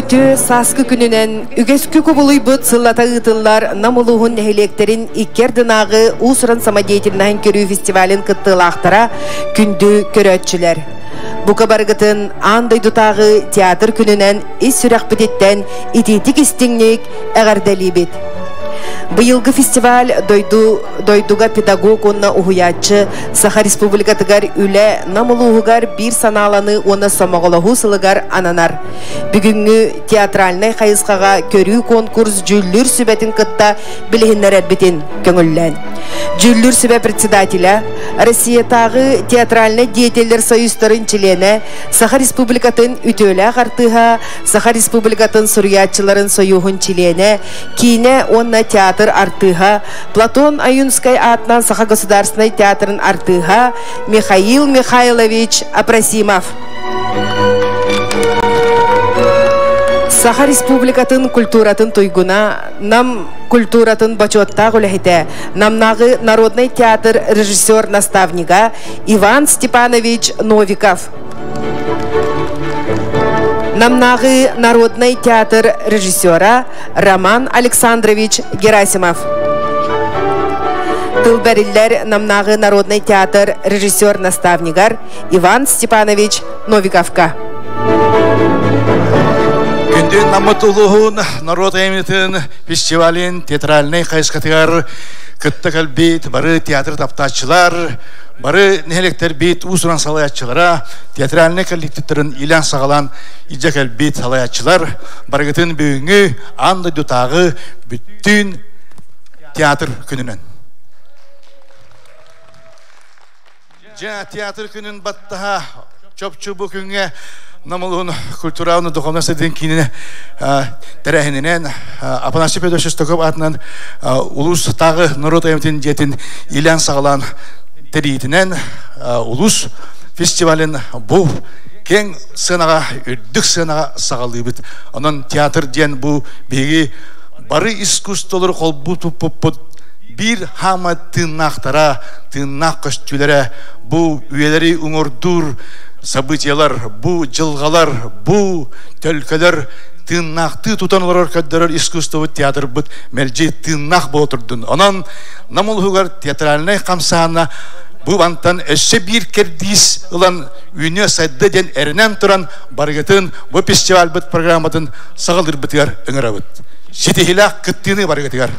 Үтүө сааскы күнүнэн үгэскэ кубулуйбут сыллата ыытыллар Нам улууһун нэһилиэктэрин икки ардынааҕы уус-уран самодеятельноһын көрүү фестивалын кыттыылаахтара, күндү көрөөччүлэр! Бука барыгытын аан дойдутааҕы театр күнүнэн ис сүрэхпититтэн итиитик-истиҥник эҕэрдэлиибит! Быйылгы фестиваль дойду дойдуга педагог уонна уһуйааччы Саха Республикатыгар үлэ Нам улууһугар биир санааланыы уонна сомоҕолоһуу сылыгар ананар. Бүгүҥҥү театральнай хайысхаҕа көрүү конкурс дьүүллүүр сүбэтин кытта билиһиннэрэрбитин көҥүллээн. Дьүүллүүр сүбэ председателя, Россиятааҕы театральнай деятеллэр союзтарын чилиэнэ, Саха Республикатын үтүөлээх артыыһа, Саха Республикатын суруйааччыларын союһун чилиэнэ, киинэ уонна театр артыыһа, Платон Ойунскай аатынан Саха государственнай театрын артыыһа Михаил Михайлович Апросимов. Саха Республикатын культуратын туйгуна, Нам культуратын бочуоттаах үлэһитэ, Намнааҕы народнай театр режиссер-наставнига Иван Степанович Новиков. Намнааҕы народнай театр режиссера Роман Александрович Герасимов. Тыл бэриллэр Намнааҕы народнай театр режиссер-наставнигар Иван Степанович Новиковка. Күндү Наммыт улууһун норуот айымньытын фестивалын театральнай хайысхатыгар кытта кэлбит бары театр таптааччылар, бары нэһилиэктэрбит уус-уран салайааччылара, театральнай коллективтарын илэн-саҕалаан илдьэ кэлбит салайааччылар барыгытын бүгүҥҥү аан дойдутааҕы бүттүүн театр күнүнэн. Дьэ, театр күнүн баттаһа чопчу бу күҥҥэ Намылуһун культуралны духовнай сайдыын киинин тэрээһининэн Афанасий Федорович Шестаков аатынан улуус тааҕы норуот айымньытын дьиэтин иилээн-саҕалаан тэрийиитинэн улуус фестивалын бу киэҥ сыанаҕа, үрдүк сыанаҕа саҕалыыбыт. Онон театр диэн бу биһиги бары искусстволары холбуу туппуппут биир хаама тыыннаахтара, тыыннаах көстүүлэрэ бу үйэлэри уҥуордуур событиелар, бу дьылҕалар, бу төлкөлөр тыыннаахтыы тутан олорор көрдөрөр искусствобут театрбыт мэлдьи тыыннаах буола турдун. Онон Нам улууһугар театральнай хамсаана бу мантан өссө биир кэрдиис ылан үүнүө сайда диэн эрэнэн туран барыгытын бу фестивальбыт программатын саҕалыырбытыгар ыҥырабыт. Ситиһилээх кыттыыны барыгытыгар!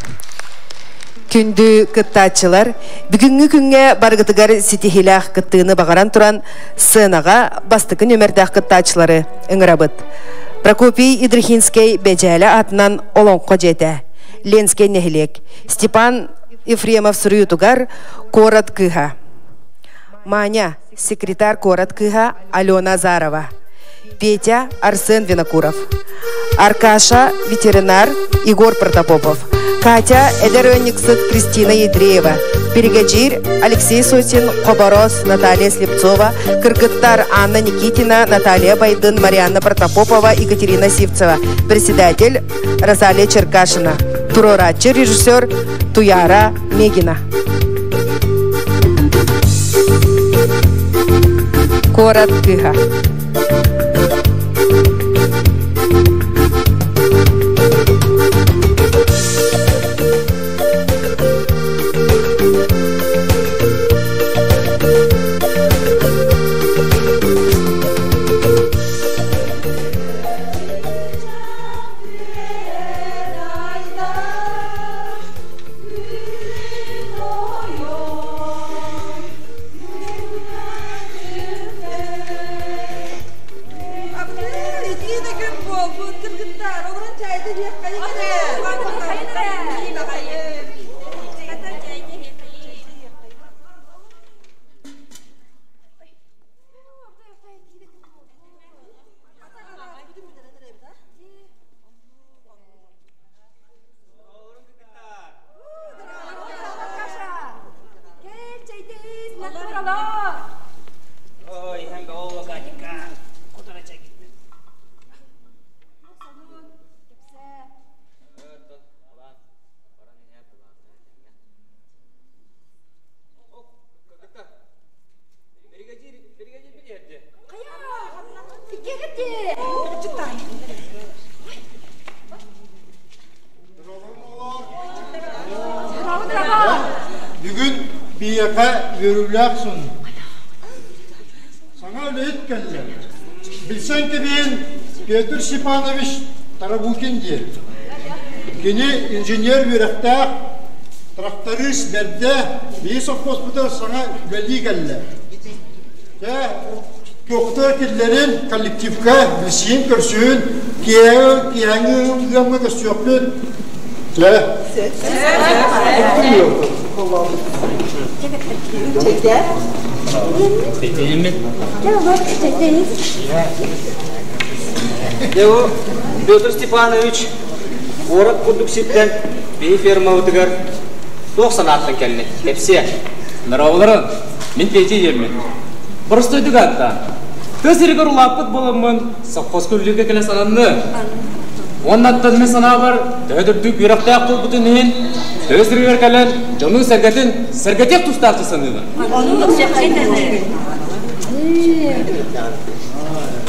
Күндү кыттааччылар, бүгүҥҥү күҥҥэ барыгытыгар ситиһиилээх кыттыыны баҕаран туран, сценаҕа бастакы нүөмэрдээх кыттааччылары ыҥырабыт. Прокопий Идрихинскэй Бэдьээлэ аатынан Олоҥхо дьиэтэ, Ленскэй нэһилиэк, Степан Ефремов суруйуутугар Куорат кыыһа. Маня, секретарь куорат кыыһа Алена Азарова. Петя Арсен Винокуров. Аркаша ветеринар Егор Протопопов. Катя эдэр ыанньыксыт Кристина Ядреева. Биригэдьиир Алексей Сосин, Хоборос Наталья Слепцова, кыргыттар Анна Никитина, Наталья Байдын, Марианна Протопопова, Екатерина Сивцева. Председатель Розалия Черкашина. Туруорааччы режиссер Туяра Мегина. Куорат кыыһа. Биһиэхэ үөрүүлээх сонун. Саҥа үлэһит кэллэ. Билсэн кэбиһин Петр Степанович Тарабукин диэн. Кини инженер үөрэхтээх, тракторист бэрдэ, биһи совхозпутугар саҥа үлэлии кэллэ. Дьэ, туохтар киллэрин коллективка билсиин көрсүһүн, киэһэ киэһэҥҥи ыамҥа көрсүөхпүт. Дьэ. Дьэ, Петр Степанович куорат курдук сиртэн биһи фермабытыгар туох санааттан кэллэ? Кэпсиэ. Здороволорун, мин Петя диэммин. Боростуойдук ааттаан. Тыа сиригэр улааппыт буоламмын, совхозка үлэлииргэ кэлэ сананным. Уоннаттан мин санаабар, төһө да үрдүк үөрэхтээх буолбутун иһин, тыа сиригэр кэлэн дьонун сэргэтин сэргэтиэх тустаах дии саныыбын.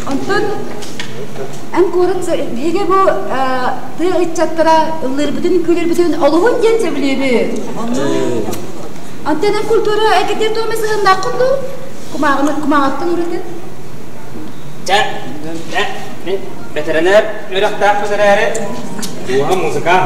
Онтон эн куорат биһиги бу тыа ыччаттара ыллыырбытын, күлэрбитин олуһун диэн сөбүлүүбүт. Онтон эн культура эйгэтигэр туох эмэ сыһыаннааххын дуу? Кумааҕыны кумааҕыттан ураты. Чэ, чэ, мин бэтэринээр үөрэхтээхпин эрээри, дууһа музыка.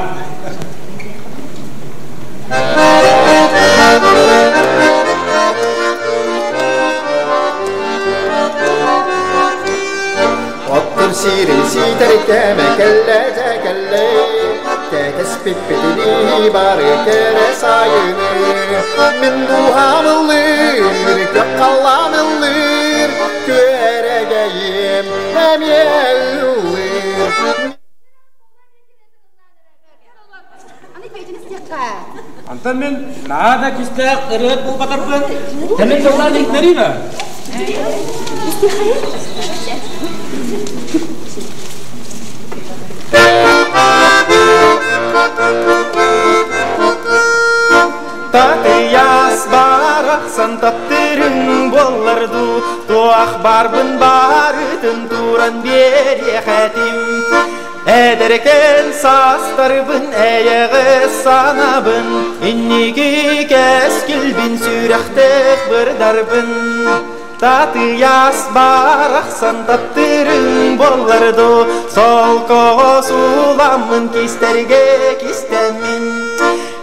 Оттор сири сиитэр кэмэ кэллэ дьэ кэллэ Кэтэспиппитинии бары кэрэ сайыны Мин дууһам ыллыыр, көх халлаан ыллыыр Күөрэгэйим эмиэ ыллыыр. Антон мин наһаа да күүстээх ырыат буолбатарбын, тэмин тыллаан иһитиннэриим ээ. Татыйаас барахсан таптырын буоллар дуу, туох барбын барытын туран биэриэх этим. Эдэркэн саастарбын эйэҕэ санабын, инники кэскилбин сүрэхтээх бырдарбын. Татыйаас барахсан таптырын буоллар дуу, солкоҕо сууламмын кистэргэ кистэммин.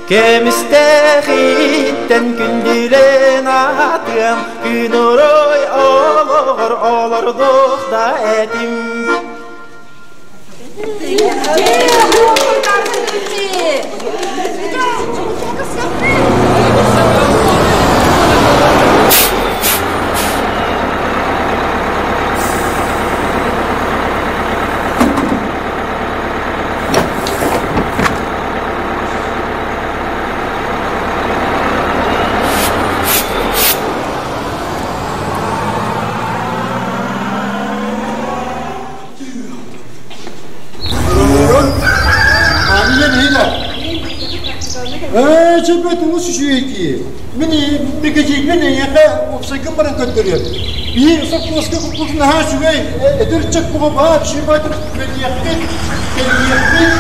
Көмүстээх ииттэн күндүлэн аатыам, күн орой олоҕор олордуох да этим. Ээ, чөпөт улус үчүгэйдии. Мин бигэдьиирбин эйиэхэ уопсайгын баран көрдөрүөм. Биир сопхуоска курдук наһаа үчүгэй эдэр ыччат буга баар шибайтыр кэлиэхпит, кэлиэхпит.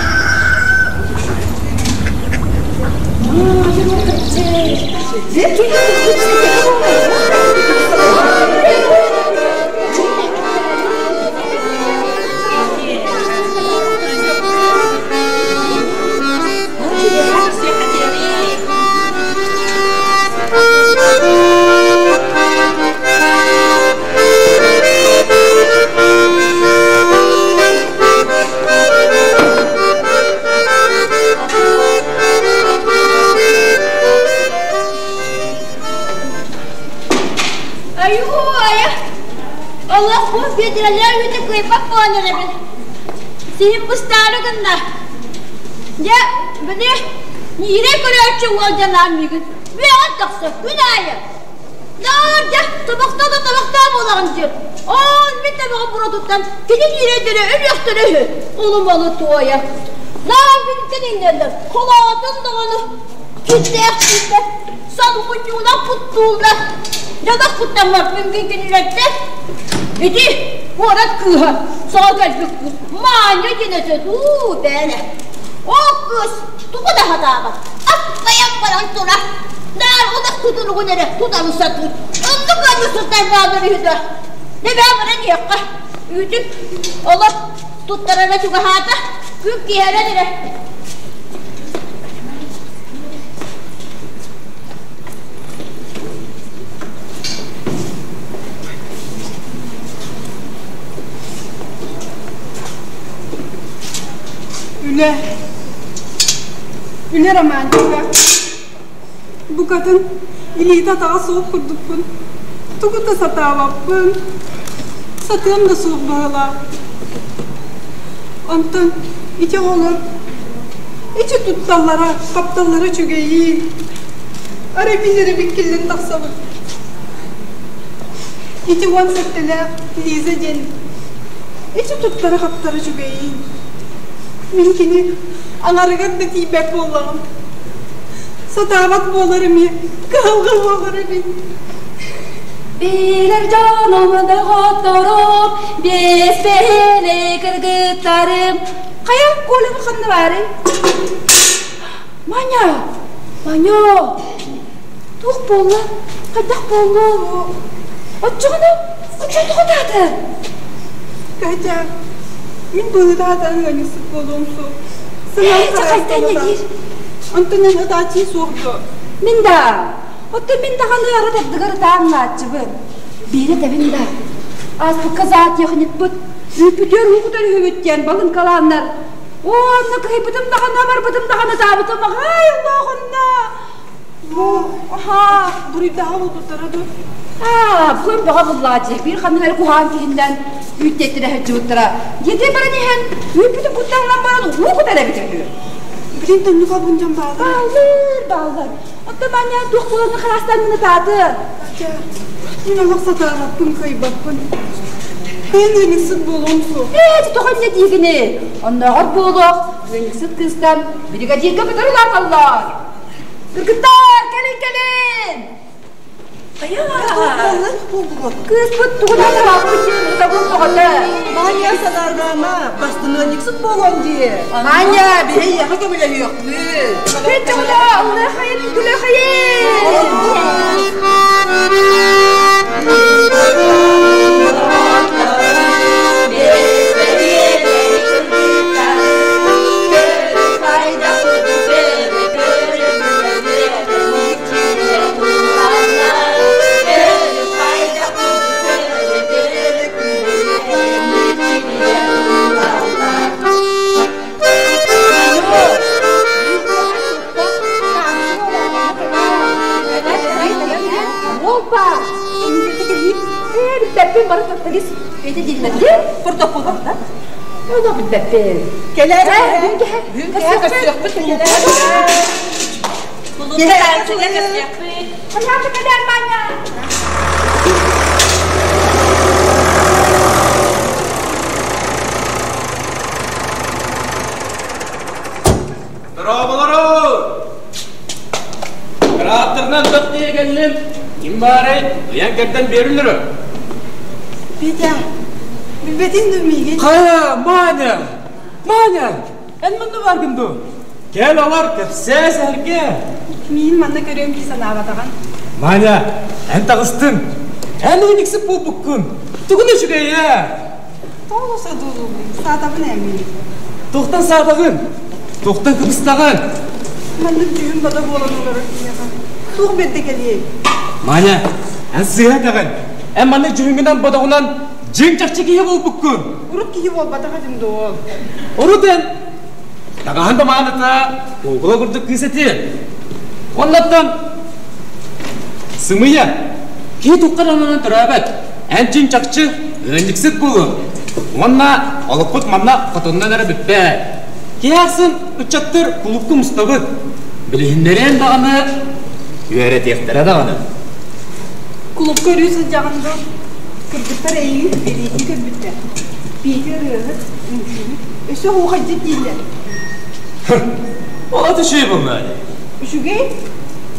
Айуу, Олох бу биэдэрэлэр үүтэ кыайбат буолан эрэбин. Сиһим быстаары гынна. Дьэ, били, ньиирэй көрөөччү уол дьанаан миигин үөҕэн тахсар күн аайы. Наар дьэ, тобохтоо да тобохтоо буолаҕын диир. Оон мин тобоҕум буруотуттан кини ньиирэйдэрэ өлүөхтэрэ үһү. Улумалы туойа. Наар киниттэн иҥнэллэр. Холоотун даҕаны кирдээх киирдэ. Салгынньуулар куттууллар. Дьонох куттаммаппын кинилэртэн. Ити куорат кыыһа саҥа кэлбит кыыс Маня диэн этэ дуу бээнэ. Ол кыыс тугу да сатаабат. Аппайан баран турар. Наар улах тутулугун эрэ тутары сатыыр. Оннук аны сытар баалар үһү да. Дебээ баран иһиэххэ. Үүтүн олох туттарара чугаһаата. Күн киэһэрэн эрэ. Үлэ. Үлэ романтика. Букатын илиитэ-атаҕа суох курдукпун. Тугу да сатаабаппын. Сатыам да суох быһыылаах. Онтон ити оҕолор ити тутталлара, хапталлара үчүгэйиин. Арай мин эрэ биккиллэн тахсабын. Ити 17-лээх Лиза диэн ити туттара-хаптара үчүгэйиин. Мин кини аҥарыгар да тиийбэт буоллаҕым. Сатаабат буолар эмиэ, кыһалҕа буолар эбит. Билэр дьонум, доҕотторум, биэс бэһиэлэй кыргыттарым. Хайа, Коля ханна баарый? Маня! Маня! Туох буолла? Хайдах буолла? Оччоҕуна, оччоҕо тоҕо Катя, мин быһыытаатан ыанньыксыт буолуом суох. Ээ, чахайта инньэ диир. Онтон эн ытааччы суох дуо? Мин да. Оттон мин даҕаны арыт ардыгар ытаан-нааччыбын. Биирэ этэбин да. Ааспыкка зоотехникпыт үүппүтүгэр уу кутар үһүбүт диэн балыҥкалааннар Уонна кыһыйбытым даҕаны, абарбытым даҕаны, ытаабытым аҕай Аллах онно. Бу, аһаа, буруйдааҕы булбуттара дуо? Аа, бүгүн бөҕө буллааччы. Биир ханнык эрэ куһаҕан киһиннэн үүттэттэрэ сылдьыбыттара. Диэтэ баран иһэн, үүппүтүн куттаҥнан баран уу кутар эбит үһү. Билин төннүк албын дьон бааллар. Бааллар, бааллар. Оттон Маня туох буоларын хараастаан ытааты. Катя, мин олох сатаабаппын, кыайбаппын. Кыайан ыанньыксыт буолуом суох. Ээ, тоҕо инньэ диигини? Оннооҕор буолуох, ыанньыксыт кыыстан биригэдьииргэ көтөр улааталлар. Кыргыттар, кэлин, кэлин! Кыыспыт тугунан арааппыт диэн ытабыл тоҕото. Маня санаарҕаама, бастын ыанньыксыт буолуон дии. Маня, биһи эйиэхэ көмөлөһүөхпүт. Петя, аллахайын, күлэхайын! Опа! Билбэппин бары таптагыс Петя дииллэрди протокол барда. Оны билбэппин. Кэлэр. Бүгүн кэһэ. Көрсүөхпүт. Хайаан кэлэр Маня? Дорооболору! Кырааттарынан тохтуйа кэллим. Ким баарай, ыйан кэрдэн биэриллэр. Петя, билбэтин да миигин. Хайа, Маня! Маня! Эн манна бааргын дуу? Кэл олор, кэпсээ сэргэ. Миин манна көрүөм дии санаабатаҕын. Маня, эн таҕыстыҥ. Эн униксик буолбуккун. Тугун үчүгэй ээ? Тоҕо содулуубун, саатабын ээ мин. Туохтан саатаҕын? Туохтан кыбыстаҕын? Маннык дьүһүн бада буолан олорор киһиэхэ туох бэрдэ кэлиэй? Маня, эн сыыһа этэҕин. Эн маннык дьүһүҥҥүнэн бодоҕунан дьиҥ чахчы киһи буолбуккун. Урут киһи буолбатах этим дуо? Урут эн таҕаһын да мааныта куукула курдук кыыс этин. Оннуттан сымыйа киһи туххар оннунан төрөөбөт. Эн дьиҥ чахчы ыанньыксыт буолуо. Уонна олохпут манна хотоннон эрэ бүппэт. Киһи ахсын ыччаттар кулуупка мустабыт. Билиһиннэриэн даҕаны, үөрэтиэхтэрэ даҕаны. Кулуупка өрүү сылдьаҕын дуо? Кыргыттар эйигин бэлиэтии көрбүттэр. Петя ырыаһыт, үҥкүүһүт, өссө оһуохайдьыт дииллэр. Ол аты үчүгэй буолла дии. Үчүгэй?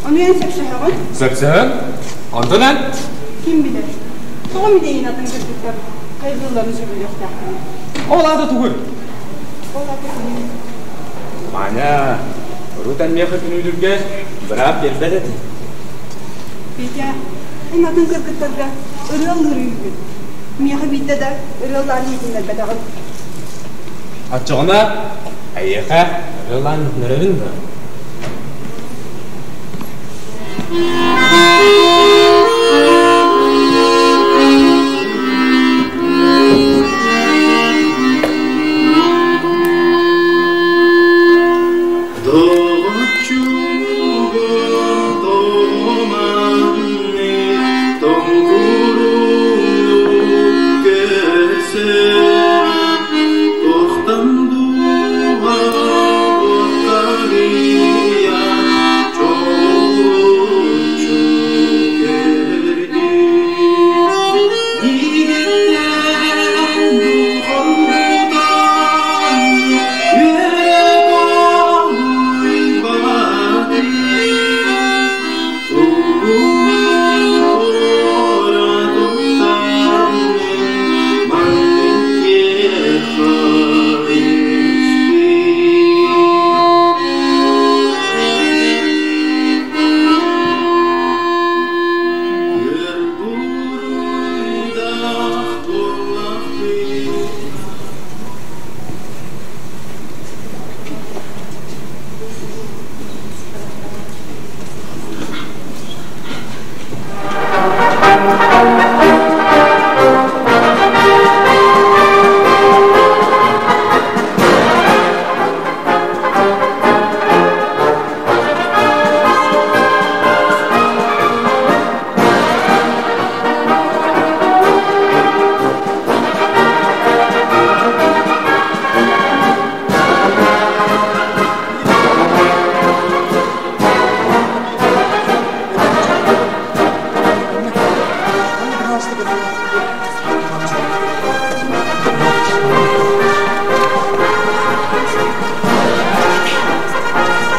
Ону эн сөпсөһөҕүн? Сөпсөһөн. Онтон эн? Ким билэр. Тоҕо мин атын кыргыттар хайгыылларын сөбүлүөхтээхпин. Ол аата тугуй? Ол аата күнүү. Маня, урут эн миэхэ күнүүлүүргэ быраап биэрбэт этэ. Петя, эн атын кыргыттарга ырыа ыллыыр үһүгүн. Миэхэ биирдэ да ырыа ыллаан иһитиннэрбэтэҕим. Оччоҕуна эйиэхэ ырыа ыллаан иһитиннэрэбин дуо?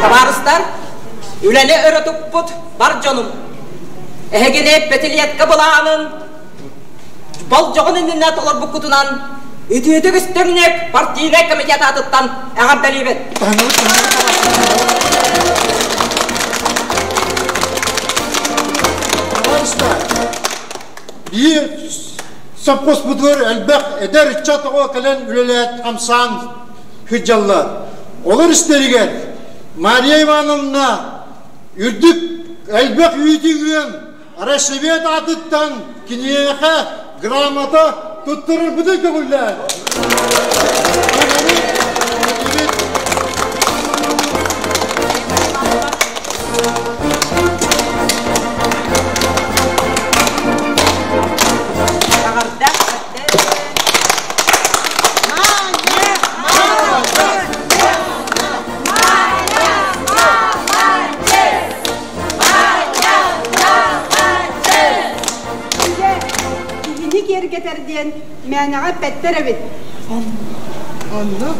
Табаарыстар, үлэни өрө туппут бар дьонум, эһигини пятилетка былаанын болдьоҕун иннинэ толорбуккутунан үтүөтүк үстүҥнүк партийнай комитет аатыттан эҕэрдэлиибит. Биир совхозпутугар элбэх эдэр ыччат оҕо кэлэн үлэлээт хамсаан сылдьаллар. Олор истэригэр Мария Ивановна үрдүк элбэх үүтү ыан Рашевет аатыттан киниэхэ грамота туттарарбытын көҥүллээн. Киһини киэргэтэр диэн мээнэҕэ эппэттэр эбит. Оннук.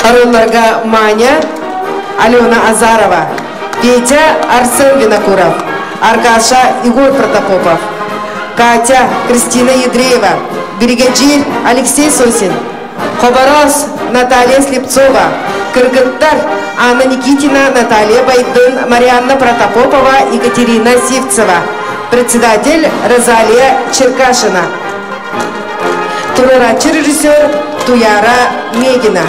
Арылларга Маня, Алена Азарова, Петя Арсен Винокуров, Аркаша Егор Протопопов, Катя Кристина Ядреева, Бригадир Алексей Сосин, Хоборос Наталья Слепцова, Кыргыттар Анна Никитина, Наталья Байдын, Марианна Протопопова, Екатерина Сивцева. Председатель Розалия Черкашина. Турурааччы режиссер Туяра Мегина.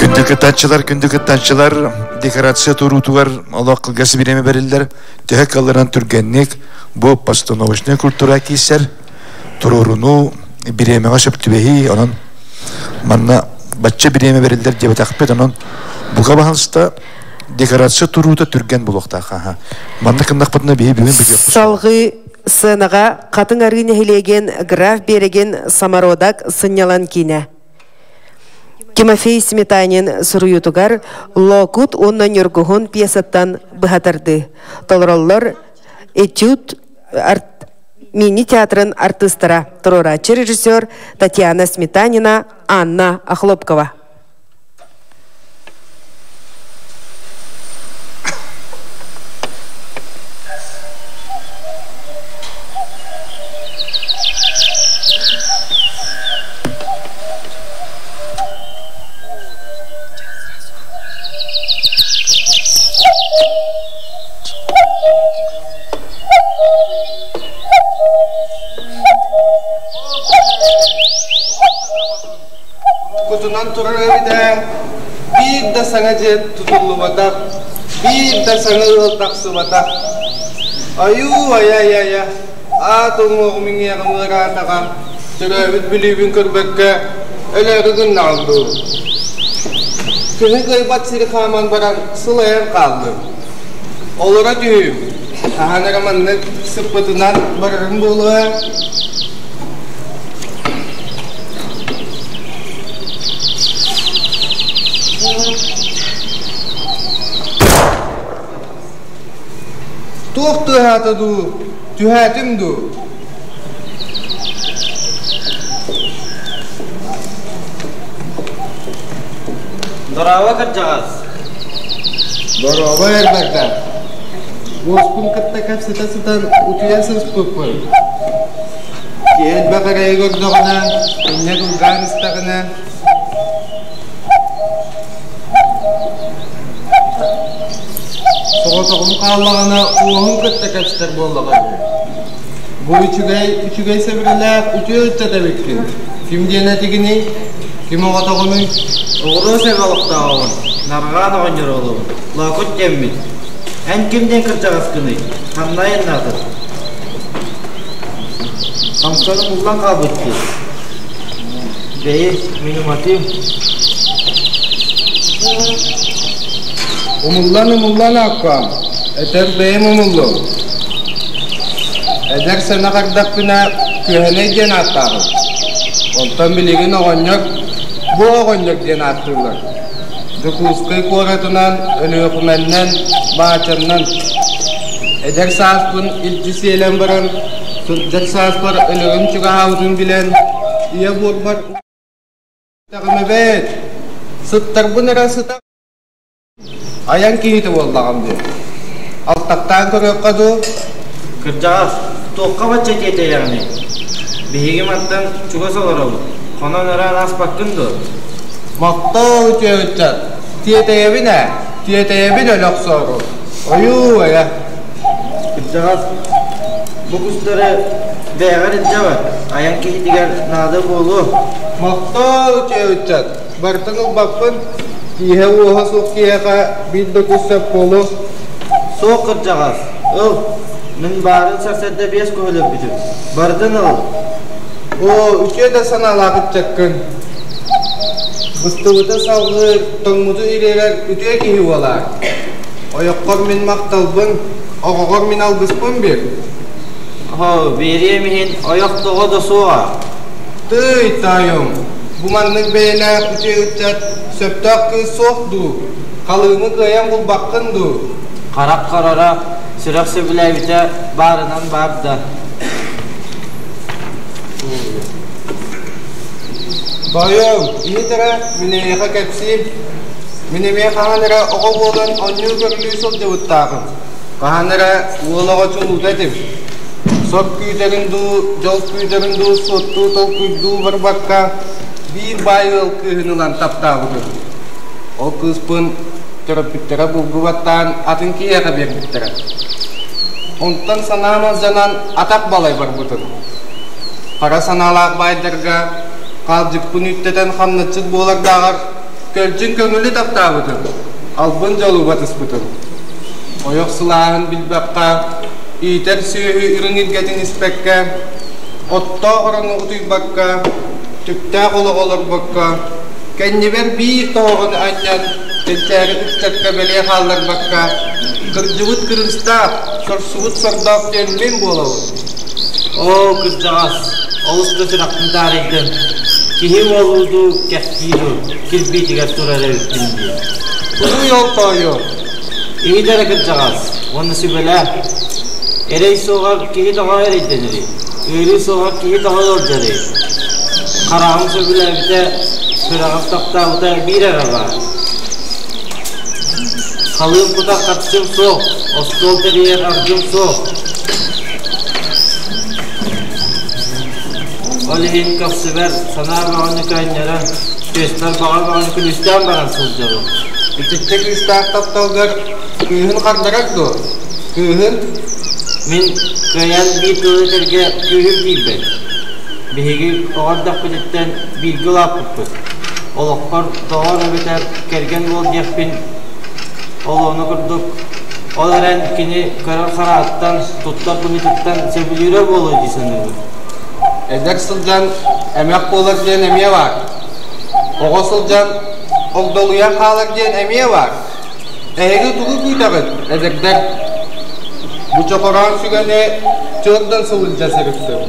Күндү кыттааччылар, күндү кыттааччылар, декорация туруутугар олох кылгас бириэмэ бэриллэр. Төһө кыалларынан түргэнник бу постановочнай культура киирсэр туруоруну бириэмэҕэ сөп түбэһии, онон манна бачча бириэмэ бэриллэр диэбэтэхпит, онон бука баһалыста декорация туруута түргэн буолуохтаах. Аха. Манна кыннахпытына биһи бүгүн бүтүөхпүт. Салгыы сценаҕа Хатыҥ Арыы нэһилиэгин Граф Биэрэгин Самородок сынньалан киинэ. Тимофей Сметанин суруйуутугар Лоокут уонна Ньургуһун пьесаттан быһатарды. Толороллор этюд мини-театрын артыыстара, туруорааччы режиссер Татьяна Сметанина, Анна Охлопкова. Кутунан турар эбит ээ, биир да саҥа дьиэ тутуллубатах, биир да саҥа ыал тахсыбатах. Айуу, айа-айа-айа, аат уҥуоҕум иҥиэҕим ыараатаҕа, төрөөбүт бүлүүбүн көрбөккө өлөөрү гыннаҕым дуу. Кыһы кыайбат сири хааман баран сылайан хааллым. Олоро түһүүм, хаһан эрэ маннык сыппытынан барарым буолуо. Туох тыаһаата дуу, түһээтим дуу? Дорообо кырдьаҕас. Дорообо эрбэрдэ. Уоспун кытта кэпсэтэ сытан утуйа сыспыппын. Киһи элбэх эрэйи көрдөҕүнэ, инньэ кылгаан истэҕинэ, Соҕотоҕун хааллаҕына уоһун кытта кэпсэтэр буоллаҕа үһү. Бу үчүгэй, үчүгэй сэбирэлээх үтүө ыччат эбиккин. Ким диэн этигиний? Ким оҕотоҕунуй? Оҕуруо сэбэ олохтооҕун, Нарҕаан оҕонньор уолубун, Лоокут диэммин. Эн ким диэн кырдьаҕаскыный? Ханна айаннаатыҥ? Хамсаны буллан хаалбыт дии. Бэйи, мин уматыым. Умуллан-умуллан ааккаам, этэр бэйэм умуллуом. Эдэр сэнэх эрдэхпинэ Күһэнэй диэн ааттааҕым. Онтон билигин оҕонньор, бу оҕонньор диэн ааттыыллар. Дьокуускай куоратынан, Өлүөхүмэннэн, Баачаннан. Эдэр сааспын илдьи сиэлэн баран, сылдьар сааспар өлөрүм чугаһаабытын билэн, ийэ буорбар эбээт, сыттарбын эрэ сыта айан киһитэ буоллаҕым дии. Алтахтаан көрүөххэ дуу? Кырдьаҕас, туохха бачча тиэтэйэҕиний? Биһиги мантан чугас олоробут, хонон ыран ааспаккын дуо? Махтал үтүө ыччат, тиэтэйэбин ээ, тиэтэйэбин өлө охсоору. Ойуу эйэ. Кырдьаҕас, бу кустары бэйэҕэр илдьэ бар, айан киһитигэр наада буолуо. Махтал үтүө ыччат, барытын ылбаппын, тииһэ-уоһа суох киһиэхэ биир да кус сөп буолуо. Суох кырдьаҕас, ыл, мин баарын сарсыарда биэс куһу өлөрбүтүм, барытын ыл. Оо, үтүө да санаалаах ыччаккын. Быстыбыты салҕыыр, тоҥмуту ириэрэр үтүө киһи уолаа. Ойоххор мин махталбын, оҕоҕор мин алгыспын биэр. Оо, биэриэм иһин ойох тоҕо да суоҕа. Тыый, таайым, бу маннык бэйэлээх үтүө ыччат сөптөөх кыыс суох дуу? Халыымы кыайан булбаккын дуу? Харах харара, сүрэх сөбүлээбитэ баарынан баар да. Тоойуом, иһит эрэ, мин эйиэхэ кэпсиим. Мин эмиэ хаһан эрэ оҕо буолан оонньуу-көрүлүү сылдьыбыттааҕым. Хаһан эрэ уол оҕо чулуута этим. Сор күүтэрин дуу, дьол күүтэрин дуу суоттуу толкуйдуу барбакка, биир баай ыал кыыһын ылан таптаабытым. Ол кыыспын төрөппүттэрэ булгу баттаан атын киһиэхэ биэрбиттэрэ. Онтон санаам алдьанан атах балай барбытым. Хара санаалаах баайдарга хаалдьыппын үүттэтэн хамначчыт буолардааҕар көлдьүн көҥүлү таптаабытым, албын дьолу батыспытым. Ойох сылааһын билбэххэ, иитэр сүөһү үрүҥ илгэтин испэккэ, оттоох орону утуйбакка, түптээх олох олорбокко, кэннибэр биир тоһоҕону анньан, кэнчээри ыччакка бэлиэ хаалларбакка, кырдьыбыт кырыыстаах, сорсубут сордоох диэн мин буолабын. Оо, кырдьаҕас, олус да сүрэхпин таарыйдын, киһи уолуу дуу, кэхтии дуу, кирбиитигэр турар эбиппин дии. Тугуй ол тоойуо? Иһит эрэ кырдьаҕас, уонна сүбэлээ. Эрэй суоҕар киһи тоҕо эрэйдэнэрий? Ыарыы суоҕар киһи тоҕо ыалдьарый? Хараҕым сөбүлээбитэ, сүрэҕим таптаабыта биир эрэ баар. Халыым кутах харчым суох, остуол тэрийэр аргым суох. Ол иһин көхсүбэр санаа бөҕөнү көөнньөрөн, түөспэр баҕа бөҕөнү күлүстээн баран сылдьабын. Итиччэ кыыстаах тапталгар кыыһын хардарар дуо? Кыыһын? Мин кыайан биир тылы этэргэ күүһүм тиийбэт. Биһиги оҕо эрдэхпититтэн бииргэ улааппыппыт. Олохпор доҕор эбэтэр кэргэн буол диэхпин ол ону курдук ол эрэн кини көрөр хараҕыттан, туттар быһыытыттан сөбүлүүрэ буолуо дии саныыбын. Эдэр сылдьан эмэх буолар диэн эмиэ баар. Оҕо сылдьан огдолуйан хаалар диэн эмиэ баар. Эһиги тугу күүтэҕит, эдэрдэр? Бу чохороон сүгэни чыырдан сылдьа сырыттым.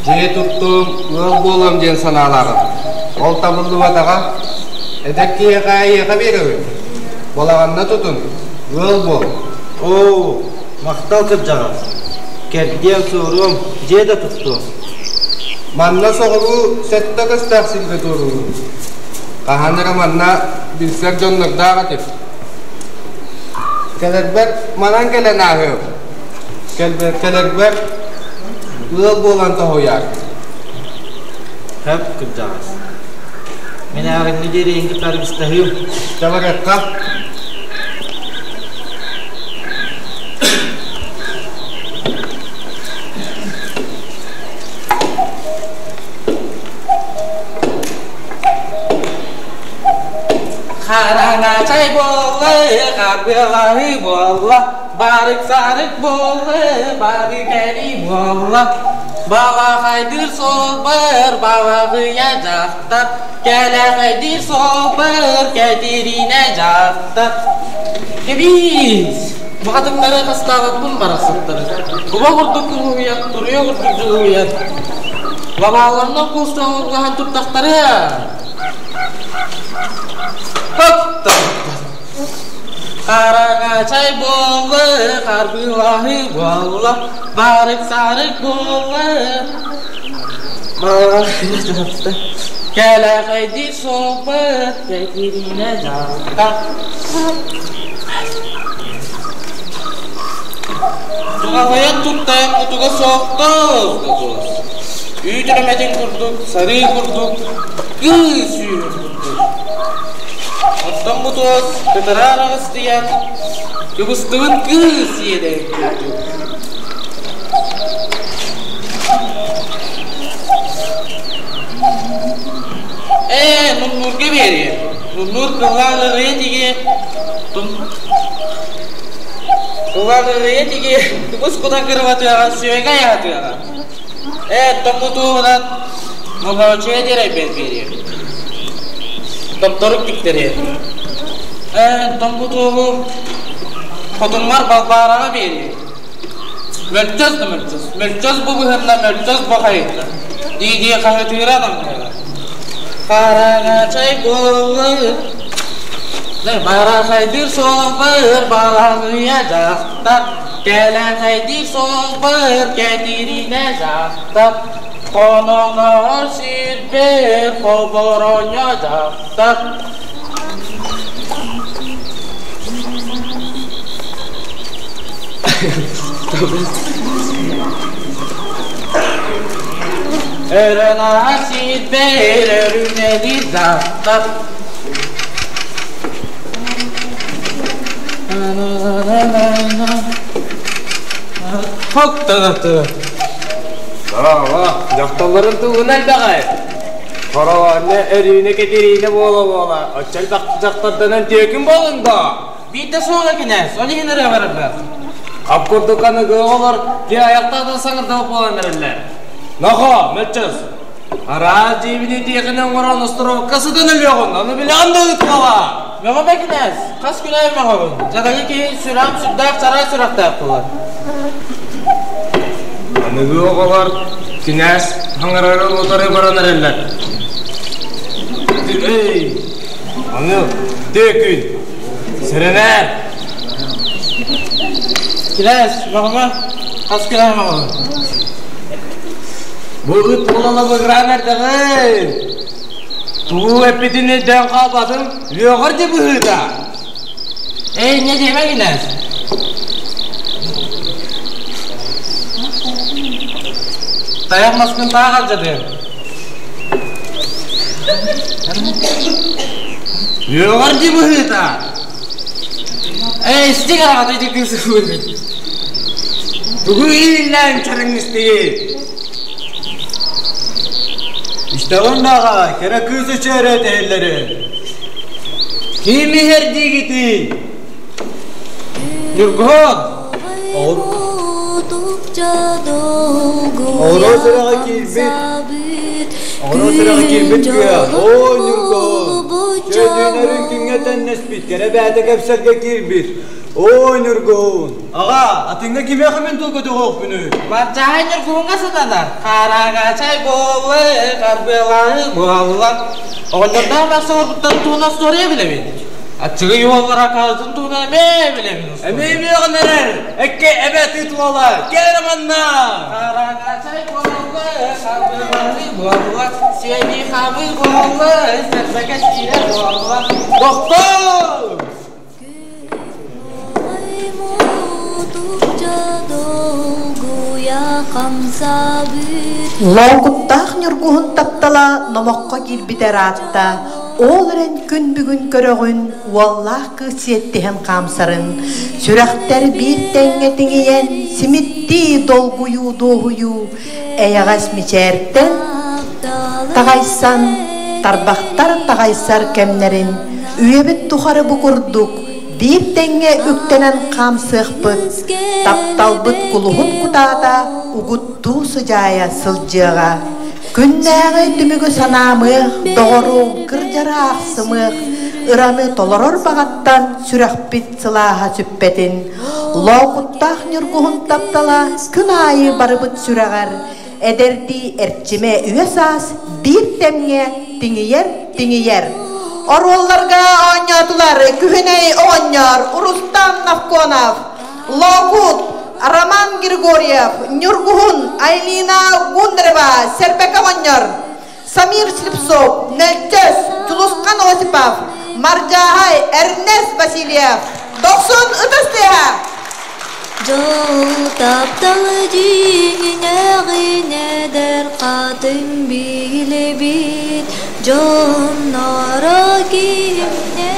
Дьиэ туттум, ыал буолуом диэн санаалааҕым. Ол табыллыбатаҕа. Эдэр киһиэхэ эйиэхэ биэрэбин. Балаҕанна тутун, ыал буол. Оо, махтал кырдьаҕас. Кэрдиэм, суоруом, дьиэ да туттуом. Манна соҕуруу сэттэ көстөөх сиргэ туоруубут. Хаһан эрэ манна билсэр дьоннордоох этим. Кэлэрбэр манан кэлэн ааһыам. Кэлэрбэр ыал буолан тоһуйаар. Хөп кырдьаҕас. Мин ааҕынньы диэри эйигин кытта аргыстаһыым. Чабырыахха. Хараҥачай буолла, харбыалаһыы буолла, барык-сарык буолла, бары кэлии буолла. Балаҕайдыыр суолбар балаҕыйа дьахтар, Кэлэҕэйдиир суолбар Кэтириинэ дьахтар. Кэбиис! Бу хатыҥнары хастаабаппын барахсаттары. Куба курдук куһуйан, туруйа курдук дьулуһуйан. Лабааларынан куустаан турдахтарыа. Хараҥачай буолла, харбыылаһыы буолла, барык-сарык буолла. Кэлэҕэйдии суолбут Кэтириинэ дьахтар. Туһаҕайан туттайан кутуга суохтоох да туос. Үүт үрэмэтин курдук, сарыы курдук, кыыс үүрүн курдук. Оттон бу туос кытара араҕыстыйан, кыбыстыбыт кыыс иэдэйин курдук. Ээ, муннуурга биэриэ. Муннуур кыллаан ырыа тиги Кыллаан ырыа тиги тубус кутан кырбатыаҕа, сүөгэ аһатыаҕа. Ээ, томмутууһунан муҥаучуйа диэрэйбэт биэриэ. Топторук тиктэриэ. Ээ, томмутууһу хотуҥҥар Балбаараҕа биэриэ. Мөлтөс да мөлтөс, мөлтөс бу быһынна, мөлтөс бу хайытта, дии-дии хаһытыыра намныыра. Хараҥачай буоллар, барахайдыыр суолбар балаҕыйа дьахтар, кэлэҥэйдиир суолбар кэтириинэ дьахтар, хононоор сирбэр хоборонньо дьахтар. Өрөн сирбэр өрүнэли дьахтар. Хоттоноту. Браво! Дьахталларын тугун элбэҕэй? Хороонно Өрүүнэ Кэтириинэ буола-буола, оччо элбэх дьахтарданан түөкүн буолуҥ доо! Биирдэ суоҕа кинээс, ол иһин ырыа барарбат. Хап курдук аныгы оҕолор дьиэ айахтаах саҥардабыт буолан эрэллэр. Нохо, мөччөс, араас дьиэбини тиэхинэ оҥорон остуруокка сытан өлүөҕүн, ону билэҕин да ыытмаҕа! Мөҕөмө кинээс, хас күн аайы мөҕөҕүн, дьадаҥы киһи сүрэҕим сүрдээх чараас сүрэхтээх буолар. Аныгы оҕолор кинээс хаҥарарын утары баран эрэллэр. Эй, аны түөкүн, сэрэнээр! Кинээс, мөҕөмө, хас күн аайы мөҕөҕүн? Бу ыт буолан абыгыраан эрдэҕин. Тугу эппитин өйдөөн хаалбатым, үөҕэр да быһыыта. Эй, не диэмэ кинээс. Тайах маскын таах алдьатыаҥ. Үөҕэр дии быһыыта. Эй, истиҥ аҕата ити кыыс Тугу ииллээн чараҥныстыгыт? Истэҕин даҕа, кэрэ кыыс үчээрэ этиһэллэрин. Ким иһэр диигитий? Ньургуһун! Оҕуруо сүрэҕэ киирбит, оҕуруо сүрэҕэ киирбит кыа, оо, Ньургуһун! Чөдүүнэрин күҥҥэ тэннэспит, кэрэ бэйэтэ кэпсэлгэ киирбит, оо, Ньургуһун! Аҕа, атыҥҥа кимиэхэ мин тыл көтөҕүөхпүнүй? Барчаһай Ньургуһуҥҥа сытанар, Харагачай буолла, харбыалаһыы буолла. Оҕонньордоох махса олорбуттарын туһунан остуоруйа билэбин. Аччыгый уоллара хаһытын туһунан эмиэ билэбин. Эмиэ билэҕин эрэр, экке эбэ тыыт уола, кэл эрэ манна! Харагачай буолла, харбыалаһыы буолла, сиэни хамыы буолла, сэрбэкэ сиирэ буолла. Тохтоо! Лоокуттаах ньургуһун таптала номоххо киирбитэ ыраатта, ол эрэн күн бүгүн көрөҕүн уоллаах кыыс сиэттиһэн хаамсарын, сүрэхтэр биир тэҥҥэ тиҥийэн, симиттии долгуйуу дуоһуйуу, эйэҕэс мичээртэн таҕайсан, тарбахтар таҕайсар кэмнэрин үйэбит тухары бу курдук. биир тэҥҥэ үктэнэн хаамсыахпыт, тапталбыт кулуһун кутаата угуттуу сыдьаайа сылдьыаҕа. Күннээҕи түмүгү санаамыах, доҕоруом кырдьары аахсымыах, ыраны толорор баҕаттан сүрэхпит сылааһа сүппэтин. Лоокуттаах ньургуһун таптала күн аайы барыбыт сүрэҕэр, эдэрдии эрчимэ үйэ-саас биир тэмҥэ тиҥийэр-тиҥийэр. Оруолларга оонньоотулар Күһүнэй оҕонньор Рустам Навконов, Лоокут Роман Григорьев, Ньургуһун Айлина Гундарева, Сэрбэкэ оҕонньор, Самир Слепцов, Нөлтөс Дьулусхан Осипов, Мардьааһай Эрнест Васильев, Дохсун ытыс тыаһа! Дьол тапталы дьиҥинэҕин эдэр хатыҥ билэбит, дьонноро кимнээҕин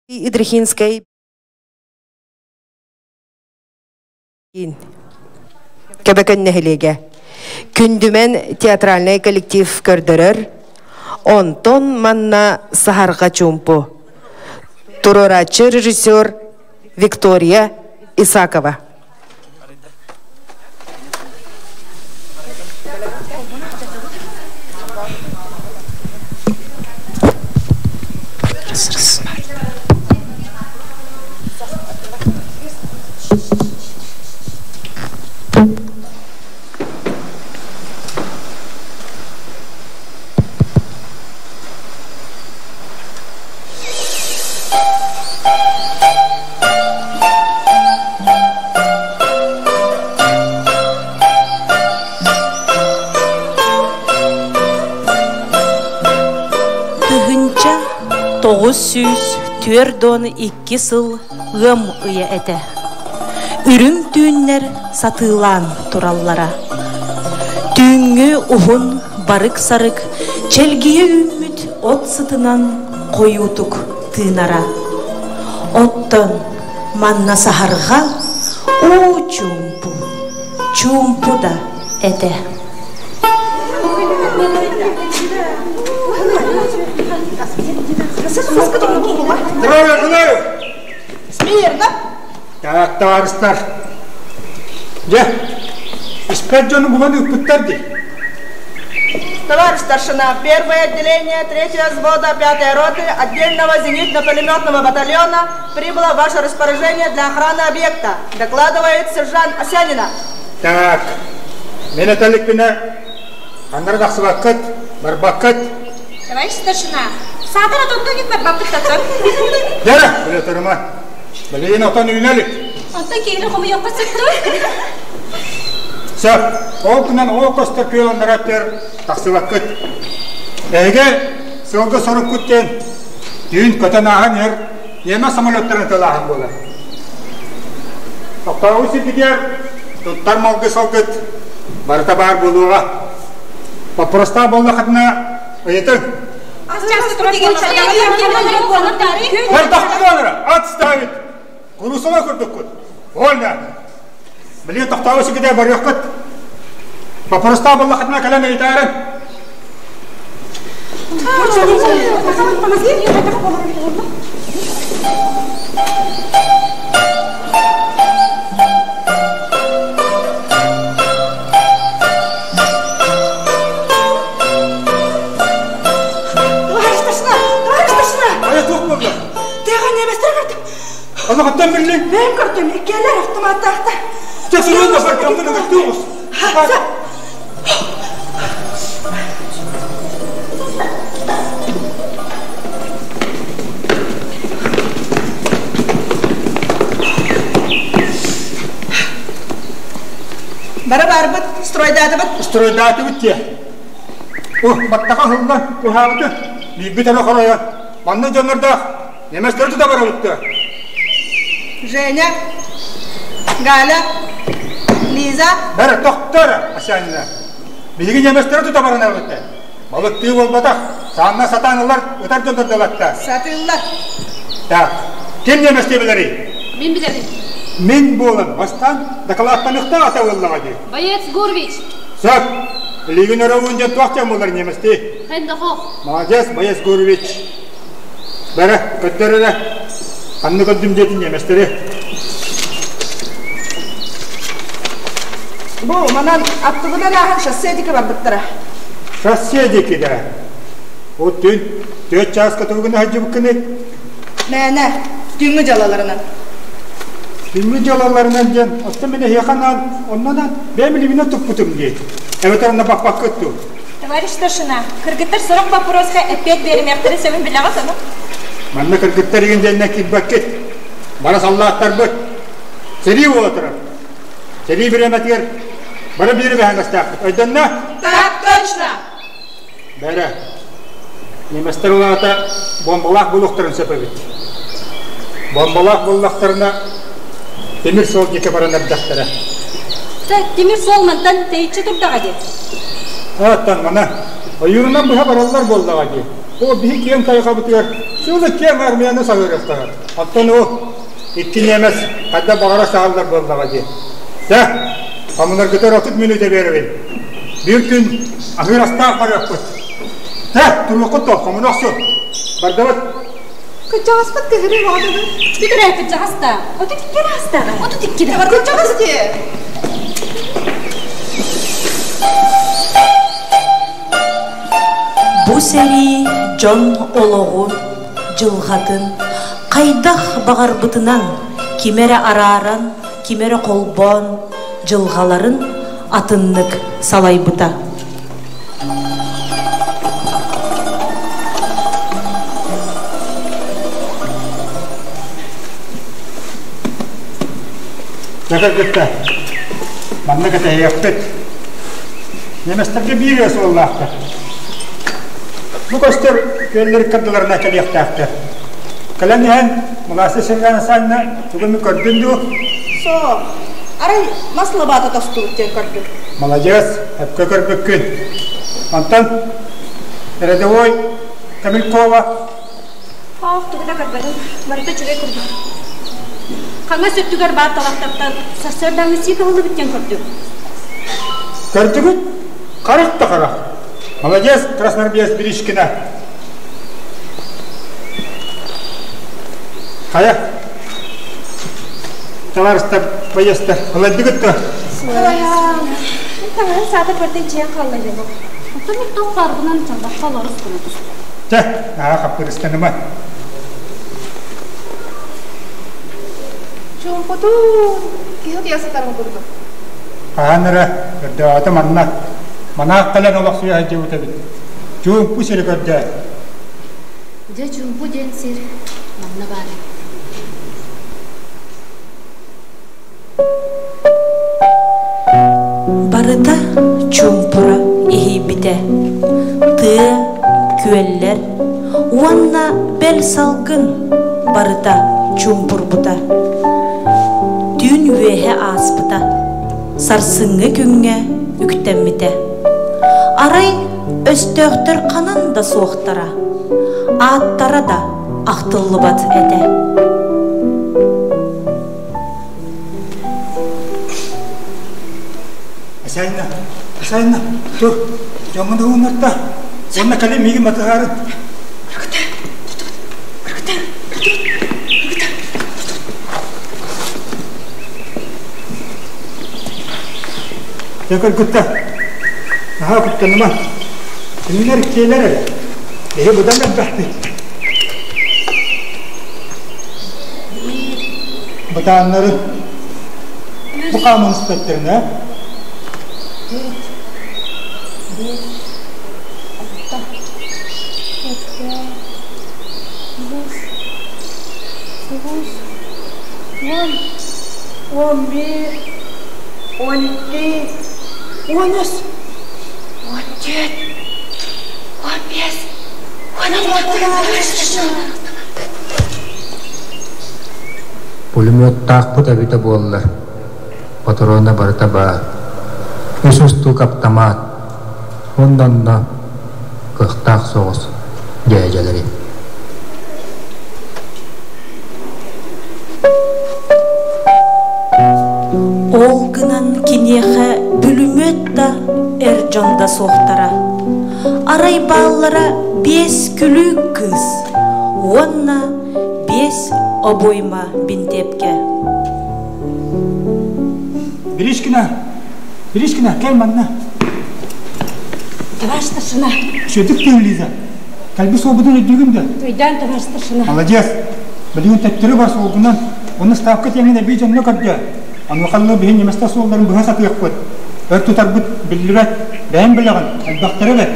Идрихинскай Көбөкөн нэһилиэгэ. Күндүмэн театральнай коллектив көрдөрөр. Онтон манна Саһарҕа чуумпу. Туруорааччы режиссер Виктория Исакова. 1942 сыл ыам ыйа этэ. Үрүҥ түүннэр сатыылаан тураллара. Түүҥҥү уһун барык-сарык чэлгийэ үүммүт от сытынан хойуутук тыынара. Оттон манна саһарҕа уу чуумпу, чуумпу да этэ. Смирно! Так, товарищтар. Дьэ, испэт дьону булан ыыппыттар дии. Товарищ старшина, первое отделение третьего взвода пятой роты отдельного зенитно-пулеметного батальона прибыло в ваше распоряжение для охраны объекта, докладывает сержант Осянина. Так, мен этэликпинэ ханнара тахсыбаккыт, барбаккыт. Товарищ старшина, саатар отонтон кит барбаппыт таттан. Дьэ, билэ турма. Билигин отон үүнэ илик. Онтон киһини хомуйуохха сөп дуо? Сөп. Ол гынан ол көстөр күөл төр тахсыбаккыт. Эһиги сылгы соруккут диэн түүн көтөн ааһан иһэр Ема самолеттарын тылааһын буолар. Тохтообут сиргитигэр туттар малгы салгыт барыта баар буолуоҕа. Боппуруостаах буоллахытына ыйытыҥ. Көрдөхтөрө отставить! Курусула курдуккут. Вольно! Билигин тохтообу сигидэ барыаххыт. Боппуруостаах буоллаххытына кэлэн ыйытаарыҥ. Товарищ старшина! Товарищ старшина! Айа туох буолла? Тыаҕа немецтэр көрдүм. Олохоттон биллиҥ? Бэйэм көрдүм, иккиэлэр автоматтаахтар. Чэ, суруйун да баркаммын ыгыртыы оҕус. Бары барбыт, стройдаатыбыт. Стройдаатыбыт диэ. О, баттаха аһыллан, уһаабыты. Биирбит эрэ хоройон. Манна дьоннордоох немецтэр тута барабытта. Женя, Галя, Лиза. Бары тохтор, Асянина. Биһиги немецтери тута баран эбиттэ. Балыктыы буолбатах. Саанна сатаан ылар, ытар дьоннордолатта. Сатыыллар. Так, ким немецтии билэрий? Мин билэбин. Мин буолан бастаан дакылааттаныхтаах ата ыллаҕа дии. Боец Гурвич. Сөп. Билигин өрөбүн дьэ туох дьон буолар немецтии? Хендохов. Молодец, боец Гурвич. Бэрэ, көрдөр эрэ. Ханна көрдүм диэтин немецтэри. Бу манан аттыбынан ааһан шоссе диэки барбыттара. Шоссе диэки да. Ол түн түөрт чааска тугуна сылдьыбыккыный? Мээнэ, түүҥҥү дьыалаларынан. Түүҥҥү дьыалаларынан диэн, оттон мин эһиэхэ анаан, оннунан бэйэм илиибинэн туппутум дии. Эбэтэр онно баппаккыт дуу? Товарищ старшина, кыргыттар сорох боппуруоска эппиэт биэримиэхтэрин сөбүн билэҕит ону? Манна кыргыттар игин диэннэ киирбэккит. Бары саллааттарбыт. Сэрии буола турар. Сэрии бириэмэтигэр бары биир бэһэҥэстээхпит. Өйдөннө? Так точно! Бэрэ, немецтэр улаата бомбалаах буолуохтарын сөп эбит. Бомбалаах буоллахтарына тимир суол диэки баран эрдэхтэрэ. Тимир суол мантан тэйиччи турдаҕа дии. Оттон мана ойуурунан быһа бараллар буоллаҕа дии. Ол биһи киэҥ тайҕабытыгар сылы киэҥ армияны саһыарыахтара. Оттон ол икки немец хайда баҕара саһаллар буоллаҕа дии. Дьэ, хомунаргытыгар 30 мүнүүтэ биэрэбин. Биир күн аһыыр астаах барыахпыт. Тэ, туруоххут то, хомуна охсун. Бардыбыт. Кырдьаҕаспыт кыһырыы оҕотугу. Бүтүрээ кырдьаҕаста. 32 аастаҕа. 32 да. Кырдьаҕас дии. Бу сэрии дьон олоҕун, дьылҕатын хайдах баҕарбытынан ким эрэ арааран, ким эрэ холбоон дьылҕаларын атыннык салайбыта. Дьэ манна кэтэһиэхпит. Немецтэргэ биир суоллаахтар. Бу көстөр күөллэр ыккардыларына кэлиэхтээхтэр. Кэлэн иһэн Мылаасы Сергей Санна тугу эмэ көрдүн дуу? Суох. Арай мас лабаата тостубут диэн көрдүм. Маладьыас, өпкө көрбүккүн. Онтон рядовой Камилькова Оох, тугу да көрбөтүм. Барыта үчүгэй курдук. Хаҥас өттүгэр баар талахтартан сарсыардааҥҥы сии кыһыллыбыт диэн көрдүм. Көрдүгүт? Харах да харах. Молодец, красноармеец Беришкина. Хайа, Товарыстар, поездтар, ылайдыгыт да? Сылайан. Таҥаһын саата көрдөн дьиэ хаалла дьэ. Оттон мин туох баарбынан чалбахха олорус гына түстэ. Чэ, наһаа хаппырыстаныма. Чуумпутун, киһи утуйа сытарын курдук. Хаһан эрэ көрдөөтө манна. Манаах кэлэн олохсуйа сылдьыбыт эбит. Чуумпу сири көрдөө. Дьэ чуумпу диэн сир манна баар эбит. Барыта чуумпура иһийбитэ. Тыа, күөллэр уонна бэл салгын барыта чуумпурбута. Түүн үөһэ ааспыта, сарсыҥҥы күҥҥэ үктэммитэ. Арай өстөөхтөр ханан да суохтара. ааттара да ахтыллыбат этэ. Асайна, Асайна, тур, дьоҥҥун уһуннарта. Уонна кэлин миигин батыһаарын. Дьэ кыргыттар, наһаа куттаныма. Кинилэр иккиэлэр эрэ. Биһи быдан элбэхпит. Бытааннары бу хааман испэттэринэ Төрт, бес, алта, сэттэ, тоҕус, тоҕус, уон, 11, 12, 13, 14, 15, 16. Пулеметтаахпыт эбитэ буоллар, ботуруона барыта баар. Үс устуук аптамаат, уонна онно кыахтаах соҕус дьээдьэлэри. Ол гынан киниэхэ бүлүмүөт да, эр дьон да суохтара. Арай бааллара биэс күлүүк кыыс уонна биэс обойма бинтиэпкэ. Гришкина! Гришкина, кэл манна! Товарищ старшина. Сөтүк тыын, Лиза. Кэлби суолбутун өйдүүгүн да? Өйдөөн, товарищ старшина. Молодец. Билигин төттөрү бар суолгунан, уонна ставка тиэҥин эбии дьонно көрдөө. Онуоха биһи немецтэр суолларын быһа сатыахпыт. Өр тутарбыт биллибэт. Бэйэҥ билэҕин, элбэхтэрэ бэрт.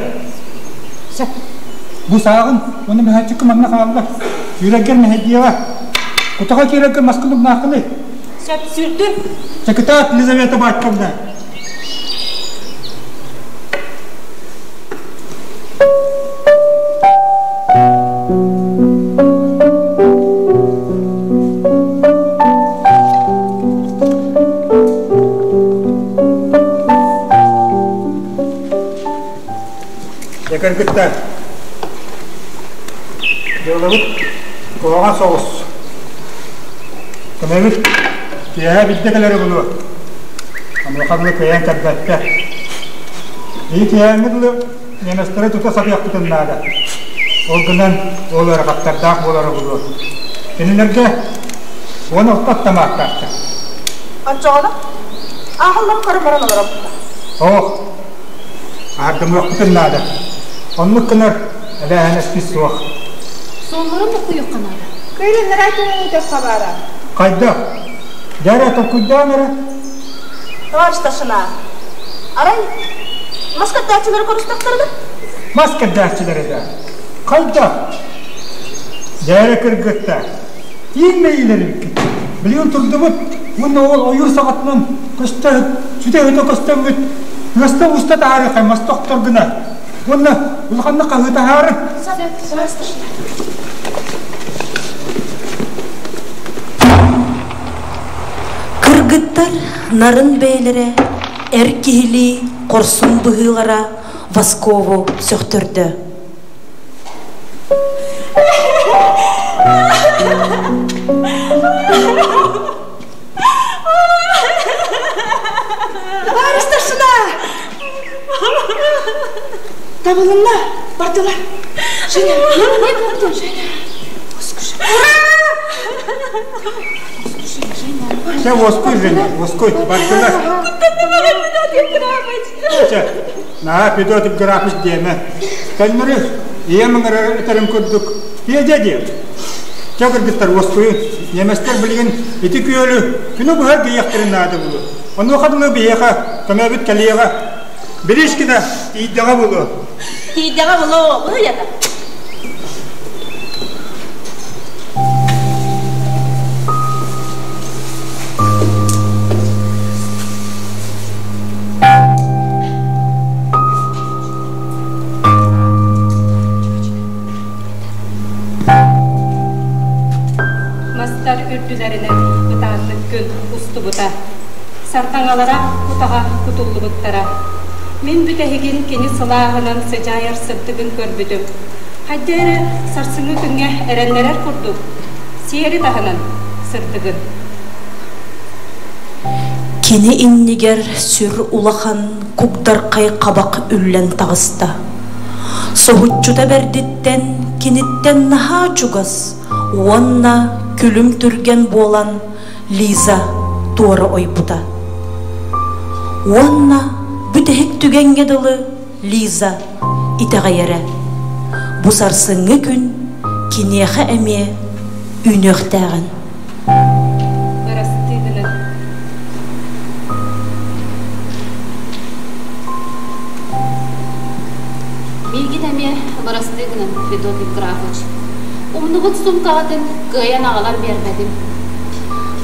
Сөп. Бу сааҕын уонна мөһөөччүккэ манна хаалла. Сүүрэргэр мэһэйдиэҕэ. Кутаҕа киирэргэ маскын угнааххыный? Сөп, сүүрдүм. Секретарь Лизавета Батьковна. Дьэ кыргыттар, дьыалабыт куһаҕан соҕус. Көмөбүт киэһэ биирдэ кэлэрэ буолуо. Онуоха дылы кыайан кэлбэттэр. Биһи киэһээҥҥи дылы немецтэри тута сатыахпытын наада. Ол гынан ол ыарахаттардаах буолара буолуо. Кинилэргэ 16 аттамааттаахтар. Оччоҕуна ааһалларын көрөн баран олоробут. Оох, аһардымыахпытын наада. Оннук гынар эбээһинэспит суох. Суолларын буккуйуохха наада. Кыырыннара түҥүтэ хабара. Хайдах? Дьэ эрэ толкуйдаан эрэ. Товарищ старшина, арай мас кэрдээччилэри көрүстэхтэринэ? Мас кэрдээччилэри да? Хайдах? Дьэ эрэ кыргыттар, тииҥ мэйиилэрибиккит. Билигин турдубут уонна ол ойуур саҕатынан көстө сүтэ өтө көстөммүт тыаста уста таарыхай мас тохтор гына уонна улаханнык хаһыытаһаары. Кыргыттар нарын бэйэлэрэ эр киһилии хорсун быһыылара Воскову сөхтөрдө. Товарищ старшина! Табылынна, бардылар. Женя, Женя. Чэ, уоскуй, Женя, уоскуй, бардылар. Чэ, наһаа Федот Графыч диэмэ. Көннөрү ийэм ыҥырар этэрин курдук Федя диэм. Чэ, кыргыттар, уоскуйун. Немецтэр билигин ити күөлү күнү быһа эргийиэхтэрин наада буолуо. Онуоха дылы биһиэхэ көмөбүт кэлиэҕэ. Билишкина тиийдэҕэ буолуо. Тиийдэҕэ буолуо, быһыйата. Мастар үрдүлэринэн бытааннык күн устубута. Сардаҥалара кутаҕа кутуллубуттара. Мин бүтэһигин кини сылааһынан сыдьаайар сырдыгын көрбүтүм. Хайда эрэ сарсыҥҥы күҥҥэ эрэннэрэр курдук, сиэри таһынан сырдыгын. Кини иннигэр сүр улахан кугдархай хабах үллэн таҕыста. Соһуччута бэрдиттэн киниттэн наһаа чугас уонна күлүм түргэн буолан Лиза туора ойбута. Уонна бүтэһик түгэҥҥэ дылы Лиза итэҕэйэрэ. Бу сарсыҥҥы күн киниэхэ эмиэ үүнүөхтээҕин. Бырастыы гынан. Миигин эмиэ бырастыы гынан, Федот Евграфович. Умнубут суумкаҕытын кыайан аҕалан биэрбэтим.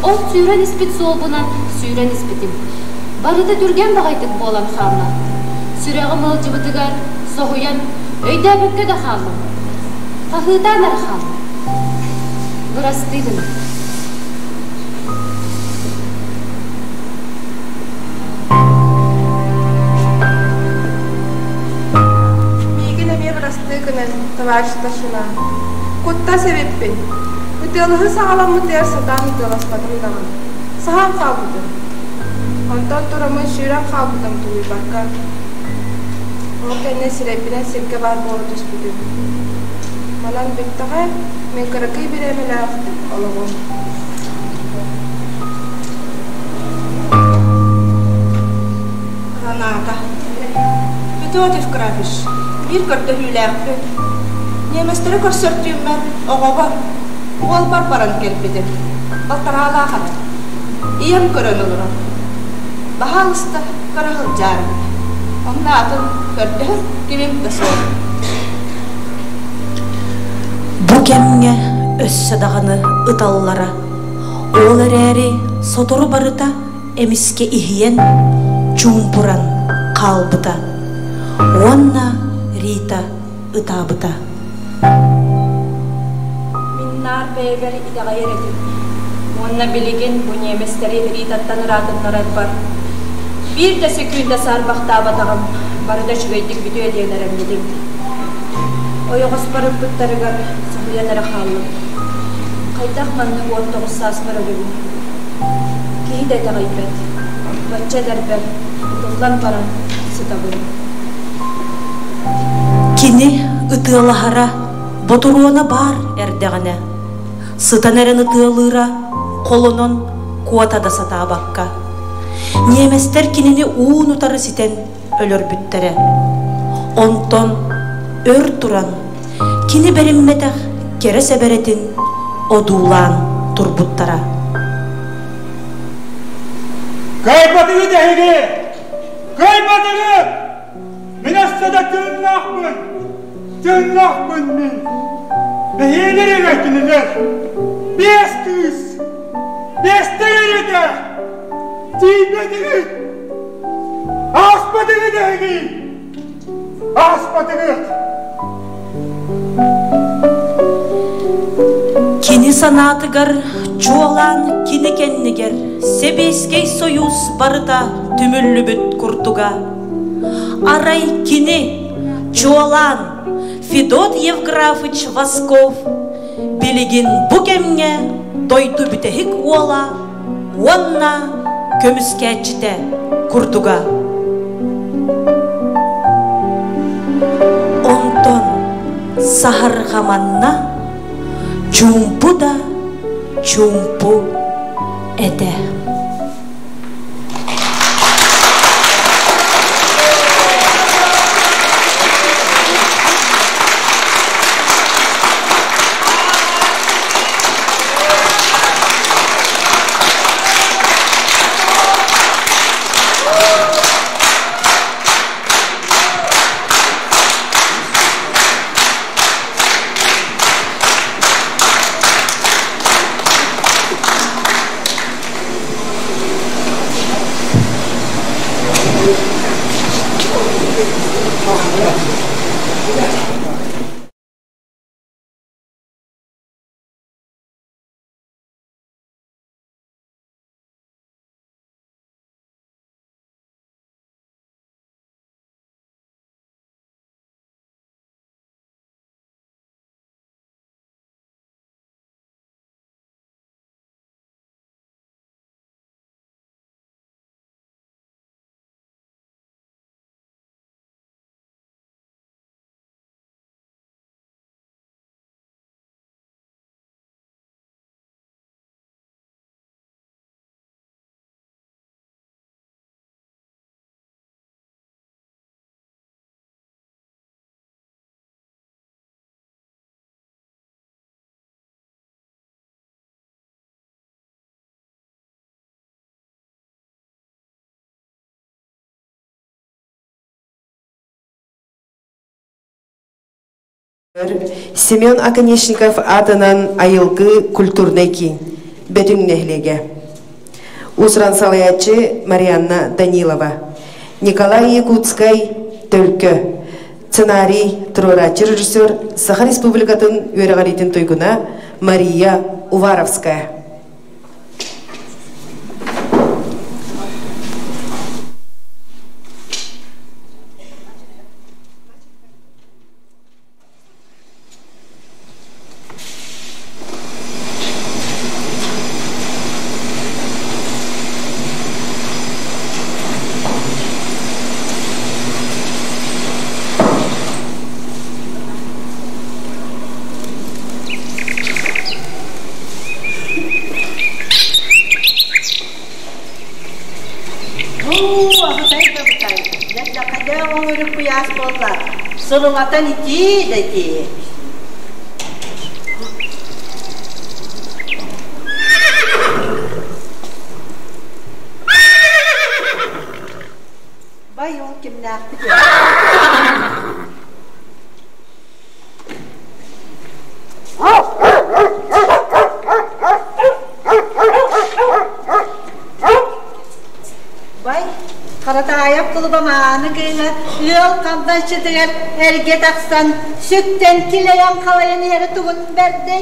Ол сүүрэн испит суолбунан сүүрэн испитим. Барыта түргэн баҕайытык буолан хаалла. Сүрэҕим ыалдьыбытыгар соһуйан, өйдөөбөккө да хааллым. Хаһыытаан эрэ хааллым. Бырастыы гына. Миигин эмиэ бырастыы гынан, товарищ старшина. Куттас эбиппин. Ытыалаһыы саҕаламмытыгар сатаан ытыаласпатым даҕаны. Саһан хаалбытым. Онтон тураммын сүүрэн хаалбытым тулуйбакка. Ол кэннэ сирэйбинэн сиргэ баар буола түспүтүм. Манан бүттэҕэ, мин кыракый бириэмэлээх олоҕум. Граната. Петр Евграфович, биир көрдөһүүлээхпин. Немецтэри көрсөр түүммэр оҕобор, уолбар баран кэлбитим. Балтараалаах этэ. Ийэм көрөн олорор. Баһаалыста көрө сылдьаарыҥ. Онно атын көрдөһөр кимим да суох. Бу кэмҥэ өссө даҕаны ыталлара. Ол эрээри сотору барыта эмискэ иһийэн, чуумпуран хаалбыта. Уонна Рита ытаабыта. Мин наар бэйэбэр итэҕэйэр этим. Уонна билигин бу ньиэмэстэри Ритаттан ыраатыннарарбар биир да сөкүүндэ саарбахтаабатаҕым, барыта үчүгэйдик бүтүө диэн эрэммитим. Ойоҕоспор ыппыттарыгар соһуйан эрэ хааллым. Хайдах маннык 19 сааспар өлөбүн? Киһи да итэҕэйбэт. Бачча эдэрбэр ытыллан баран сытабын. Кини ытыалаһара ботуруона баар эрдэҕинэ, сытан эрэн ытыалыыра холонон куота да сатаабакка. Ньиэмэстэр кинини уун-утары ситэн өлөрбүттэрэ. Онтон өр туран кини бэриммэтэх кэрэ сэбэрэтин одуулаан турбуттара. Кыайбатыгыт эһиги! Кыайбатыгыт! Мин өссө да тыыннаахпын! Тыыннаахпын мин! Бэһиэлэр эрэ кинилэр! Биэс кыыс! Биэстэр эрэтэ! Тиийбэтигит! Ааспатыгыт эһиги! Ааспатыгыт! Кини санаатыгар, чуолаан кини кэннигэр Сэбиэскэй Сойуус барыта түмүллүбүт курдуга. Арай кини, чуолаан Федот Евграфович Восков, билигин бу кэмҥэ дойду бүтэһик уола уонна көмүскээччитэ курдуга. Онтон саһарҕаманна чуумпу да чуумпу этэ. Семен Оконешников аатынан Айылгы культурнай киин, Бөтүҥ нэһилиэгэ. Уус-уран салайааччы Марианна Данилова. Николай Якутскай, Төлкө. Сценарий туруорааччы режиссер Саха Республикатын үөрэҕириитин туйгуна Мария Уваровская. Уу, абытай да абытай, дьэ оҥору куйаас буолла, сылылатан итии да итии. Бай ол кимнээхпит Бай, Харатаайап кулуба мааны кыыһа ыал хамначчытыгар эргэ тахсан, сүктэн килэйэн-халайан иһэрэ тугун бэрдэй?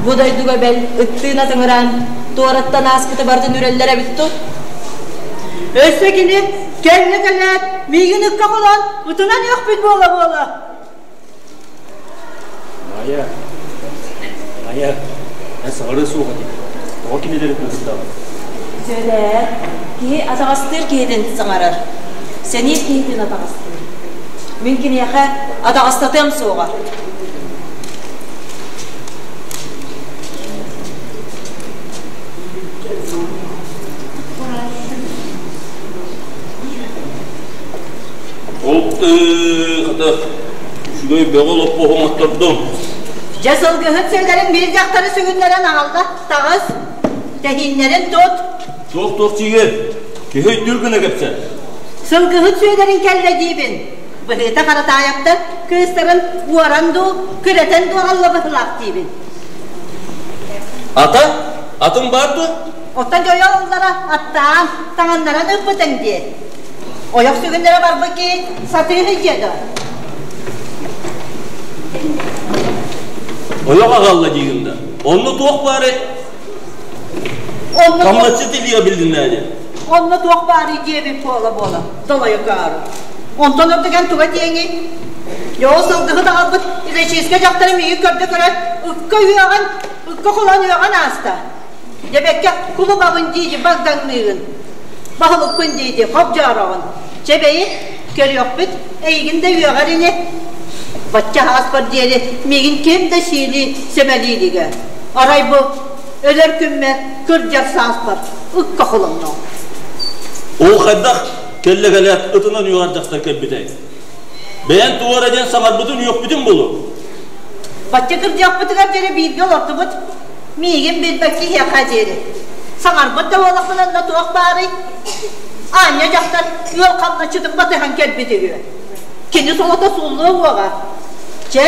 Бу дойдуга бэл ыттыын атыҥыраан, туораттан ааспыты барытын үрэллэр эбит тут. Өссө кини кэннэ кэлээт, миигин ыкка холоон, ытынан үөхпүт буола-буола. Майа, Майа, эн саҥарыы суох этиҥ. Тоҕо кинилэри кыыстаҕын? Дьөлээр, киһи атаҕастыыр киһитин саҥарар, сэниир киһитин атаҕастыыр. Мин киниэхэ атаҕастатыам суоҕа. Ол хата үчүгэй бөҕө олоппоһу оҥоттордум. Дьэ сылгыһыт сүөлэрин биир дьахтары сүгүннэрэн аҕалла. Таҕыс, тэһииннэрин тут. Туох-туох тиийэр? Киһи өйдүүр гына кэпсээ. Сылгыһыт сүөлэрин кэллэ диибин. Быһыыта Харатаайаптар кыыстарын уоран дуу, күрэтэн дуу аҕалла быһылаах диибин. Ата? Атын баар дуо? Оттон дьойо ыллара аттаан, таҥаннаран ыппытыҥ дии. Ойох сүгүннэрэ барбыт киһи сатыыһы дьиэ да. Ойох аҕалла диигин да. Онно туох баарый? Онно Хамначчы тилиэ билиннэ диэн. Онно туох баарый диэбит буола-буола, долойо көөрү. Онтон ордуган туга диэҥий? Дьоо сылгыһыт аҕалбыт изэчиискэ дьахтары миигин көрдө көрөөт, ыкка үөҕэн, ыкка холоон үөҕэн ааста. Дьэбэккэ кулубабын дии багдаҥныыгын, баһылыкпын дии хобдьоороҕун. Чэ бэйи, көрүөхпүт, эйигин да үөҕэр ини. Бачча ааспар диэри миигин ким да сиилии сэмэлии илигэ. Арай бу өлөр күммэр кырдьар сааспар ыкка холонноох. Ол хайдах кэллэ кэлээт ытынан үөҕэр дьахтар кэлбитэй? Бэйэҥ тугу эрэ диэн саҥарбытын үөхпүтүн булу. Бачча кырдьыахпытыгар диэри бииргэ олордубут. Миигин билбэт киһиэхэ диэри. Саҥарбыт да буоллахпына онно туох баарый? Аанньа дьахтар ыал хамначчытын батыһан кэлбит үһү. Кини солото сууллуо уоҕа. Чэ,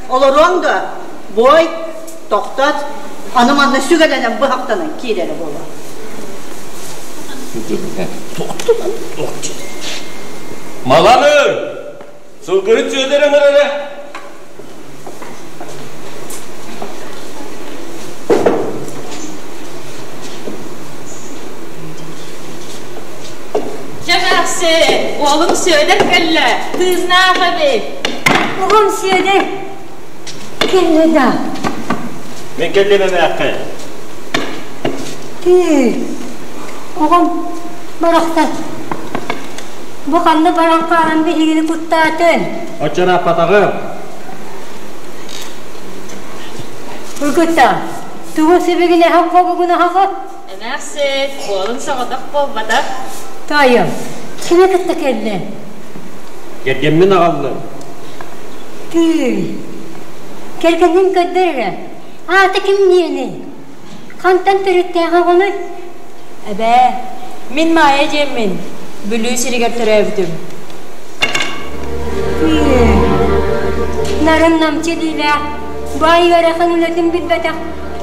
олоруоҥ дуо? Буой, тохтот, аны манна сүгэлэнэн быһахтанан киирэрэ буолуо. Маланы! Сылгыһыт Сүөдэр ыҥырара. Дьэ эмээхсин, уолум Сүөдэр кэллэ, тыыннаах эбит. Оҕом Сүөдэр кэллэ да? Мин кэллим эмээххин. Тыы, оҕом барахсан Бу ханна баран хаалан биһигини куттаатын? Оччорааппатаҕым. Угута, тугу сибигинэһэн хобугунаһаҕыт? Эмээхсин, уолуҥ соҕотох буолбатах. Таайым, кими кытта кэллиҥ? Кэргэммин аҕаллым. Тыый, кэргэниҥ көрдөр эрэ, аата ким диэний? Хантан төрүттээх оҕонуй? Эбээ, мин Маайа диэммин, Бүлүү сиригэр төрөөбүтүм. Нарын намчы илиилээх, баай ыарахан үлэтин билбэтэх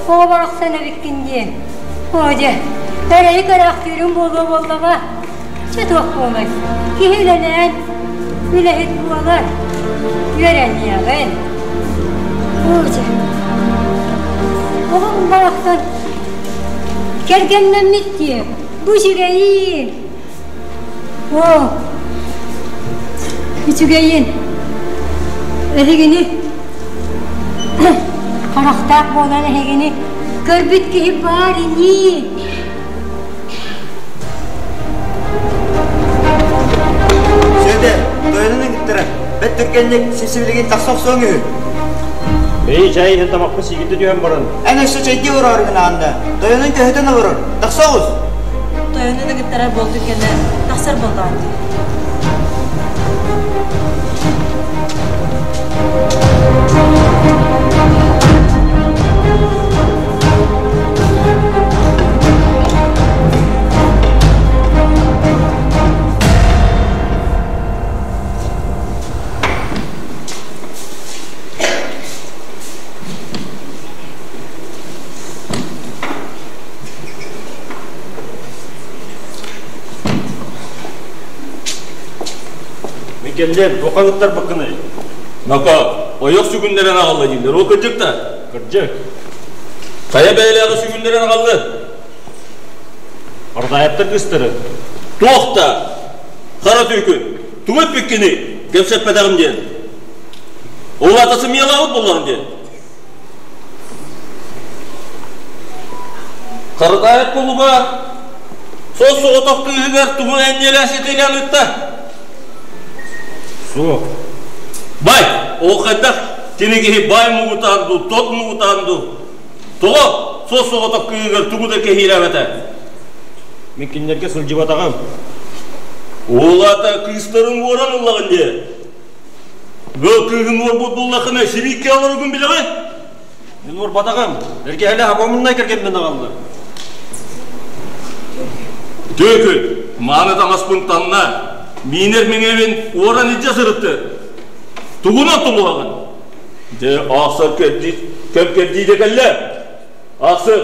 оҕо барахсан эбиккин диэн. Оо дьэ, эрэйи көрөөхтүүрүҥ буолуо буоллаҕа. Чэ туох буолуой, киһи үлэлээн, үлэһит буолар, үөрэниэҕин. Оо дьэ, оҕом барахсан кэргэннэммит дии, бу үчүгэйиин. Оо, үчүгэйин, эһигини харахтаах буолан эһигини көрбүт киһи баар ини. Сүөдэр, тойонун ыҥыттара, бэрт түргэнник сипсибилигин тахса охсуоҥ үһү. Бэйи чай иһин тамахпын сиигирдэ түһэн баран. Эн өссө чэйдии олороору аанда. Тойонун көһүтэн олорор. Тахса оҕус! Тойонун ыҥыттарар буолтун кэннэ тахсар буоллаҕын дии. Микеллер, туохха ыттарбыккыный? Нака, ойох сүгүннэрэн аҕалла дииллэр. Ол кырдьык да? Кырдьык. Хайа бэйэлээҕи сүгүннэрэн аҕалла? Ардаайаптар кыыстары. Туох да! Хара түүкүн! Тугу эппиккиний? Кэпсэппэтэҕим диэн. Ол аата сымыйалаабыт буоллаҕым диэн. Харатаайап кулуба сос соҕотох кыыһыгар тугу энньэлээн ситиилээн ыытта? Суох. Бай, ол хайдах кини киһи бай муҥутаан дуу, тот муҥутаан дуу? Тоҕо сос соҕотох кыыһыгар тугу да кэһиилээбэтэ? Мин кинилэргэ сылдьыбатаҕым. Ол аата кыыстарын уоран ыллаҕын дии. Бу кыыһын уорбут буллахына сибииккэ олоругун билэҕин? Мин уорбатаҕым. Эргэһэлээх обомуннай кэргэммин аҕаллым. Түөкүн, мааны таҥаспын танна, миинэр миҥэбин уоран илдьэ сырытты. Тугунан тулуһаҕын? Дьэ, аахсар кэрдии, кэм кэрдиитэ кэллэ. Аахсыр.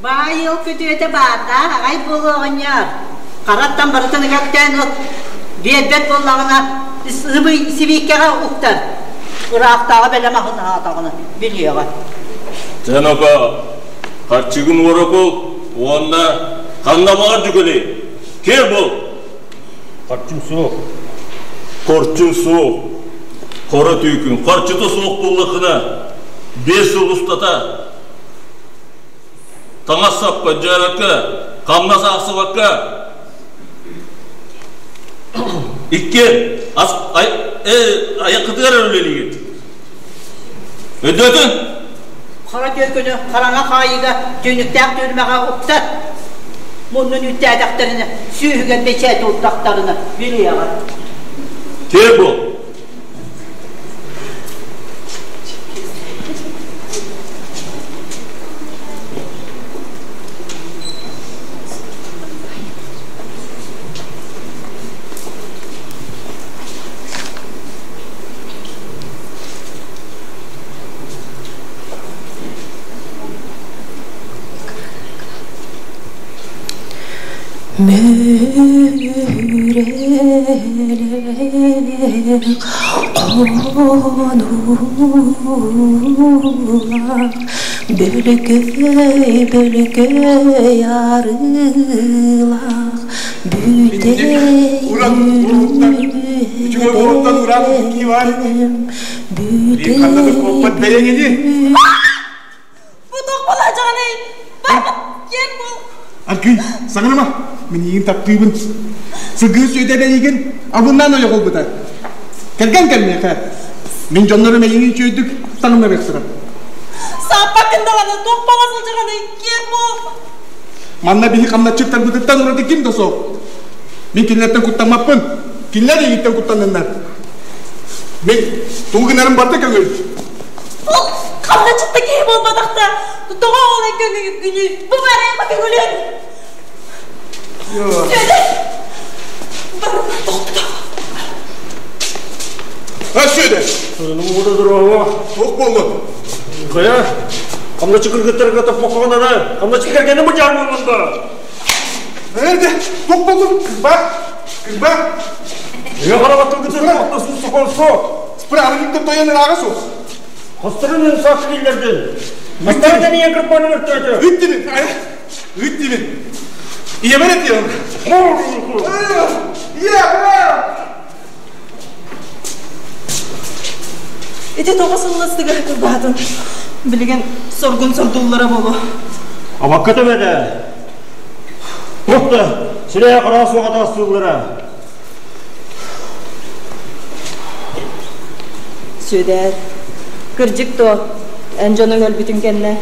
Баай ыал күтүөтэ баардаах аҕай буолуо оҕонньор. Хараттан барытын ыгаттаан от биэрбэт буоллаҕына сибииккэҕэ уктар. Ыраахтааҕы бэлэм аһын аһаатаҕына билиэҕэ. Чэноко, харчыгын уоракул уонна ханна баҕар дьүкэлий. Киэр буол. Харчым суох. Харчым суох. Хара түүкүн харчыта суох буоллаххына, 5 сыл устата таҥас саппа дьааракка, хамнас аахсыбакка икки ас айаккытыгар үлэлиигит. Өйдөөтүн? Хара түөкүнү хараҥа хаайыыга түүнүктээх түрмэҕэ уктар. Муннун үттээтэхтэринэ, сүүһүгэр бэчээт уурдахтарына билиэҕэ. Киэр буол. Мөрелек хонуулар бөлөкөй бөлөкөй арыылаах бүтэй Уран уруттан үчүгэй уруттан уран кии бар Биир ханна да куоппат бэйэҥ ини. Бу туох балаачаҕыный? Барбыт киэр бул. Аргыый, саҥарыма. Мин эйигин таптыыбын. Сылгы сүөдэ эйигин албыннаан ойох ылбыта. Кэргэн кэлмиэхэ. Мин дьоннорум эйигин үчүгэйдик таҥыннарыахтара. Сааппаккын даҕаны туох баҕа сылдьаҕыный? Киэр бул. Манна биһи хамначчыттарбытыттан ураты ким да суох. Мин кинилэртэн куттаммаппын. Кинилэр эйигиттэн куттанныннар. Мин тугу гынарым барыта көҥүл. Ол хамначчытта киһи буолбатахта. Тоҕо ол көҥүлгүнүй? Бу барыма көҥүлүн. Сүөдэр! Барыма тохто. Өссө Муҥута дороһуо. Туох буоллун? Хайа, хамначы кыргыттарга топпоккоҕунана, хамначы кэргэни быдьаар буоллун да. Эрде, туох буоллун? Кырба, кырба. Үйэ хараҕа кыргыттар туохта суус соколсо. Справник тойон ырааҕа суох. Хосторун саах киллэрдин. Мастардан ийэ кырбаны өртөөтө. Ыт дибин, ыт дибин. Ийэбэр этиэм. Ийэ, Ити тоҕо сылластыга кырбаатын. Билигин соргун сордуллара буолуо. Абакка төбөдө. Туох да сирэйэ хараҕа суох атаҕастыыллара. Сүөдээр, кырдьык дуо, эн дьонуҥ өлбүтүн кэннэ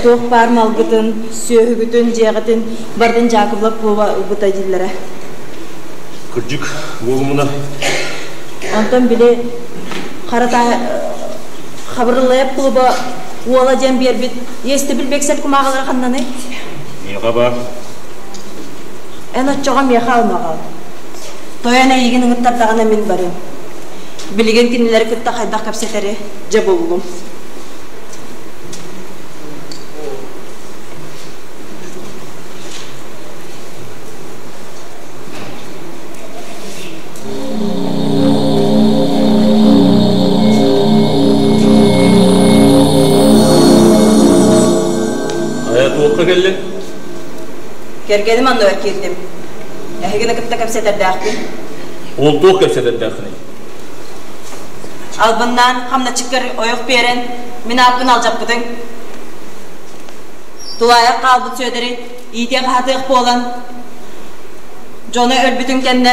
туох баар малгытын, сүөһүгүтүн, дьиэҕитин барытын Дьаакыбылап Вова ылбыта дииллэрэ. Кырдьык, буолумуна. Онтон били хара Хабырыллайап клуба уола диэн биэрбит иэстэбил бэксэл кумааҕылара ханнаный? Миэхэ баар. Эн оччоҕо миэхэ алмаҕал. Тойон эйигин ыҥыттардаҕына мин барыам. Билигин кинилэри кытта хайдах кэпсэтэри дьэ буллум. Хайа туохха кэллиҥ? Кэргэним анныгар киирдим. Эһигини кытта кэпсэтэрдээхпин. Ол туох кэпсэтэрдээххиний? Албыннаан хамначчыккар ойох биэрэн, мин ааппын алдьаппытыҥ. Тулаайах хаалбыт Сүөдэри иитиэх-аһатыах буолан, дьоно өлбүтүн кэннэ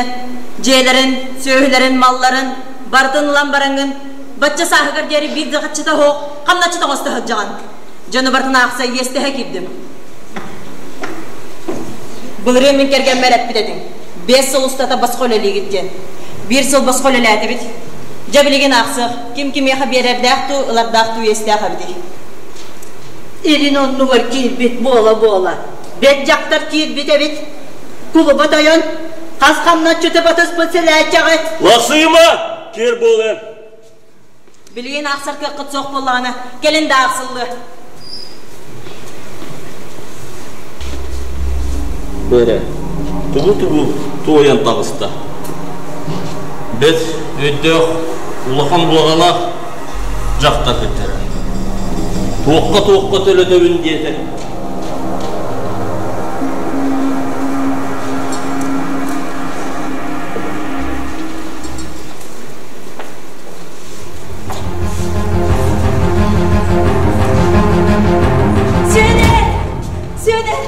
дьиэлэрин, сүөһүлэрин, малларын барытын ылан бараҥҥын, бачча сааһыгар диэри биир да хаччыта суох хамначчыт оҥосто сылдьаҕын. Дьону барытын аахса иэстэһэ киирдим. Былырыын мин кэргэммэр эппит этиҥ, 5 сыл устата босхо үлэлиигит диэн. Биир сыл босхо үлэлээтибит. Дьэ билигин аахсыах, ким кимиэхэ биэрэрдээх дуу, ылардаах дуу иэстээх эбитий? Илин оннугар киирбит буола-буола, бэт дьахтар киирбит эбит. Кулуба тойон, хас хамначчыты батыспыт сэлээччэҕи. Ласыма, киэр буолан. Билигин аахсар кыаххыт суох буоллаҕына, кэлин да аахсыллыа. Бэрэ, тугу-тугу туойан таҕыста. Бэт өйдөөх, улахан буоҕалаах дьахтар бүттэрэ. Туохха-туохха төлөтөбүн диэтэ. Сүөдэр! Сүөдэр!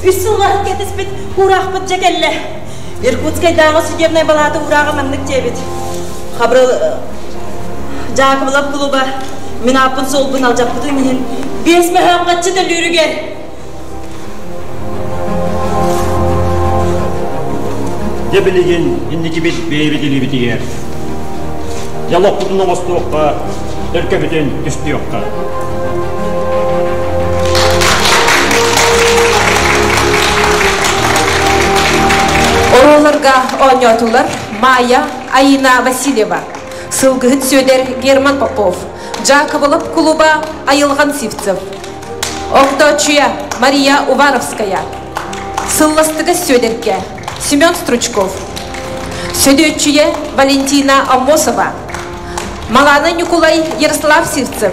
Үс сыллаах кэтэспит уураахпыт дьэ кэллэ. Иркутскайдааҕы судебнай балаата уурааҕа маннык диэбит. Хабырыл Дьаакыбылап кулуба мин ааппын суолбун алдьаппытын иһин биэс мөһөөҥ төлүүрүгэр Дьэ билигин инникибит бэйэбит илиибитигэр. Дьэ олохпутун оҥостуохха, төлкөбүтүн түстүөххэ. Оруолларга оонньоотулар Майя Аина Васильева, Сылгыһыт Сүөдэр Герман Попов, Дьаакыбылап кулуба Айылҕан Сивцев, Огдооччуйа Мария Уваровская, Сылластыга Сүөдэркэ Семен Стручков, Сөдүөччүйэ Валентина Аммосова, Малана Ньукулай Ярослав Сивцев,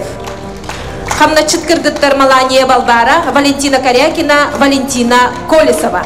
Хамначчыт кыргыттар Малания Балбара, Валентина Корякина, Валентина Колесова.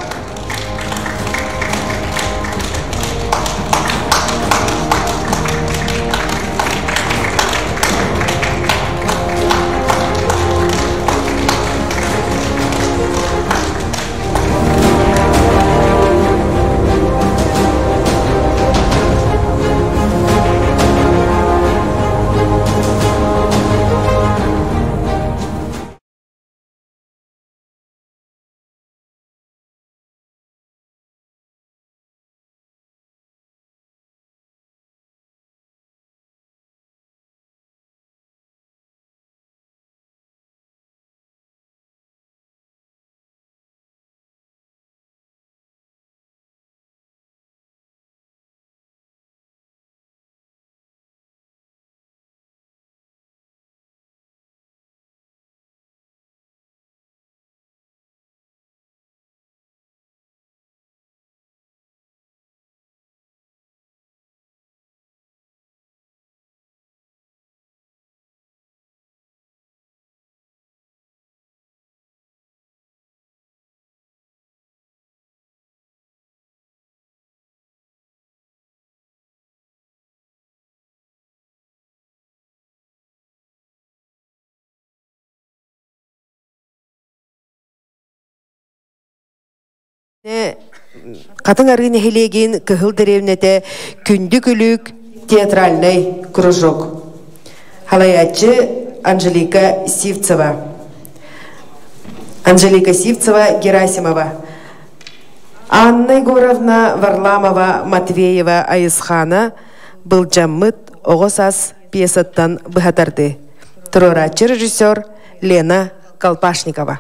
Хатыҥ Арыы нэһилиэгин Кыһыл дэриэбинэтэ Күндү күлүк театральнай кружок. Халайааччы Анжелика Сивцева. Анжелика Сивцева Герасимова. Анна Егоровна Варламова Матвеева Айысхана былдьаммыт оҕо саас пьесаттан быһатарды. Туруорааччы режиссер Лена Колпашникова.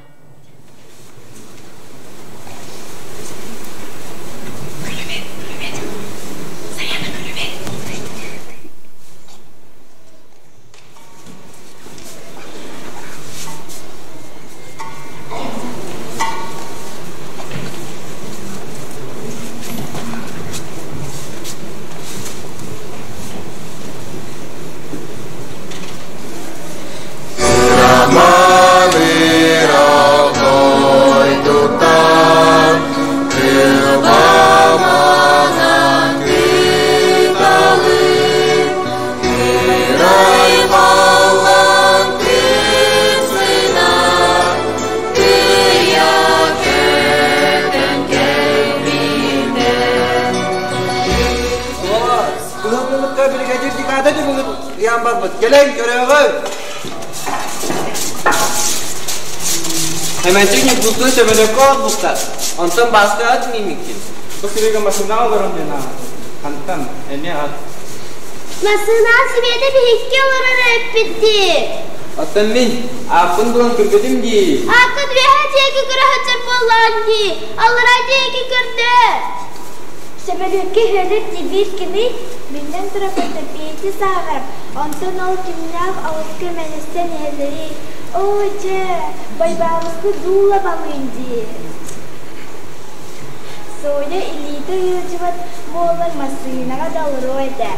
Ыйан барбыт. Кэлэн көрөөҕү. Хэмэнчик Ньукуустун сөмөлөккө олбуттар. Онтон Бааскаҕа тиҥиммиккин. Бу сиргэ массыынаҕа олорон диэн Хантан эмиэ ат. Массыынаҕа Света биһикки олорор эппит дии. Оттон мин ааппын булан көрбөтүм дии. Ааккын үөһэ диэки көрө сылдьар буоллаҕын дии. Аллараа диэки көрдө. Сөмөлүөккэ үһүөнүр дии кимий? Биллэн турар Петя сааһырап, онтон ол кимнээх оҕуска мэҥэстэн иһэллэрий? Оо, дьэ, Байбаабыскы дуула балыын дии. Соня илиитэ ыалдьыбат буоллар массыынаҕа да олоруо этэ.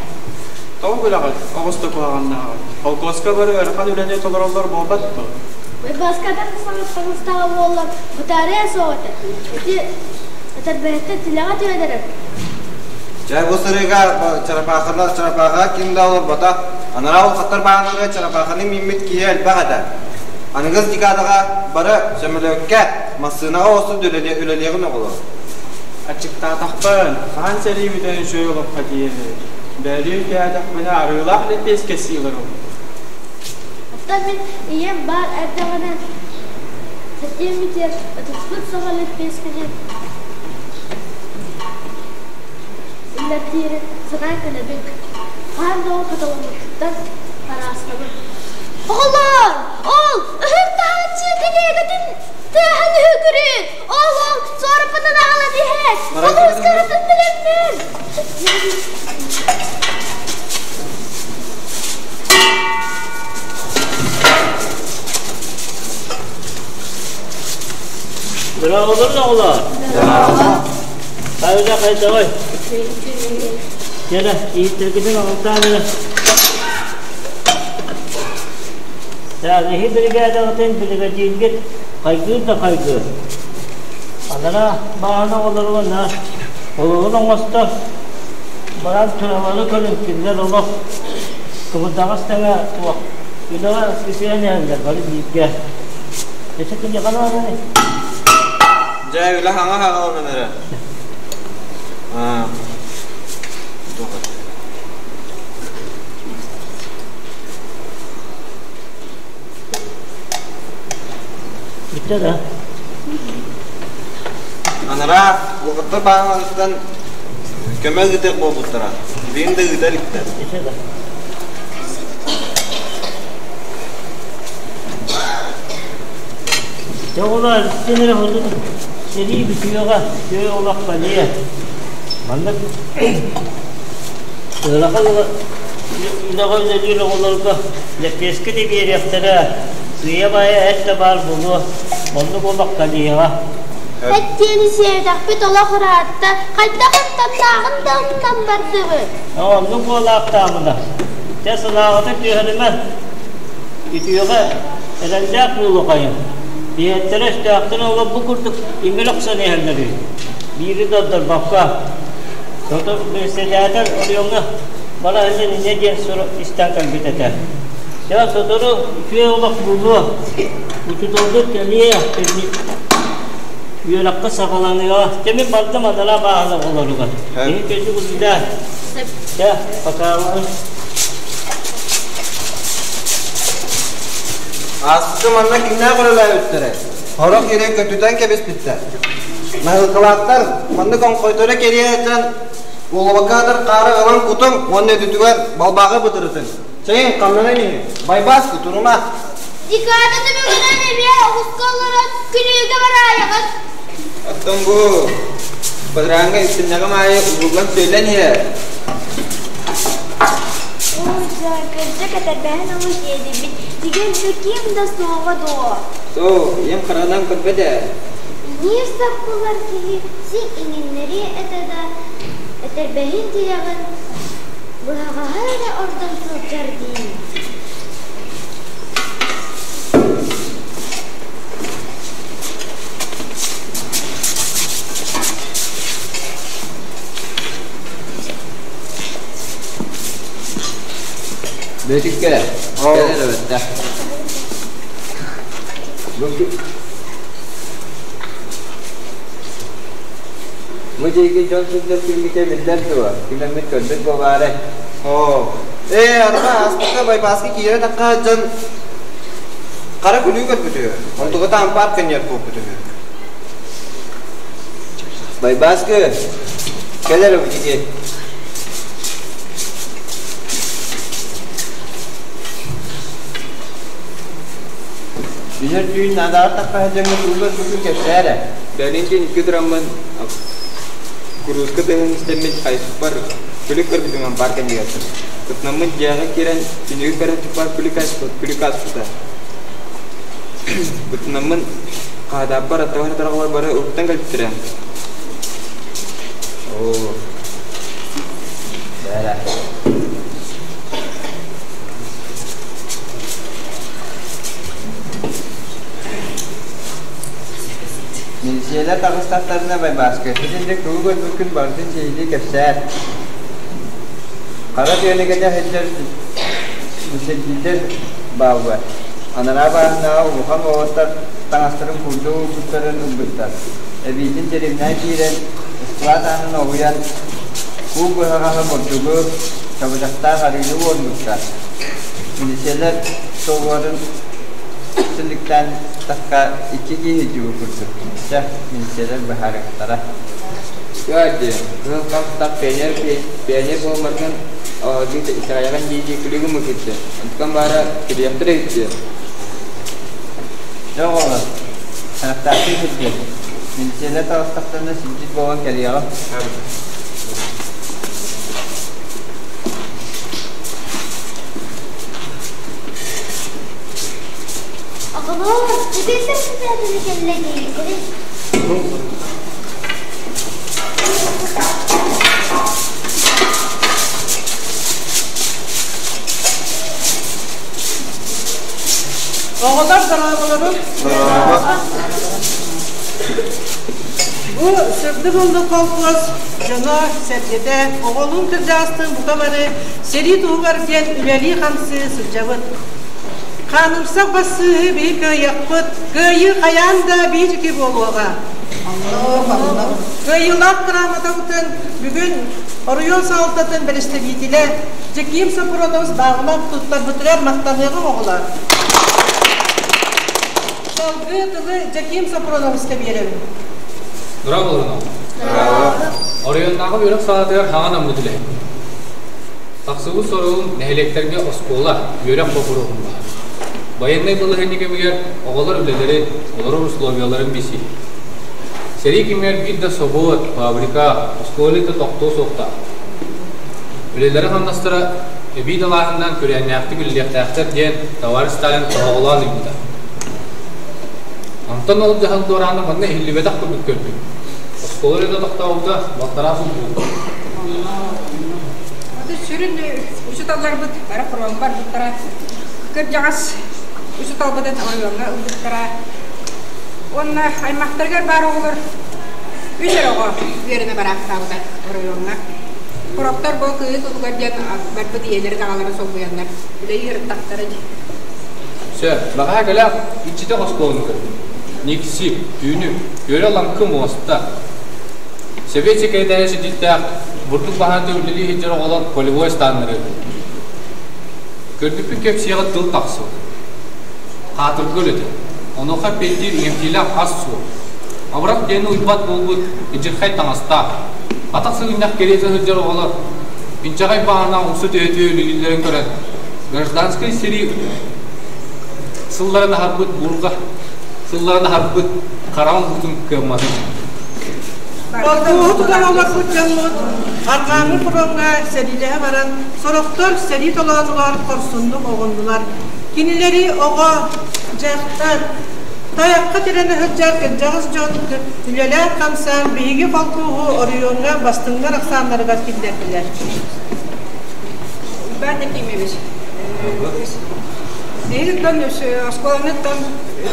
Тоҕо күлэҕит, оҕус да куһаҕаннааҕыт? Холкуоска бары ыарахан үлэни толороллор буолбат дуо? Байбааскадан саҥаттаҕыстаҕа буоллар, бытаарыа суох этэ. Ити этэрбэһиттэн тилэҕэ түһэн Дьэ, бу сырыыга чарапаахалар чарапааха ким да олорбото. Анараа улахаттар бааннарыгар чарапааханы мииммит киһи элбэх этэ. Аныгыс декадаҕа бары сөмөлүөккэ, массыынаҕа оҕустун үлэлиэҕин оҕолор. Аччыктаатахпын, хаһан сэрии бүтэн үчүгэй олоххо тиийэбит. Бэлиэ үтээтэхпинэ арыылаах лэппиэскэ сиилэрим. Оттон мин ийэм баар эрдэҕинэ сэтиэм итиэр ытыспыт саҕа лэппиэскэни үллэртиирин санаан кэлэбин. Хаһан да ол хатыламмытыттан хараастабын. Оҕолоор, ол ыһык таһааччы кэлиэгэтин тыаһын үһүгүрү! Ол ол суораппытын аҕалан иһэр! Улуускарытын билэммин! Браво оҕолор! Хайда хайдаҕай? Кэлэ, ииттэргитин оҕолтаан эрэ. Тааҕыһы биригээдэҕитин биригэдьииргит хайгыыр да хайгыыр. Анараа баҕана оҕолоругар наар олоҕун оҥосто баран тыралары көрүн кинилэр олох кыбырдаҕас тэҥэ туох үлэҕэ үтүөн иһэллэр бары бииргэ. Ити киниэхэ нааданы. Дьэ, үлэ хаҥа хаҕаланан эрэ. Бүттэ да? Анараа улахаттар бааһынаныттан көмө ыытыах буолбуттара. Билигин да ыыта иликтэр. Дьэ оҕолор, син эрэ хотун сэрии бүтүөҕэ, үтүө олох кэлиэ. Маннык ыарахан үлэҕэ үлэлиир оҕолорго лэппиэскэ да биэриэхтэрэ, сыыйа-баайа эт да баар буолуо, оннук олох кэлиэҕэ. Эт диэни сиэтэхпит олох ыраатта, хайдах ымтаннааҕын да умнан бардыбыт. Оннук буолаахтаамына, дьэ санааҕытын түһэримэ, үтүөҕэ эрэллээх буолуохайын. Биһиэттэрэ өстөөхтөрө олох бу курдук иҥир охсон иһэллэр үһү. Биири да ордорбокко. Сотор председатель оройуоҥҥа бара сылдьан инньэ диэн сурук истэн кэлбит этэ. Дьэ сотору үчүгэй олох буолуо, учууталбыт кэлиэ, Үөрэххэ саҕаланыаҕа. Дьэ мин бардым анараа бааһына оҕолоругар. Киһи көдьүк улдаа. Чэ, покалаһын. Ааспыкка манна кимнээх үлэлээбиттэрэ? Сорох иирэн көтүтэн кэбиспиттэр. Наһыылкалаахтар маннык оҥхойторо кэрийэ сылдьан уолабакаатар хаары ылан кутуҥ уонна өтүтүгэр балбааҕы бытырытыҥ. Чэйиҥ, хамнанан иһиҥ. Байбаас кутурума. Декада түмүгүнэн эмиэ оҕуска олорон күнүүгэ бараайаҕыт. Оттон бу бадарааҥҥа үктэннэҕим аайы угуллан сүөллэн иһэр. Ой, дьэ, кырдьык этэрбэһин олус иэдийбит. Тигэн ким да суоҕа дуо? Суох, ийэм хараҕынан көрбөт ээ. Иҥиир саппылар киһи син иҥиннэриэ этэ да, этэрбэһин тирэҕин быһаҕаһа эрэ ордон сылдьар дии. Бөтүккэ, кэлэр эбэтэ. Бу диэки дьон сылдьар күммүтэ биллэр дуо? Ким эмит көрбүт буолаарай? Оо, ээ, арба ааспыкка байбааска киирэ тахха дьон хара күлүү көрбүт үһү. Онтугата ампаар көнньүөр буолбут үһү. Байбааскы, кэл эрэ бу диэки. Билэр түүн наадаҕар тахха сылдьаҥҥа тугу көрбүккүн кэпсээ эрэ. Бэлин дьин икки тураммын курууска тыһын истэммит хайыспар күлүк көрбүтүм ампаар кэннигэр. Кытнаммыт дьиэҕэ киирэн түннүгү көрөн туппар күлүк аспыт, күлүк аспыта. Кытнаммын хаһадааппар аттабар тарҕалар бары уһуктан кэлбиттэрэ. Оо. Бээрэ. Милициялар таҕыстахтарына Байбааска итинник тугу көрбүккүн барытын сиһилии кэпсээр. Хара тыаны кэтэ сылдьар сирдииллэр бааллар. Анараа бааһынаҕа улахан уолаттар таҥастарын курдук уурбуттарын ылбыттар. Эбиитин дьэримнээн киирэн, ыскылаат аанын оһуйан, куу быһаҕаһы бурдугу, чабычахтаах арыыны уорбуттар. Милициялар солуорун силиктээн тахха икки киһи дьугу курдук. Чэ, милициялар быһаарыахтара. Кыа кыһыл хап-тах пионер пионер буолмаргын итэҕэйэҕин дии-дии күлүгүм ыкыйды. Онтукам баара күлүөхтэрэ үттүө. Дьэ оҕолор, харахтаахтыы сылдьыҥ. Милициялар таҕыстахтарына силдьит буолан кэлиэҕим. Оҕолоор, сэбиэттэр председателэ кэллэ диэбиттэрэ. Оҕолор дорооболорун. Бу сырдык улуу колхоз дьоно сэргэтэ оҕолуун кырдьаҕастыын бука бары сэрии туһугар диэн үлэлии-хамсыы сылдьабыт. Хаанымсах бассыыһы биһи кыайыахпыт, кыайыы хайаан да биһиги буолуоҕа. Кыайыылаах грамотабытын бүгүн оройуон салалтатын бэрэстэбиитилэ Дьэкиим Сопрунов Баҕлах туттарбытыгар махтаныаҕыҥ оҕолор. Салгыы тылы Дьэкиим Сопруновска биэрэбин. Браво, Оройуоннааҕы үөрэх салаатыгар хаҥан аммыт үлэһит. Тахсыбыт соругун нэһилиэктэргэ оскуола, үөрэх боппуруоһун баһар. Байыаннай балаһыанньа кэмигэр оҕолор үлэлэрин, олорор условияларын билсии. Сэрии кэмигэр биир да собуот, фабрика, оскуола үлэтэ тохтуо суохтаах. Үлэлэрэ-хамнастара эбии далааһыннаан күрээннээхтик үлэлиэхтээхтэр диэн товарищ Сталин тоһоҕолоон ыйбыта. Онтон ол дьаһал дуораана манна иһиллибэтэх курдук көрдүм. Оскуола үлэтэ тохтообута балтараа сыл буолла. Аты сүрүн учууталларбыт бары фронтга барбыттара. Кырдьаҕас учууталбытын оройуоҥҥа ылбыттара. Уонна аймахтарыгар баар оҕолор үс эрэ оҕо үөрэнэ бараахтаабыта оройуоҥҥа. Сорохтор бу кыыс утугар диэн барбыт ийэлэрин аҕаларын солбуйаннар үлэ ыарыттахтара дии. Сөп, баҕаһа кэлээх иччитэх оскуоланы көрдүм. Никси, түүнүк, күөрэ-лаҥкы муоста. Сэбиэт сэкирэтээрэ сидьиттээх бурдук баһаната үлэлии сылдьар оҕолор полевой станнары Көрбүппүн кэпсиэҕэ тыл тахсыбыт. Хаатырга үлэтэ. Онуоха эппиэттиир иҥэмтиилээх ас суох. Абырах диэни уйбат буолбут идьирхэй таҥастаах, атах сыгынньах кэриэтэ сылдьар оҕолор инчэҕэй баҕана умса түһэ-түһэ үлэлииллэрин көрөн, гражданскай сэрии сылларын аһарбыт буурҕа сылларын аһарбыт хараҕын уутун кыамматын. Холкуоһу тутан олорбут дьоммут арҕааҥҥы фроҥҥа сэриилэһэ баран, сорохтор сэрии толоонугар хорсуннук оҕуннулар. Кинилэри оҕо, дьахтар, тайахха тирэнэ сылдьар кырдьаҕас дьон үлэлээн-хамсаан биһиги холкуоһу оройуоҥҥа бастыҥнар ахсааннарыгар киллэрдилэр. Иван Якимович, биһиги оскуоланыттан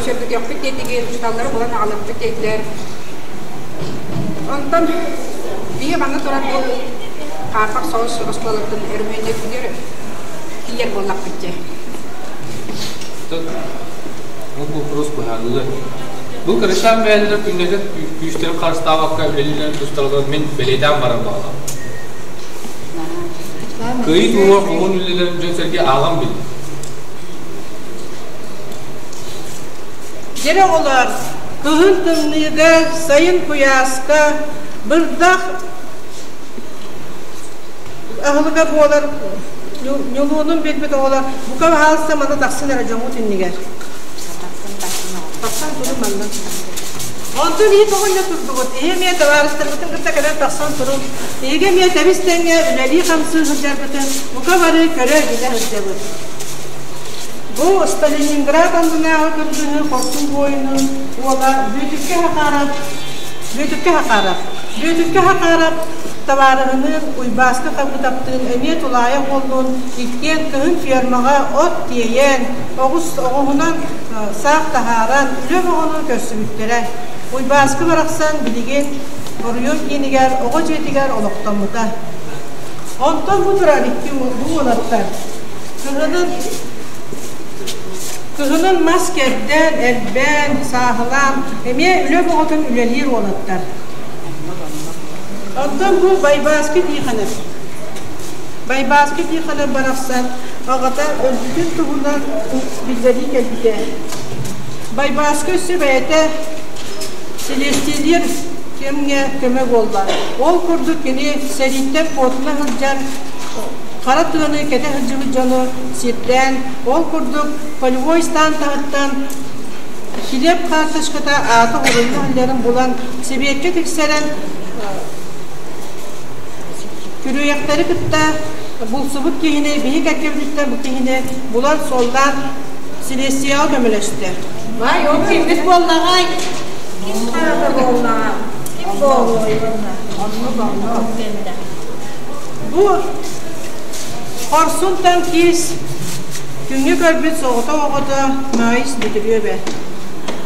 сөргүтүөхпүт диэтигит, учууталлары булан аҕалыахпыт диэтилэр. Онтон биһи манна туран бу хаарбах соҕус оскуолаттан өрөмүөннэрбитигэр тиийэр буоллахпыт дии. Ол вопрос быһаарыллар. Бу кырачаан бэйэлэрэ күннэтэ күүстэрин харыстаабакка үлэлииллэрин тустарыгар мин бэлиэтээн барар баҕалаах. Кыайыы туһугар хомун үлэлэрин дьон-сэргэ ааҕан бил. Дьэрэ оҕолор, кыһын тымныыга, сайын куйааска, бырдах аһылыга буолар ньулуунун билбит оҕолор бука баһаалыста маны тахсын эрэ дьоҥҥут иннигэр. Тахсан турун манна. Онтон иһит оҕонньор турдугут. Иһи эмиэ табаарыстарбытын кытта кэлэн тахсан турун. Эһиги эмиэ тэбис тэҥҥэ үлэлии-хамсыы сылдьарбытын бука бары көрө-билэ сылдьабыт. Бу Сталининград аннынааҕы кыргыһыы хорсун буойунун уола Бүөтүккэ Хахаарап Бүөтүккэ Хахаарап Бүөтүккэ Хахаарап табаарыһыныын Уйбааскы Хабытаптыын эмиэ тулаайах уоллуун иккиэн кыһын фермаҕа от тиэйэн, оҕус оҕуһунан саах таһааран, үлэ бөҕөнү көрсүбүттэрэ. Уйбааскы барахсан билигин оройуон киинигэр оҕо дьиэтигэр олохтоммута. Онтон бу турар икки бу уолаттар кыһынын кыһынын мас кэрдэн, элбээн, сааһылаан эмиэ үлэ бөҕөтүн үлэлиир уолаттар. Онтон бу Байбааскы Тихонов. Байбааскы Тихонов барахсан аҕата өлбүтүн туһунан биллэрии кэлбитэ. Байбааскы өссө бэйэтэ силиэстийэлиир кэмҥэ көмө буолла. Ол курдук кини сэрииттэн куотуна сылдьан хара тыаны кэтэ сылдьыбыт дьону сирдээн, ол курдук полевой стан таһыттан килиэп хаартыската аата уруйга сылдьарын булан сэбиэккэ тиксэрэн күрүөйэхтэри кытта булсубут киһини биһи кэккэбититтэн бу киһини булан суоллаан силиэстийэҕэ көмөлөстө. Бай, ол киммит буоллаҕай? Ким хаата буоллаҕа? Ким буолуой уонна? Оннук оннук кэннэ. Бу хорсун танкист күҥҥэ көрбүт соҕотох оҕото Маайыс Бүтүрүөбэ.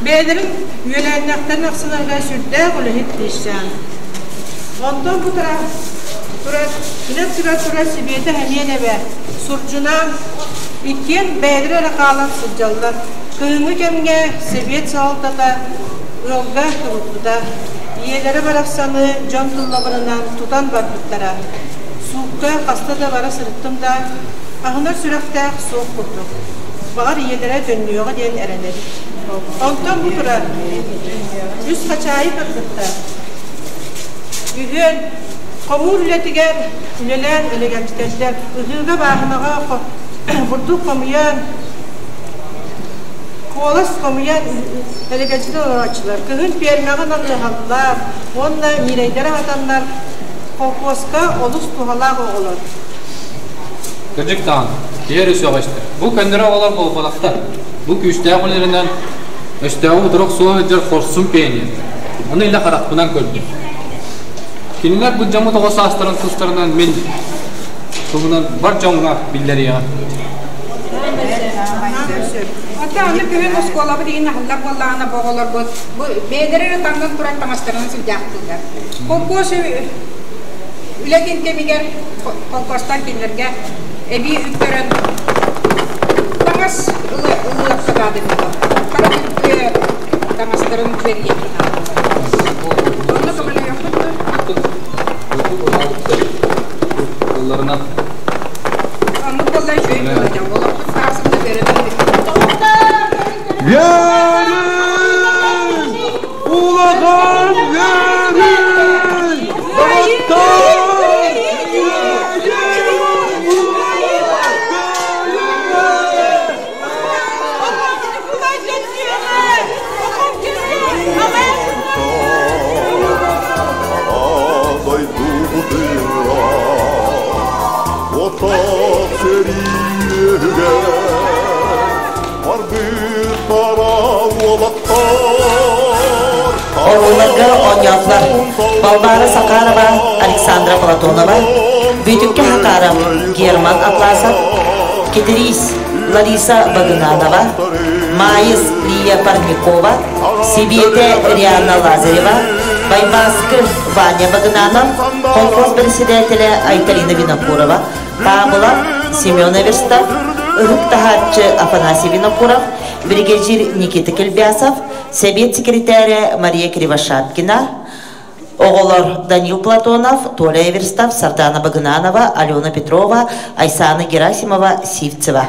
Бэйэлэрин үөлээннэхтэрин ахсынарга сүрдээх үлэһит киһисээн. Онтон бу турар турар үлэ турар турар Сибиэтэ Хэмиэнэбэ сурдьунаан иккиэн бэйэлэрэ эрэ хаалан сылдьаллар. Кыһыҥҥы кэмҥэ сэбиэт салалтата ыалга кыбыппыта. Ийэлэрэ барахсаны дьон тыллабырынан тутан барбыттара. Суукка хаста да бара сырыттым да, аһынар сүрэхтээх суох курдук. Баҕар ийэлэрэ төннүөҕэ диэн эрэнэбит. Онтон бу турар үс хачаайы кыргыттар. Үһүөн хомуур үлэтигэр үлэлээн элэгэлдьитэллэр. Ыһыыга бааһынаҕа бурдук хомуйан, куолас хомуйан элэгэлдьитэн олорооччулар. Кыһын пиэрмэҕэ наныаһаллар уонна ньирэйдэри аһатаннар холкуоска олус туһалаах оҕолор. Кырдьык даҕаны, киһи эрэ сөҕө истэр. Бу көннөрү оҕолор буолбатахтар. Бу күүстээх үлэлэринэн өстөөҕү утары охсуһа сылдьар хорсун пионер. Ону илэ харахпынан көрдүм. Кинилэр бу дьоммут оҕо саастарын тустарынан мин туһунан бар дьоҥҥо биллэриэҕим. Оттон аны күһүн оскуолабыт иһин аһыллар буоллаҕына бу оҕолорбут бу бэйэлэрэ эрэ таҥнан турар таҥастарынан сылдьаахтыыллар. Холкуос үлэтин кэмигэр холкуостар кинилэргэ эбии үп көрөн таҥас ылыахха наада буолуо. Хара күлкү таҥастары. Үөрүү! Улахан үөрүү! Доҕоттоор! Оруолларга оонньоотулар Балбаара Сахарова, Александра Платонова, Бүөтүккэ Хакаров, Герман Атласов, Китириис Лариса Багынанова, Маайыс Лия Парникова, Сибиэтэ Рианна Лазарева, Байбааскы Ваня Багынанов, колхоз председателэ Айталина Винокурова, Павла Семен Эверстов, ыһык таһааччы Афанасий Винокуров, биригэдьиир Никита Кельбясов, сэбиэт секретарэ Мария Кривошапкина, оҕолор Данил Платонов, Толя Эверстов, Сардана Багынанова, Алена Петрова, Айсана Герасимова, Сивцева.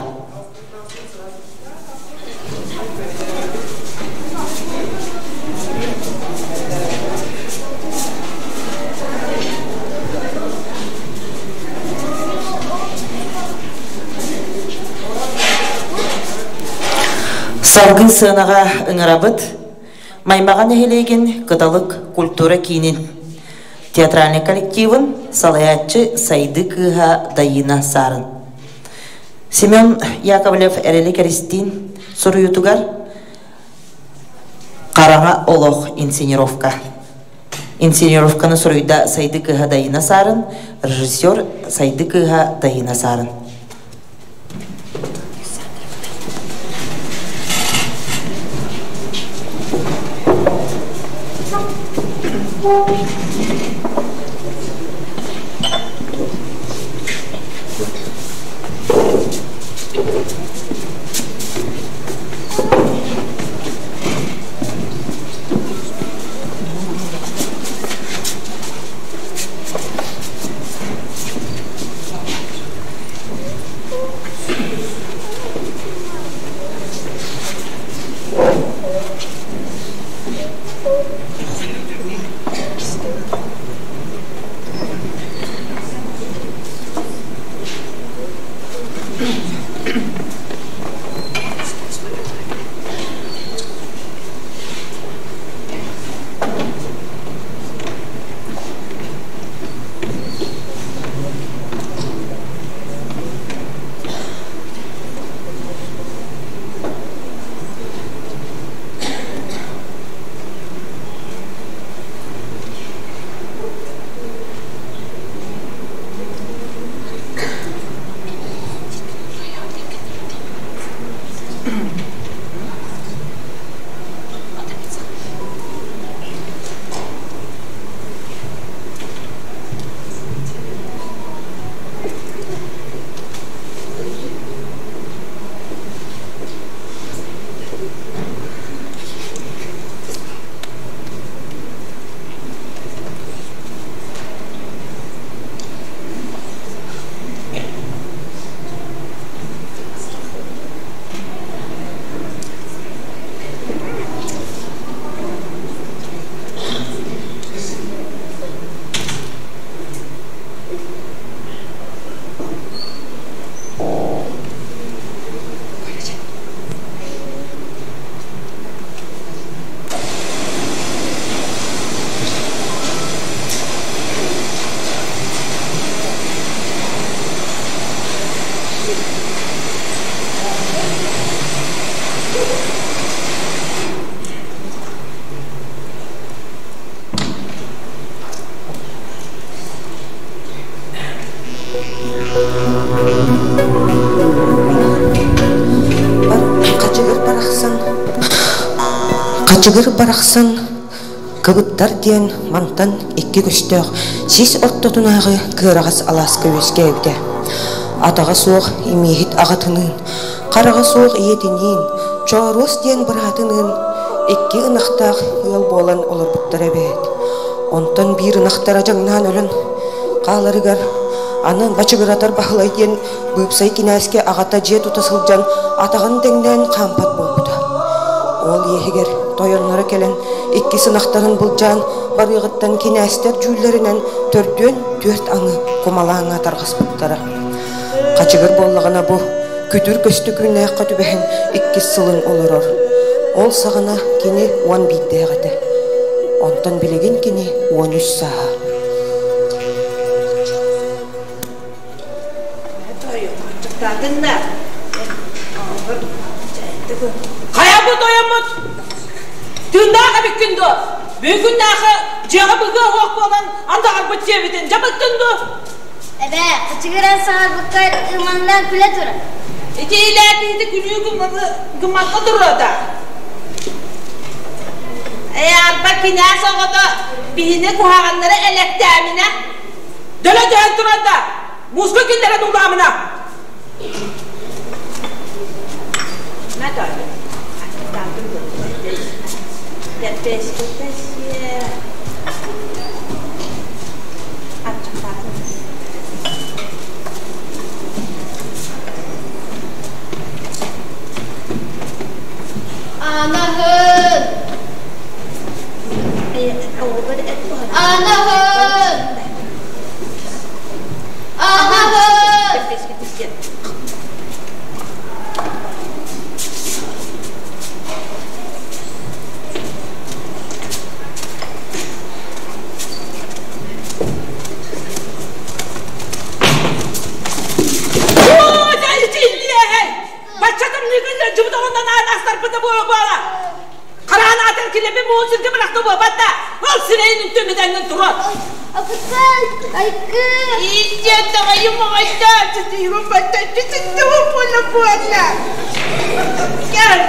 Салгын сыанаҕа ыҥырабыт Маймаҕа нэһилиэгин Кыталык культура киинин театральнай коллективын салайааччы Сайды кыыһа Дайыына Саарын. Семен Яковлев Эрэли Кэристиин суруйуутугар Хараҥа олох инсценировка. Инсценировканы суруйда Сайды кыыһа Дайыына Саарын, режиссер Сайды кыыһа Дайыына Саарын. Хачыгыр барахсан Хачыгыр барахсан кыбыттар диэн мантан икки көстөөх сис ортотунааҕы кыараҕас алааска үөскээбитэ. Атаҕа суох имииһит аҕатыныын, хараҕа суох ийэтиниин, Чооруос диэн быраатыныын икки ынахтаах ыал буолан олорбуттара эбээт. Онтон биир ынахтара дьаҥнаан өлөн хааларыгар аны Бачыгыратар Баһылай диэн быыпсай кинээскэ аҕата дьиэ тута сылдьан атаҕын дэҥнээн хаампат буолбута. Ол иэһигэр тойонноро кэлэн икки сынахтарын былдьаан барыаҕыттан кинээстэр дьүүллэринэн төрдүөн түөрт аҥы кумалааҥҥа тарҕаспыттара. Хачыгыр буоллаҕына бу күтүр көстөкүүннээххэ түбэһэн иккис сылын олорор. Ол саҕана кини уон биирдээх этэ. Онтон билигин кини уон үс сааһа. Хайа бу тойоммут? Тыыннаах эбиккин дуо? Бүгүннээхи дьиэҕэ быгыа уох буолан андаҕарбыт диэбитин дьабыттын дуо? Эбээ, кычыгыран саҥарбыккар ыманнаан күлэ турар. Ити илээкиһити күлүү гыммакка туруота. Ээ, арба кинээс оҕото биһини куһаҕаннары элэктээминэ Дөлө түһэн туран да, мууска киллэрэн уулаамына. Анаһын! Анаһын! Анаһын! Бачча тымныыгын дьыбыт оҕоннон аастарбыта буола Хараан аатар килэби муун сиргэ бырахта буолбат да, ол сирэйин үнтүмүтэҥҥин турар. Апытай, айкы! Ииттиэн таҕайым оҕойдоо, чытыырым баттаччы сыттыбын буола буола. Кэл.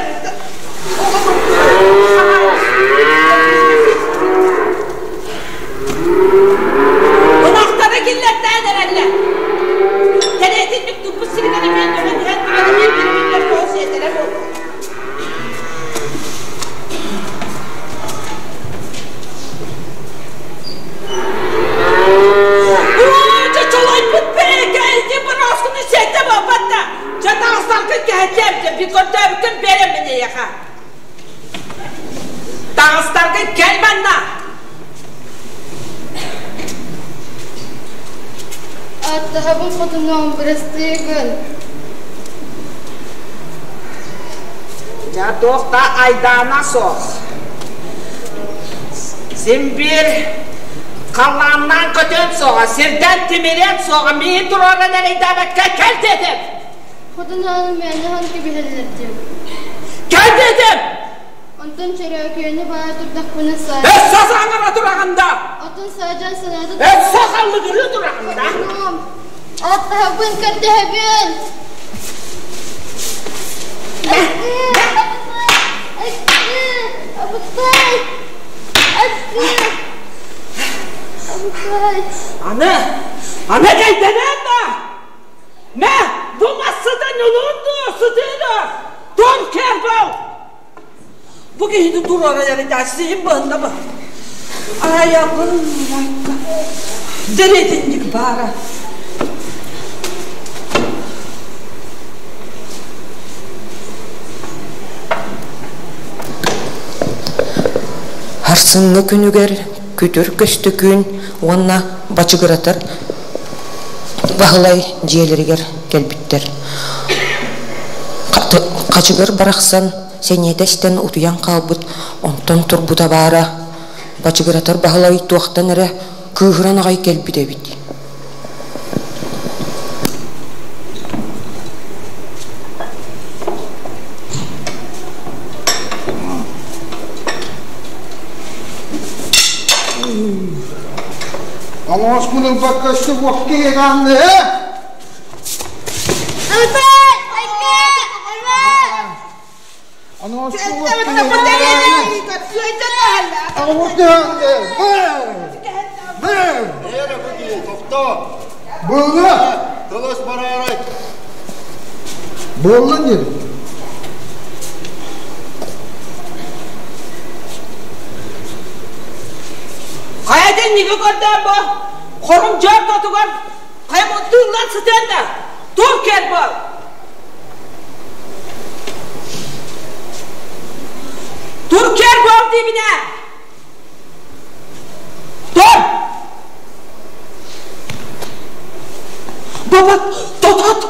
Ынахтары киллэртээн эрэллэр. Кэриэтинник туппут сиригэр эмиэ дьоно түһэн туран эмиэ бирбиллэр тоҕо сиэтэрэ буолуо. Чочолойбут бэйэкэ бырааскыны сиэтэ буолбат да, дьэ таҥастаргын кэһэтиэм дьэ көрдөөбүккүн биэрэммин эйиэхэ. Таҥастаргын кэл манна! Аттаһабын хотунуом, бырастыы гын. Дьэ туох да айдаана суох. Син биир халлааннаан көтүөм суоҕа, сирдэн тимириэм суоҕа, миигин туруоран эрэйдээбэккэ кэл диэтим! Хотун ааны мээнэ аһан кэбиһэллэр диэн. Кэл диэтим! Онтон чөрөөкүйэни баайа турдахпына саа... Өссө саҥара тураҕын да! Отун саадьан санаата... Өссө халлыгырыы тураҕын да! Хотунуом, аттаһабын көрдөһөбүн! Абытай! Абытай! Аны, аны кэйдэнэн да! Мэ, бу массыта ньулуун дуо, сытыы дуо? Тур кэрбэл! Бу киһини туруора эридээччи быһында ба. Айабын майка. Дэриэтинник баара. Харсыҥҥы күнүгэр күтүр көстөкүүн уонна бачыгыратар Баһылай дьиэлэригэр кэлбиттэр. Хачыгыр барахсан сэниэтэ эстэн утуйан хаалбыт, онтон турбута баара, бачыгыратар Баһылай туохтан эрэ кыыһыран аҕай кэлбит эбит. Оҥооспун ылбакка өссө уокка иһэҕаанны ээ? Буолла! Тылыс бараарай! Буолла диэн. Хайа дэнниги көрдөөн бу? Хорум дьөр тотугар хайа бу тыыллан сытыан да тур кэл бол! диибин ээ! Тур! Бабат, тотот,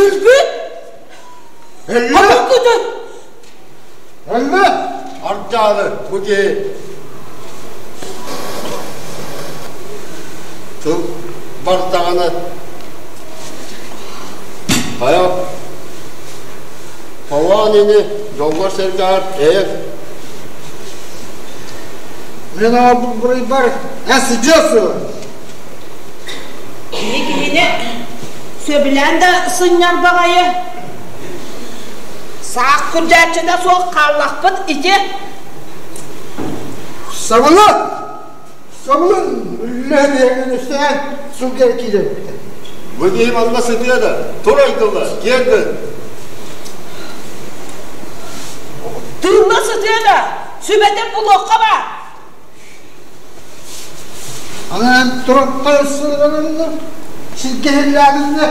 өлбүт! Өллө! Өллө! Ардьаалы, бу киһи тыл бардаҕына хайа холоон ини дьоҥҥор-сэргэҕэр эйэ Мен оҕобун буруйбар эн сыдьыа суо. Киһи киһини сөбүлээн да сынньар баҕайы. Саах күрдьээччитэ суох хааллахпыт ити. Сабылы! Сабылын үллэһэн үстээн сылгы киирэрбитэ. Бу киһи манна сытыа да, тур айдылла, киэр гын. Тыынна сытыа да, сүбэтин булуохха баар. Анан турукка сылланынна, силгэһиллээгиннэ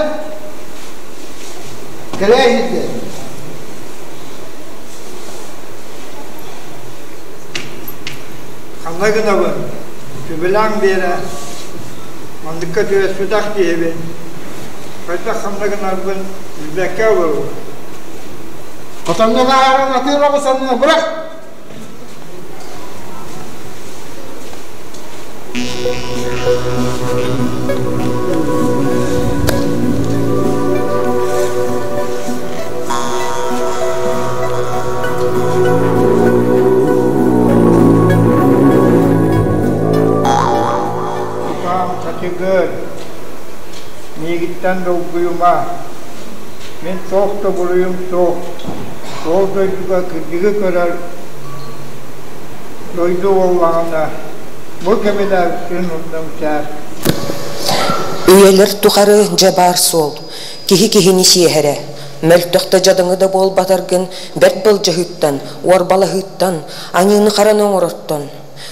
кэлээһитэ. Ханна гынабын? Түбүлэҥ биэрэ. Манныкка түбэспэтэх киһибин. Хайдах ханна гынарбын билбэккэ олоробун. Хотоҥҥо бааран атыыр оҕус аннына бырах! Тукаам хатыгыр, миигиттэн долгуйума, мин туох да буруйум суох, ол дойдуга кырдьыгы көрөр дойду буоллаҕына, бу кэминэ күн оннуҥ сээр. Үйэлэр тухары дьэ баар суол, киһи киһини сиэһэрэ. Мөлтөх да дьадаҥы да буолбатаргын бэрт былдьаһыыттан, уорбалаһыыттан, аньыыны-хараны оҥорортон.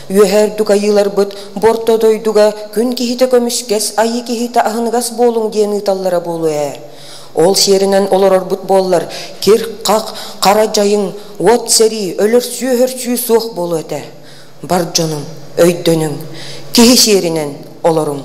Үөһээ үрдүк айыыларбыт бу орто дойдуга күн киһитэ көмүскэс, айыы киһитэ аһыныгас буолуҥ диэн ыыталлара буолуо ээ. Ол сиэринэн олорорбут буоллар, кир-хах, хара дьайыҥ, уот сэрии, өлөрсүү-өһөрсүү суох буолуо этэ. Бар дьонум, өйдөнүҥ, киһи сиэринэн олоруҥ.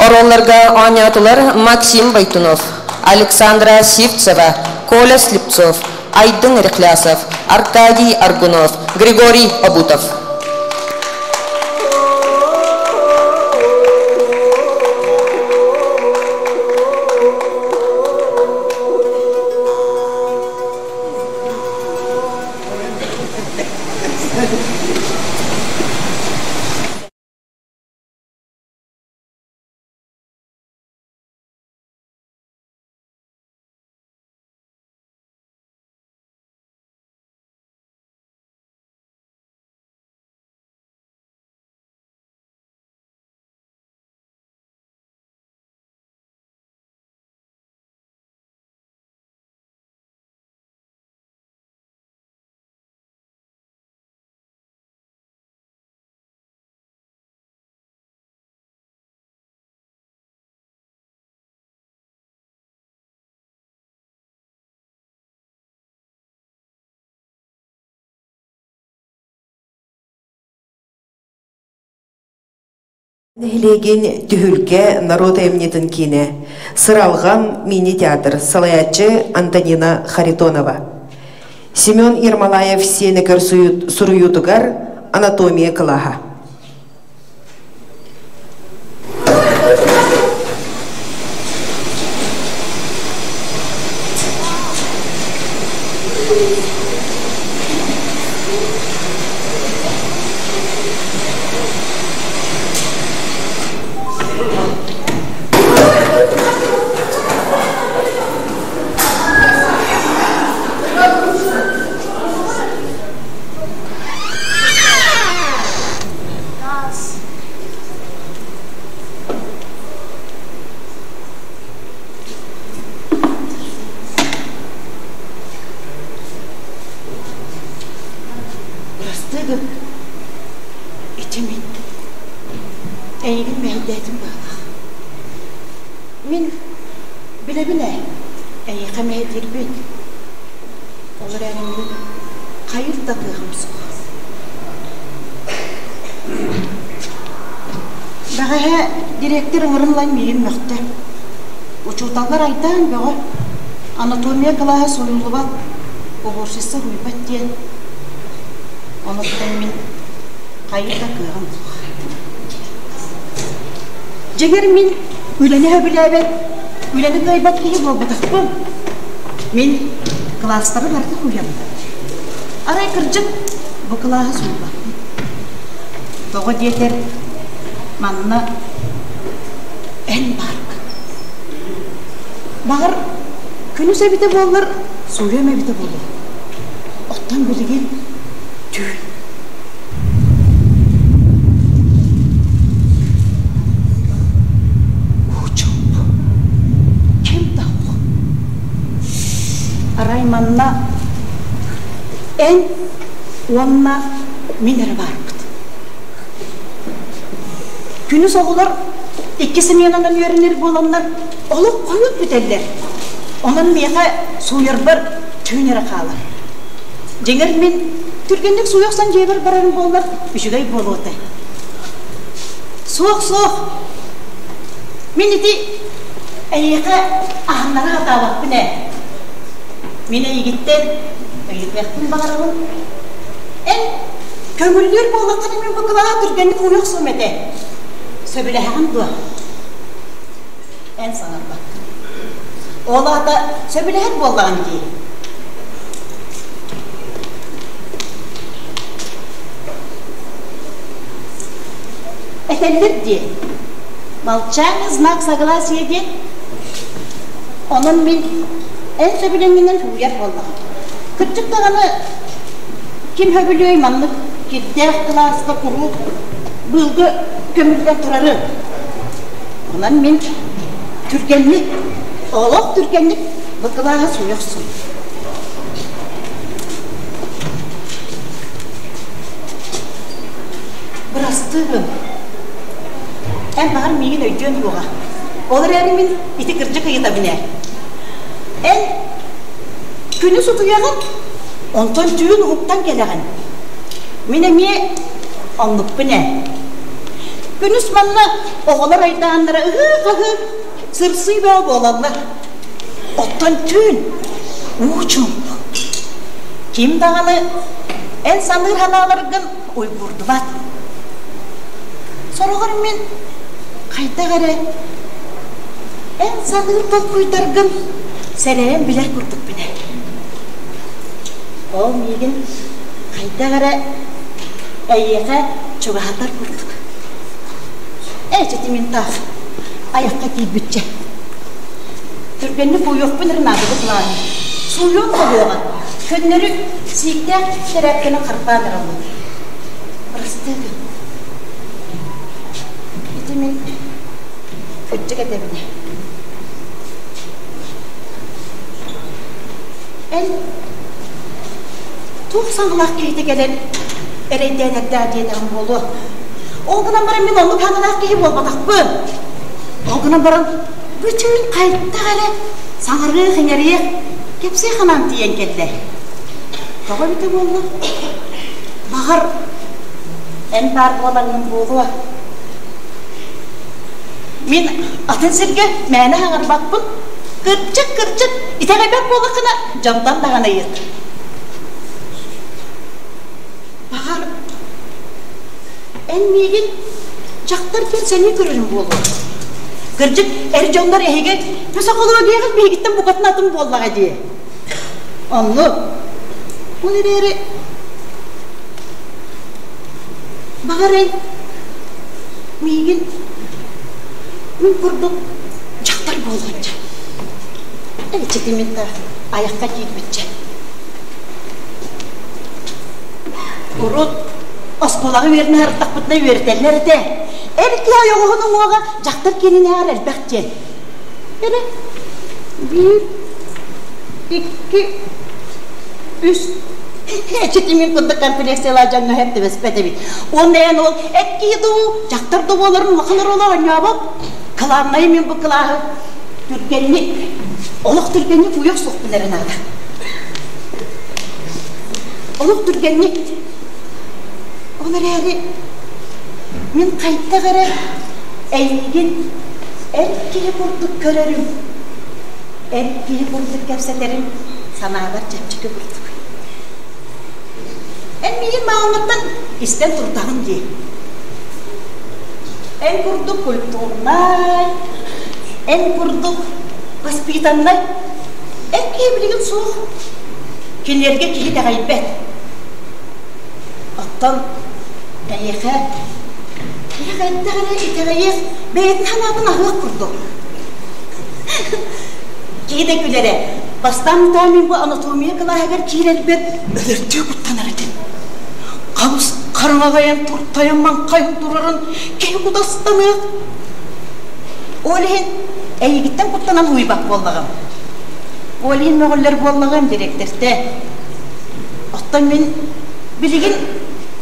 Оруолларга оонньоотулар Максим Байтунов, Александра Сивцева, Коля Слепцов, Айдын Рехлясов, Аркадий Аргунов, Григорий Обутов. Нэһилиэгин Түһүлгэ норуот айымньытын киинэ Сыралҕан мини-театр салайааччы Антонина Харитонова. Семен Ермолаев сиэнигэр суруйуутугар анатомия кылааһа. Ити мин эйигин мэһэйдээтим быһыылаах. Мин билэбин ээ, эйиэхэ мэһэйдиирбин. Ол эрээри мин хайыр да кыаҕым суох. Бэҕэһээ дириэктэр ыҥыран ылан миигин мөхтө. Учууталлар айдаан бөҕө. Анатомия кылааһа суруйуллубат, уборщица уһуйбат диэн. Онуттан мин хайыы да кыаҕым суох. Дьиҥэр мин үлэни сөбүлээбэт, үлэни кыайбат киһи буолбатахпын. Мин кылаастары барытын уйабын. Арай кырдьык бу кылааһы суйбаппын. Тоҕо диэтэр манна эн бааргын. Баҕар күнүс эбитэ буоллар сууйуом эбитэ буолуо. Оттон билигин түүн. Уу-чуумпу. Ким да суох. Арай манна эн уонна мин эрэ баарбыт. Күнүс оҕолор икки сменанан үөрэнэр буоланнар олох хойут бүтэллэр. Онон миэхэ сууйарбар түүн эрэ хаалар. Дьиҥэр мин түргэнник сууйа охсон дьиэбэр барарым буоллар үчүгэй буолуо этэ. Суох, суох. Мин ити эйиэхэ аһыннара сатаабаппын ээ. Мин эйигиттэн ыйытыахпын баҕарабын. Эн көҥүллүүр буоллаххына мин бу кылааһы түргэнник ууйа охсуом этэ. Сөбүлэһэҕин дуо? Эн саҥарбаккын. Ол аата сөбүлэһэр буоллаҕыҥ дии. Этэллэр дии. Молчание знак согласия диэн. Онон мин эн сөбүлэҥҥинэн һууйар буоллаҕым. Кырдьык даҕаны ким сөбүлүөй маннык кирдээх кылааска куруук быылга көмүллэн турары. Онон мин түргэнник, олох түргэнник бу кылааһы сууйа охсуом. Бырастыы гын. Эн баҕар миигин өйдүөн суоҕа. Ол эрээри мин ити кырдьык ыйытабын ээ. Эн күнүс утуйаҕын, онтон түүн уһуктан кэлэҕин. Мин эмиэ оннукпун ээ. Күнүс манна оҕолор айдааннара ыһыы-хаһыы, сырсыы бөҕө буолаллар. Оттон түүн уу чуумпу. Ким даҕаны эн саныыр санааларгын уйгуурдубат. Сороҕор мин хайдах эрэ эн саныыр толкуйдаргын сэрэйэн билэр курдукпун ээ. Ол миигин хайдах эрэ эйиэхэ чугаһатар курдук. Ээ, чэти мин таах айахха киирбиччэ. Түргэнник уйуохпун эрэ наада бу Сууйуом да Көннөрү сииктээх тэрээпкэни харбаан эрэллэр. Бырастыы гын. Ити мин кырдьык этэбинэ. Эн туох саҥалаах киһитэ кэлэн эрэйдээн эрдээх диэтэҕим буолуо. Ол гынан баран мин оннук саҥалаах киһи буолбатахпын. Ол гынан баран бүтүн хайдах эрэ саҥарыах-иҥэриэх, кэпсиэх анаан тиийэн кэллэ. Тоҕо эбитэ буолла? Баҕар, эн баар буолаҥҥын буолуо. Мин атын сиргэ мээнэ саҥарбаппын. Кырдьык, кырдьык, итэҕэйбэт буоллаххына, дьонтон даҕаны ыйыт. Баҕар, эн миигин дьахтар диэн сэнии көрөрүм буолуо. Кырдьык, эр дьоннор эһиги психологияҕыт биһигиттэн букатын атын буоллаҕа дии. Оннук. Ол эрээри баҕар эн миигин мин курдук дьахтар буолуон дьэ. Эчити мин да айахха киирбиччэ. Урут оскуолаҕа үөрэнэ сырыттахпытына үөрэтэллэр этэ. Эр киһи ойоҕоһун уҥуоҕа дьахтар киэнинээҕэр элбэх диэн. Эрэ биир, икки, үс. Эчити мин курдук комплекциялаах дьоҥҥо сөп түбэспэт эбит. Уонна эн ол эт киһи дуу, дьахтар дуу буоларын улахан оруолу оонньообот. Кылааннайы мин бу кылааһы түргэнник, олох түргэнник уйуох суохпун эрэ наада. Олох түргэнник. Ол эрээри мин хайдах эрэ эйигин эр киһи курдук көрөрүм, эр киһи курдук кэпсэтэрим санаабар чэпчэки курдук. Эн миигин маҕаҥҥыттан истэн турдаҕын дии. Эн курдук культурнай, эн курдук воспитаннай эр киһи билигин суох. Кинилэргэ киһи итэҕэйбэт. Оттон эйиэхэ киһи хайдах эрэ итэҕэйиэх, бэйэтин санаатын аһыах курдук. Киһи да күлэрэ. Бастаан утаа мин бу анатомия кылааһыгар киирэрбэр өлөрдүү куттанар этим. Хабыс хараҥаҕайан туртайан маҥхайан турарын киһи кутастаныах. Ол иһин эйигиттэн куттанан уйбат буоллаҕым. Ол иһин мөҕүллэр буоллаҕым дириэктэртэ. Оттон мин билигин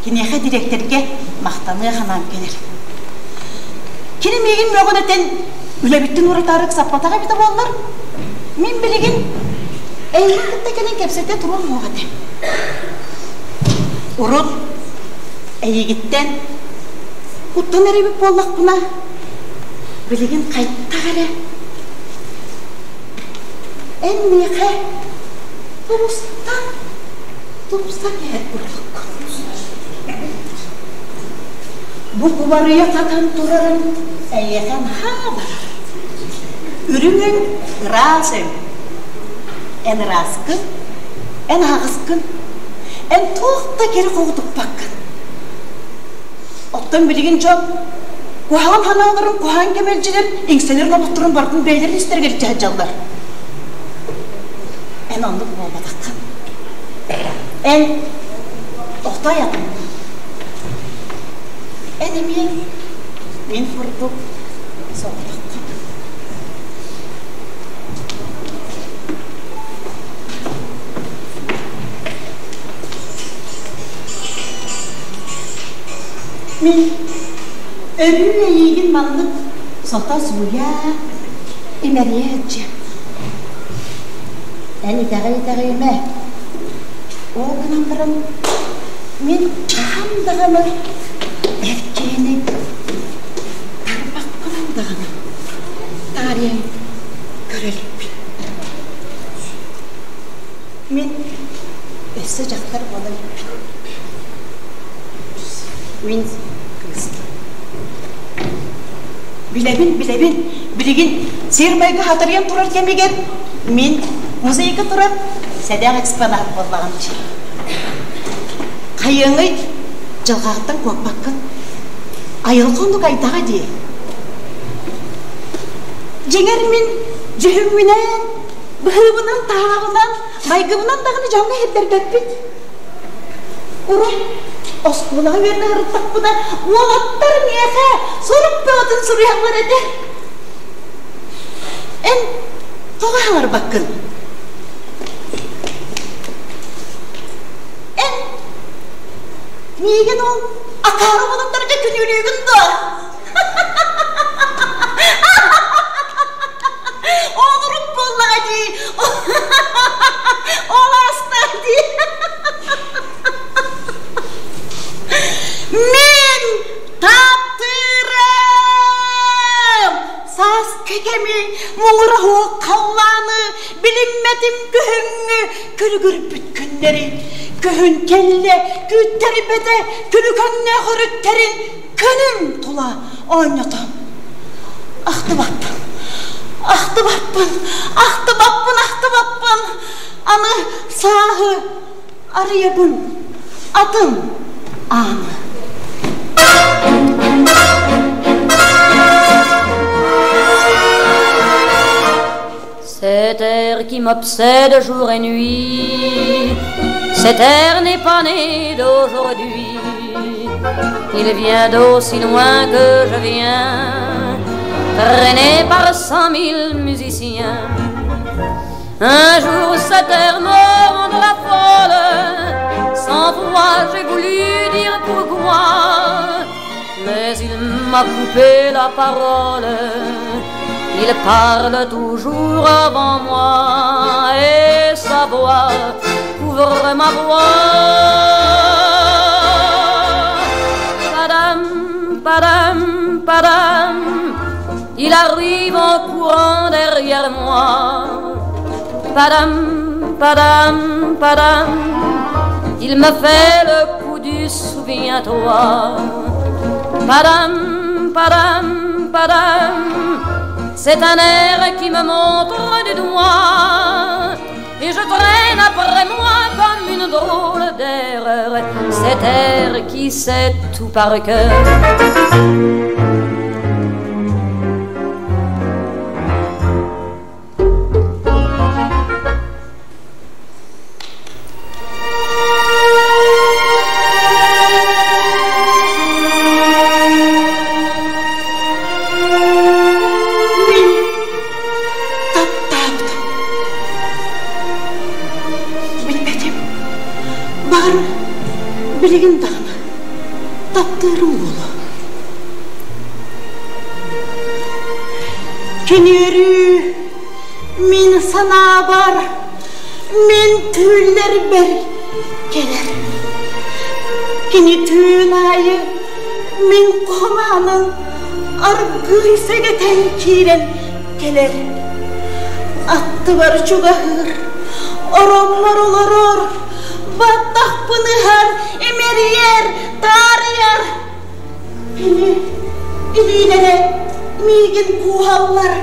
киниэхэ дириэктэргэ махтаныах анаан кэлэр. Кини миигин мөҕөн этэн үлэбиттэн уратаары ыксаппатах эбитэ буоллар, мин билигин эйигин кытта кэлэн кэпсэтэ туруом суох этэ. Урут эйигиттэн куттан эрэбит буоллахпына, билигин хайдах эрэ эн миэхэ тубустан тупсан иһэр курдуккун. Бу кубарыйа хатан турарын эйиэхэ наһаа барар. Үрүҥ өҥ ыраас өҥ. Эн ырааскын, эн аһаҕаскын, эн туох да кири хоҕутуппаккын. Оттон билигин дьон куһаҕан санааларын, куһаҕан кэмэлдьилэр иҥсэлэрин обутторун барытын бэйэлэрин истэригэр илдьэ сылдьаллар. Эн оннук буолбатаххын. Эн отой атыҥҥын. Эн эмиэ мин курдук соҕотоххун. Мин өрүү эйиигин маннык сото-сууйа, имэрийэ сылдьыам. Эн итэҕэй-итэҕэйимэ. Ол гынан баран мин хаһан даҕаны эр киһини тарбахпынан даҕаны таарыйан көрө иликпин. Мин өссө дьахтар буола иликпин. Мин кыыспын. Билэбин, билэбин, билигин сир-майгы хатырыйан турар кэмигэр мин музейга турар сэдэх экспонат буоллаҕым дии. Хайыаҥый, дьылҕаҕыттан куоппаккын. Айылҕа оннук айдаҕа дии. Дьиҥэр мин дьүһүммүнэн, быһыыбынан-таһаабынан, майгыбынан даҕаны дьоҥҥо иһирдэрбэппит. Урут оскуолаҕа үөрэнэ сырыттахпына, уолаттар миэхэ сурук бөҕөтүн суруйаллар этэ. Эн тоҕо аһарбаккын? Эн миигин ол акаары уолаттарга күнүүлүүгүн дуо? Олорут буоллаҕа дии. Ол ааста дии. Мин таптыырым! Сааскы кэми муҥура суох халлааны билиммэтим күһүҥҥү күлүгүрбүт күннэри. Күһүн кэллэ, күүттэрбэтэ күлүкөҥнөөх өрүттэрин Көнүм тула оонньотон. Ахтыбаппын, ахтыбаппын, ахтыбаппын, ахтыбаппын. Аны сааһы арыйабын, атын ааны. Cette air qui m'obsède jour et nuit, cet air n'est pas né d'aujourd'hui. Il vient d'aussi loin que je viens, traîné par 100 000 musiciens. Un jour cet air me rendra folle. Cent fois j'ai voulu dire pourquoi, mais il m'a coupé la parole. Il parle toujours avant moi et sa voix couvre ma voix. Padam, padam, padam, il arrive en courant derrière moi. Padam, padam, padam, il me fait le coup du souviens-toi. Padam, padam, padam, c'est un air qui me montre du doigt. Et je traîne après moi comme une drôle d'erreur, cet air qui sait tout par cœur. Мин таптаабытым. Билбэтим. Баҕар, билигин даҕаны таптыырым буолуо. Кини өрүү мин санаабар, мин түүллэрбэр кэлэр. Кини түүн аайы мин кумаанын аргыый сэгэтэн киирэн кэлэр. Аттыбар чугаһыыр, ороммор олорор, баттахпын ыһар, имэрийэр, таарыйар. Кини илиилэрэ миигин кууһаллар,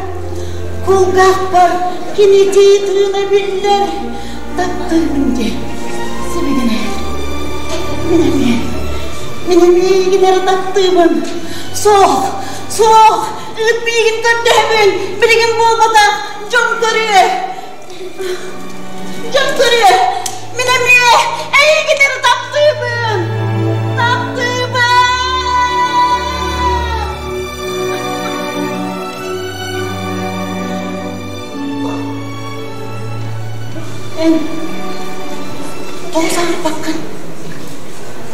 кулгаахпар кини тыына биллэр, таптыыбын диэн сибигинэйэр. Мин эмиэ, мин эмиэ эрэ таптыыбын. Суох, суох, ыт миигин көрдөһөбүн, билигин буолбатах, дьон көрүө. Дьон көрүө, мин эмиэ эйигин эрэ таптыыбын. Таптыыбын! Эн тоҕо саҥарбаккын?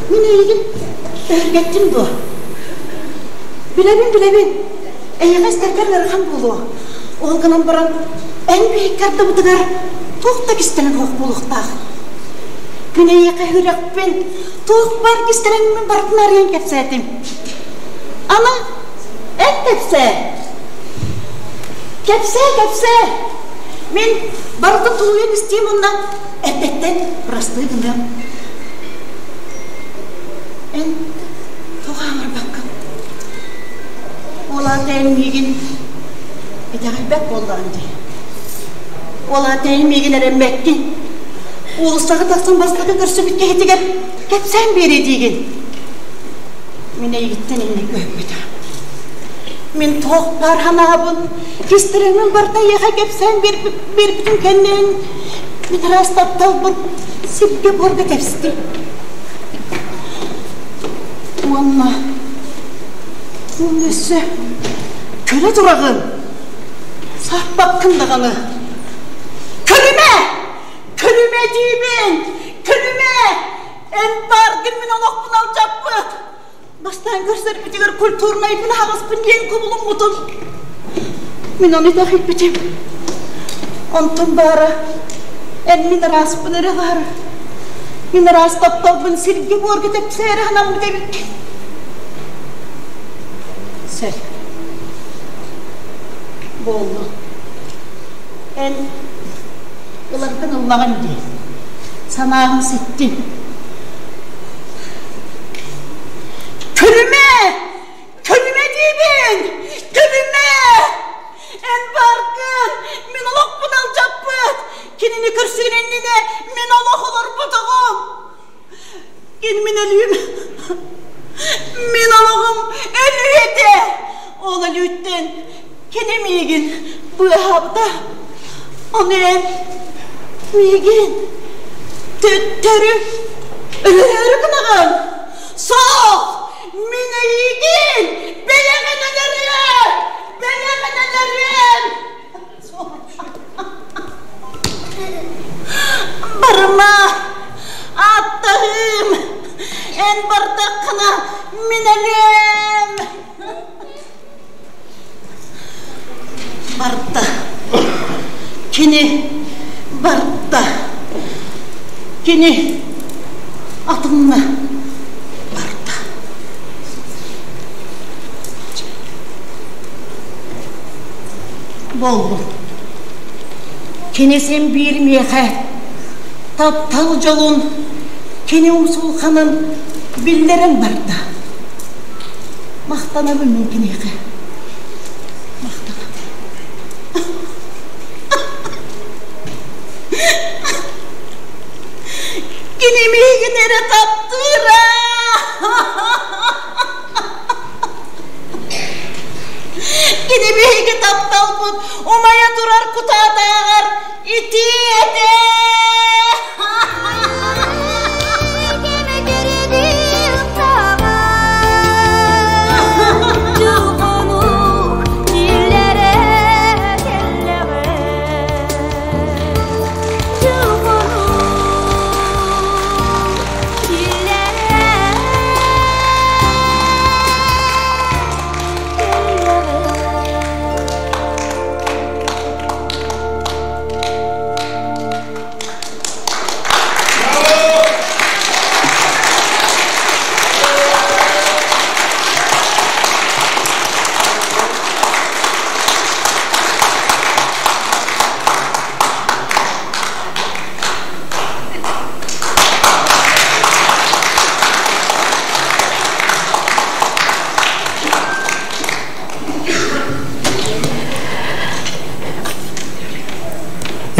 Мин эйигин өһүргэттим дуо? Билэбин, билэбин. Эйиэхэ истэргэр ыарахан буолуо. Ол гынан баран, эн биһикки ардыбытыгар туох да кистэлэҥ суох буолуохтаах. Күн эйиэхэ сүрэхпин, туох баар кистэлэҥмин барытын арыйан кэпсээтим. Аны эн кэпсээ. Кэпсээ, кэпсээ. Мин барытын тулуйан истиэм уонна эрдэттэн бырастыы гыныам. Эн тоҕо аҥарбаккын? Ол аата эн миигин итэҕэйбэт буоллаҕыҥ дии. Ол аата эн миигин эрэммэккин. Уулуссаҕа тахсан бастакы көрсүбүт киһитигэр кэпсээн биэриэ диигин. Мин эйигиттэн инник өһүппүтэ. Мин туох баар санаабын, кистэлэҥмин барыта эйиэхэ кэпсээн биэрбитим кэннин мин араас тапталбын сиргэ-буорга тэпстим. Уонна уонна өссө көрө тураҕын, сааппаккын даҕаны. Көрүмэ! Көрүмэ диибин! Көрүмэ! Эн бааргын мин олохпун алдьаппыт! Бастаан көрсөрбүтүгэр культурнайбын аһаҕаспын диэн кубулуммутум. Мин ону итэҕэйбитим. Онтон баара эн мин ырааспын эрэ баара. Мин ыраас тапталбын сиргэ-буорга тэпсээри санаммыт эбиккин. Сэр. Буоллун. Эн ыларгын ыллаҕын дии. Санааҕын ситтин. Күлүмэ! Күлүмэ диибин! Күлүмэ! Эн баргын! Мин олохпун алдьаппыт! Кинини көрсүөн иннинэ мин олох олорботоҕум! Кини мин өлүүм! Мин олоҕум өлүү этэ! Ол өлүүттэн кини миигин быыһаабыта. Ону эн миигин төттөрү өлөрөөрү гынаҕын! Суох! Мин эйигин бэйэҕин өлөрүөм! Бэйэҕин өлөрүөм! Барыма! Аттаһыым! Мин өлүөм! Барда. Кини барда. Кини атынна барда. Буоллун. Кини син биир миэхэ таптал дьолун кини умсулханын биллэрэн барда. Махтанабын мин киниэхэ. Махтанабын. Кини миигин эрэ таптыыра! Кини биһиги тапталбыт умайа турар кутаатааҕар итии этэ!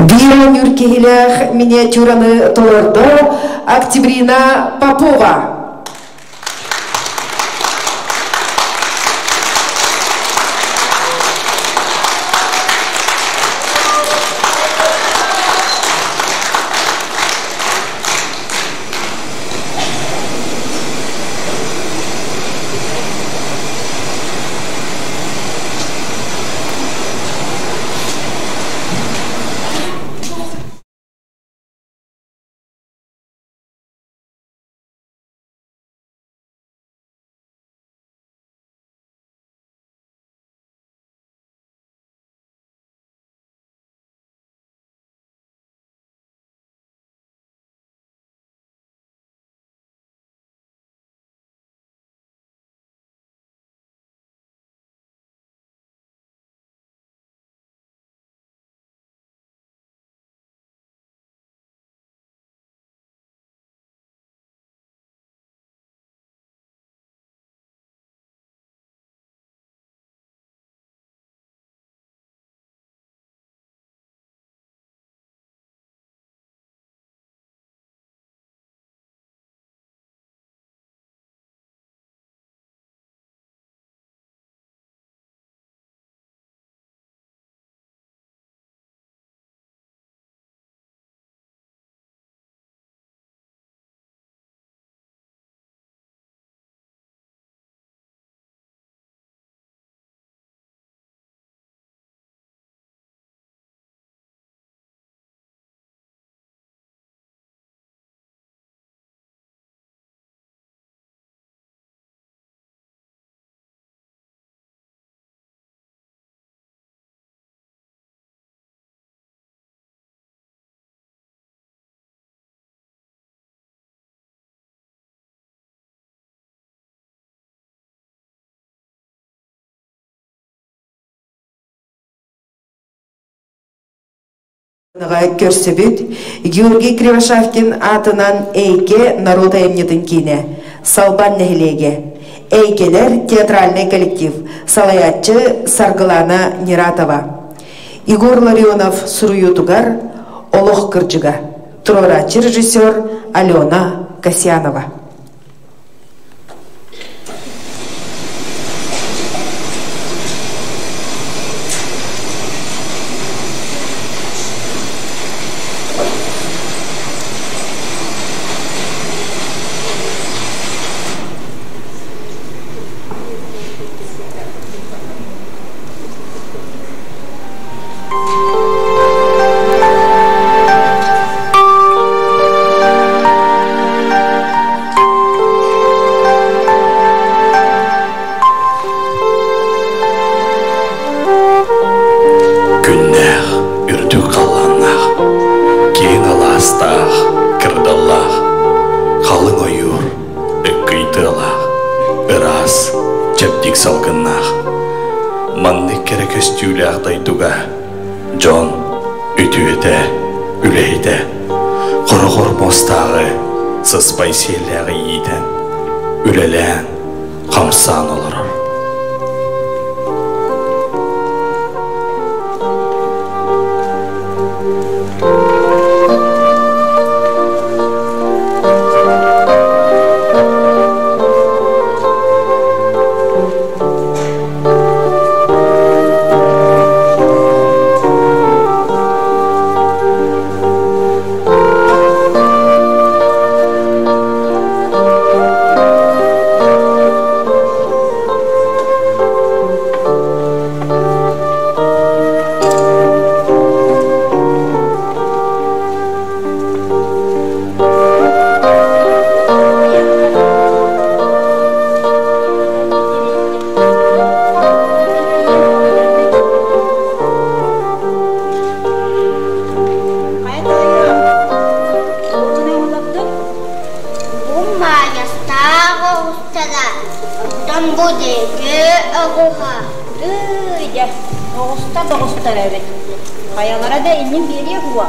Биир оонньуур киһилээх миниатюраны толордо Октябрина Попова. Көрсүбүт Георгий Кривошапкин аатынан Эйгэ норуот айымньытын киинэ, Салбан нэһилиэгэ, Эйгэлэр театральнай коллектив, салайааччы Саргылана Нератова. Егор Ларионов суруйуутугар Олох кырдьыга, туруорааччы режиссер Алена Касьянова. Ыраас, чэбдик салгыннаах. Маннык кэрэ көстүүлээх дойдуга дьон үтүөтэ, үлэһитэ, хороҕор муостааҕы, сыспай сиэллээҕи иитэн, үлэлээн, хамсаан олорор. Бу маайастаах оҕустара, оттон бу диэки оҕуһа. Тыый дьэ, оҕуста тоҕустар эбит. Хайалара да иннин биэриэ буо.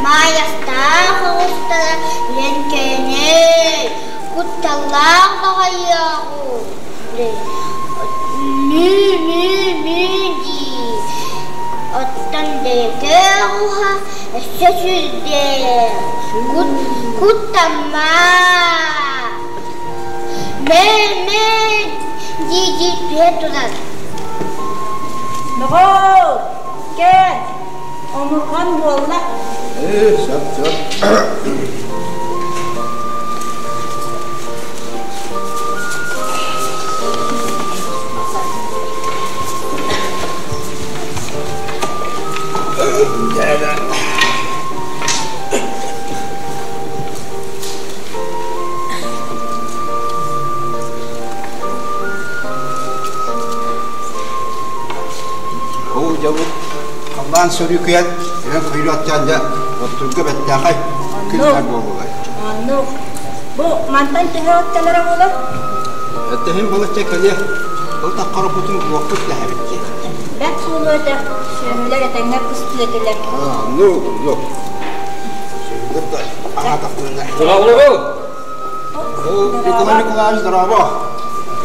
Маайастаах оҕустара лэҥкэйэний, кутталлаах баҕайыаҕу. Нүү-нүү-нүү дии. Оттон бэйэтэ оҕуһа өссө сүрдээх. Куттамма. Мэ-мэ дии-дии түһэ турар. Доҕоор, кэл, омурҕан буолла. Ээ, сөп, сөп. Оо, дьэ бу халлаан сөрүүкүйэн, эн көйрө аттаан дьэ оттурга бэттээхэй күннэр буоллулар. Оннук. Бу мантан төһө оттолоро буолар? Өттөһүн балачча кэлиэ. Ол таххараппытын уоппут дэһэбит дии. Бэрт суолу этэ, сүөһүлэр этэҥҥэ кыстыы этилэр. Оннук, оннук. Сүөһүлэр да аһаатахтарына. Здорово! Николай Николаевич, здорово!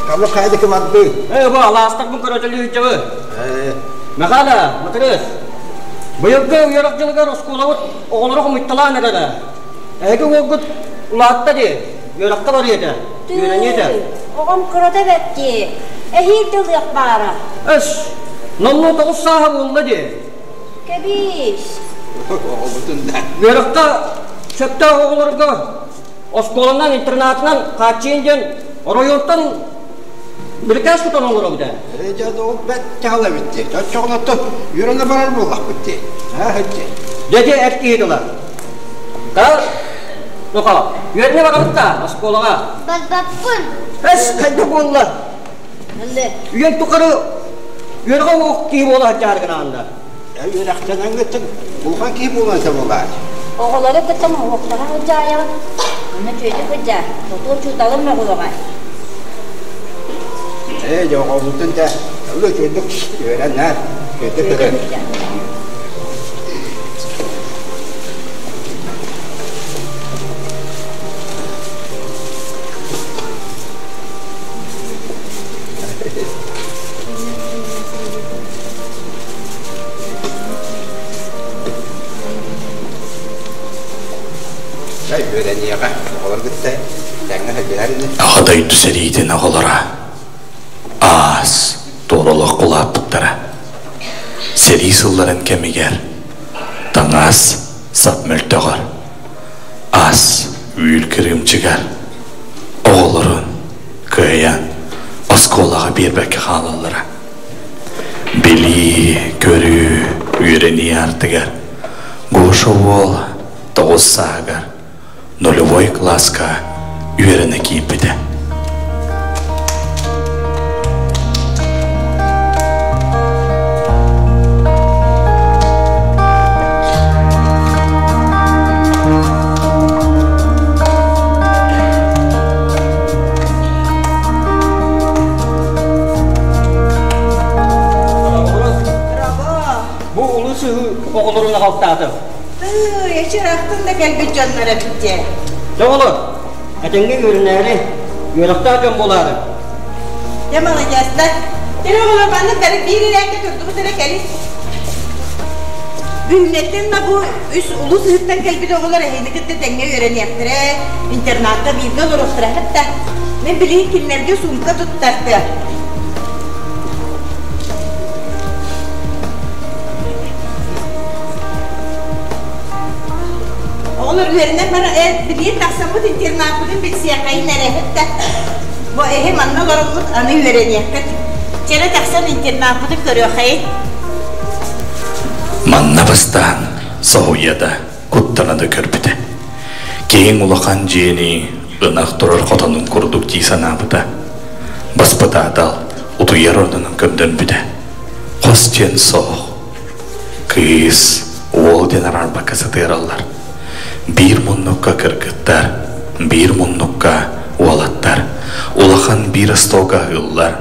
Кабы хайдыки барды? Э, бу алаастарбын көрөтөлүү Э, Михаила, Матырыс, быйылгы үөрэх дьылыгар оскуолабыт оҕолоро хомуйталаан эрэрэ. Эһиги уолгут улаатта дии, үөрэххэ барыа этэ, үөрэниэ этэ. Оҕом кырата бэрт дии, эһиил да ылыах баара. Эс, номнуо 9 сааһа буолла дии. Кэбиис. Оҕобутун да. Үөрэххэ сөптөөх оҕолорго оскуоланан, интернатынан хааччыйын диэн оройуонтан бирикээс тутан олоробут ээ. Ээ, дьэ, ол бэрт дьаһал эбит дии. Оччоҕуна үөрэнэ барар буоллахпыт дии. Аа, дии. Дьэ, дьэ, эр киһи тыла. Та, Нохоо, үөрэнэ барабыт да оскуолаҕа? Барбаппын. Эс, хайда буолла? Үйэн тухары үөрэҕэ уох киһи буола сылдьаары гынааннар. Үөрэхтэнэҥҥиттэн улахан киһи буолан буолаар. Оҕолору кытта моһуоктаһа сылдьаайаҕын. Онно чүөтүк сылдьаар, тотуо учууталым мөҕүөҕэ. Ээ, дьэ, оҕобутун да ылы үчүгэйдик үөрэн, үчүгэйдик көрөн. Аҕа дойду сэриитин оҕолоро аас туора олох улааппыттара. Сэрии сылларын кэмигэр таҥас сап мөлтөҕөр, ас үүл кырыымчыгар оҕолорун кыайан оскуолаҕа биэрбэккэ хаалаллара. Билии, көрүү, үөрэнии ардыгар Гоша уол 9 сааһыгар нулевой кылааска үөрэнэ киирбитэ. ыраахтан да кэлбит дьоннор эбит дии. Дьэ оҕолор, этэҥҥэ үөрэнээри, үөрэхтээх дьон буолаары. Дьэ маладьыастар. Кэрэ оҕолор маннык бары биир ирээккэ турдубут эрэ кэлин. Бүгүҥҥэттэн да бу үс улуус ыһыттан кэлбит оҕолор эһигини кытта тэҥҥэ үөрэниэхтэрэ, интернатка бииргэ олоруохтара хатта. Мин билигин кинилэргэ суумка туттардым. Оҕолор үөрэнэн баран, билигин тахсаммыт интернаппытын билсиэххэйин эрэ да. Бу эһи манна олороммут аны үөрэниэххит. Чэрэ тахсан интернаппытын көрүөххэйин. Манна бастаан соһуйа да, куттана да көрбүтэ. Киэҥ улахан дьиэни ынах турар хотонун курдук дии санаабыта. Баспытаатал утуйар ордунан көрдөрбүтэ. Хос диэн суох. Кыыс, уол диэн араарбакка сытыараллар. Биир муннукка кыргыттар, биир муннукка уолаттар, улахан биир остуолга аһыыллар,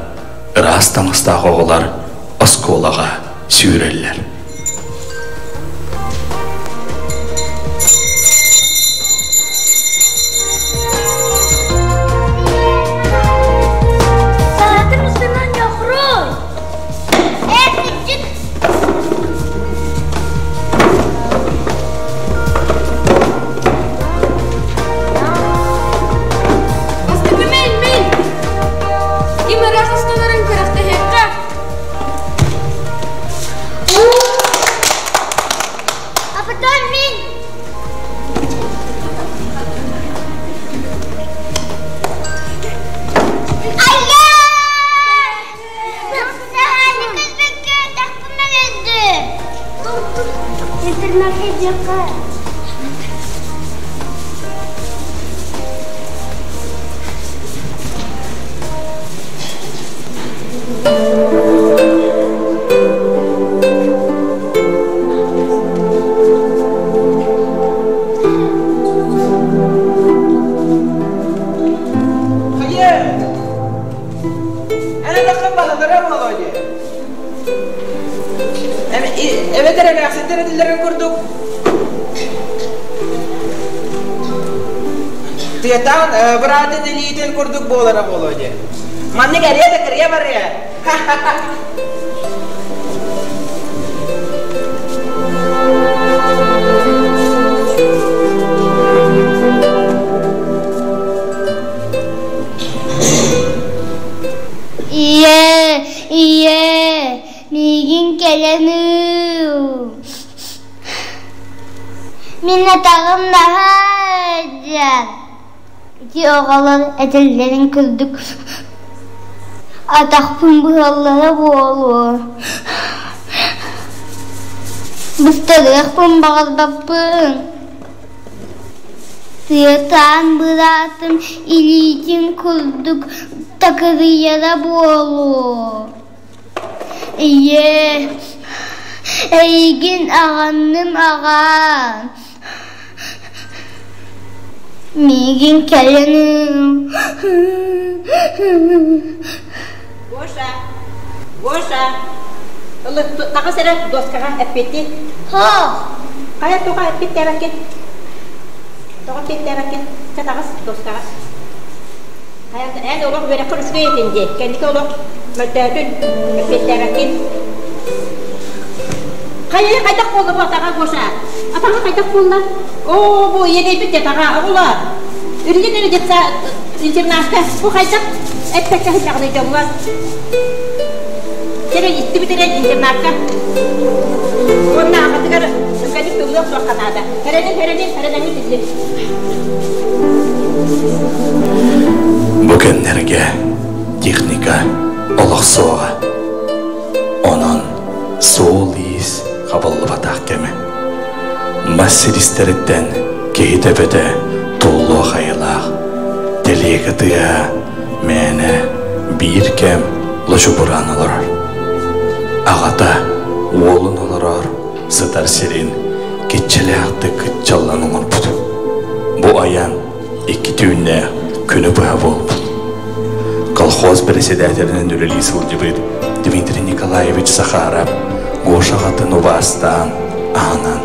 ыраас таҥастаах оҕолор оскуолаҕа сүүрэллэр. Саатым устунан ньохруй! Ээ, сирдьит! Бастакы мин, мин! Ким ыраах устанарын күрэхтэһиэххэ! А потом мин! Айя! Хайа! Эн атаххын баһыллара буолуо дии. Эбэтэр эмээхситтэр этиллэрин курдук тыатаан быраатын илиитин курдук буолара буолуо дии. Маннык эриэ да кырыйа барыа. Ийээ, ийээ, миигин кэлэн ыл. Мин атаҕым наһаа ыалдьар. Ити оҕолор этэллэрин курдук атахпын быһаллара буолуо. Быстарыахпын баҕарбаппын. Тыатаан быраатым илиитин курдук такырыйара буолуо. Ийээ, эйигин аҕынным аҕаа. Миигин кэлэн Гоша, Гоша, таҕыс эрэ доскаҕа эппиэттии. Хайа тоҕо эппиэттээбэккин? Тоҕо эппиэттээбэккин? Чэ таҕыс доскаҕа. Хайа эн олох үөрэххэр үчүгэй этин дии. Кэнники олох мөлтөөтүн, эппиэттээбэккин. Хайа хайдах буолла бу атаҕа Гоша? Атаҕа хайдах буолла? Оо, бу иэдэйбит атаҕа, оҕолоор. Үргүн эрэ детса интернатка бу хайдах эппэккэ сылдьаҕыный дьоҥҥо? Кэлэн истибит эрэ интернатка. Уонна аҕатыгар түргэнник тыллыах суохха наада. Эрэнин, эрэнин, эрэнэҥҥит иллин. Бу кэмнэргэ техника олох суоҕа. Онон суол-иис хабыллыбатах кэмэ. Мас силистэриттэн киһи төбөтө туллуох айылаах, тэлиэгэ тыаһа мээнэ биир кэм лочугураан олорор. Аҕата уолун олорор сытар сирин киччэлээхтик кыччаллан оҥорбут. Бу айан икки түүннээх күнү быһа буолбут. Колхоз председателинэн үлэлии сылдьыбыт Дмитрий Николаевич Захаров Гоша аҕатын убаастаан, аһынан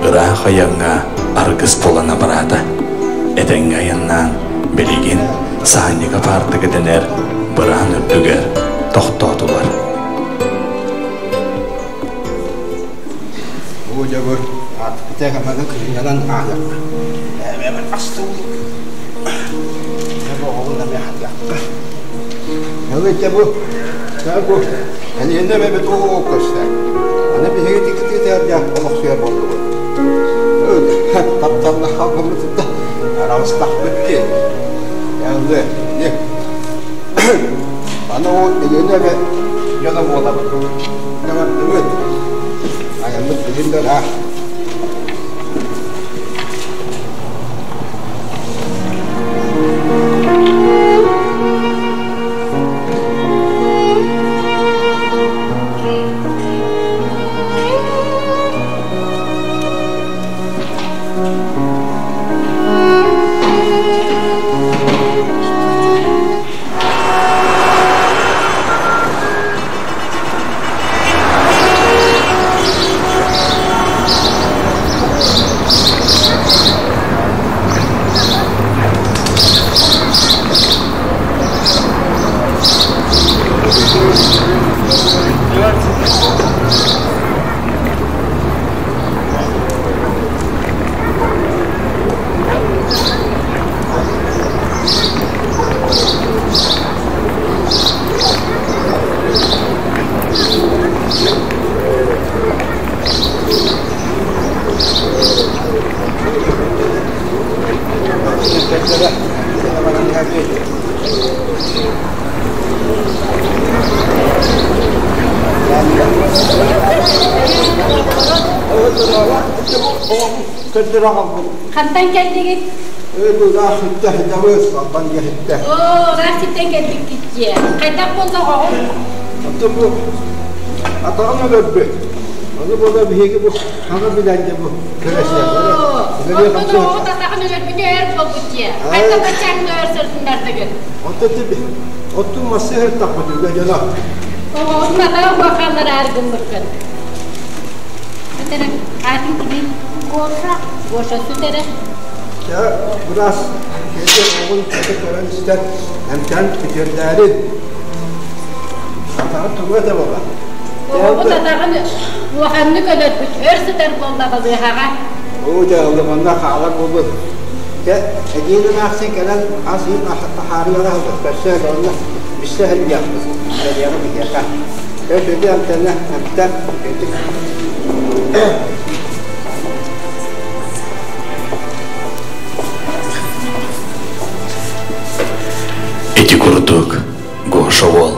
ыраах айаҥҥа аргыс буолан абыраата. Этэҥҥэ айаннаан, билигин Саанньыга паартыга дэнэр быраан үрдүгэр тохтоотулар. Бу дьэ бу аатыппыта хаманы кыһыннанан ааһыахха. Эмиэ астыбыт. Бу оҕолун эмиэ хатыахха. Ылы бу бу Эниэнэ эбэбит уу көстө. Аны биһиги тикитиитэргэ олохсуйар буоллубут. Тапталла халгыммытытта араҕыстахпыт дии. Яллы, не. Аны ол Элиэнэ эбэ дьоно буолабыт. Дьабардыбыт. Айаммыт билин да ыраах. Хантан кэлдигит? Ыраах ситтэ сыдабыт, албан иһиттэ. Оо, ыраах ситтэн кэлбиккит дьиэ. Хайдах буолла оҕоҕун? Оттон бу атаҕын өлөрбүт. Ону буола биһиги бу хаҥа билэн дьэ бу Оттон оҕоҕут атаҕын өлөрбүтэ өр буолбут дьиэ. Хайдах баччааҥҥа өр сырытыннардыгыт? Оттон оттун массыһыр тахпыт үлэ дьоно. Оҕоҕутун атаҕа хуахааллараары гыммыккын. Бүтэрэ, аатын кимий? Гоша. Гоша сүтэрэ. Дьэ, быраас киһи оҕун көрөн истэн, эмтээн үтүөрдээри атаҕын тугу этэ буолла? Оҕобут атаҕын улаханнык өлөрбүт, өр сытар буолла балыыһаҕа. Оо, дьэ, ыллыманна хаалар буолбут. Дьэ, эдиин эмээхсин кэлэн ас иин таһаарыыга сылдьар, көрсө онно биссе сылдьыахпыт, кэлиэҕэ биһиэхэ. Өтүтү эмтэнэ, эмтэн, үтүк. Ити курдук Гоша уол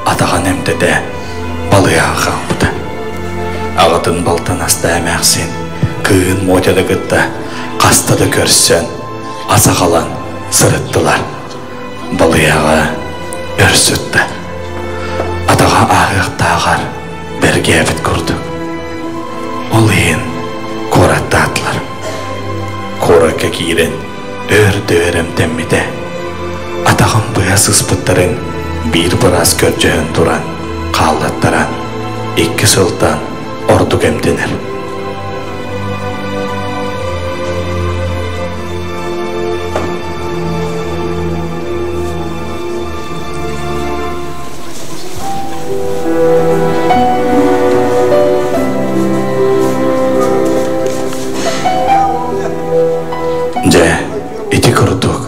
атаҕын эмтэтэ балыйаҕа хаалбыта. Аҕатын балтын аста эмээхсин кыыһын Мотяны кытта хаста да көрсөн, ас аҕалан сырыттылар. Балыйаҕа өр сытта. Атаҕа ааһыахтааҕар бэргээбит курдук. Ол иһин куораттаатылар. Куоракка киирэн өр да өр эмтэммитэ. Атаҕын быһа сыспыттарын биир быраас көрдьөһөн туран хааллаттаран икки сылтан ордук эмтэнэр. Дьэ, ити курдук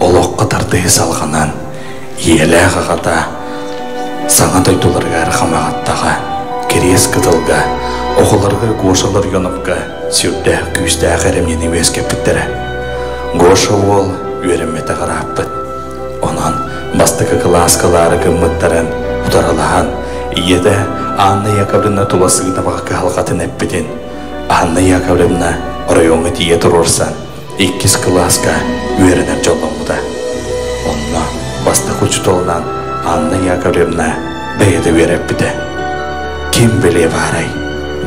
олоххо тардыһыы салҕанан, ийэлээх аҕата саҥа дойдуларыгар Хамаҕаттаҕа, Кириэс Кытылга, оҕолоругар Гоша Ларионовка сүрдээх күүстээх эрэмньини үөскэппиттэрэ. Гоша уол үөрэммэтэх ырааппыт. Онон бастакы кылааска ылаары гыммыттарын утарылаһан, ийэтэ Анна Яковлевна тула сыынабаҕа кыһалҕатын эппитин, Анна Яковлевна оройуоҥҥа тиийэ туруорсан, иккис кылааска үөрэнэр дьолломмута. Онно бастакы учууталынан Анна Яковлевна бэйэтэ үөрэппитэ. Ким билиэ баарай,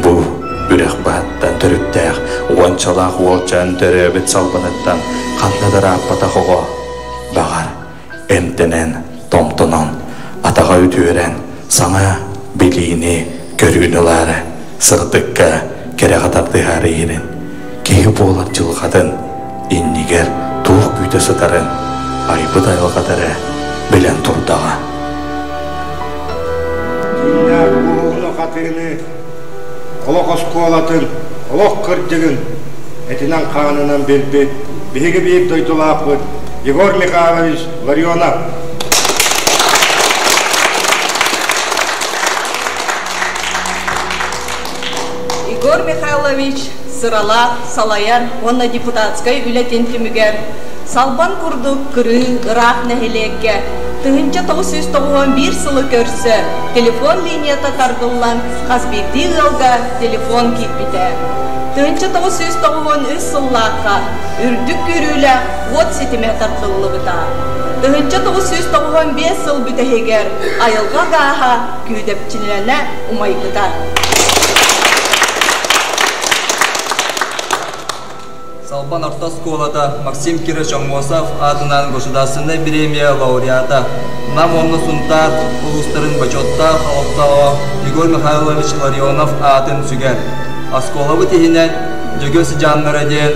бу үрэх баһыттан төрүттээх уончалаах уолчаан төрөөбүт салбаныттан ханна да ырааппатах оҕо, баҕар, эмтэнэн, томтонон, атаҕа үтүөрэн, саҥа билиини, көрүүнү ылаары, сырдыкка, кэрэҕэ тардыһаары иһэрин. киһи буолар дьылҕатын иннигэр туох күүтэ сытарын айбыт айылҕата эрэ билэн турдаҕа. Дьиҥнээх буһууну хатыыны, олох оскуолатын, олох кырдьыгын этинэн-хаанынан билбит биһиги биир дойдулаахпыт Егор Михайлович Ларионов. Егор Михайлович сыралаах салайар уонна депутатскай үлэтин түмүгэр Салбан курдук кырыы ыраах нэһилиэккэ 1991 сылы көрсө телефон линията тардыллан хас биирдии ыалга телефон киирбитэ. 1993 сыллаахха үрдүк күүрүүлээх уот ситимэ тардыллыбыта. 1995 сыл бүтэһигэр айылҕа гааһа күүдэпчилэнэ умайбыта. Салбан орто оскуолата Максим Кирович Аммосов аатынан Государственнай бириэмийэ лауреата, Нам уонна Сунтаар улуустарын бочуоттаах олохтооҕо Егор Михайлович Ларионов аатын сүгэр. Оскуолабыт иһинэн Дьөгүө сыдьааннара диэн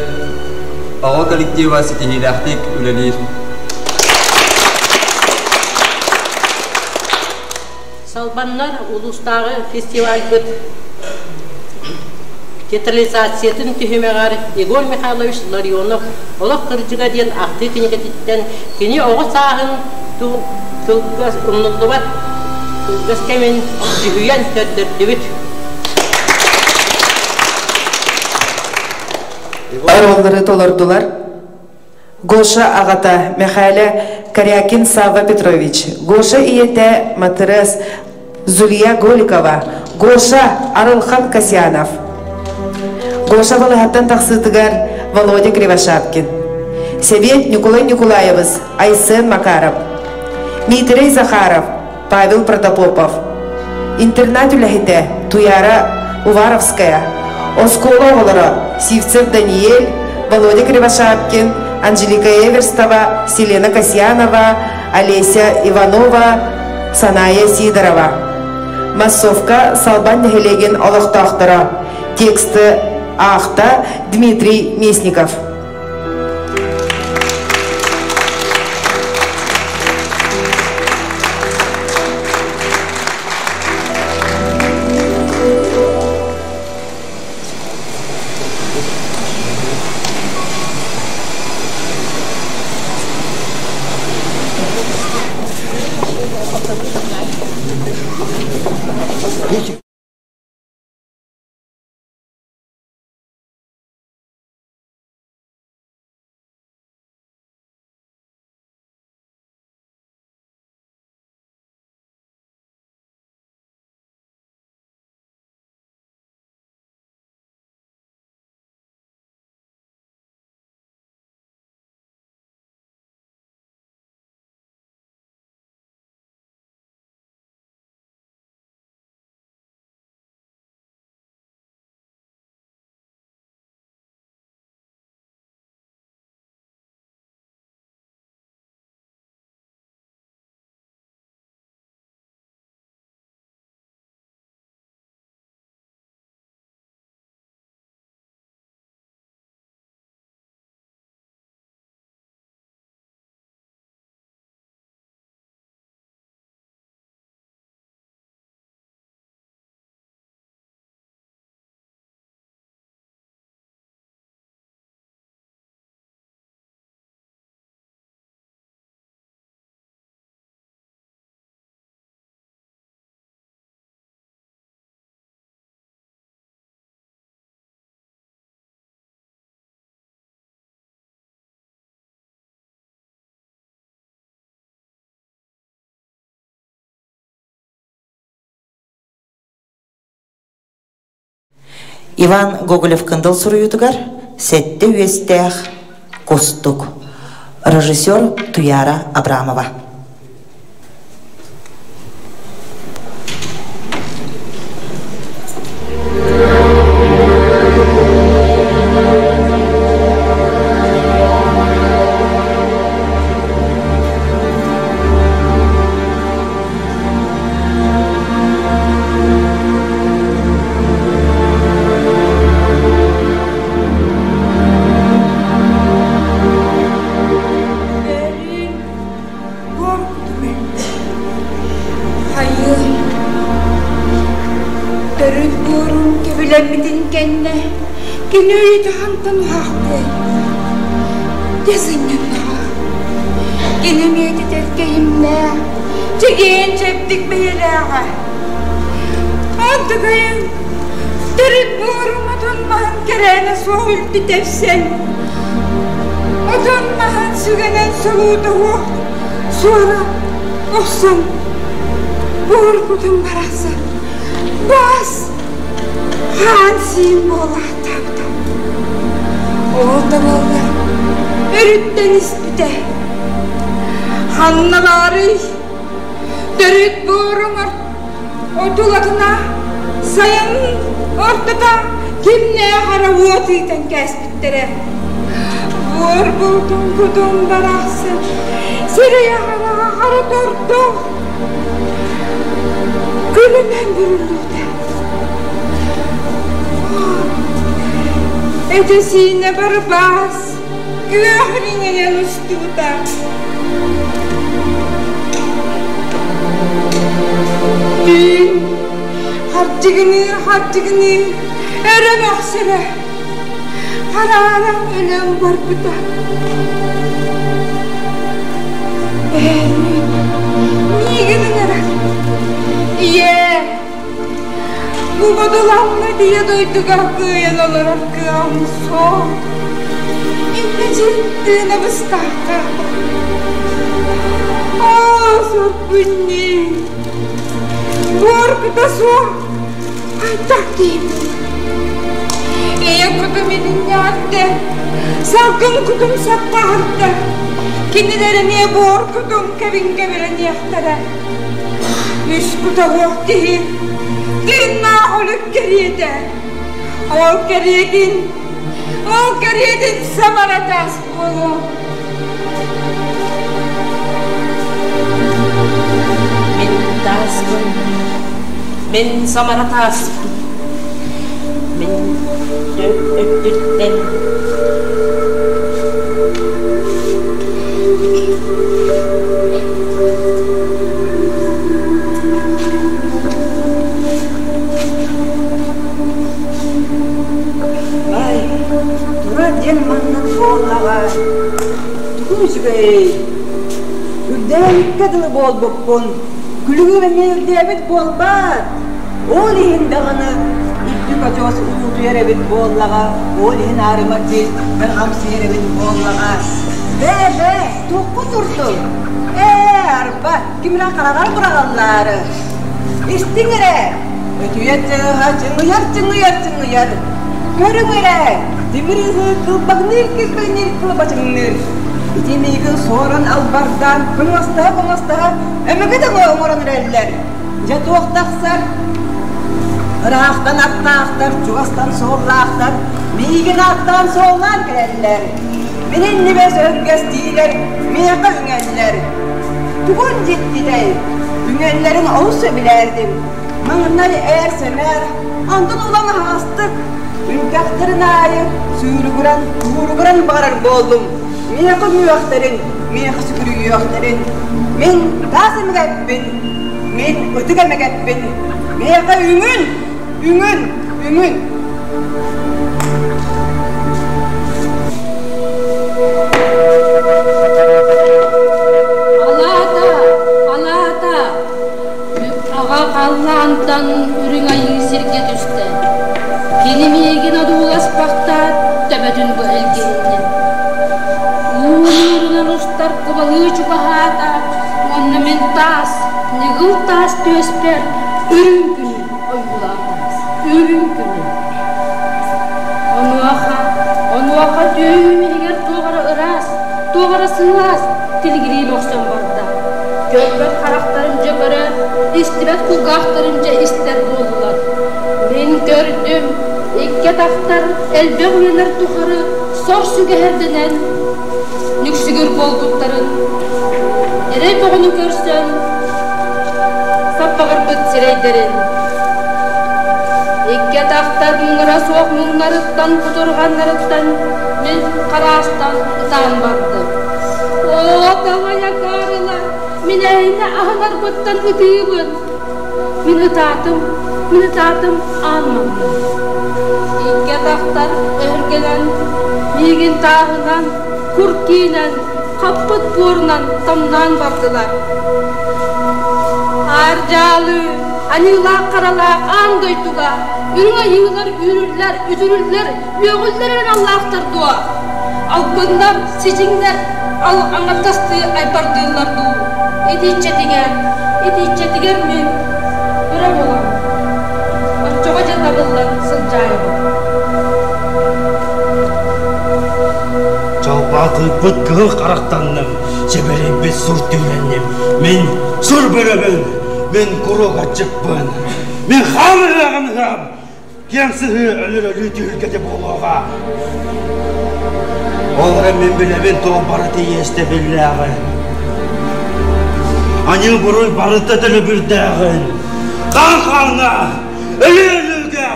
оҕо коллектива ситиһиилээхтик үлэлиир. Салбаннар улуустааҕы фестивальбыт театрализациятын түһүмэҕэр Егор Михайлович Ларионов «Олох кырдьыга» диэн ахтыы кинигэтиттэн кини оҕо сааһын кылгас умнуллубат кылгас кэмин дьүһүйэн көрдөрдүбүт. Оруоллары толордулар. Гоша аҕата Мэхээлэ Корякин Савва Петрович, Гоша ийэтэ Матырыас Зулья Голикова, Гоша Арылхан Касьянов. Гоша балаһаттан тахсыытыгар Володя Кривошапкин. Сэбиэт Ньукулай Ньукулаевыс, Айсен Макаров. Миитэрэй Захаров, Павел Протопопов. Интернат үлэһитэ Туяра Уваровская, оскуола оҕолоро Сивцев Даниэль, Володя Кривошапкин, Анжелика Эверстова, Селена Касьянова, Олеся Иванова, Саная Сидорова. Массовка Салбан нэһилиэгин олохтоохторо. Тексты аахта Дмитрий Местников. Иван Гоголев-Кындыл суруйуутугар Сэттэ үөстээх кустук. Режиссер Туяра Абрамова. Төрүт буорум кэбилэммитин кэннэ кини үйэтэ хантан уһаахтыай? Дьэ сынньаннаҕа. Кини миэтитэр кэһимнээх, чэгиэн чэбдик бэйэлээҕэ. Антыкайын төрүт буорум отон маһын кэрээнэ суох үлтү тэпсэн, отон маһын сүгэнэн солуута суох суора охсон буоргутун барахсан Бас хаан сиин буолаахтаабыта. Ол да буоллар өрүттэн испитэ. Ханна баарый? Төрүт буоруҥ отулатына сайын ортото кимнээх эрэ уот ыытан кээспиттэрэ. Буор бултун кутун барахсан сирэйэ хараҕа хара тордох Күлүнэн бүрүллүүтэ. Этэ-сиинэ барбаас, күөх иҥэйэн устубута. Түүн хардьыгыныы-хардьыгыныы өрө мөхсөрө, харааран өлөн барбыта. Эһээҥҥин миигин ыҥырар. Ийээ, бу бодоламмыт ийэ дойдуга кыайан олорор кыаҕым суох. Иннэ тыына быстахха. Оо, сорбунньун, буоркута суох хайдах киһибин? Ийэ кутум илиннэҕэрдэ, салгын кутум саппаҕырда, кинилэр эмиэ буор кутум кэбин кэбирэниэхтэрэ. Үс куталыах киһи тыыннаах өлүк кэриэтэ. Ол кэриэтин, ол кэриэтин самара таас буолуо. Мин тааспын, мин самара тааспын, мин өттүттэн Ай, турар диэн маннык буоллаҕа. Тугун үчүгэй? Үрдээбиккэ дылы буолбуппун. Күлүгүм эмиэ үрдээбит буолбаат. Ол иһин даҕаны үрдүк очуос улуутуйар эбит буоллаҕа, ол иһин аарыма дьиэ бэрҕамсыйар эбит буоллаҕа. Бээ, бээ, туоххун турдуҥ? Ээ, арба, ким эрэ хараҕар быраҕаллаары. Истиҥ эрэ, өтүйэ тыаһа чыҥыйар, чыҥыйар, чыҥыйар. Көрүҥ эрэ, тимир ыһыы кылбаҥныыр, килбэҥниир, кылбачыҥныыр. Ити миигин суоран албардаан, кыҥастаһа-кыҥастаһа, өмүгэ да оҥорон эрэллэр. Дьэ туох тахсар? Ыраахтан аттаахтар, чугастан суоллаахтар, миигин ааттаан суоллаан кэлэллэр. Мин иннибэр өһүргэстиилэр, миэхэ үҥэллэр. Тугун дьиктитэй? Үҥэллэрин олус сөбүлээтим. Маҥнай ээр-сэмээр, онтон улам аһаҕастык, үнтэхтэрин аайы сүүрүгүрэн, кууругуран барар буоллум. Миэхэ үҥүөхтэрин, миэхэ сүгүрүйүөхтэрин. Мин таас эмэгэппин, мин ытык эмэгэппин. Миэхэ үҥүн, үҥүн, үҥүн. Алаата, алаата, Аҕа халлаантан үрүҥ айыы сиргэ түстэ. Кини миигин одууласпахтаат, төбөтүн быһа илгиһиннэ. Уу нуурунан устар кубалыы чугаһаата уонна мин таас, ньыгыл таас түөспэр үрүҥ күнү ойуулаата. Үрүҥ күнү. Онуоха, онуоха түөһүм иһигэр туох эрэ ыраас, туох эрэ сылаас тилигирии мөхсөн барда. Көрбөт харахтарым дьэ көрөр, истибэт кулгаахтарым дьэ истэр буоллулар. Мин көрдүм, икки атахтар элбэх үйэлэр тухары сор сүгэһэрдэнэн нүксүгүр буолбуттарын, эрэй бөҕөнү көрсөн саппаҕырбыт сирэйдэрин. Икки атахтар муҥура суох муҥнарыттан, кутурҕаннарыттан мин хараастан ытаан бардым. Оо, таҥайа Карла, мин эһини аһынарбыттан ытыыбын. Мин ытаатым. Мин ытаатым аан маҥнай. Икки атахтар өһүргэнэн, миигин тааһынан, кур киинэн, хаппыт буорунан тамнаан бардылар. Аар-дьаалы, аньыылаах-харалаах аан дойдуга үрүҥ айыылар үүрүллэр, үтүрүллэр, үөҕүллэр эрэ аналлаахтар дуо? Албыннар, сидьиҥнэр ал аҥардастыы айбардыыллар дуу? Итиччэтигэр, итиччэтигэр мин өрө буолан, оччоҕо дьэ табыллан сылдьаайабын. Чалбаатыйбыт кыһыл харахтанным, сэбэрийбит сур түүлэнним. Мин сур бөрөбүн, мин куруук аччыкпын. Мин хаан ыһыаҕын ыһыам, Киэҥ сыһыы өлөр өлүү түһүлгэтэ буолуоҕа. Ол эрэн мин билэбин туох барыта иэстэбиллээҕин. Аньыы буруй барыта төлөбүрдээҕин. Хаан хааҥҥа, өлүү өлүүгэ.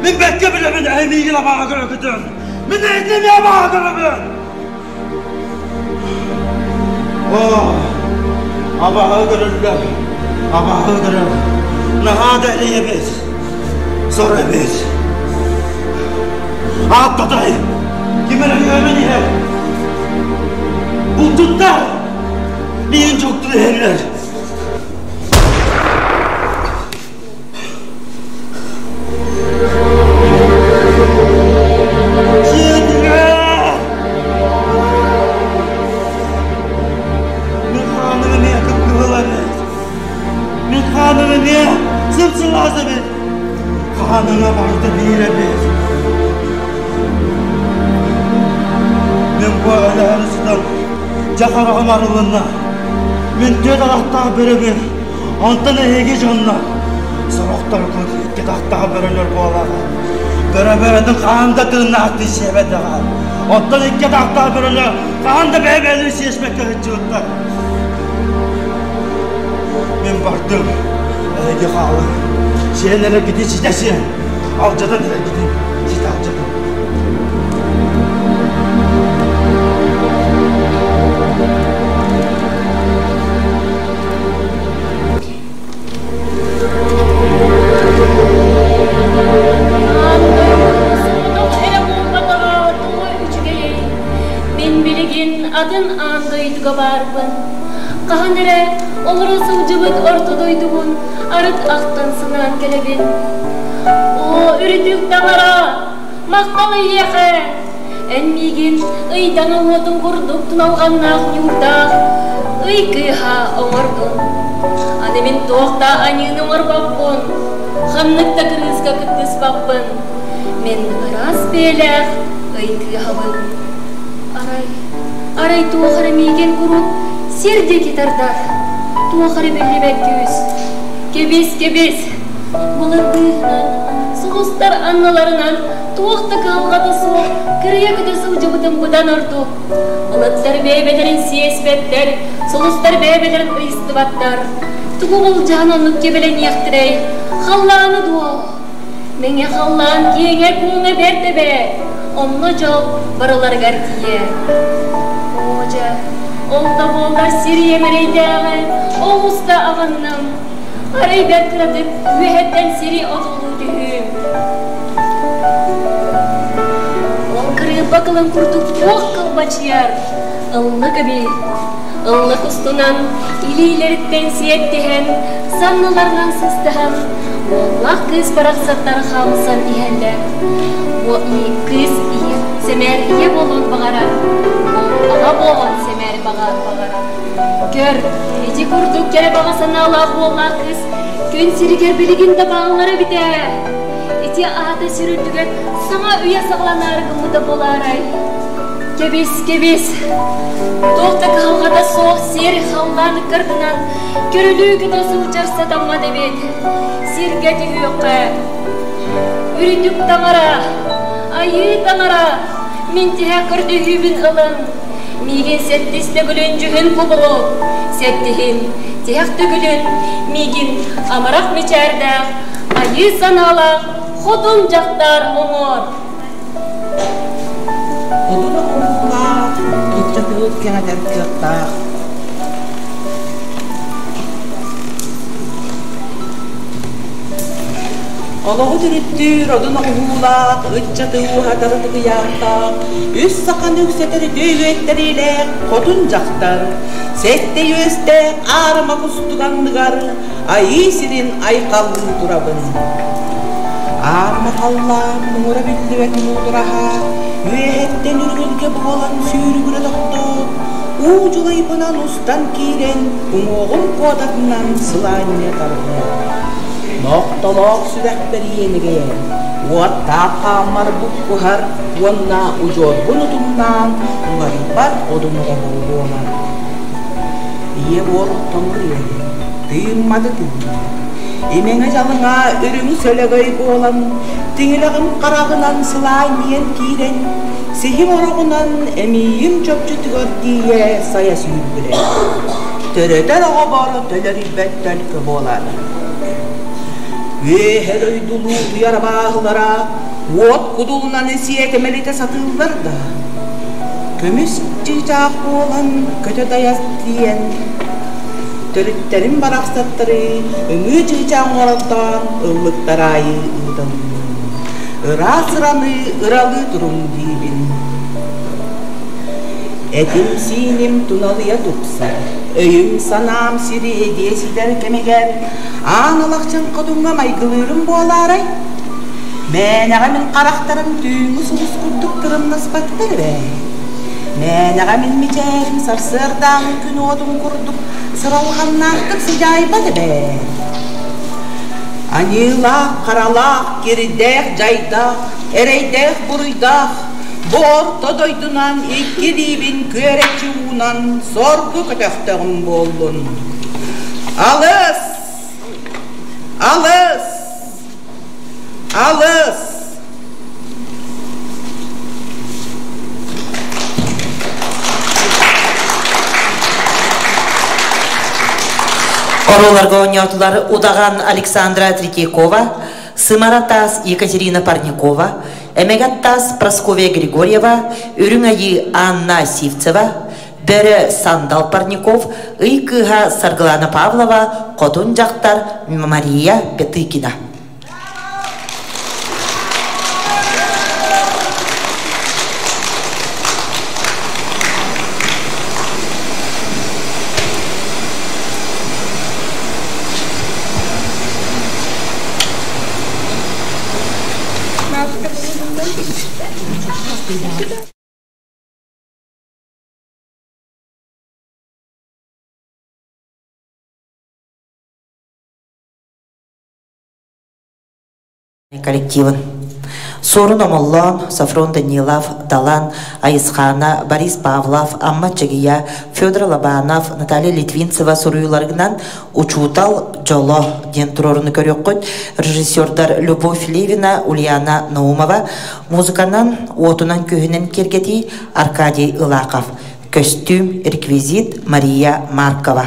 Мин бэккэ билэбин эһи миигин абааһы көрөкүтүн. Мин эһигини абааһы көрөбүн. Оо, абааһы көрөллөр, абааһы көрөр. Наһаа да эрэйэбит, сор эбит. Ааттатай, ким эрэ үөмэн иһэр. Бултуттар, миигин чуктуу иһэллэр. Хааныңа барды биир эбит. Мен бу өлөөрү сытан дьахараҕым арылынна. Мин түөрт атахтаах бөрөбүн Онтон эһиги дьоннор, сорохторгут икки тахтаах бөрөлөр буолаҕыт. Бөрө бөрөтүн хаһан да тыыннаахтыы сиэбэтэҕэ. Оттон икки атахтаах бөрөлөр хаһан да бэйэ-бэйэлэрин сиэспэккэ сылдьыбыттар. Мин бардым, эһиги хаалыҥ. Сиэн эрэргитин ситэ сиэн, алдьатан эрэргитин ситэ алдьатыҥ. Мин билигин атын аан дойдуга баарбын. Хаһан эрэ олоро сылдьыбыт орто дойдубун арыт ахтан санаан кэлэбин. Оо, үрдүк таҥара, махтал эйиэхэ! Эн миигин ыйдаҥа уотун курдук туналҕаннаах ньуурдаах ый кыыһа оҥордун. Аны мин туох да аньыыны оҥорбоппун, ханнык да кырыыска кыттыспаппын. Мин ыраас бэйэлээх ый кыыһабын. Арай, арай туох эрэ миигин куруук сир диэки тардар, туох эрэ биллибэт күүс. Кэбис, кэбис, былыр быыһынан, сулустар анныларынан Туох да кыһалҕата суох кырыйа көтө сылдьыбытым быдан ордук. Былыттар бэйэ-бэйэлэрин сиэспэттэр, сулустар бэйэ-бэйэлэрин ыйыстыбаттар. Тугу былдьаһан оннук кэбилэниэхтэрэй? Халлааны дуо? Мэҥэ халлаан киэҥэ-куоҥа бэрт эбээт. Онно дьол барыларыгар тиийэр. Оо дьэ, ол да буоллар сир ийэм эрэйдээҕи олус да аҕынным. Арай бэрт кыратык үөһэттэн сири одуулуу түһүүм. Ол кырыымпа кылын курдук туох кылбачыйар, ыллык эбит. Ыллык устунан илиилэриттэн сиэттиһэн, санныларынан сыстыһан, уоллаах кыыс барахсаттар хаамсан иһэллэр. Бу кыыс ийэ сэмээр ийэ буолуон баҕарар, уол аҕа буолуон сэмээр баҕарар. Көр, ити курдук кэрэ баҕа санаалаах уоллаах кыыс күн сиригэр билигин да бааллар эбит ээ. Ити аата сир үрдүгэр саҥа үйэ саҕаланаары гыммыта буолаарай? Кэбис, кэбис! Туох да кыһалҕата суох сир халлаан ыккардынан көрүлүү көтө сылдьар сатаммат эбит. Сиргэ түһүөххэ. Үрдүк таҥара, айыы таҥара, мин тиһэх көрдөһүүбүн ылын. Миигин сэттис төгүлүн дьүһүн кубулут, сэттиһин, тиһэх төгүлүн миигин амарах мичээрдээх, айыы санаалаах хотун дьахтар оҥор. Одун оҥоһуулаах, ыччаты кэҥэтэр кыахтаах. Олоҕу төрүттүүр одун оҥоһуулаах, ыччаты ууһатар ытыгыйаахтаах, үс саханы үксэтэр үтүө үөттэриилээх хотун дьахтар, сэттэ үөстээх аарыма кустук анныгар айыы сирин айхаллыы турабын. Аарыма халлаан муҥура биллибэт муудураһа, үөһэттэн үрүҥүлгэ буолан сүүрүгүрэ тохтоот, уу дьулайбынан устан киирэн, уҥуоҕум куотатынан сылаанньа тарда. Нохтолоох сүрэхпэр иэнигийэн, уоттаах хааммар буккуһар уонна удьуорбун утумнаан уларыйбат одун оҕоһуу буолар. Ийэ буор тоҥур ийэни, тыымматы тыынар. Имэҥэ-дьалыҥа үрүҥ сөлөгөй буолан, тиҥилэҕим хараҕынан сылаанньыйан киирэн, сиһим ороҕунан эмиийим чопчутугар тиийэ сайа сүүрбүрэ. Төрөтөр оҕобор төлөрүйбэт төлкө буолар. Үөһэ дойдулуу туйар абааһылара уот кудулунан сиэтэмэлитэ сатыыллар да, көмүс чыычаах буолан көтө дайас тиийэн, төрүттэрим барахсаттары ымыы чыычаах оҥороттоон ыллыктар аайы ыыталлыы. Ыраас ыраны ыралыы туруҥ диибин. Этим-сииним туналыйа тупсар, өйүм-санаам сири эдиэ ситэр кэмигэр аан алахчын хотуҥҥа майгылыырым буолаарай? Мээнэҕэ мин харахтарым түүҥҥү сулус курдук тырымнаспаттар эбээ. Мээнэҕэ мин мичээрим сарсыардааҥҥы күн уотун курдук сыралҕаннаахтык сыдьаайбат эбээ. Аньыылаах, харалаах, кирдээх, дьайдаах, эрэйдээх-буруйдаах Бу орто дойдунан икки илиибин күөрэччи уунан соргу көтөхтөҕүм буоллун. Алыс! Алыс! Алыс! Оруоларга оонньоотулар Удаҕан Александра Третьякова, Сымара Таас Екатерина Парникова, Эмэгэт Таас Прасковья Григорьева, Үрүҥ Айыы Анна Сивцева, Бөрө Сандал Парников, Ый кыыһа Саргылана Павлова, Хотун дьахтар Мария Петыкина. Коллективын. Суорун Омоллоон, Софрон Данилов, Далан, Айысхаана, Борис Павлов, Амма Чэгия, Федор Лобанов, Наталья Литвинцева суруйууларынан «Учуутал дьоло» диэн туруоруну көрүөххүт. Режиссердар Любовь Левина, Ульяна Наумова, музыканан, уотунан күһүнэн киэргэтии Аркадий Ылахов, көстүүм, реквизит Мария Маркова.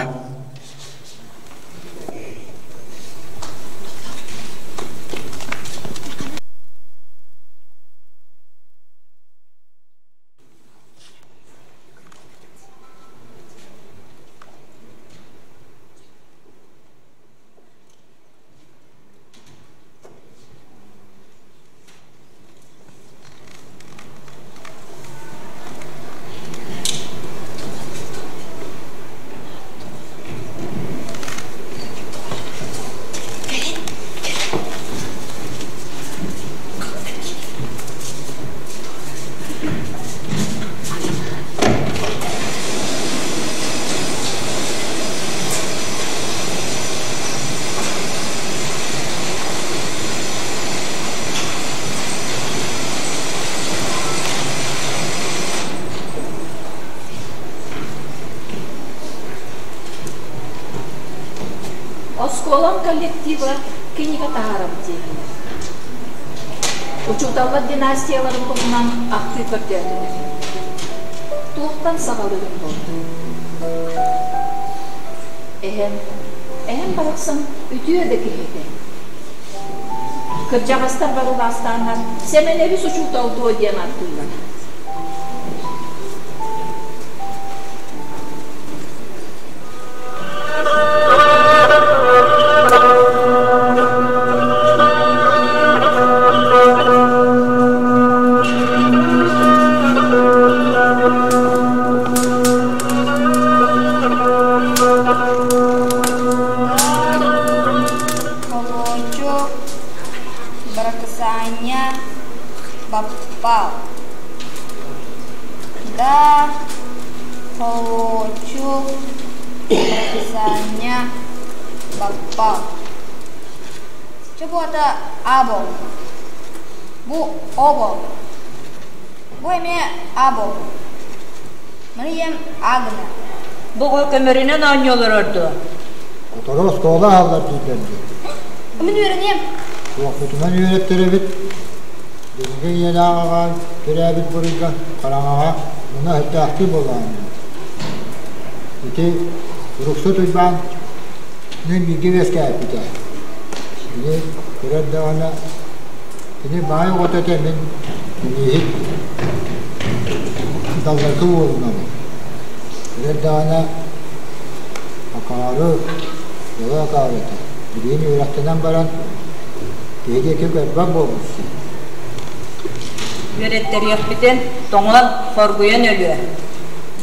Оскуолам коллектива кинигэ таһаарабыт диэтилэр. Учууталлар династияларын туһунан ахтыы көрдөөтүлэр. Туохтан саҕалыырым буолла? Эһэм, эһэм барахсан үтүө да киһи этэ. Кырдьаҕастар барылаастааннар Сэмэнэбис учуутал дуо диэн ааттыыллар. Бараксаанньа Баппал. Да хочу Бараксаанньа Баппал. Чэ буота А буолла. Бу О буолла. Бу эмиэ А буолла. Маны ийэм А гынар. Бу оҕо көмөрүнэн оонньуу олорор дуо? Сотору оскуола аһаллар дииллэр дии. Мин үөрэниэм. Туохпутунан үөрэттэрэбит? Дьиҥҥэ ийэлээх аҕа төрөөбүт буруйга хараҥаҕа муна сылдьаахтыы буоллаҕым дии. Ити Уруксут Уйбаан мин бииргэ үөскээбиппитэ. Кини көрөр даҕаны кини баай оҕото этэ мин кинииһит далларга уолунабын. Көрөр даҕаны акаары, дьоло акаары этэ. Билигин үөрэхтэнэн баран киһи диэки көрбөт буолбут. Үөрэттэриэхпитин тоҥон, хоргуйан өлүө.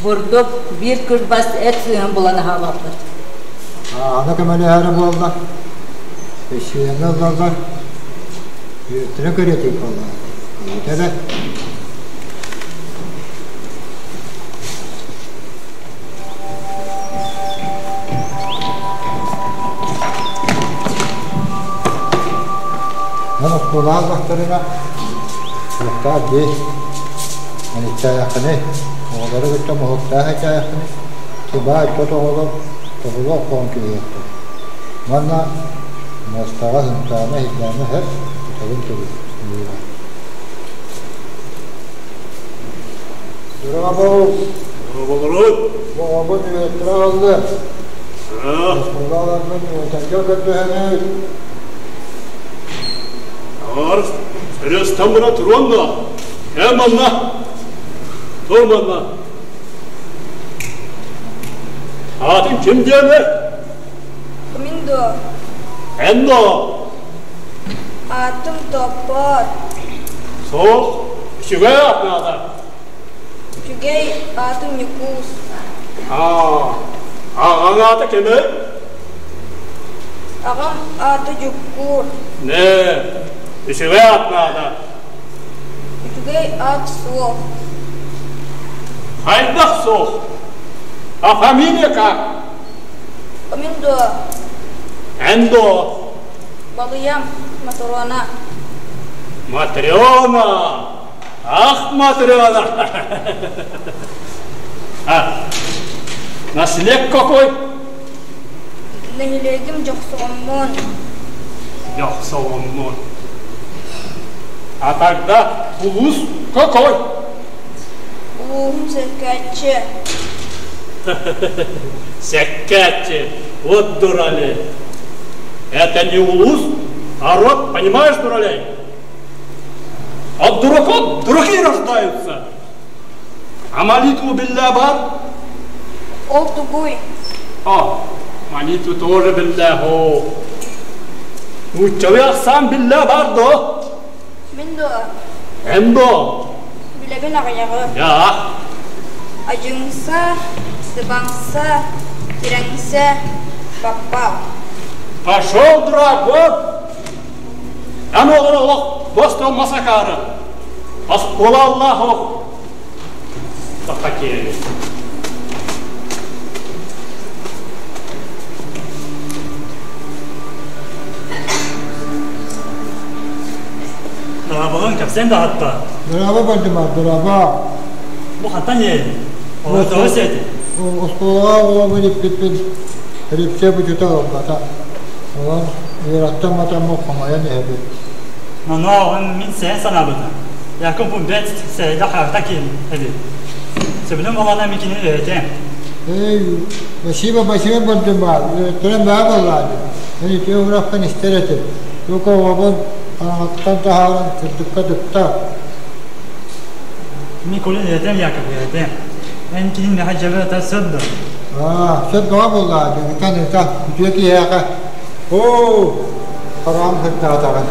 Бурдук биир кырбас эт сыыһын булан аһаабаппыт. Аана көмөлөһөрө буолла. Өссүйэҥҥэ ыллаллар. Үөттэрэ көрүөтүй буолла. Ыйыта да. Мен оскуолаҕа ыллахтарына, суохтаах дии. Мэникчээйэххиний, оҕолору кытта моһуктаах этээйэххиний, кыбаа ыччат оҕолор тобулу оххоон киириэхтэрэ. Уонна муостаҕа һынтаана иһиллээмэ сөп, утарын көрүөх Дорообо! Дорооболорун! Бу оҕобун үөрэттэрэ аҕаллым. Оскуола аҕаларбын үөрэтэргэ көрдөһөбүт. Ар, сөрөстөн бара туруон да, кэм манна, тур манна. Аатын ким диэни? Мин дуо? Эн дуо? Аатым Топпоор. Суох, үчүгэй аат наада. Үчүгэй аатым Ньукуус. Аа, аҕаҥ аата кимий? Аҕам аата Дьуккуур. Нэ, үчүгэй аат наада. Үчүгэй аат суох. Хайдах суох? А фамилия как? Мин дуо? Эн дуо? Балыйам, Матрона. Матрена! Ах, Матрена! А, наслед какой? Нэһилиэгим Дьохсоҕоммун. Дьохсоҕоммун. А тогда улуус какой? Улууһум Сэркээччи. Сэккээччи, вот дуралей. Это не улус, а род, понимаешь, дуралей? От дураков дураки рождаются. А молитву билля бар? Ол тугуй? О, молитву тоже билля хо. Нууччалыы ахсаан билля бар до? Мин дуо? Эн дуо? Билэбин аҕыйаҕы. Я. Адьыҥса, сыбаҥса, тирэҥсэ, баппал. Пошел, дурак, вот! Эн оҕолор олох бостон масакаары. Оскуола Аллах ох. Захотели. Дорообоҕун кэпсээн да аһатта. Дорообо Бальдемар, дорообо. Бу хантан иэйин? Оҕо сиэти? Оскуолаҕа оҕобун иппиппин Репче бучута ылбата. Онон үөрэхтэн матаммын хомойон иһэбин. Ону мин сэһэн санаабытым. Яков бу бэт сэһэйдэ харта киин эбит. Сөбүлэҥ буоллаҕына мин кинини үөрэтиэм. Эй, спасибо, спасибо Бальдемар. Үөрэттэрэн баа буоллаа дии. Мин үтүө уурахпын истэр этим. Тука оҕобун хараҥаттан таһааран сырдыкка тыкта. Мин колин үөрэтиэм, Яков, үөрэтиэм. Эн кинин миэхэ дьабы сөп дуо? Аа, сөп бөҕө буоллаа дии. Ытан ыта, үтүө киһиэхэ. Оо, хараҕым сырдаатаҕын.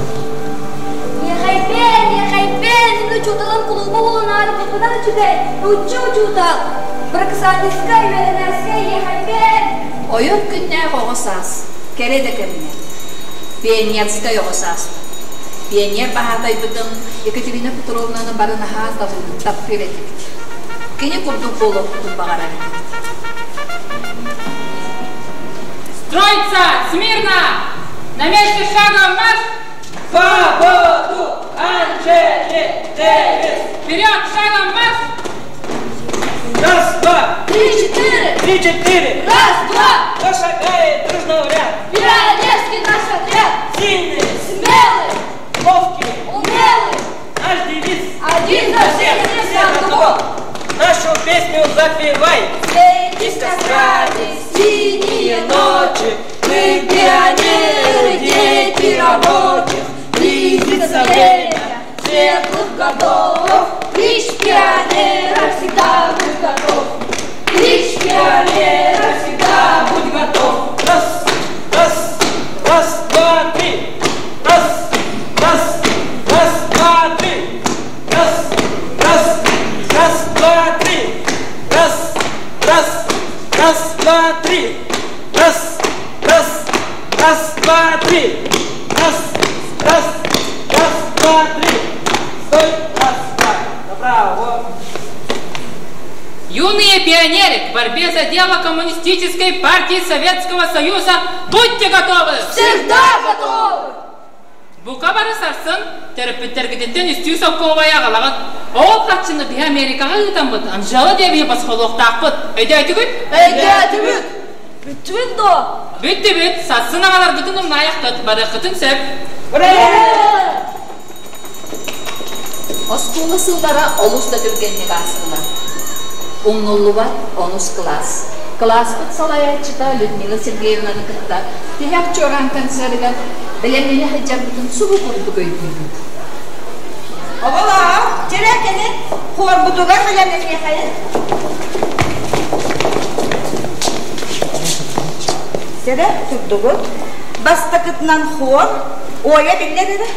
Миэхэйбэн, миэхэйбэн, мин учууталым кулууба буолунаары букунан үчүгэй, нуучча учуутал. Быракысаанньыскай, үөрэнээскэй, иэхэйбэн. Пионер баһаатайбытын Екатерина Петровнаны бары наһаа таптыыр этибит. Кини курдук буолуохпутун баҕарар этибит. Строиться! Смирно! На месте шагом марш! Свободу! Анжеле! Вперед! Шагом марш! Раз, два! Три, четыре! Три, четыре! Раз, два! Зашагает дружно в ряд! Пионерский наш отряд! Сильный! Смелый! Ловкий! Умелый! Наш девиз! Один за всех, все за одного! Нашу песню запевай! Свети кострами синие ночи, Мы пионеры, дети рабочих, Близится время светлых годов. Клич пионера всегда будь готов! Клич пионера всегда будь готов. Раз, раз, раз, два, три. Раз, раз, раз, два, три. Раз, раз, раз, два, три. Раз, раз, раз, два, три. Раз, раз, раз, два, три. Раз, раз, раз, два, три. Стой, раз, два. Направо. Юные пионеры, к борьбе за дело Коммунистической партии Советского Союза будьте готовы! Всегда готовы! Бука бары сарсын, төрөппүттэргититтэн үстүү солкуобайы аҕалаҕыт. Ол харчыны биһи Америкаҕа ыытаммыт, Анжела диэбиһи босхолуохтаахпыт. Өйдөөтүгүт? Өйдөөтүбүт! Бүттүбүт дуо? Бүттүбүт. Сарсын аҕаларгытын умнаайаххыт, барыаххытын сөп. Оскуола сыллара олус да түргэнник аастылар. Умнуллубат онус кылаас. Кылааспыт салайааччыта Людмила Сергеевнаны кытта тиһэх чуораан концерыгар бэлэмнэнэ сылдьарбытын субу курдук өйдүүбүт. Оҕолоор, чэрэ кэлин, хуорбутугар бэлэмнэниэхэйин. Сэрэ турдугут. Бастакытынан хор, Оля биллэр эрэ.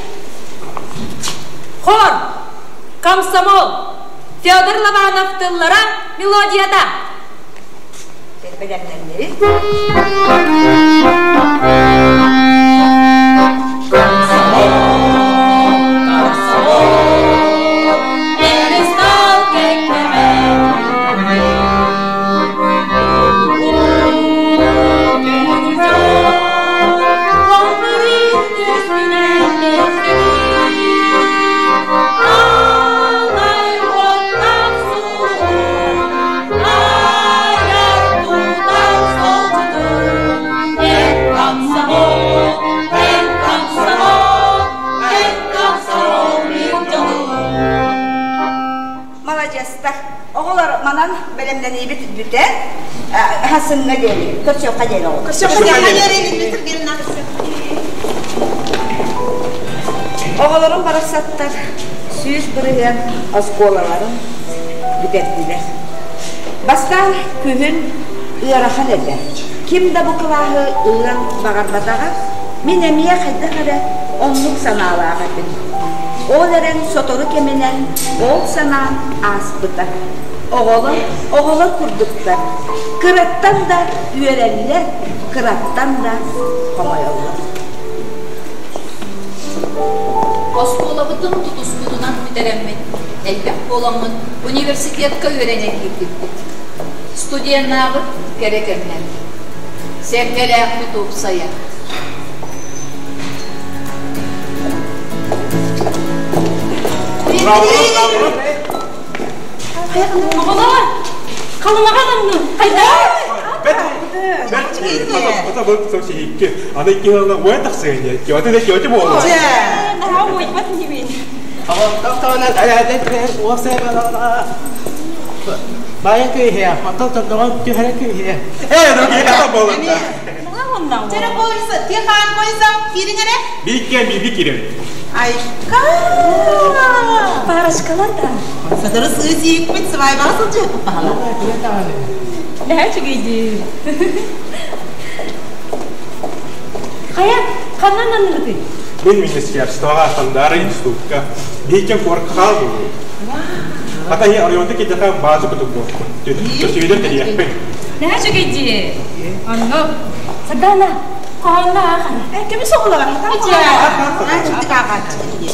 Хор, комсомол, Федор Лобанов тыллара, мелодията. Бэлэмнэннибит. Маладьыастар. Оҕолор манан бэлэмнэниибит бүтэн, хасыҥҥа диэри, көрсүөххэ диэри оҕо. Көрсүөххэ диэри, Людмила Сергеевна. Оҕолорум барахсаттар 100% оскуолаларын бүтэрдилэр. Бастаан күһүн ыарахан этэ. Ким да бу кылааһы ылыан баҕарбатаҕа, мин эмиэ хайдах эрэ оннук санаалаах этим. Ол эрэн сотору кэминэн ол санаам ааспыта. Оҕолор оҕолор курдуктар. Кыраттан да үөрэллэр, кыраттан да хомойоллор. Оскуолабытын тутуспутунан бүтэрэммит, элбэх буоламмыт университетка үөрэнэ киирбиппит. Студеннаабыт кэрэ кэмнэр. Сэргэлээхпит уопсайа. Оҕолор, халымаҕа маннын, хайдах? Аны икки ыла уой тахсыгын киоты да киоти буолла. Наһаа уойбат инибин. Бая күйе, мотол тордоҕон түһэрэ күйе. Ээ, ну киһи буолла. Чэрэ бойса, тихан бойса, киириҥ эрэ. Биикке биби кирин. Айка! Парочкалар да. Сотору сыы сиикпит свайбаҕа сылдьыһыппыт баһала. Наһаа үчүгэйдии. Хайа, ханнан анныбытый? Мин министерствоҕа Сандара институтка бииккен куоракка хаалбын. Хата хи оройуонта кидеха баазы кутук буолпун. Төсүйдер терияхпин. Наһаа үчүгэйдии. Онно Сардана. Хоһоонно аахан. Кими соҕулар?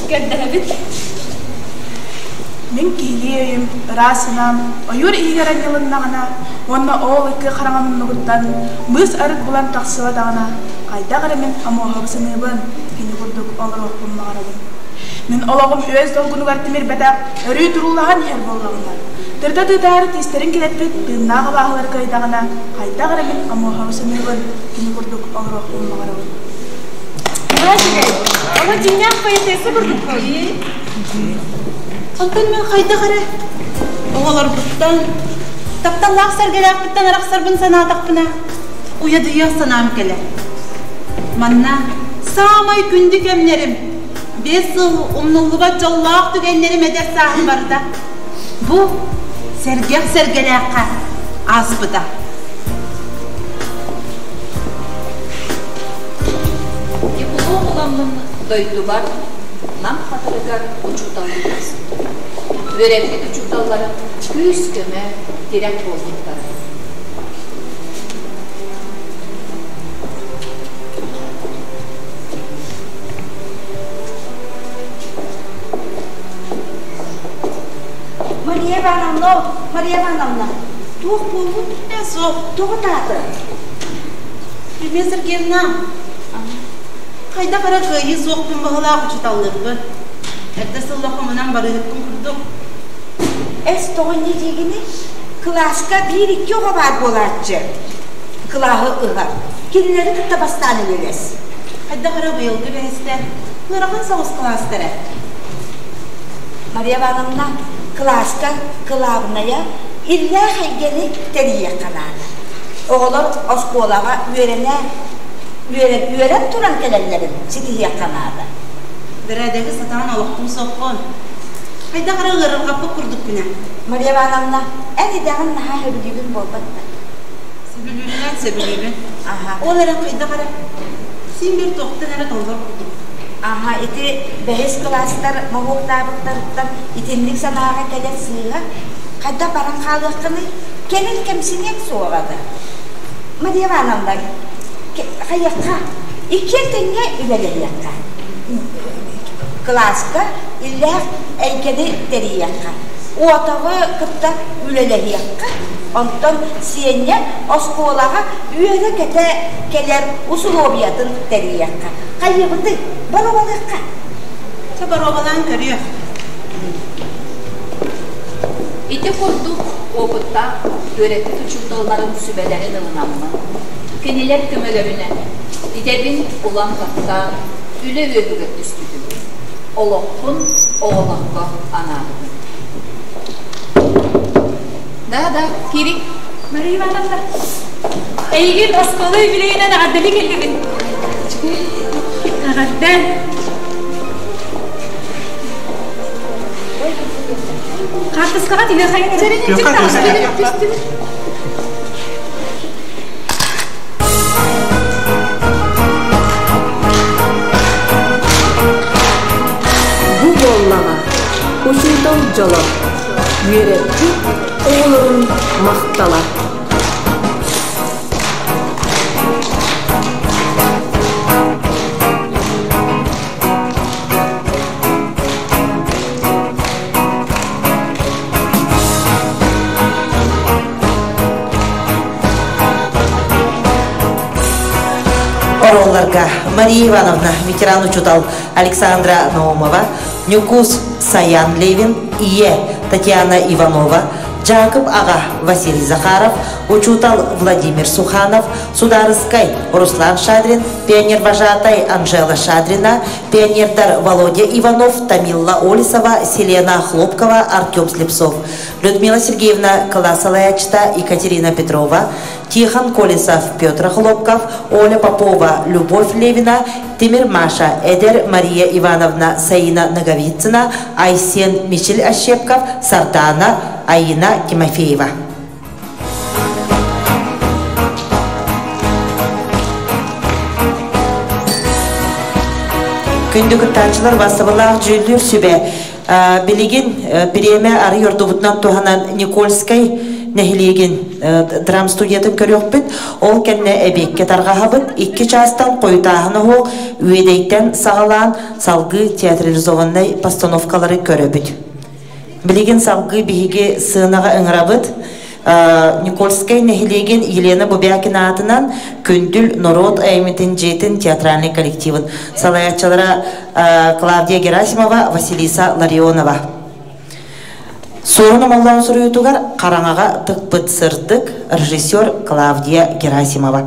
Көрдөһөбүт. Мин киһилии өйүм ыраас санаам ойуур иһигэр анньылыннаҕына уонна оол ыккы хараҥа муннугуттан быыс арыт булан тахсыбатаҕына, хайдах эрэ мин омуоһабы саныыбын, кини курдук олоруохпун баҕарабын. Мин олоҕум үөс долгунугар тимирбэтэх, өрүү туруулаһан иһэр буоллаҕына, тырда тыытаары тиистэрин килэппит тыыннаах абааһылары кыайдаҕына, хайдах эрэ мин омуоһабы саныыбын, кини курдук олоруохпун баҕарабын. Үчүгэй. Ону дьиҥнээх поэтесса курдукпун. Онтон мин хайдах эрэ оҕолорбуттан, тапталлаах сэргэлээхпиттэн арахсарбын санаатахпына, уйадыйыах санаам кэлэр. Манна саамай күндү кэмнэрим, 5 сыл умнуллубат дьоллоох түгэннэрим эдэр сааһым барыта бу сэргэх сэргэлээххэ ааспыта. Диплом ыламмын дойдубар Нам хатырыгар учууталлыы тахсыбытым. Үөрэппит учууталларым күүс-көмө, тирэх буолбуттара. Мария Ивановна, Мария Ивановна, туох буолбут? Ээ, суох. Тоҕо тааты? Людмила Сергеевна, хайдах эрэ кыайыы суохпун баһылаах учууталлыырбын. Эрдэ сылла хомунан барыыһыкпын курдук. Эс тоҕо инньэ диигиний? Кылааска биир-икки оҕо баар буолааччы. Кылааһы ыһар. Кинилэри кытта бастаан үлэлэс. Хайдах эрэ быйылгы бэһистэр ыарахан соҕус кылаастара. Мария Ивановна, кылааска кылаабынайа иллээх эйгэни тэрийиэххэ наада. Оҕолор оскуолаҕа үөрэнэ үөрэн, үөрэн туран кэлэллэрин ситиһиэххэ наада. Бэрээдэги сатаан олохтум суоххун. Хайдах эрэ ыарырҕаппыт курдукпун ээ. Мария Ивановна, эн идэҕин наһаа сөбүлүүгүн буолбат да? Сөбүлүүбүнэн сөбүлүүбүн. Ол эрэн хайдах эрэ син биир туохтан эрэ толлор курдук. Аха, ити бэһис кылаастар моһуоктаабыттарыттан итинник санааҕа кэлэн сыыһа хайдах баран хаалыаххыный? Кэлин кэмсиниэҥ суоҕа да. Мария Ивановна, хайыахха? Иккиэн тэҥҥэ үлэлэһиэххэ. Кылааска иллээх эйгэни тэрийиэххэ. Уотаҕы кытта үлэлэһиэххэ. Онтон Сиэнньэ оскуолаҕа үөрэ-көтө кэлэр усулуобуйатын тэрийиэххэ. Хайыыбытый? Боруобалыахха. Чэ, боруобалаан көрүөх. Ити курдук опыттаах үөрэппит учууталларын сүбэлэрин ылынаммын, кинилэр көмөлөрүнэн идэбин улам таптаан, үлэ үөһүгэр түспүтүм. Олохпун оҕолорго анаабытым. Да, да, киирик. Мария Ивановна, эйигин оскуола үбүлүөйүнэн эҕэрдэлии кэллибин. Эҕэрдэ. Хаартыскаҕа түһүөххэйин эрэ. Бу буоллаҕа учуутал дьоло, үөрэппит оҕолорун махтала. Оруолларга Мария Ивановна, ветеран учутал Александра Наумова, Ньукуус Саян Левин, Ийэ Татьяна Иванова, Дьаакып аҕа Василий Захаров, учуутал Владимир Суханов, Судаарыскай Руслан Шадрин, пионервожатай Анжела Шадрина, пионердар Володя Иванов, Тамилла Олесова, Селена Хлопкова, Артем Слепцов, Людмила Сергеевна Коласалаячта, Екатерина Петрова, Тихон Колесов, Петр Хлопков, Оля Попова, Любовь Левина, Тимир Маша, Эдер Мария Ивановна Саина Наговицына, Айсен Мичил Ощепков, Сардана Аина Тимофеева. Күндү кыттааччылар бассабылаах дьүүллүүр сүбэ билигин бириэмэ арый ордубутунан туһанан Никольскай нэһилиэгин драм студиятын көрүөхпүт. Ол кэннэ эбиэккэ тарҕаһабыт. Икки чаастан хойутааһын оһуох Үөдэйтэн саҕалаан салгыы театрализованнай постановкалары көрөбүт. Билигин салгыы биһиги сыанаҕа ыҥырабыт. Никольскай нэһилиэгин Елена Бубякина аатынан Күндүл норуот айымньытын дьиэтин театральнай коллективын салайааччылара Клавдия Герасимова, Василиса Ларионова. Суорун Омоллоон суруйуутугар Хараҥаҕа тыкпыт сырдык режиссер Клавдия Герасимова.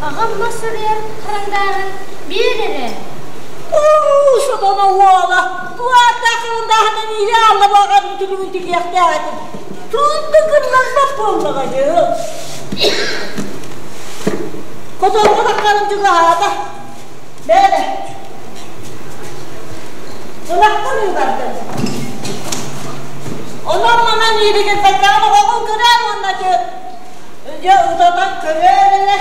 Аҕам мас суруйар харандааһын биир эрэ. Уу, сатана уола, туааттаах харандааһынан иирэ алла баҕарын түлүгүн тилиэхтээх этим. Туунда кырыларбат буоллаҕа дьыл. Хотонго таххарым чугаһаата. Бэйэ. Ынахтан ыыбардым. Онон манан ииригин баччаҕын оҕоҕун көрөөр уонна дьэ утатан көрөөр эрэ.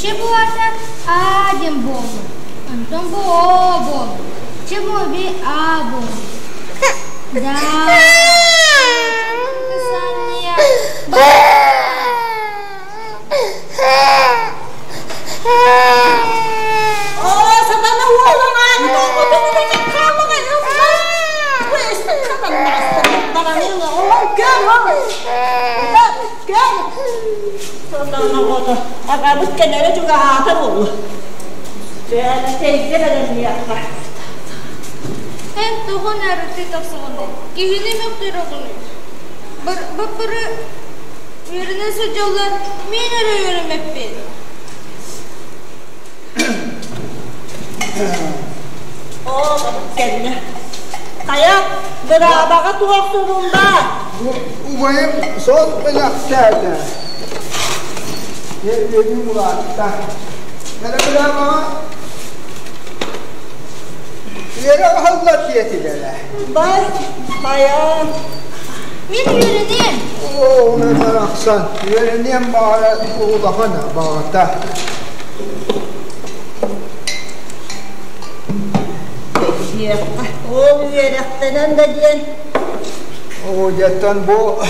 Че буолата А диэн буоллун, онтон бу О буоллун, че буоби А буоллун. Да. Оо, сатана уолуҥ ааны тоҕотун үлэтин хааллаҕа Аҕабыт кэлэрэ чугаһаата буолла. Тэйгэ бэлэмниэххэ. Эн тоҕо наарыты тахсаҕыный? Киһини мөхтөрөҕүнүй? Баппыры үөрэнэ сылдьаллар, мин эрэ үөрэммэппин. Оо, кэннэ. Хайа, быраабаҕа туох сурулла? Убайым сон бэлэхтээтэ. Үөрүү улаатта. Кэлэ быраабаҕа үөрэх аһыллар диэтилэр. Бай, хайа. Мин үөрэниэм. Оо, барахсан, үөрэниэм баҕара улахан баҕата. Ол үөрэхтэнэн да диэн. Оо, дьэттэн бу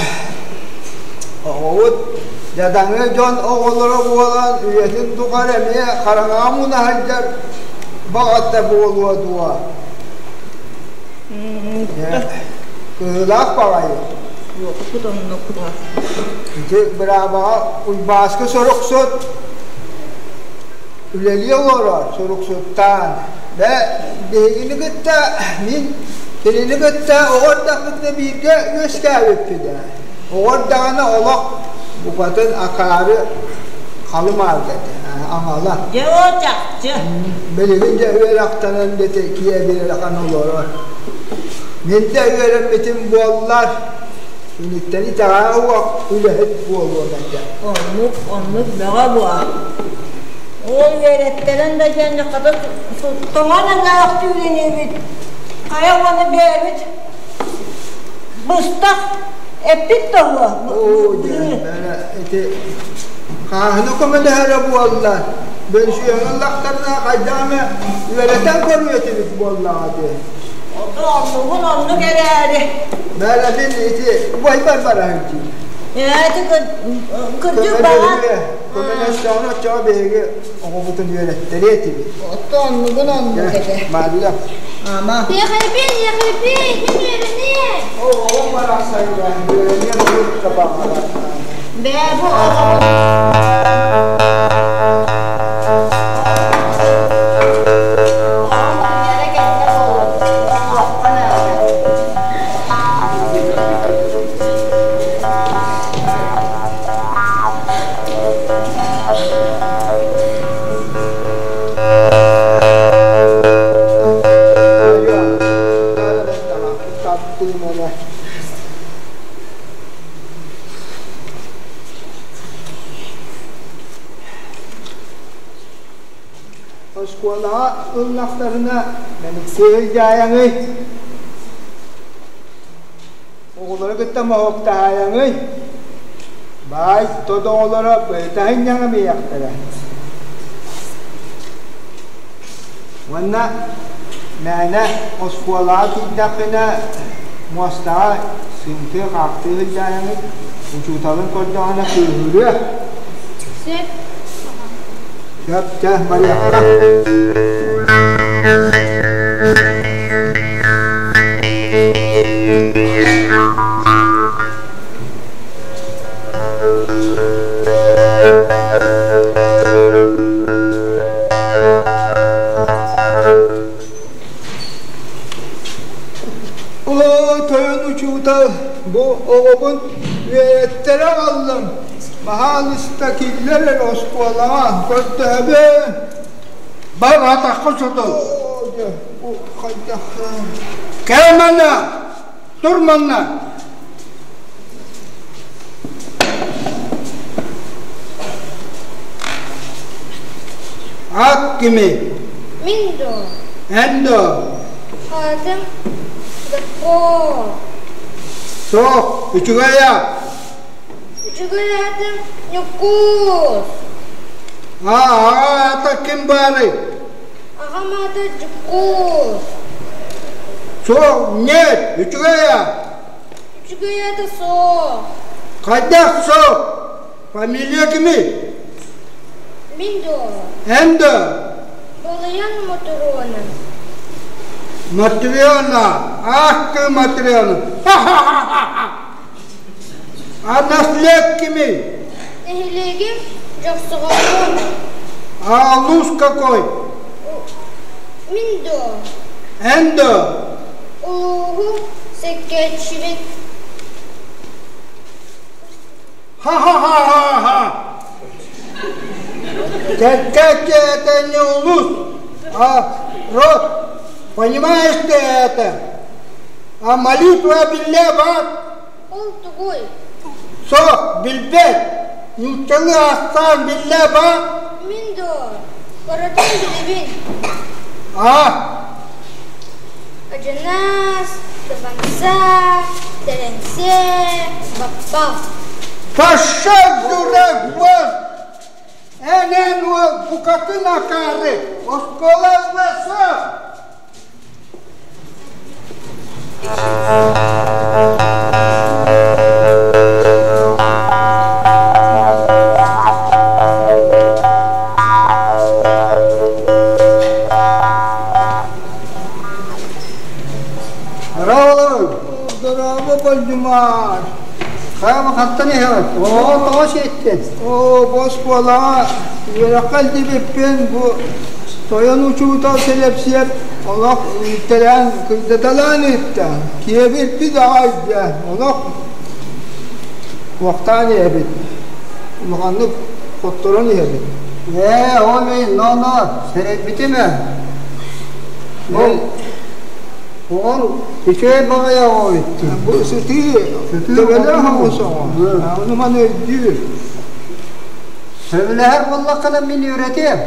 оҕобут. Дьадаҥы дьон оҕолоро буолан үйэтин тухары эмиэ хараҥаҕа муна сылдьар баҕата буолуо дуо? Кыһыылаах баҕайы. Уопут оннук. Ити быраабаҕа Уйбааскы суруксут үлэлии олорор суруксуттаан. Бэ биһигини кытта мин кинини кытта оҕо эрдэхпитинэ бииргэ үөскээбиппит ээ. Оҕо эрдэҕинэ олох букатын акаары халы-маарга этэ, аҥала. Дьэ оо чахчы. Билигин дьэ үөрэхтэнэн дэтэ киэбирэлэхэн олорор. Мин да үөрэммитим буоллар, киниттэн итэҕэһэ уох үлэһит буолуом этэ. Оннук, оннук бөҕө буо. Ол үөрэттэрэн да диэн хата тоҥон анаах түүрэнибит. Хайа уонна бэйэбит быстах эппит тоһуо. Оо, дьэ, ити хааһына көмөлөһөрө буолла. Бөнсүөҥҥэ ыллахтарына хайдах эмэ үөрэтэн көрүө этибит буоллаҕа дии. Ото оннугун оннук эрээри. Мэлэбин ити убайбар бара сылдьыы. Ити кырдьык баҕар. Көмөлөстөҕүнэ оччоҕо биһиги оҕобутун үөрэттэриэ этибит. Ото оннугун оннук этэ. Мария. Ама. Ехайбин, ехайбин, мин үөрэниэ. Оҕом барахсан үөрэниэ бурук табаҕара. Бээ бу оҕобут Оскуолаҕа ыллахтарына мэниксиэһи дьаайаҥый, оҕолору кытта моһуоктаһаайаҥый, баай тот оҕолоро быһыта сынньаҥамыйахтара. Уонна мээнэ оскуолаҕа киирдэххинэ муостаҕа сыыҥтыы-хаахтыы сылдьааҥҥын учууталыҥ көрдөҕүнэ кыыһырыа. Сөп. Сөп, чэ, барыахха. Оо, тойон учуутал, бу оҕобун үөрэттэрэ аҕаллым. Баһаалыста киллэр эрэ оскуолаҕа, көрдөһөбүн. Бар атахха сотол. Оо, дьэ, бу хайдах Кэл манна, тур манна. Ат кими? Мин дуо? Эн дуо? Аатым Гаппо. Суох, үчүгэй аат. Үчүгэй аатым Ньуккуус. А, аҕа аата ким баарый? Аҕам аата Дьуккуус. Суох, нет, үчүгэй аат. Үчүгэй аата суох. Хайдах суох? Фамилия кимий? Мин дуо? Эн дуо? Балыйан Мотуруона. Матрена, ах ты Матрена. Ха-ха-ха-ха! А наслед кимий? Нэһилиэгим Дьохсоҕоллун. А улуус какой? Мин дуо? Эн дуо? Улууһу сэккээччибин. Ха-ха-ха-ха-ха! Сэккээччи это не улус, а род. Понимаешь ты это? А молитва биллэ баар? Ол тугуй? Суох, билбэт. Нууччалыы ахсаан биллэ баар? Мин дуо? Барытын билэбин. А? Одьунаас, Дыбанса, Тэрэнсэ, Баппа. Пошел, дурак, вон! Эн-эн уол букатын акаары, оскуола ылла Дорооболоруҥ! Дорообо, Болдьумаар! Хайа хантан иһэҕит? Оо, тоҕо сиэттин? Оо, бу оскуолаҕа үөрэххэ илдьибиппин бу тойон учуутал сэлэпсиэп олох ииттэлээн кыйдаталаан ыытта. Киэбирпит аҕай дьэ, олох туохтаан иһэбит. Улаханнык хотторон иһэбит. Ээ, ол мин, но-но, сэрэйбитим ээ. Ол Оҕоҥ үчүгэй баҕайы оҕо эбит. Бу сытыы, төбөлөөх оҕус оҕо. Ону маны өйдүүр. Сөбүлэһэр буоллаххына мин үөрэтиэм.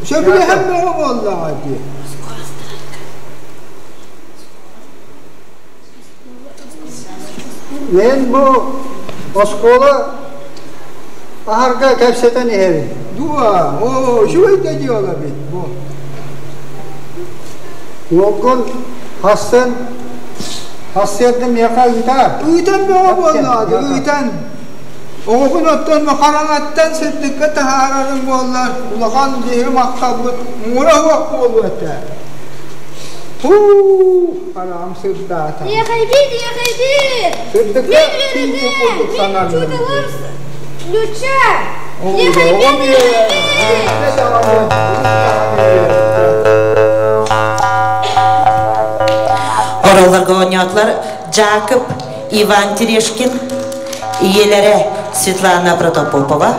Сөбүлэһэр бөҕө буоллаҕа дии. Мен бу оскуола аһарга кэпсэтэн иһэбин. Дуо, оо, үчүгэй да дьыала эбит бу. Уолгун хассын хасыарда миэхэ ыытаар. Ыытан бөҕө буоллаҕа, ыытан. Оҕобун оттон хараҥаттан сырдыкка таһаарарым буоллар, улахан биһиги махталбыт муҥура суох буолуо этэ. Һуу, хараҕым сырдаата. Иэхэйбит, иэхэйбит! Сырдыкка тиийбит курдук сананным. Люча! Иэхэйбит, иэхэйбит! Ороллорго оонньоотулар Жакып Иван Терешкин, ийэлэрэ Светлана Протопопова,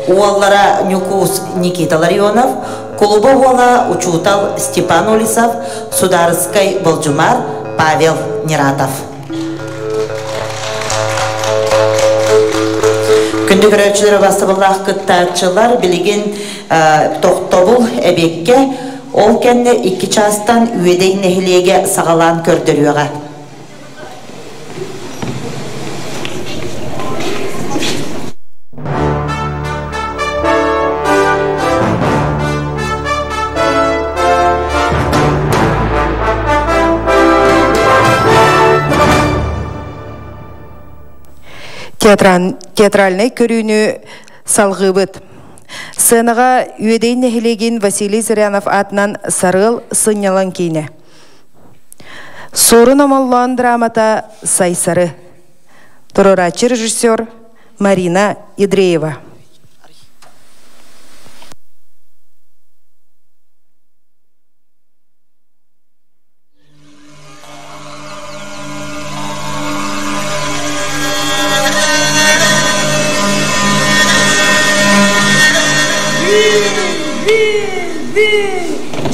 уоллара Ньукуус Никита Ларионов, кулуба уола учуутал Степан Олесов, судаарыскай болдьумар Павел Нератов. Күндү көрөөччүлэр бастабыллаах кыттааччылар билигин тохтобул эбиэккэ ол кэннэ икки чаастан Үөдэй нэһилиэгэ саҕалаан көрдөрүөҕэ. Театральнай көрүүнү салҕыыбыт. Сценаҕа Үөдэй нэһилиэгин Василий Зырянов аатынан Сарыал сынньалаҥ киинэ. Суорун Омоллоон драмата «Сайсары». Туруорааччы режиссер Марина Ядреева.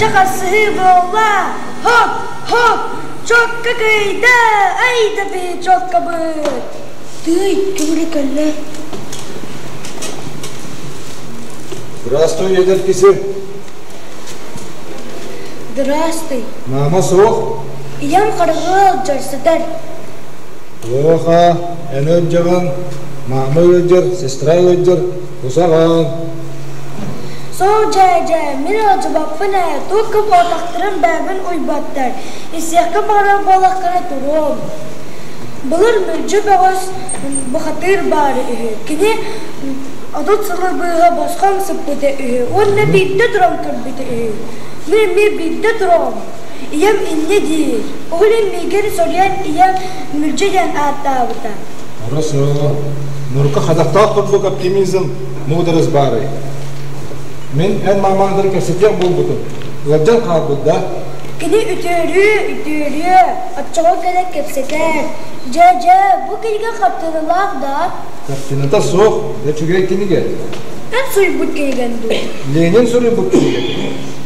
Дьэ харсыһыы буолла! Хоп, хоп! Чокка кыйда! Ай да биһи чоккабыт! Тыый, ким эрэ кэллэ? Здравствуй, эдэр киси. Здравствуй. Мама суох? Ийэм хараҕы ыалдьар сытар. Оха, эн ыалдьаҕын, мама ыалдьар, сестра ыалдьар, кусаҕан. Сол дьээдьэ, мин ыалдьыбаппын ээ, туох кып-отахтарын бэйэбин уйбаттар, истиэххэ баҕарар буоллаххына туруом. Былыр Мүлдьү бөҕөс бухатыыр баара үһү. Кини 30 сылы быыһа босхоҥ сыппыта үһү уонна биирдэ туран көрбүтэ үһү. Мин эмиэ биирдэ туруом. Ийэм инньэ диир. Ол иһин миигин соруйан ийэм Мүлдьү диэн ааттаабыта. Хорошо. Нурка хадахтаах курдук оптимизм муударас баарый. Мин эн маамаҥдары кэпсэтиэх буолбутум. Ыалдьан хаалбыт да? Кини үтүөрүө, үтүөрүө, оччоҕо кэлэн кэпсэтэр. Дьэ, дьэ, бу кинигэ хартыыналаах да? Картината суох, да үчүгэй кинигэ. Эн суруйбут кинигэн дуу? Ленин суруйбут кинигэ.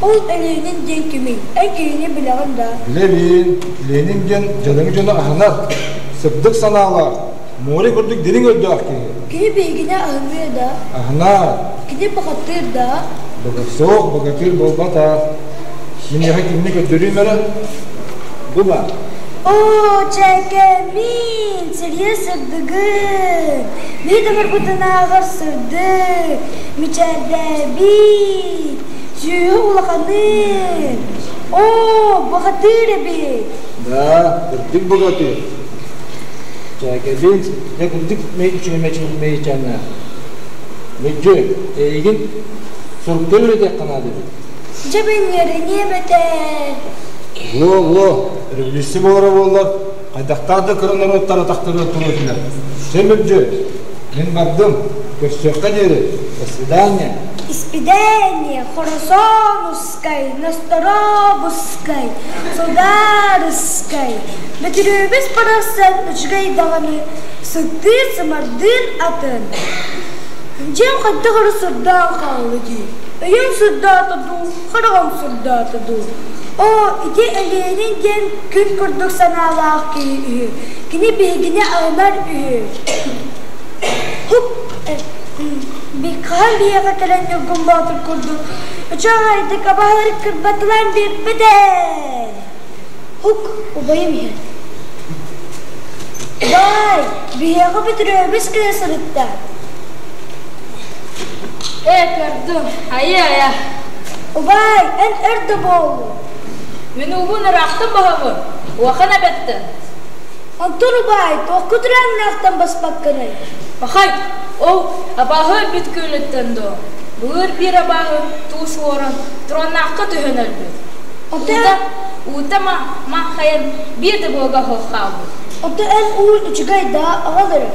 Ол Ленин диэн кимий? Эн кинини билэҕин да? Билэбин. Ленин диэн дьадаҥы дьону аһынар, сырдык санаалаах, море курдук дириҥ өйдөөх киһи. Кини биһигини аһыныа да? Аһынар. Кини бухатыыр да? Суох, богатырь буолбатах. Киниэхэ кинини көрдөрүүм эрэ. Бу баар. Оо, чэкэмин, сэрии сырдыгын, биир барбытынааҕар сырдык, мичээрдээбит, сүүһэ улаханын. Оо, бухатыыр эбит. Да, кырдьык богатырь. Чээкэбин, дьэ кырдьык мэйичээннээх. Мүддьү, эйигин суруктар үөрэтиэххэ наада эбит. Дьэ бэнньэриниэм этэ. Во-во, революция буолара буоллар, хайдахтаах да кыра норуоттар атахтарыгар туруо этилэр. Чэ, Мүлдьү, мин бардым, көрсүөххэ диэри, до свидания. Испидение, Хоросонускай, Насторобускай, Сударыскай, Бөтүрүөбүс барахсан үчүгэй даҕаны сыттыыр-сымардыыр атын. Дьиэм хайдах эрэ сырдаан хаалла дии. Өйүм сырдаата дуу, хараҕым сырдаата дуу. Оо, ити Элиэнин диэн күн курдук санаалаах киһи үһү. Кини биһигини аһынар үһү. Хуп, хаһан биһиэхэ кэлэн Ньургун Боотур курдук үчүгэйдик абаһыр кырбатылаан биэрбэтэ. Хук, убайым иһэр. Бай, биһиэхэ Бөтүрүөбүс кэлэ сырытта. Ээ, көрдүм. Айа-айа. Убай, эн өр да буоллуҥ. Мин уубун ыраахтан баһабын. Улахан эбэттэн. Онтон убаай, туохку турааннаахтан баспаккыный? Пахай, ол абааһы өлбүт күөлүттэн дуо? Былыр биир абааһы туус уоран, тураннаахха түһэн өлбүт. Уута, уута маахайан биир да буога суох хаалбыт. Ото эн уун үчүгэй да аҕал эрэ.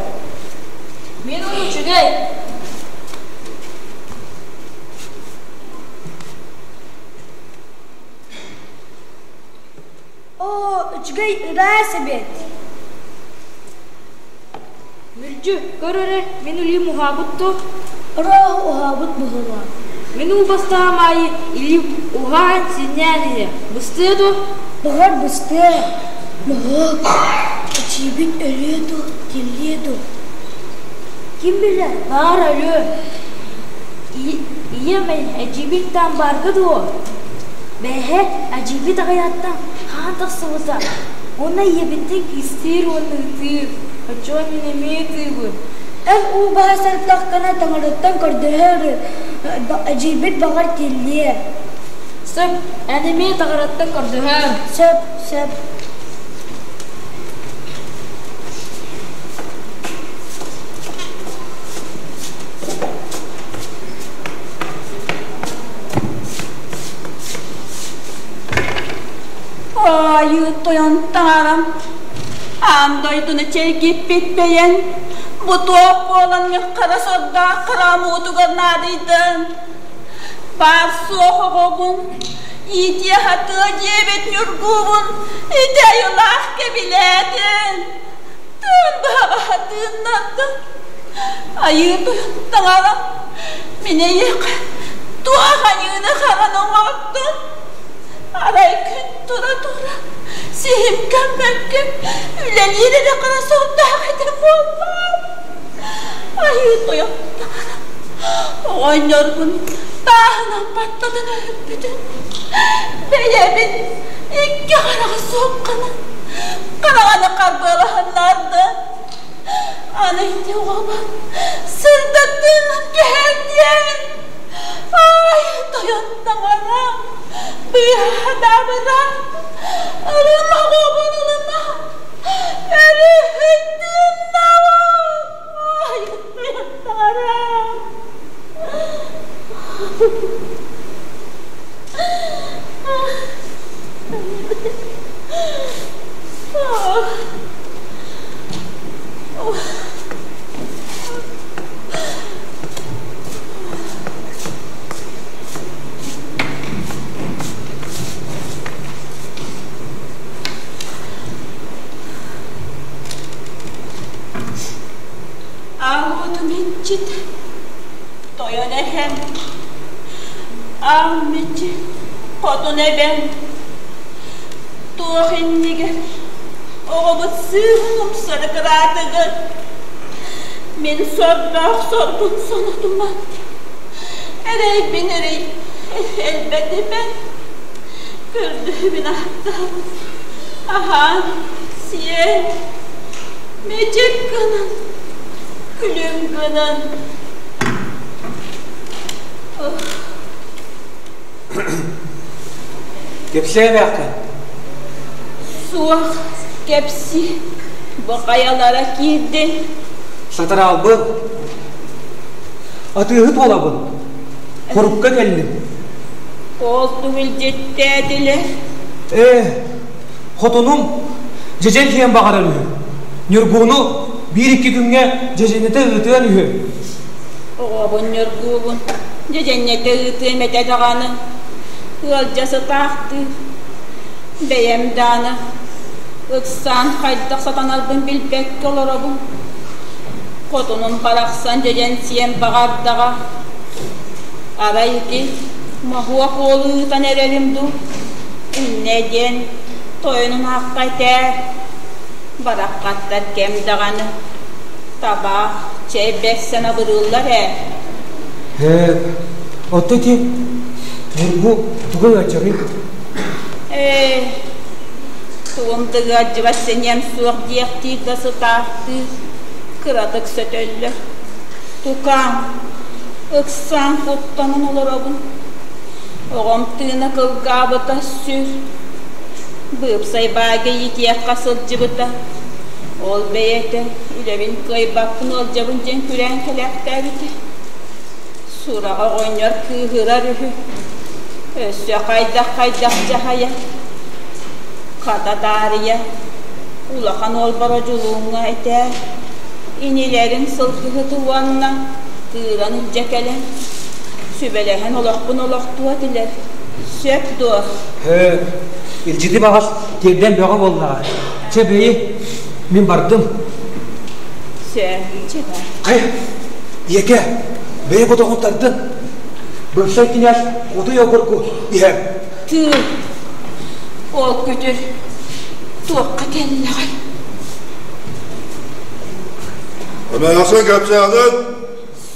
Мин уун үчүгэй. Оо, үчүгэй ыраас эбит. Мүлдьү, көр эрэ, мин илиим уһаабыт дуо? Ырааһы уһаабыт быһыылаах. Мин уулбастаҕым аайы илиим уһаан, синньээн иһэр. Быстыа дуо? Баҕар быстыа. Моһуок, эчиибит өлүө дуо, тиллиэ дуо? Ким билэр, баар өлүө. Ийэм эдьиийбит таан баарга дуо? Бэйэһэ эдьиийбит аҕыйааттан хаан тахсыбыта. Уонна ийэбиттэн кистиир уонна ытыыр. Оччоҕо мин эмиэ ытыыбын. Эн уу баһа сырыттаххына таҥараттан көрдөһөр, эдьиийбит баҕар тиллиэ. Сөп, эн эмиэ таҥараттан көрдөһөр. Сөп, сөп. Айыы тойон таҥарам, аан дойдуну чэйгиппит бэйэҥ, бу туох буолан хара сордоох хараам уутугар наадыйдыҥ? Баар суох оҕобун, иитиэ-хатыа диэбит ньургуубун ити айылаах кэбилээтин. Тыын быһаҕаһа тыыннардын. Айыы тойон таҥарам, мин эйиэхэ туох аньыыны харан оҥордум? Арай күн тура-тура сиһим көммөккө үлэлиир эрэ хара сордоох этим буолбаат. Айыы тойон таҥарам, оҕонньорбун тааһынан баттатан өлөрбүтүн, бэйэбин икки хараҕа суоххана хараҕаны харбыалаһыннарды. Аны ити оҕобор сырдаттыынан түһэн диэбин. Ай, тойон таҥара, быыһаабыра, ылыма оҕобун ылыма, өрүһүйдүн Ай, тойон таҥара. Аҕабытын иччит тойон эһэм, аҕам иччи хотун эбэм туох иннигэр оҕобут сыыһын умсары кыраатыгыт. Мин сордоох сорбун сонотуман, эрэйбин эрэй элбэтимэн, көрдөһүбүн ааттаабын, аһаан, сиэн, мичик гынан, күлүм гынан. Кэпсээбэххин. Суох, кэпси, бу хайалара киирдин. Сатараалбын. Атыыһыт буолабын. Хорукка кэллим. Ол тугу илдьиттээтилэр? Ээ, хотунум дьэдьэн киэн баҕарар үһү. Ньургууну биир-икки күҥҥэ дьэдьэннэтэ ыытыан үһү. Оҕобун Ньургуубун дьэдьэннэтэ ыытыам этэ даҕаны, ыалдьа сытаахтыы. Бэйэм даҕаны ыксаан хайдах сатанарбын билбэккэ олоробун. Хотунум барахсан дьэдьэн сиэн баҕардаҕа. Арай ити моһуок уолу ыытан эрэрим дуу, иннэ диэн тойонун аахха этээр. Бараххаттар кэм даҕаны табаах, чэй бэрсэн абырыыллар ээ. Ээ, оттон ити Ньургу тугу ыалдьарый? Ээ, тугум да ыалдьыбат сэниэм суох диэхтии да сытаахтыы, кыратык сөтөллөр. Тукаам, ыксаан куттанан олоробун. Оҕом тыына кылгаабыта сүр. Быыпсай баайга иитиэххэ сылдьыбыта. Ол бэйэтэ үлэбин кыайбаппын ыалдьабын диэн күрээн кэлээхтээбитэ. Сураҕа оҕонньор кыыһырар үһү. Өссө хайдах-хайдах дьаһайа. Хата таарыйа, улахан уолбар одьулууҥҥа этээ, инилэрин сылгыһыты уонна тыыран илдьэ кэлэн, сүбэлэһэн олохпун олохтуо этилэр. Сөп дуо? Ээ, илдьити баҕас тиэрдэн бөҕө буоллаҕа. Чэ, бэйи, мин бардым. Сөп, чэ бар. Хайа, ийэкэ, бэйэ бодоҕун тардын. Бырсай кинээс хотуй обургу иһэр. Тыы, ол күтүр туохха кэллэҕэй? Эмээхсин кэпсээнин?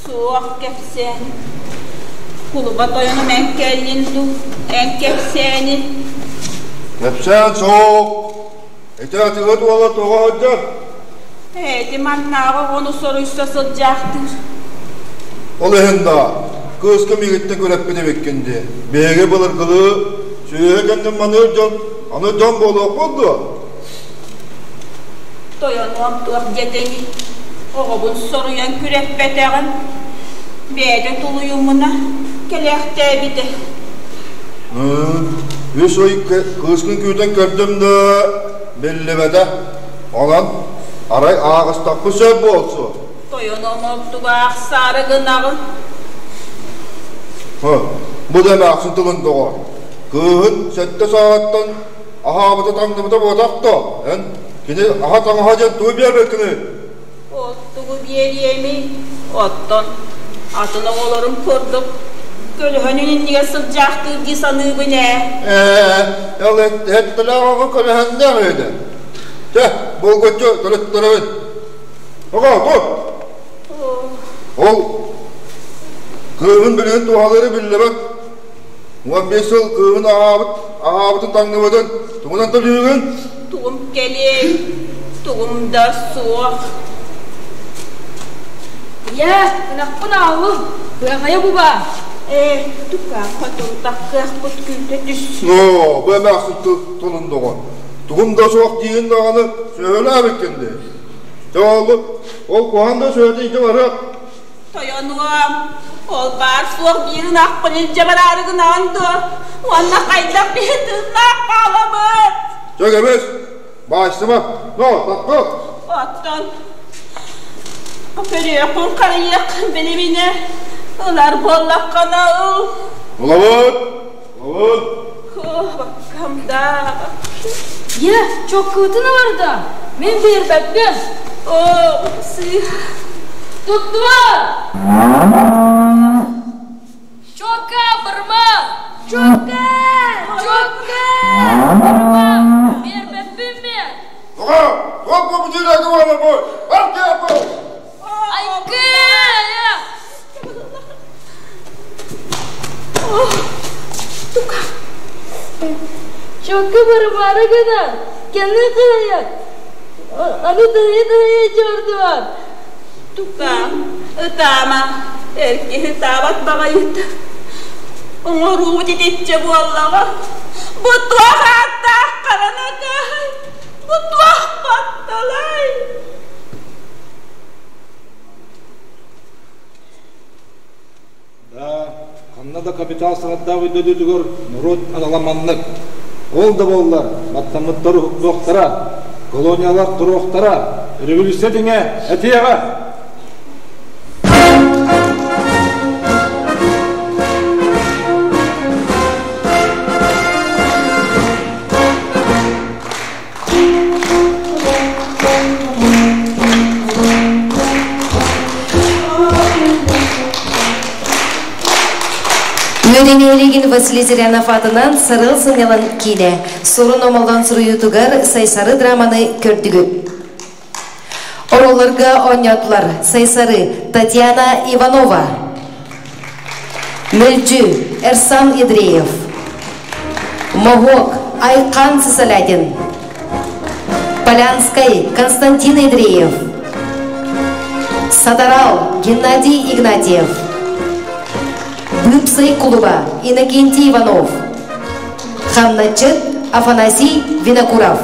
Суох кэпсээн. Кулуба тойонум эн кэллин дуу, эн кэпсээнин? Кэпсээн суох. Ити атыыһыт уола тоҕо сылдьар? Эти маннааҕы оҕону соруйса сылдьаахтыыр. Ол иһин да, кыыска миигиттэн күрэппит эбиккин дии. Биһиги былыргылыы сүөһү кэннин маныыр дьон, аны дьон буолуохпут дуо? Тойонуом туох диэтэҥий? Оҕобун соруйан күрэппэтэҕим. Бэйэтэ тулуйумуна кэлээхтээбитэ. Үс ый кыыскын күүтэн көрдүм да, биллибэтэ. Онон арай ааҕыстахпыт сөп буолсу. Тойоном ордуга ахсаары гынаҕын. Бу да эмээхсин тылын доҕор. Кыыһын сэттэ сааһыттан аһаабыта таҥныбыта буотах да, эн кини аһа таҥаһа диэн тугу биэрбэккиний? Ол тугу биэриэмий? Оттон атын оҕолорум курдук көлөһөнүн иннигэр сылдьаахтыыр дии саныыбын ээ. Ээ, ол эттэлээх оҕо көлөһөннөөх үһү. Чэ, булгуччу төлөттөрөбүн. Оҕо, тут! Ол кыыһын билигин туһалыыры биллибэт. 15 сыл кыыһын аһаабыт, аһаабытын таҥныбытын тугунан төлүүгүн? Тугум кэлиэй, тугум да суох. Ийээ, ынахпын ааллым, быаҕайа бубаа. Ээ, тукаам хотун таккыахпыт күүтэ түс. Ноо, бу эмээхсин тылын доҕор. Тугум да суох диигин даҕаны сөһөлөөбүккүн дии. Дьэ ол, ол куһаҕан да сөһөтө илдьэ барыах. Тойонуом, ол баар суох биир ынахпын илдьэ бараары гынаҕын дуо? Уонна хайдах биһи тыыннаах хаалабыт? Чэ кэбис, баайсыма, но, такка. Оттон көрүөххүн харыйыаххын билиминэ, ылар буоллаххына ыл. Ылабыт, ылабыт. Баккам да. Ийэ, чоккуутун ылар да, мин биэрбэппин. Оо, сыыһа. Туттума! Чокка, бырма! Чокка! Чокка! Бырма! Биэрбэппин мен! Тоҕо? Туох бу буолар бу? Бар киэппу! Айгы! Тука. Чокка барымаары гынан, кэннин кыайан, аны тыһыйа-тыһыйа чордуон. Тука, ытаама, эр киһи ытаабат баҕайыта. Оҥоруубут итиччэ буоллаҕа. Бу туох ааттаах харанатай? Бу туох батталай? Да, ханна да капитал саҥардаах өйдөтүтүгэр норуот анала маннык. Ол да буоллар, баттаммыттар уһуктуохтара, колониялар туруохтара, революция дьиҥэ этиэҕэ! Үөрэнээлигин Василий Зырянов атынан Сарыл сынньалан киинэ сурун омолдон суруйуутугар Сайсары драманы көрдүгүт. Ороллорго оонньоотулар Сайсары Татьяна Иванова, Мөлдьү Эрсан Ядреев, Моһуок Айхан Сысолятин, Полянскай Константин Ядреев, Садарал Геннадий Игнатьев, Быыпсай кулуба Иннокентий Иванов, Хамначыт Афанасий Винокуров.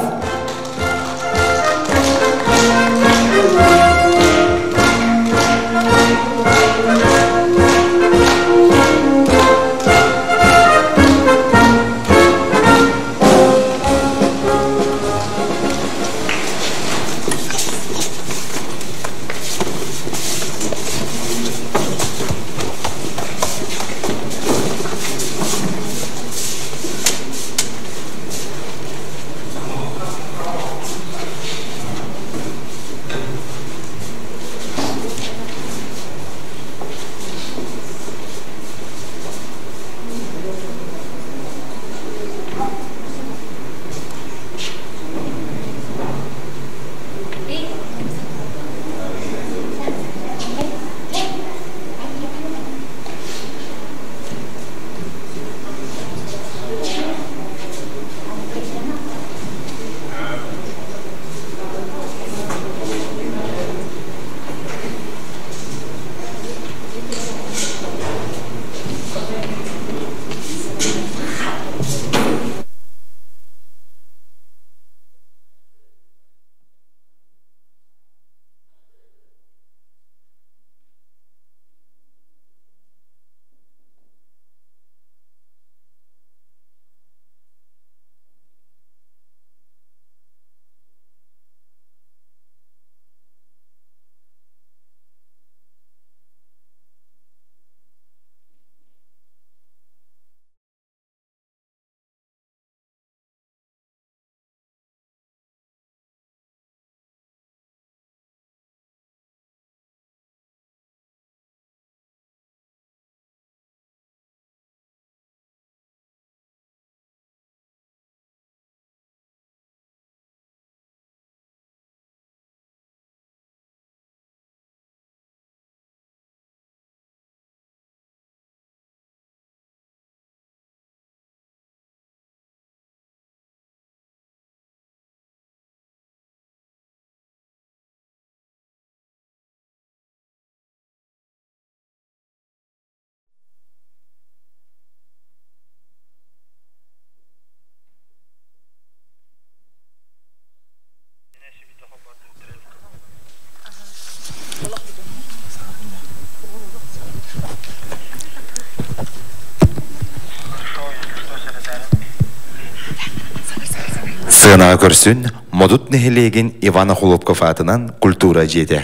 Сыанаҕа көрсүн Модут нэһилиэгин Иван Охлопков аатынан культура дьиэтэ.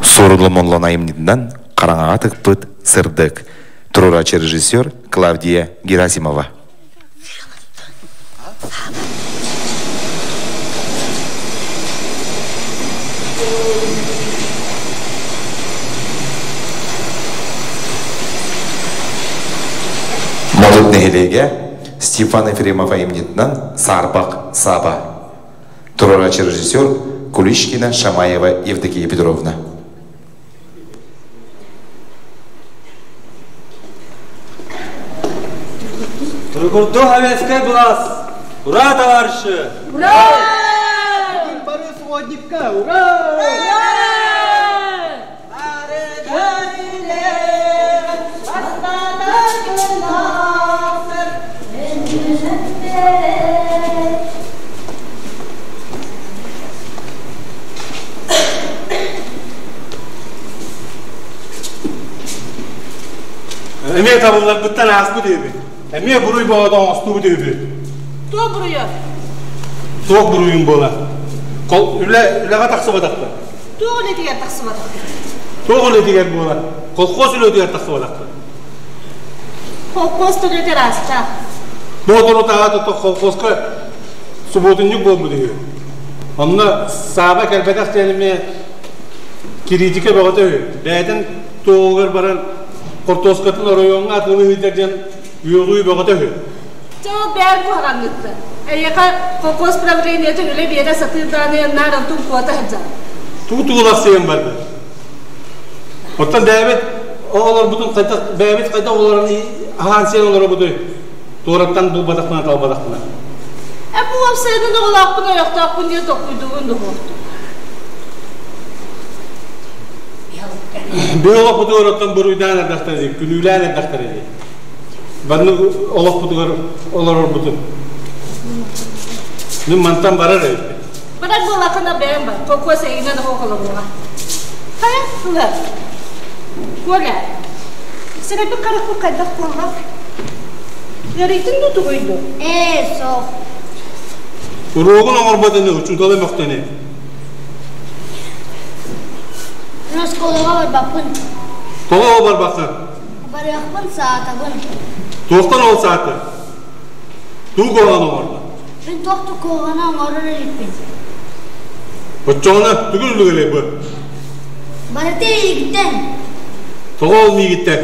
Суоруллумуллан айымньытынан хараҥаҕа тыкпыт сырдык. Туруорааччы режиссер Клавдия Герасимова. Модут нэһилиэгэ Степан Ефремов айымньытынан Саарбах Саба. Туруорааччы режиссер Кулишкина Шамаева Евдокия Петровна. Туругурду Советскай былаас! Ура, товарищи! Ура! Бүгүн бары сводникка! Ура! Эмиэ табылларбыттан ааспыт үһүбүт. Эмиэ буруй бөҕөтө оҥостубут үһүбүт. Туох буруйа? Туох буруйум буолар? Кол үлэ үлэҕэ тахсыбатахпын. Туох үлэтигэр тахсыбатахпын? Туох үлэтигэр буолар? Колхоз үлэтигэр тахсыбатахпын. Холкуос төлөтөр аастаах. Боотуру таһаата колхозка субуотунньук буолбут үһү. Онно Сааба кэлбэтэх диэн эмиэ кириитикэ бөҕөтө үһү. Бэйэтин туоҕугар баран хортуоскатын оройуоҥҥа атыылыһыйдар диэн үөҕүү бөҕөтө үһү. Чэ ол бэйэҥ куһаҕанныттан. Эйиэхэ колхоз правлениетын үлэ биэрэ сатыыр даҕаны наар онтун куота сылдьаҕын. Туу туулахсыйан барда. Оттон бэйэбит оҕолорбутун хайдах бэйэбит хайдах олорон аһаан сиэн олоробутуй? Туораттан булбатахпына талбатахпына. Э бу уопсайынан оҕолоохпун ойохтоохпун диэн толкуйдуубун духуохту. Биһи олохпутугар оттон буруйдаан эрдэхтэрэ дии, күнүүлээн эрдэхтэрэ дии. Маннык олохпутугар олорорбутун. Мин мантан барар эбиппин. Барар буоллаххына бэйэм бар. Холкуос эйигинэн оһох олоруоҕа. Хайа, ылар. Коля, сирэйбит харахпыт хайдах буолла? Ыарыйтын дуу тугуй дуу? Ээ, суох. Уруогун оҥорбот ини, учуутала мөхтөнө. Мин оскуолаҕа барбаппын. Тоҕо барбаккын? Барыахпын саатабын. Туохтан ол сааты? Тугу куһаҕан оҥордо? Мин туох да куһаҕаны оҥорор иликпин. Оччоҕуна тугу үлүгэрэй бу? Барыта эйигиттэн. Тоҕо ол миигиттэн?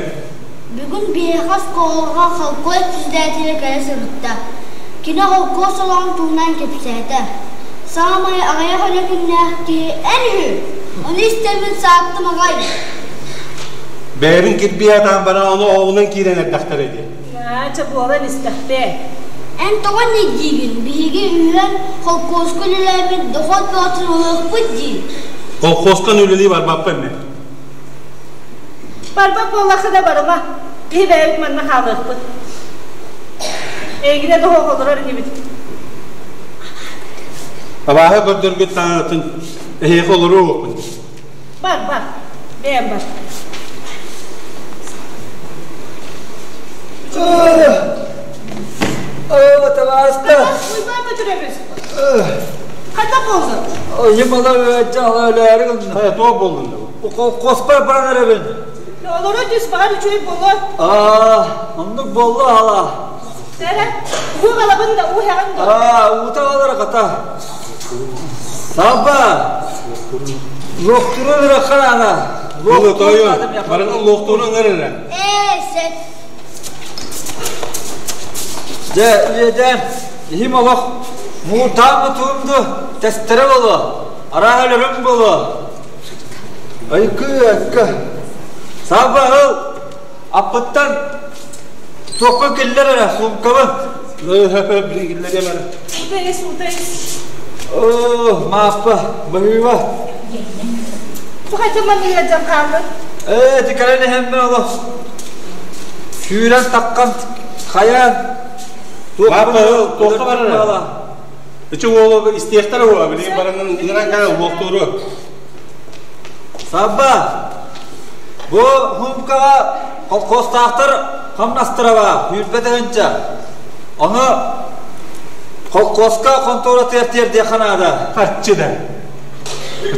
Бүгүн биһиэхэ оскуолаҕа холкуос председателэ кэлэ сырытта. Кини холкуос олоҕун туһунан кэпсээтэ. Саамай аҕыйах үлэ күннээх киһи эн үһү. Ону истэммин сааттым аҕай. Бэйэбин кирбии атаан баран ону оҕунан киирэн эрдэхтэрэ дии. Наача буолан истэхтээ. Эн тоҕо ньиргиигин? Биһиги үһүөн холкуоска үлэлээбит дохуот бөҕөтүн ылыахпыт дии. Колхозка үлэлии барбаппын мин. Барбат буоллаххына барыма. Биһи бэйэбит манна хаалыахпыт. Эйигинэ доһуох олорор инибит. Абааһы көрдөргүт таҥаратын эһиэхэ олоруохпун. Бар, бар. Бэйэм бар. Оо, табаарыстар! Уйбаан Бөтүрөбүс! Хайдах буоллун? Йымала ыаччаала өлөөрү гынна. Хайа, туох буоллун да Хоспор баран эрэбин. Олоро түс, баҕар үчүгэй буолуо. Аа, оннук буолла ала. Эрэ, уу галабын да, уу һэҕин да. Аа, уута алар хата. Саба! Лохтурун ыраххан ана. Лохтурун барыҥын лохтурун ыҥыр эрэ. Ээ, сөп. Дьэ, ийэдээн, иһим олох муутаан бутуум ду, тэстэрэ боло, арааһа өлөрүм боло. Айкы, айкы. Саба ыл, аппыттан туохпун киллэр эрэ, суумкабын. Киллэриэм эрэ. Утайыс, утайыс. Оо, Мааппа, баһыыба. Тухайда манныга дьан хааллын. Ээ, ити кэлэн иһэммин олох сүүрэн таххан хайаан Мааппа, туохха барар? Ичи уолу истиэхтэрэ уо, билигин баранын ыҥыран кэлэн луохтууру. Сабба, бу хумкаҕа Колхозтаахтар хамнастара баар, сүүрбэ тыһыынча. Ону колхозка хонтуоратыгар тиэрдиэххэ наада. Харчы да.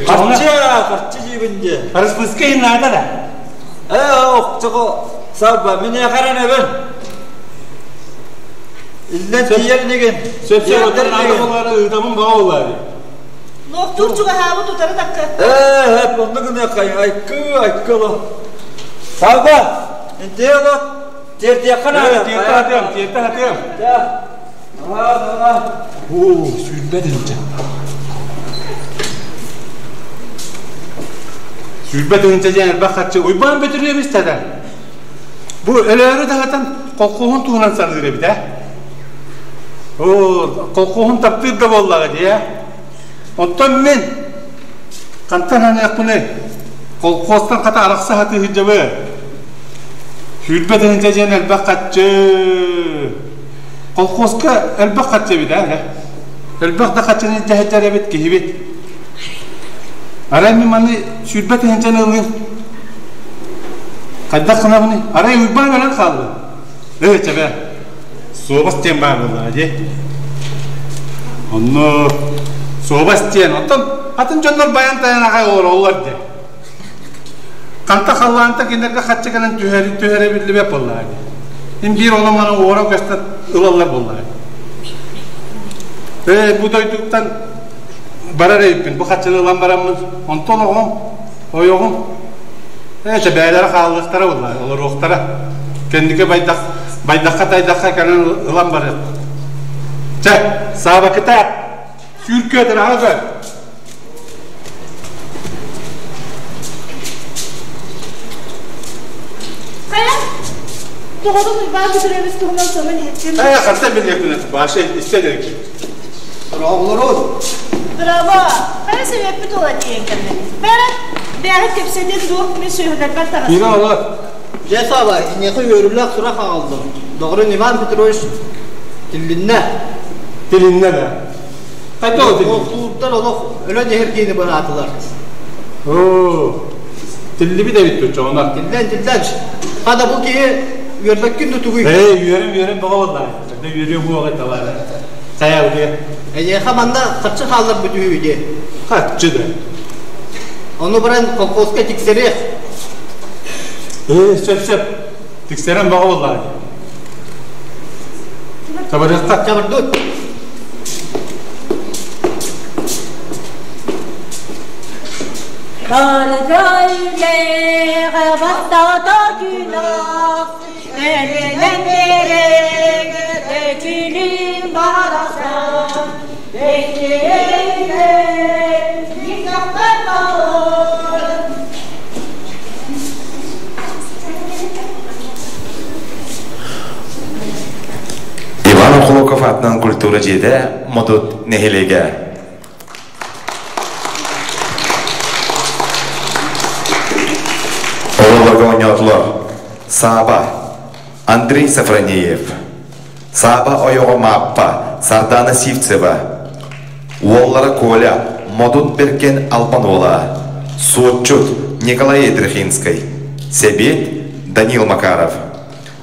Харчы, харчы диибин дии. Распыска иһин наада да. Ээ, охчоҕо сабба, миниэхэ эрэнэбин. Иллэн тиийэр инигин. Сөп сөп, оттон наада буолаары ыытабын баҕа буолаары. Лохтуур чугаһаабыт утары такка. Ээ, онно гыныаххай, айкы, айкы оло. Савва, интиэ оло, тиэрдиэххэ наада. Тиэртэ хатыам, тиэртэ хатыам. Ага, Оо, 20 тыһыынча. 20 тыһыынча диэн элбэх харчы. Уйбаан Бөтүрүөбүс тата. Бу өлөөрү даҕатан колхоһун туһунан саныыр эбит ээ. Оо, колхоһун таптыыр да буоллаҕа дии ээ. Оттон мин хантан ханыахпыный? Колхозтан хата арахса сатыы сылдьабын. 20 тыһыынча диэн элбэх харчы. Колхозка элбэх харчы эбит ээ. Элбэх да харчыны илдьэ сылдьар эбит киһибит. Арай мин маны 20 тыһыынчаны ылыым. Хайдах гынабыный? Арай Уйбаан өлөн хаалла. Ээ, чэбэ. Суобас диэн баар буоллаҕа дии. Онно суобас диэн, оттон атын дьоннор байан тайан аҕай олороллор дии. Ханта халлаанта кинилэргэ хаччы кэлэн түһэри түһэрэ биллибэт буоллаҕа дии. Им биир онон манан уора көстөн ылаллар буоллаҕа. Ээ бу дойдуттан барар эбиппин, бу хаччыны ылан бараммын, онтон оҕом, ойоҕум ээ чэ бэйэлэрэ хааллахтара буоллаҕа, олоруохтара. Кэнники байдах байдахха тайдахха кэлэн ылан барыах. Чэ, Саабакыта, сүүркүөтэр аҕа көр. Хайа, доҕорум Уйбаан Петрович туһунан сонун иһиттим. Ээ, хантан билиэхпин Баша истэн эрэ. Оҕолору. Браво! Хайа сэбиэппит уола тиийэн кэллэ. Бээрэ, бэйэҕит кэпсэтин дуу, мин сүөһүлэрбэр таҕыстым. Киирэн олор. Дьэ, Сааба, эйиэхэ үөрүүлээх сурах аҕаллым. Доҕорун Иван Петрович тиллиннэ. Тилиннэ да? Хайдах ол тиллибит? Олохтуурдар олох өлөн иһэр киһини быраатылар. Оо, тиллибит эбит оччоҕуна. Тиллэн, тиллэн. Хада бу киһи үөрбэккин да тугуй? Ээ, үөрүм, үөрүм бөҕө буоллаҕа. Тогда үөрүө буоҕа талаара. Хайа утуйа. Эйиэхэ манна харчы хаалларбыт үһү дии. Харчы да. Ону баран колхозка тиксэриэх. Ээ, сөп, сөп. Тиксэрэн бөҕө буоллаҕа. Табарыахха. Чабырдут. Баргайлеҕэ бастаата күнах, Эрэнэн биэрэгэ күлүм барахсан, Иван Охлоков атынан культура дьиэтэ Модут нэһилиэгэ. Оҕолорго оонньоотулар Сааба, Андрей Сафронеев, Сааба ойоҕо Мааппа, Сардаана Сивцева, уоллара Коля, Модун Бэргэн Албан уола, суотчут Николай Ядрихинскай, Сэбиэт Данил Макаров.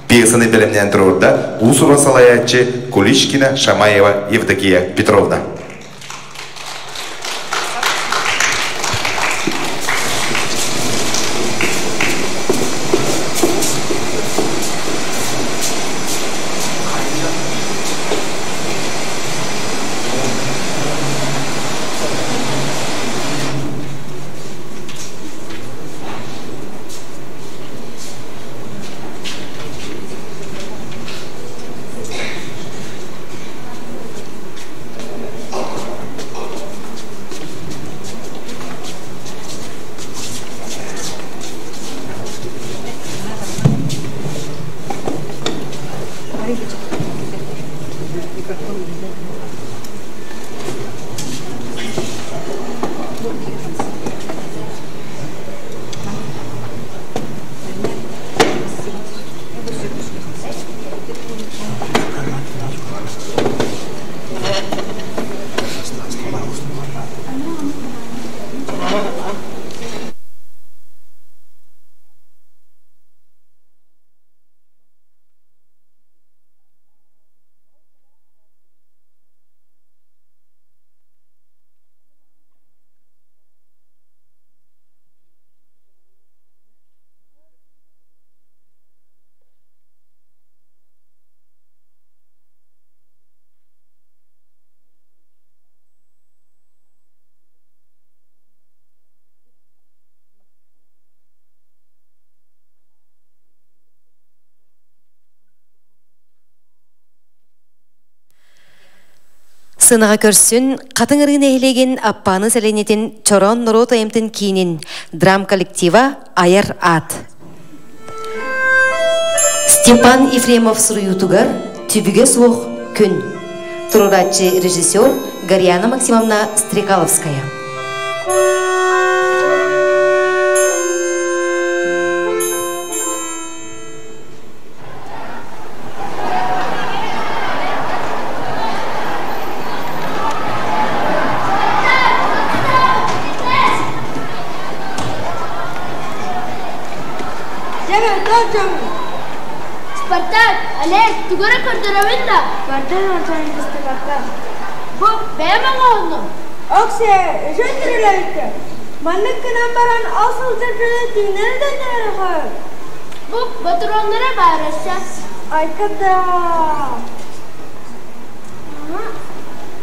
Пьесаны бэлэмнээн туруорда уус-уран салайааччы Куличкина Шамаева Евдокия Петровна. Сынаҕа көрсүн Хатыҥ Арыы нэһилиэгин Аппааны сэлиэнньэтин Чороон норуот айымтын киинин драм коллектива Айар аат. Степан Ефремов суруйуутугар Түбүгэ суох күн. Туруорааччы режиссер Гарьяна Максимовна Стрекаловская. Спартак, Олег, тугу эрэ көрдөрөбүн да? Көрдөр онтон быстыбакка. Бу бэйэм оҥоһуннум. Оксэ, үчүгэй тэрилэбиттэр. Маннык гынан баран ол сылдьар дьону түүннэри да нөрөхөр. Бу ботуруоннара баар өссө. Айка да.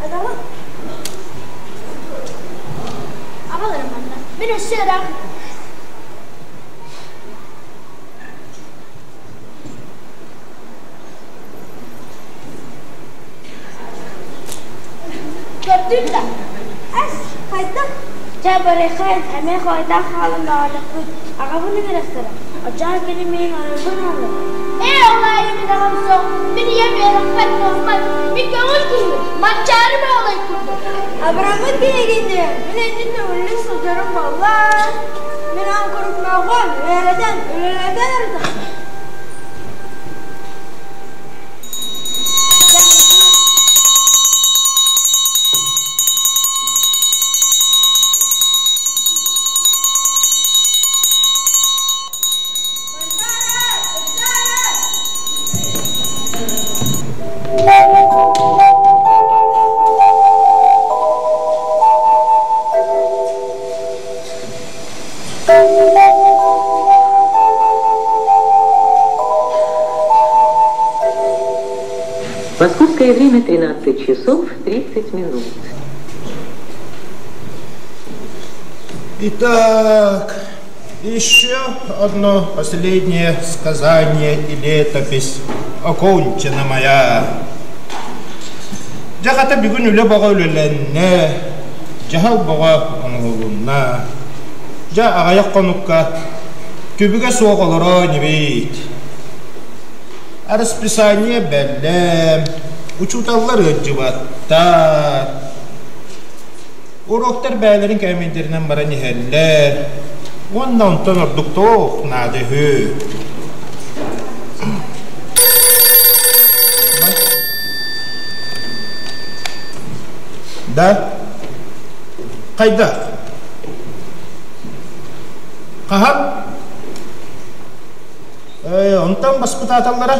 Адаҕын. Аҕаларым манна. Мин өссө ыраах. Көрдүн да? Эс, хайдах? Чэ, барыаххайын, эмиэ хойутаан хаалан баҕатахпыт. Аҕабын ыҥырыахтара. Оччоҕо кини миигин оройбун аҕалар. Ээ, ол аайы мин аҕам суох. Мин ийэм үөрэхпэт, туохпат. Мин көҥүл киһибин. Манчаары Баһылай курдук. Абыраммыт киһигин дии. Мин иннин көҥүллүк сылдьарым буолла. Мин аан куруук мөҕөн, үөрэтэн, үлэлэтэн эрэ тахсар. Московское время 13 часов 30 минут. Итак, еще одно последнее сказание и летопись окончена моя. Дьэ хата бүгүн үлэ бөҕө үлэлэннэ, дьаһал бөҕө оҥоһулунна. Дьэ аҕыйах хонукка түбүгэ суох олоро инибит. Расписание бэлэм, учууталлар ыалдьыбаттар. Уруоктар бэйэлэрин кээмэйдэринэн баран иһэллэр уонна онтон ордук туох наада үһү. Да? Хайдах? Хаһан? Э, онтон баспытааталлара?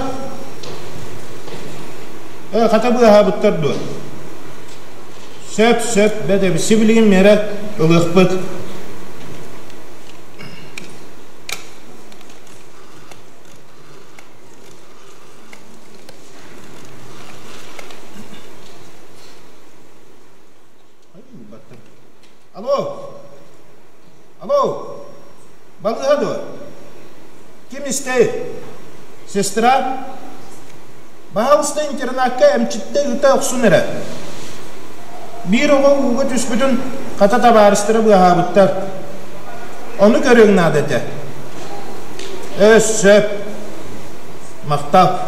Э, хата быаһаабыттар дуо? Сөп, сөп, бэт сибилигин миэрэ ылыахпыт. Алло! Алло! Балыыһа дуо? Ким истэй? Сестра? Баһаалыста интернакка эмчиттэ ыыта охсун эрэ. Биир оҕо ууга түспүтүн хата табаарыстара быыһаабыттар. Ону көрүөҥ наада этэ. Өс, сөп. Махтал.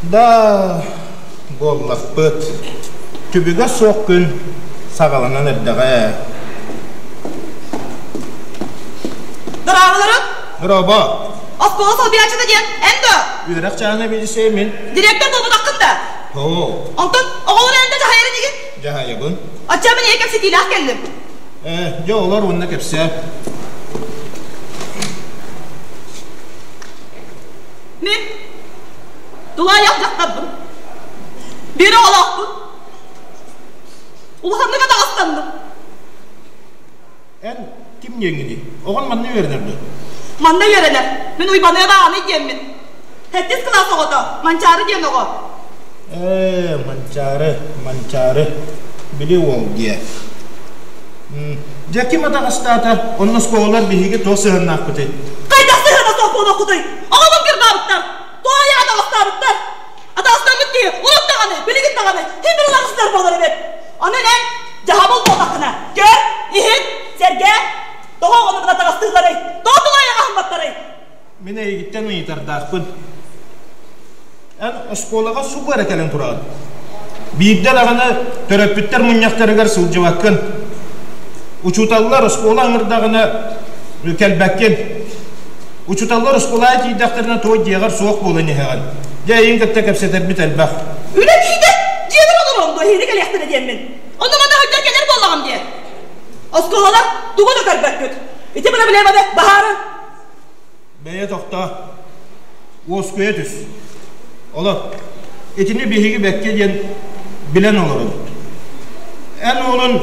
Да, буоллахпыт. Түбүгэ суох күн саҕаланан эрдэҕэ. Дорооболорун! Дорообо! Оскуола солбуйааччыта диэн эн дуо? Үөрэх чааһына билисэ мин. Директор буолбатаххын да? Оо. Онтон оҕолор эн да дьаһайар инигин? Дьаһайабын. Оччо мин ийэ кэпсэтиилээх кэллим. Ээ, дьэ олор уонна кэпсээ. Мин тулаайах дьахтарбын. Биир оҕолоохпун. Улаханнык атаҕастанным. Эн ким диэҥҥиний? Оҕон манна үөрэнэр дуо? Манна үөрэнэр. Мин Уйбаныаба Аанай диэммин. Сэттис кылаас оҕото, Манчаары диэн оҕо. Ээ, Манчаары, Манчаары, били уол диэ. Дьэ, ким атаҕастаата, онно оскуолалар биһиги туох сыһыаннаахпытый? Хайдах сыһыана суох буолуоххутуй? Оҕобун кырбаабыттар, туһаайа атаҕастаабыттар. Атаҕастаммыт киһи урут даҕаны, билигин даҕаны ким бир улаҕысытар буолар эбит. Онон эн дьаһабыл буоллаххына, көр, иһит, сэргээ, тоҕо оҕону гына атаҕастыылларый, тоҕо тулаайаҕа аһымматтарый? Мин эйигиттэн ыйытардаахпын. Эн оскуолаҕа субу эрэ кэлэн тураҕын. Биирдэ даҕаны төрөппүттэр мунньахтарыгар сылдьыбаккын. Учууталлар оскуола ыҥырдаҕына кэлбэккин. Учууталлар оскуолаҕа тиийдэхтэринэ туой дьиэҕэр суох буолан иһэҕин. Дьэ эйигин кытта кэпсэтэрбит элбэх. Үлэ киһитэ дьиэбэр олоруом дуо эһиги кэлиэхтэрэ диэммин. Онно манна сылдьар кэлэр буоллаҕым дии. Оскуолалар тугу да көрбөккүт. Ити проблеманы баһаарын Бэйэ тохтоо. Уоскуйа түс. Олор, итини биһиги бэккэ диэн билэн олоробут. Эн уолун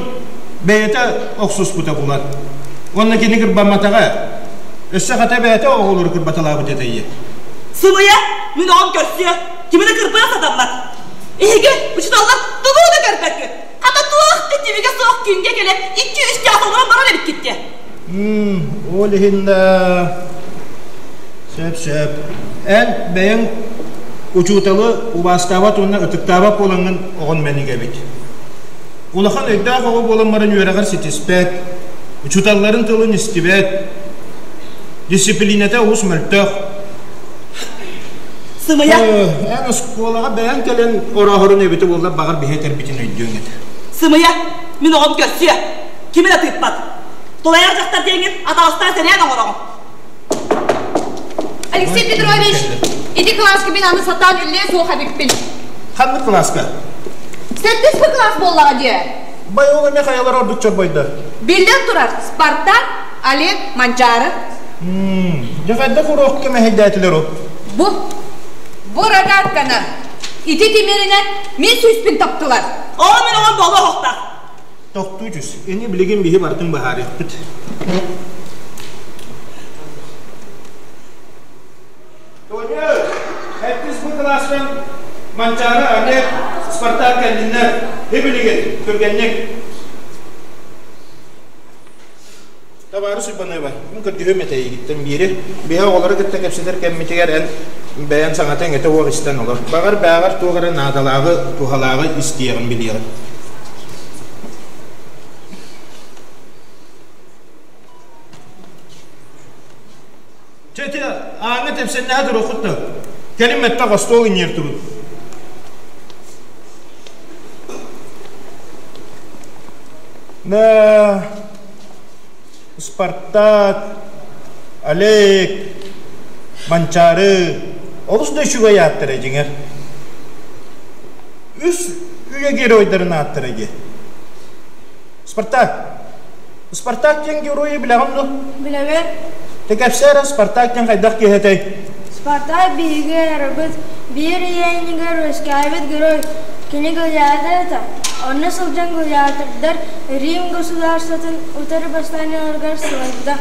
бэйэтэ охсуспута булар. Уонна кини кырбамматаҕа. Өссө хата бэйэтэ оҕолору кырбаталаабыт этэ ийэ. Сымыйа, мин оҕом көрсүө, кими да кырбыа сатаммат. Эһиги, учууталлар, тугу да көрбөккүт. Хата туох да түбүгэ суох күҥҥэ кэлэн икки-үс чаас олорон барар эбиккит дии. Ол иһин да сөп-сөп. Эн бэйэҥ учууталы убаастаабат уонна ытыктаабат буолаҥҥын оҕон мэник эбит. Улахан өйдөөх оҕо буолан баран үөрэҕэр ситиспэт, учууталларын тылын истибэт, дисциплинэтэ олус мөлтөх. Сымыйа. Эн оскуолаҕа бэйэҥ кэлэн орооһорун эбитэ буоллар баҕар биһи этэрбитин өйдүөҥ этэ. Сымыйа, мин оҕом көрсүө, кими да тыыппат. Тулайар дьахтар диэҥҥин атаҕастаан сэнээн оҥороҕун. Алексей Петрович, ити кылааска мин аны сатаан үллүө суох эбиппин. Ханнык кылааска? Сэттис бу кылаас буоллаҕа дии. Бай ол эмиэ хайалар ордук чорбойдо? Биллэн турар, Спартак, Олег, Манчаары. Дьэ хайдах уруокка мэһэйдээтилэр ол? Бу, бу рогатканы ити тимиринэн мин сүүспүн таптылар. Ол мин оҕом буолуо оһохтоох. Тохтуу түс. Ини билигин биһи барытын быһаарыахпыт. Тоня, хэттис бу кылаастан Манчаары Олег, Спартак кэллиннэр. Хи билигин, түргэнник. Табаарыс Уйбаныаба, мин көрдүһүөм этэ эйигиттэн биири. Биһи оҕолору кытта кэпсэтэр кэммитигэр эн бэйэҥ саҥата-иҥэтэ уох истэн олор. Баҕар, бээҕэр туох эрэ наадалааҕы, туһалааҕы истиэҕин билиэҕин. Чэ, ити ааҥҥа тэпсэннэһэ туруоххут да, кэлин мэттэх остуол инньиэр турун. Да, Спартак, Олег, Манчаары олус да үчүгэй ааттара дьиҥэр. Үс үйэ геройдарын ааттара дии. Спартак. Спартак диэн геройу билэҕин дуо? Билэбин. Ты кэпсээ эрэ Спартак диэн хайдах киһи этэй? Спартак биһиги эрабыт биир иэйинигэр үөскээбит герой. Кини гладиатор этэ. Онно сылдьан гладиатордар Рим государствотын утары бастаанньаларыгар сылайбыта.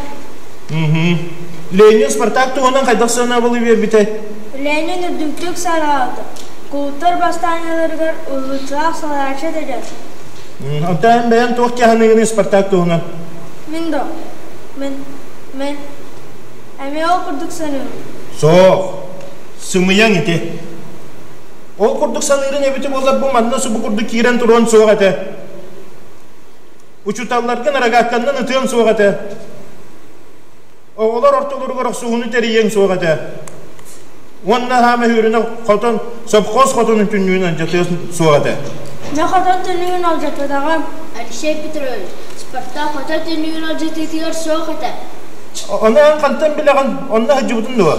Ленин Спартак туһунан хайдах сыанабылы биэрбитэй? Ленин үрдүктүк сараабыта. Кулуттар бастаанньаларыгар уһулуччулаах салайааччы этэ. Оттон бэйэҥ туох киһаныгыный Спартак туһунан? Мин да. Мин. Мин. Эмиэ ол курдук саныыбын. Суох. Сымыйаҥ ити. Ол курдук саныырын эбитэ буоллар бу манна субу курдук киирэн туруон суох этэ. Учууталларгын рогатканнан ытыан суох этэ. Оҕолор ортолоругар охсуһууну тэрийиэҥ суох этэ. Уонна хаама үөрүнэ хотон, совхоз хотонун түннүгүн алдьатыа суох этэ. Дьэ хотон түннүгүн алдьаппатаҕым. Алексей Петрович, Спартак хотон түннүгүн алдьатыытыгар суох этэ. Ону эн хантан билэҕин, онно сылдьыбытын дуо?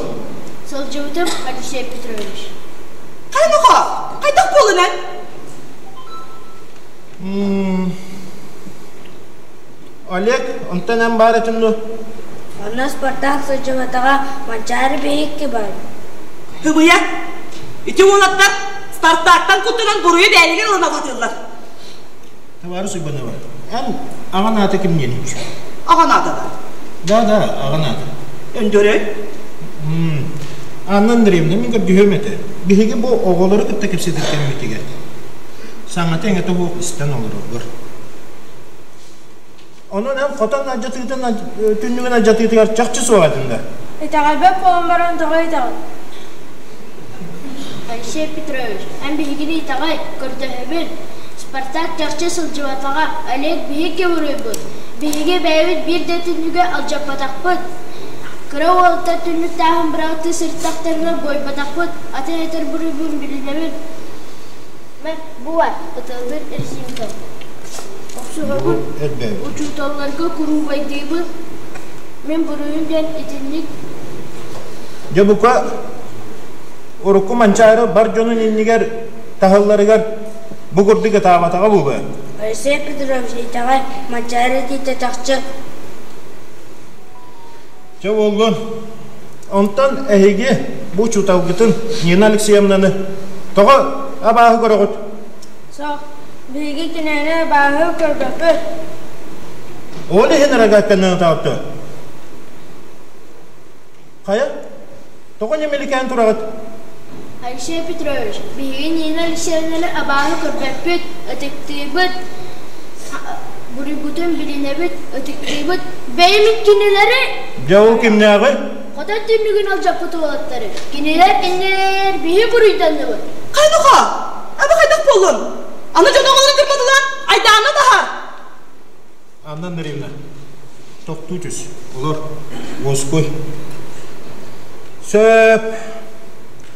Сылдьыбытым, Алексей Петрович. Хаймаха, хайдах буолун эн? Олег, онтон эн баар этин дуо? Онно Спартак сылдьыбатаҕа Манчаары биһикки бар. Һымыйа, ити уолаттар Спартактан куттанан буруйу бэйэлэригэр ылына сатыыллар. Табаарыс Уйбанова, эн аҕан аата кимниин? Аҕан аата да? Да, да, аҕан аата. Өндөрөй? Анна Андреевна, мин көрдүһүөм этэ. Биһиги бу оҕолору кытта кэпсэтэр кэммитигэр саҥата-иҥэтэ суох истэн олороллор. Онон эн хотон алдьатыытын түннүгүн алдьатыытыгар чахчы суох этин да? Итэҕэйбэт буолан баран тоҕо итэҕэй? Алексей Петрович, эн биһигини итэҕэй, көрдөһөбүн. Спартак чахчы сылдьыбатаҕа, Олег биһиги буруйбут. Биһиги бэйэбит биир да түннүгү алдьаппатахпыт. Кыра уолаттар түннүктээһин быраҕаттыы сырыттахтарына буойбатахпыт, атын этэр буруйбун билинэбин. Мэ, бу бар, ытыллыр резинка. Охсуһабын, учууталларга куруубайдыыбын. Мин буруйум диэн итинник. Дьэ бука урукку Манчаары бар дьонун иннигэр таһылларыгар бу курдук ытаабатаҕа буолуо. Алексей Петрович итэҕэй, Манчаары этиитэ чахчы. Чэ буоллун. Онтон эһиги бу учууталгытын Нина Алексеевнаны тоҕо абааһы көрөҕүт? Суох, биһиги кинини абааһы көрбөппүт. Ол иһин рогатьканан ытаҕыт Хайа, тоҕо ньэмэликээн тураҕыт? Алексей Петрович, биһиги Нина Алексеевнаны абааһы көрбөппүт, ытыктыыбыт, буруйбутун билинэбит, ытыктыыбыт. Бэйэбит кинилэри... Дьэ ол кимнээҕий? Хотон түннүгүн алдьаппыт уолаттары. Кинилэр иннилэригэр биһи буруйданныбыт. Хайдуха! Аба хайдах буоллун? Аны дьон оҕолорун кырбатылар, айдаанна таһар! Анна Андреевна, тохтуу түс, олор, уоскуй. Сөп.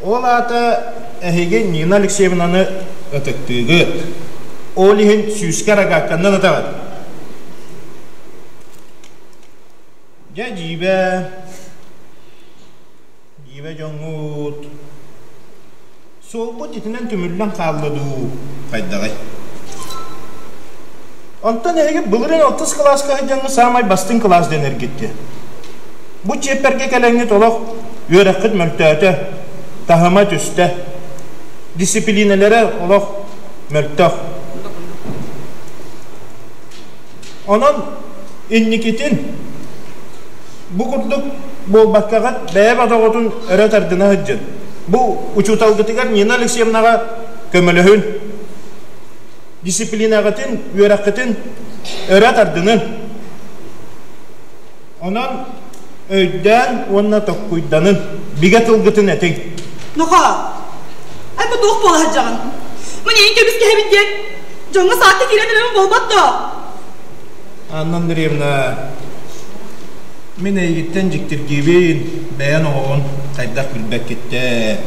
Ол аата эһиги Нина Алексеевнаны ытыктыыгыт. Ол иһин сүүскэ рогатьканнан ытаҕыт. Дьэ дьиибэ, дьиибэ дьоҥҥут. Суолбут итинэн түмүллэн хаалла дуу, хайдаҕый? Онтон эһиги былырыын алтыс кылааска сылдьаҥҥыт саамай бастыҥ кылаас дэнэргит Бу чиэппэргэ кэлэҥҥит олох үөрэххит мөлтөөтө, таһыма түстэ, дисциплинэлэрэ олох мөлтөх. Онон инникитин бу курдук буолбаккаҕыт бэйэ бодоҕутун өрө тардына сылдьын. Бу учууталгытыгар Нина Алексеевнаҕа көмөлөһүн. Дисциплинаҕытын, үөрэххитин өрө тардынын. Онон өйдөөн уонна токкуйданын, бигэ тылгытын этиҥ. Нохоо, ай бу туох буола сылдьаҕын? Мин көмүскэһэбин диэн дьоҥҥо саатта киирэн эрэбин буолбат дуо? Анна Андреевна, мин эйигиттэн дьиктиргиибин, бэйэн оҕоҕун хайдах билбэккиттэн.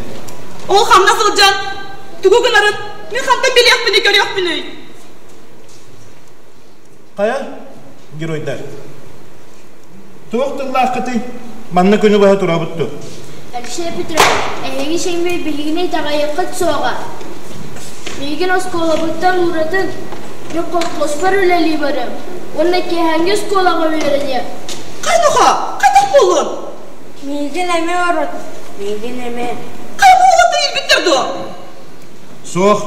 Ол ханна сылдьан, тугу гынарын мин хантан билиэхпиний, көрүөхпүнүй? Хайа, геройдар, туох тыллааххытый? Манна күнү быһа турабыт дуо? Алексей Петрович, эһиги сиҥмир биһигини итэҕэйиэххит суоҕа. Миигин оскуолабыттан ууратын, мин колхозпар үлэлии барыам уонна киэһээҥҥи оскуолаҕа үөрэниэм. Хайдуха, хайдах буоллун? Миигин эмиэ урут, миигин эмиэ. Хайа буолуттан иирбиттэр дуо? Суох,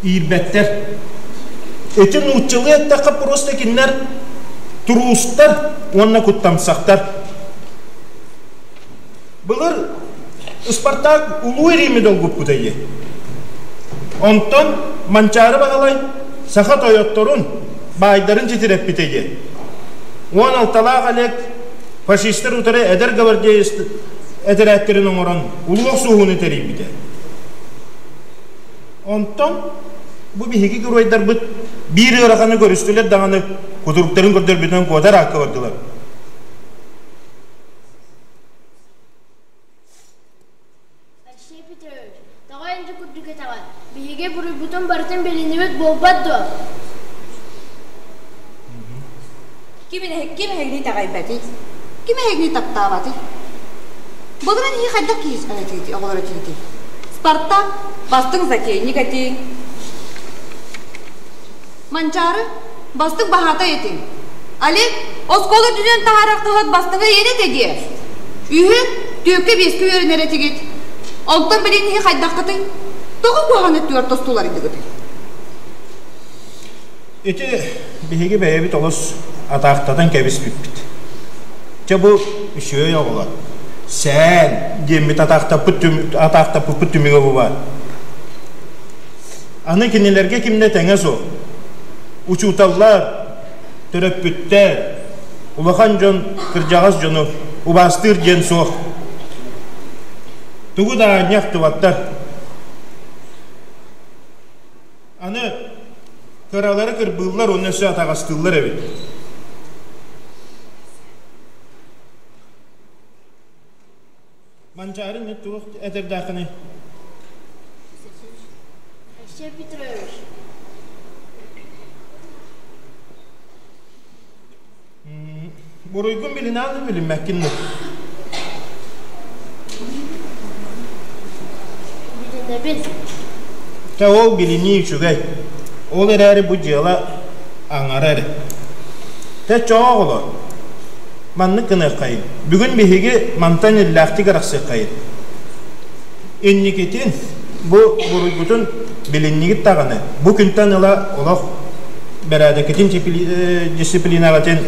иирбэттэр. Ити нууччалыы эттэххэ просто кинилэр туруустар уонна куттамсахтар. Былыр Спартак Улуу Римми долгуппута дии. Онтон Манчаары Баһылай саха тойотторун, баайдарын титирэппитэ дии. 16-лаах Олег фашистар утары эдэр гвардеец этэрээттэрин оҥорон улуу охсуһууну тэрийбитэ. Онтон бу биһиги геройдарбыт биир ыараханы көрүстүлэр даҕаны кутуруктарын көрдөрбүтүнэн куотар аакка бардылар. Алексей Петрович, тоҕо инди курдук этэҕин? Биһиги буруйбутун барытын билиннибит буолбат дуо? Ким ким эһигини итэҕэйбэтий? Ким эһигини таптаабатый? Былырын иһи хайдах киһи оҕолор этиитий? Спартак бастыҥ затейник этиҥ. Манчаары бастыҥ баһаатай этиҥ. Олег оскуола үрдүнэн таһаарар хаһыат бастыҥа иэнэ этэ диэ. Үһүн түөккэ биэскэ үөрэнэр этигит. Онтон билин иһи хайдаххытый? Тоҕо куһаҕан өттүгэр тостуларыйдыгытый? Ити биһиги бэйэбит олус атаахтатан кэбиспиппит. Чэ бу үчүгэй оҕолор, сээн диэммит атаахтаппыт атаахтаппыппыт түмүгэ бу баар. Аны кинилэргэ кимнэ тэҥэ суох. Учууталлар, төрөппүттэр, улахан дьон, кырдьаҕас дьону убаастыыр диэн суох. Тугу да аанньа ахтыбаттар. Аны кыралары кырбыыллар уонна өссө атаҕастыыллар эбит. Манчаары не туох этэрдээххиний? Алексей Петрович. Буруйгун билинэҕин билиммэккин да? Билинэбин. Чэ ол билинии үчүгэй. Ол эрээри бу дьыала аҥара эрэ. Чэ чоо оҕолор, маннык гыныаххайын. Бүгүн биһиги мантан иллээхтик арахсыаххайын. Инникитин бу буруйгутун билиннигит даҕаны, бу күнтэн ыла олох бэрээдэккитин дисциплинаҕытын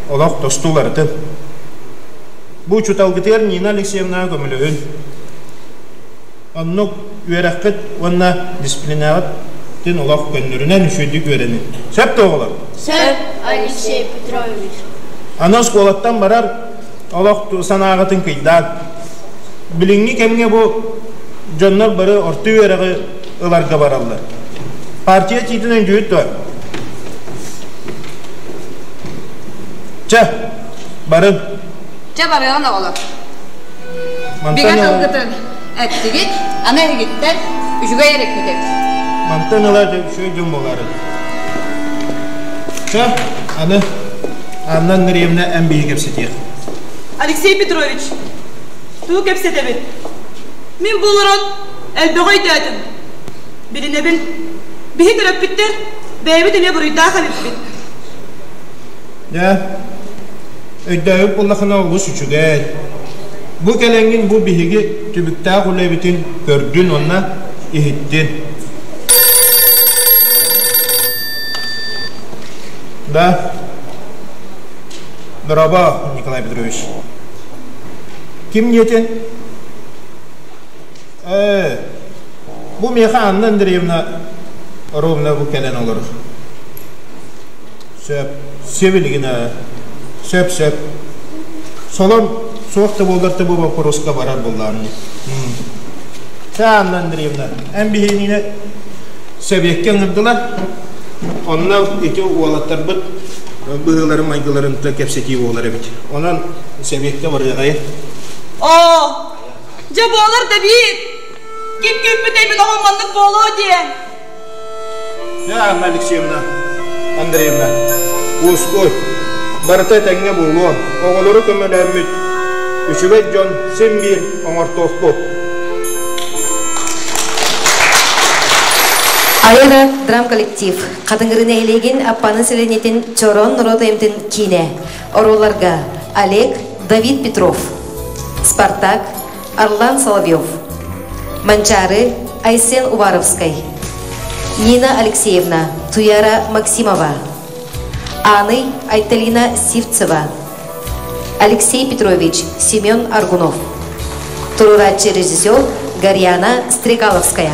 олох тосту уларытын. Бу учууталгытыгар Нина Алексеевнаҕа көмөлөһүн. Оннук үөрэххит уонна дисциплинаҕытын олох көннөрүнэн үчүгэйдик үөрэнин. Сөп да оҕолор? Сөп, Алексей Петрович. Аны оскуолаттан барар олох санааҕытын кыйдаан. Билиҥҥи кэмҥэ бу дьоннор бары орто үөрэҕи ыларга бараллар. Партия этиитинэн дьүһүт дуо? Чэ, барын. Чэ, барыаҕын оҕолор. Бигэ тылгытын эттигит, аны эһигиттэн үчүгэй эрэ күүтэбит. Мантан ыла үчүгэй дьон буолаары. Чэ, аны Анна Андреевна эн биһи кэпсэтиэх. Алексей Петрович, тугу кэпсэтэбит? Мин бу олорон элбэҕи өйдөөтүм. Билинэбин, биһи төрөппүттэр бэйэбит эмиэ буруйдаах эбиппит. Дьэ, өйдөөбүт буоллахына олус үчүгэй. Бу кэлэҥҥин бу биһиги түбүктээх үлэбитин көрдүн уонна иһиттин. Да. Дорообо, Николай Петрович. Ким диэтин? Ээ, бу миэхэ Анна Андреевна ровно бу кэлэн олорор. Сөп, сөп сөп, сөп. Солом суох да буоллар да бу боппуруоска барар буоллаҕым дии. Чэ, Анна Андреевна, эн биһиэнине сэбиэккэ ыҥырдылар. Онно ити уолаттарбыт быһыыларын майгыларын кэпсэтии буолар эбит. Онон сэбиэккэ барыаҕай. Оо, дьэ буолар да биир. Ким күүппүтэй мин оҕом маннык буолуо диэн. Дьэ, Анна Алексеевна, Андреевна, уоскуй. Барыта этэҥҥэ буолуо. Оҕолору көмөлөөммүт үчүгэй дьон син биир оҥортуохпут. Айара драм-коллектив Хатыҥыры нэһилиэгин Аппаны сэлиэнньэтин Чорон норуот айымтын киинэ. Оруолларга Олег Давид Петров, Спартак Арлан Соловьев, Манчаары Айсен Уваровскай, Нина Алексеевна Туяра Максимова, Аны Айталина Сивцева, Алексей Петрович Семен Аргунов, туруорааччы режиссер Гарьяна Стрекаловская.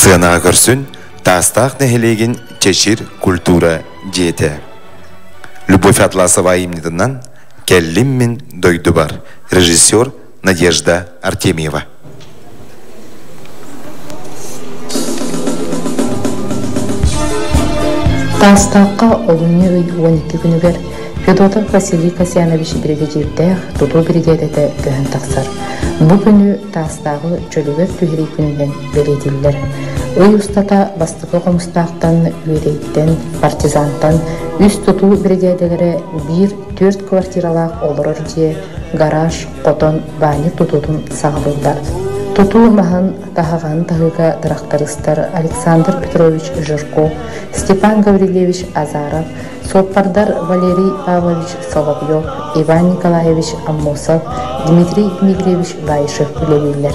Сыанаҕа көрсүн Таастаах нэһилиэгин Чэчир культура дьиэтэ. Любовь Атласова айымньытынан «Кэллим мин дойдубар» режиссер Надежда Артемьева. Таастаахха олунньу ый 12 күнүгэр Федотов Василий Касьянович биригэдьиирдээх тутуу биригээдэтэ көһөн тахсар. Бу күнү Таастааҕы чөлүгэр түһэрии күнүнэн бэлиэтииллэр. Ый устата бастакы Хомустаахтан, Үөдэйтэн, Партизантан үс тутуу биригээдэлэрэ биир түөрт квартиралаах олорор дьиэ, гараж, хотон, баанньык тутуутун саҕалыыллар. Тутуу маһын таһаҕаһын таһыыга тырахтарыыстар Александр Петрович Жирков, Степан Гаврильевич Азаров, суоппардар Валерий Павлович Соловьев, Иван Николаевич Аммосов, Дмитрий Дмитриевич Баишев үлэлииллэр.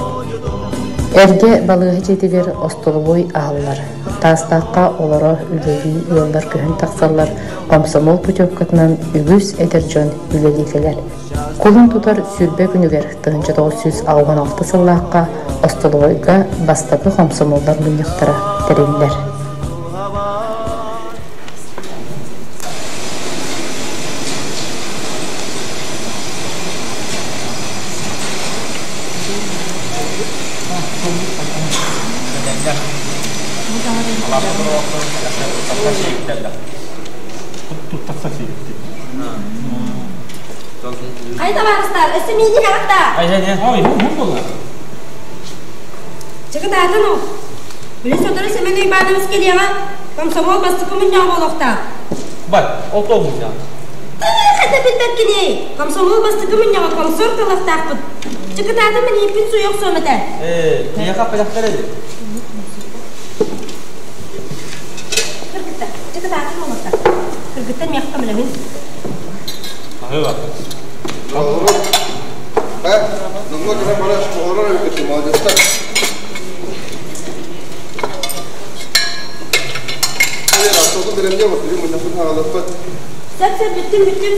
Эргэ балыыһа дьиэтигэр остолобуой аһыллар. Таастаахха олоро үлэлии ыаллар көһөн тахсаллар, хомсомуол путевкатынан үгүс эдэр дьон үлэлии кэлэр. Кулун тутар 20 күнүгэр 1986 сыллаахха остолобуойга бастакы хомсомуоллар мунньахтара тэриллэр. Хайа табаарыстар, өссө миигин аҕатта. Ой, бу буолла. Чыкытаатын ол. Били сотору Семен Уйбаанабыс кэлиэҕэ, комсомол бастакы мунньаҕа буолуохтаах. Бай, ол тоҕо мунньаҕа? Хата билбэккиний, комсомол бастакы мунньаҕа комсор талахтаахпыт. Чыкытаатын мин ииппин суйа охсуом этэ. Ээ, киһиэхэ аппатахтар эбит. Кыргыттар, чыкытаатын оҥостор. Кыргыттар миэхэ көмөлөһүн. Аһыга. Номнуо кэлэн баран оҕолор эбиккит молодецтар. Сөп сөп бүттүм бүттүм.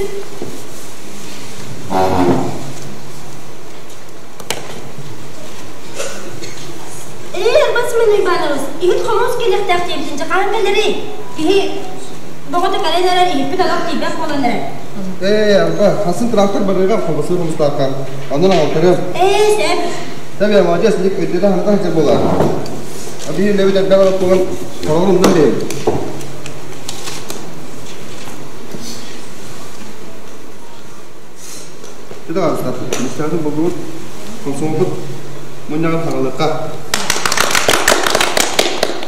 Ээ, Арбасман Уйбаанабыс, иһит хомус кэлиэхтээх диэбитин дьэ хаһан кэлэрий? Киһи боҕото кэлэн эрэр, иһиппит олох тиийбэт буолан эрэр. Ээ, Арба, хасын трактор барыга хомусы хомустаахха. Онон аҕалтарыам. Ээ, сөп. Тэбэ, молодец, ник өйдөтө ханата сылдьар буолар. Биир үлэбит элбэх олохтугун сороҕун умнан бэйэбит. Даҕаастар, мустаатын буллубут, комсомолбут мунньаҕын хаҥалыахха.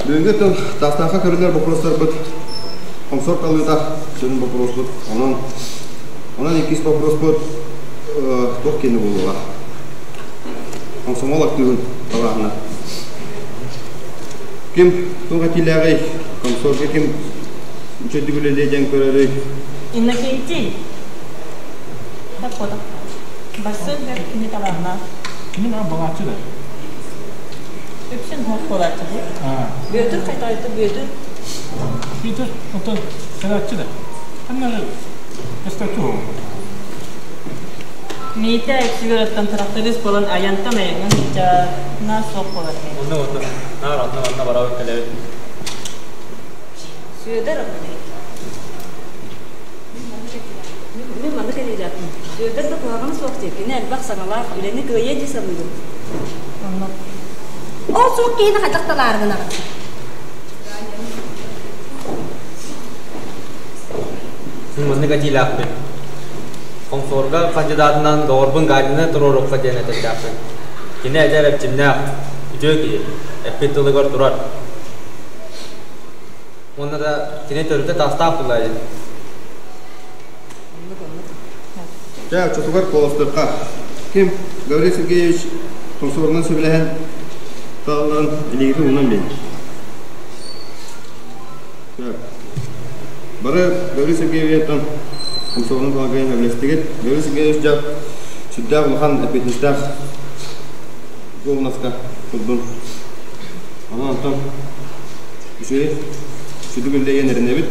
Бүгүҥҥү тыл таастаахха көрүллэр боппуруостарбыт комсор талыыта сүрүн боппуруоспут. Онон онон иккис боппуруоспут туох киэнэ буолуоҕа? Комсомол актыыбын талааһына. Ким туох этиилээҕий? Комсорга ким үчүгэй үлэлиэ диэн көрөрүй? Иннокентий, Дакота. Бассын бэр кини талааннаах. Кини маа балааччы да. Үксүн хоох буолааччы бу. Бүөтүр хайтайты Бүөтүр. Бүөтүр онтон кэлээччи да. Ханна эстаччы ол. Миитэ үксүгэр оттон тракторист буолан айантан айаҥҥа сылдьар, наар суох буолар. Онно онно наар онно онно барабыт кэлэбит. Сүөдэр Мин маннык этиилээхпин. Сүөдэр да куһаҕана суох дии. Кини элбэх саҥалаах, үлэни кыайыа дии саныыбын. Онно. Ол суох киһини хайдах талаары гынаҕын? Мин маннык этиилээхпин. Комсорга кандидатынан доҕорбун Галина туруоруохха диэн этэрдээхпин. Кини эдэр эрчимнээх, үтүө киһи, эппит тылыгар турар. Уонна да кини төрүтэ таастаах буолла дии. Дьэ, оччотугар куоластыахха. Ким Гаврил Сергеевич комсорунан сөбүлэһэн таллан илиигитин уунан биэрин. Бары Гаврил Сергеевичтан комсорунан талгайын сөбүлэстигит. Гаврил Сергеевич дьэ сүрдээх улахан эппиэтинэстээх дуоһунаска турдун. Онон онтон үчүгэй сүдү үллэйэн эрэнэбит.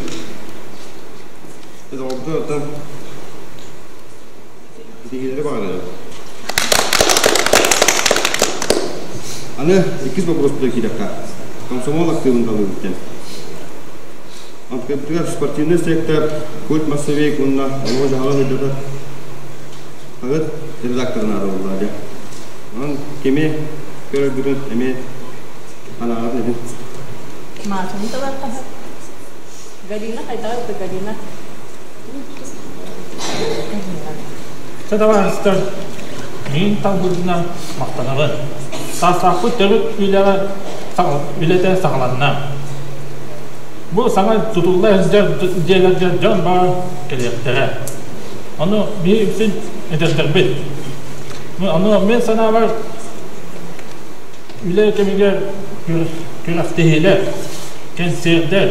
Доҕордор итиһиилэри баҕарабыт. Аны иккис боппуруоспутугар киириэххэ. Комсомол актыыбын талыыбыт диэн. Онтукайбытыгар спортивный сектор, культ массовик уонна олоҕу-дьаһаҕы сырдатар хаһыат редактора наада буолла дьэ. Онон кими көрөргүтүн эмиэ анаҕытын этин. Маасаны талар хаһыат. Галина хайдах это Галина? Чэ табаарыстар, миин талбытынан махтанабын. Саастаахпыт төрүт үлэҕэ үлэтэ саҕаланна. Бу саҥа тутулла сылдьар дьиэлэргэ дьон баар кэлиэхтэрэ. Ону биһи үксүн эдэрдэрбит. Ону мин санаабар үлэ кэмигэр күрэхтэһиилэр, кэнсиэрдэр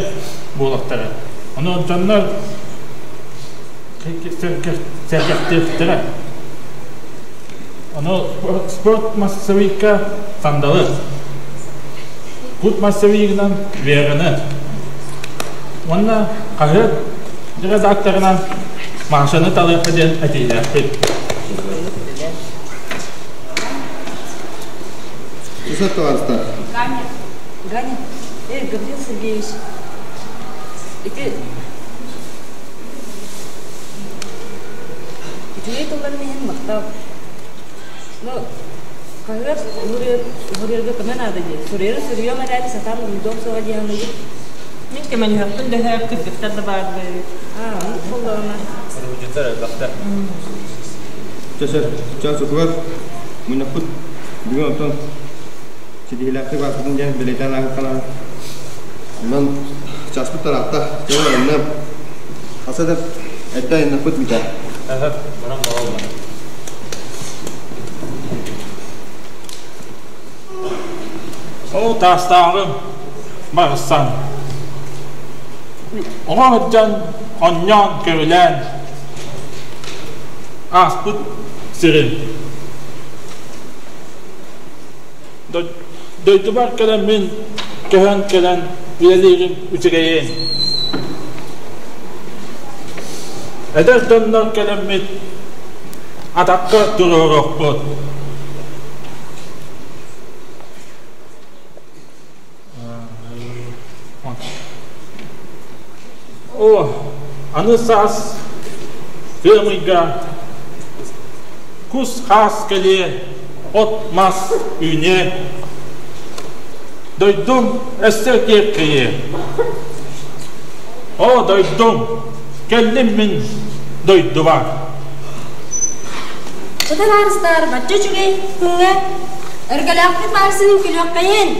буолуохтара. Ону дьоннор сэргэхтиэхтэрэ. Ону спорт массовикка сандалы, кут массовигынан Вераны уонна хаһыат редакторынан Машаны талыахха диэн этиилээхпит. Үсөт товарыстар. Ганя, Ганя, эй, Гаврил Сергеевич, ити үчүгэй тылларын иһин махтал. Ну, хаһыат уһуруйарга көмө наада дии. Суруйары суруйуом эрээри сатаан уруйдуом суоҕа дии саныыбын. Мин көмөлөһүөхпүн дөһөөп кыргыттар да бааллар эбит. Аа, оннук буоллаҕына. Уруһуйдьуттар элбэхтэр. Чэ, сөп. Чэ, сутугар мунньахпыт бүгүн онтон ситиһиилээхтик баарбытын диэн бэлиэтээн ааһыахха Онон часпыт тараатта. Чэ, онно хаса да эрдэ айаннаппыт бүтэ. Эһэп, баран балалла. Ол таастааҕым барсан. Оҕо сылдьан онньоон көрүлээн ааспыт сирин. Дойдубар кэлэн мин көһөн кэлэн үлэлиирим үчүгэйин. Эдэр дьоннор кэлэммит атахха туруоруохпут. О, аны саас ыам ыйга кус-хаас кэлиэ, от-мас үүнүө. Дойдум өссө киэркэйиэ. О, дойдум, кэллим мин дойдубар. Чэ табаарыстар, бачча үчүгэй күҥҥэ өргөлөөхпүт баарсынын күлүөххэйин.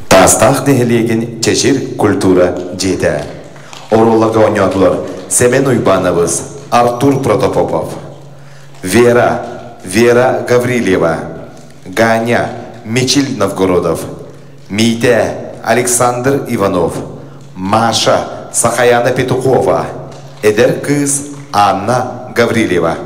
Таастаах нэһилиэгин Чэчир культура дьиэтэ. Оруолларга оонньоотулар Сэмэн Уйбаанабыс, Артур Протопопов, Вера, Вера Гаврильева, Ганя, Мичил Новгородов, Митя, Александр Иванов, Маша, Сахаяна Петухова, эдэр кыыс Анна Гаврильева.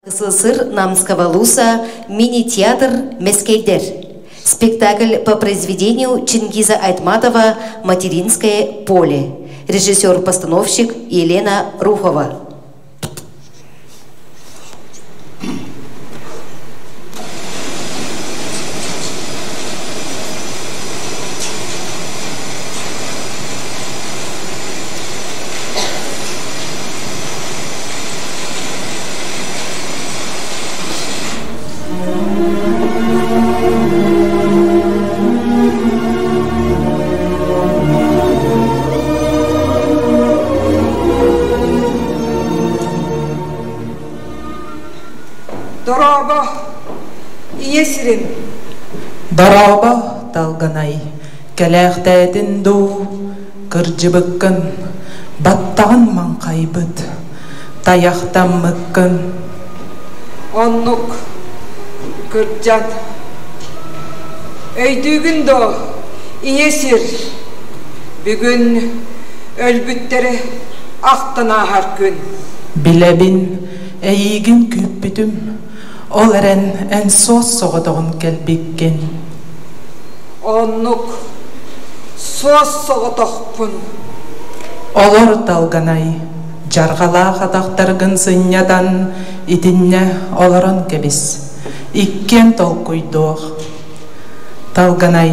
СССР Намского луса мини-театр «Мескейдер». Спектакль по произведению Чингиза Айтматова «Материнское поле». Режиссер-постановщик Елена Рухова. Дорообо, ийэ сирим. Дорообо, Талганай, кэлээхтээтин дуу, кырдьыбыккын, баттаҕын маҥхайбыт, тайахтаммыккын. Оннук, кырдьан. Өйдүүгүн дуо, ийэ сир? Бүгүн өлбүттэри ахтан ааһар күн. Билэбин, эйиигин күүппүтүм, ол эрэн эн суос-соҕотоҕун кэлбиккин. Оннук, суос-соҕотохпун. Олор Талганай, дьарҕалаах атахтаргын сынньатан, итиннэ олорон кэбис. Иккиэн толкуйдуох. Талганай,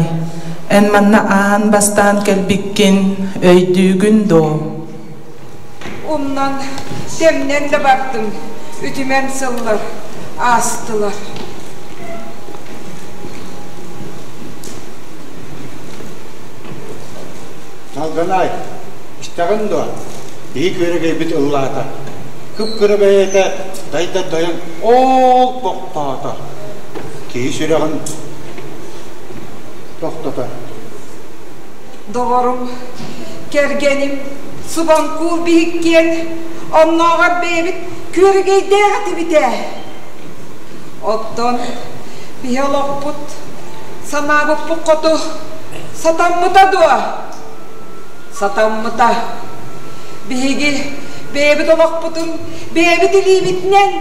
эн манна аан бастаан кэлбиккин өйдүүгүн дуо? Умнан, тэмнэн да бардым, үтүмэн сыллар аастылар. Талганай, истэҕин дуо? Биһи күөрэгэйбит ыллаата. Кып-кыра бэйэтэ дайда дайан ол тохтоото. Киһи сүрэҕин тохтотор. Доҕорум, кэргэним субаҥкуур биһиккиэн, оннооҕор бэйэбит күөрэгэйдээх этибит ээ. Оттон биһи олохпут, санаабыппыт хоту сатаммыта дуо? Сатаммыта. Биһиги бэйэбит олохпутун бэйэбит илиибитинэн,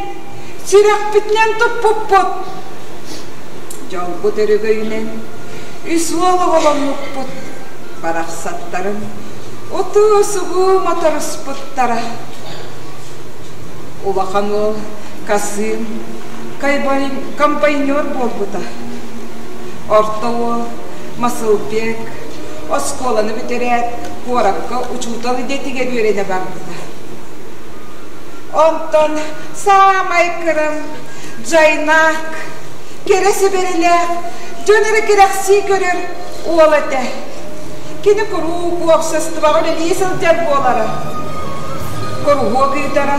сүрэхпитинэн туппуппут. Дьолбут өрөгөйүнэн үс уол оҕоломмуппут, барахсаттарын утуу-субуу моторуспуттара. Улахан уол Касым комбайнер буолбута. Орто уол Масылбек оскуоланы бүтэрээт куоракка учуутал идэтигэр үөрэнэ барбыта. Онтон саамай кырам Джайнак кэрэ сэбэрэлээх, дьон эрэ кэрэхсии көрөр уол этэ. Кини куруук уопсастыбаҕа үлэлии сылдьар буолара. Куруһуок ыытара,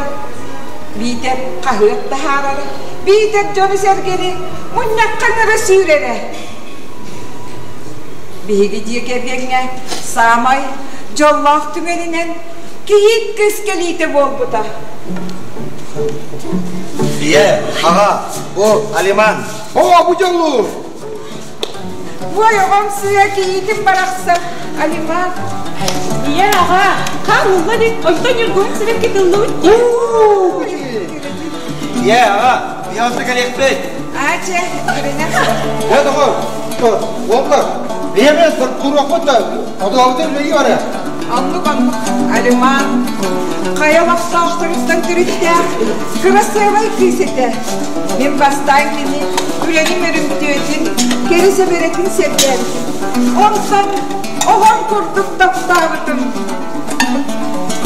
биитэр хаһыат таһаарара, биитэр дьону-сэргэни мунньахха ыҥыра сүүрэрэ. Биһиги дьиэ кэргэҥҥэ саамай дьоллоох түгэнинэн кийиит кыыс кэлиитэ буолбута. Ийэ, аҕа, бу Алиман. О, бу дьоллуур! Ой, оҕом сыа кийиитим барахсан, Алиман. Ийэ, аҕа, хаан ылла дик, онтон Ньургуһун сибэкки тыллыбыт дии. Ийэ, аҕа, биһиэхэ кэлиэхпит. Аача, Ирина. Дьэ, доҕор, уоллар, биһиэмэ туруохпут да, одообутун үлэлии барыа. Оннук оннук Алиман хайа олохтоохторуттан төрүттээх кырасыабай кыыс этэ. Мин бастаан кини үлэним өрүмтүөтүн, кэрэ сэбэрэтин сэргээбитим. Онтон оҕом курдук таптаабытым.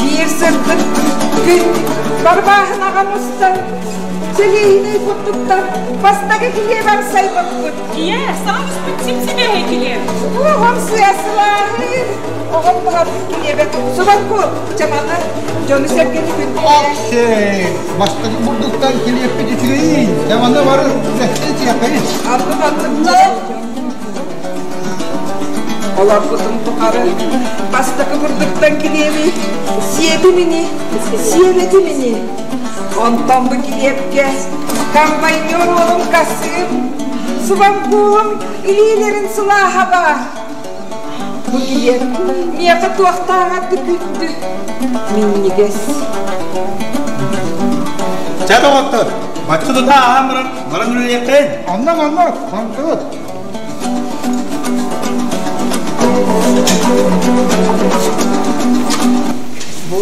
Биир сырдык күн барбааһынаҕа мустан, сэлиэһинэй курдуктар бастакы килиэп амсайбыппыт. Ийэ, саҥа буспут сип-сибиэһэй килиэп. Оҕом сыа сылааһын, оҕом баҕарбыт килиэбэ субакку чаманы дьону-сэргэни күндүлээ. Окей, бастакы бурдуктан килиэппит үчүгэйин, чаманы бары үлэхтэн сиэххин. Ардык ардык Олорбутум тухары бастакы бурдуктан килиэби сиэтим ини, сиэбэтим ини. Онтон бу килиэпкэ комбайнер уолум Касым, субанкуулум илиилэрин сылааһа баар. Бу килиэп миэхэ туохтааҕар да күндү, минньигэс. Чэ, доҕоттор, Бачча тута ааһан баран, баран үлэлиэххин. Оннук, оннук, хаҥкыбыт. Бу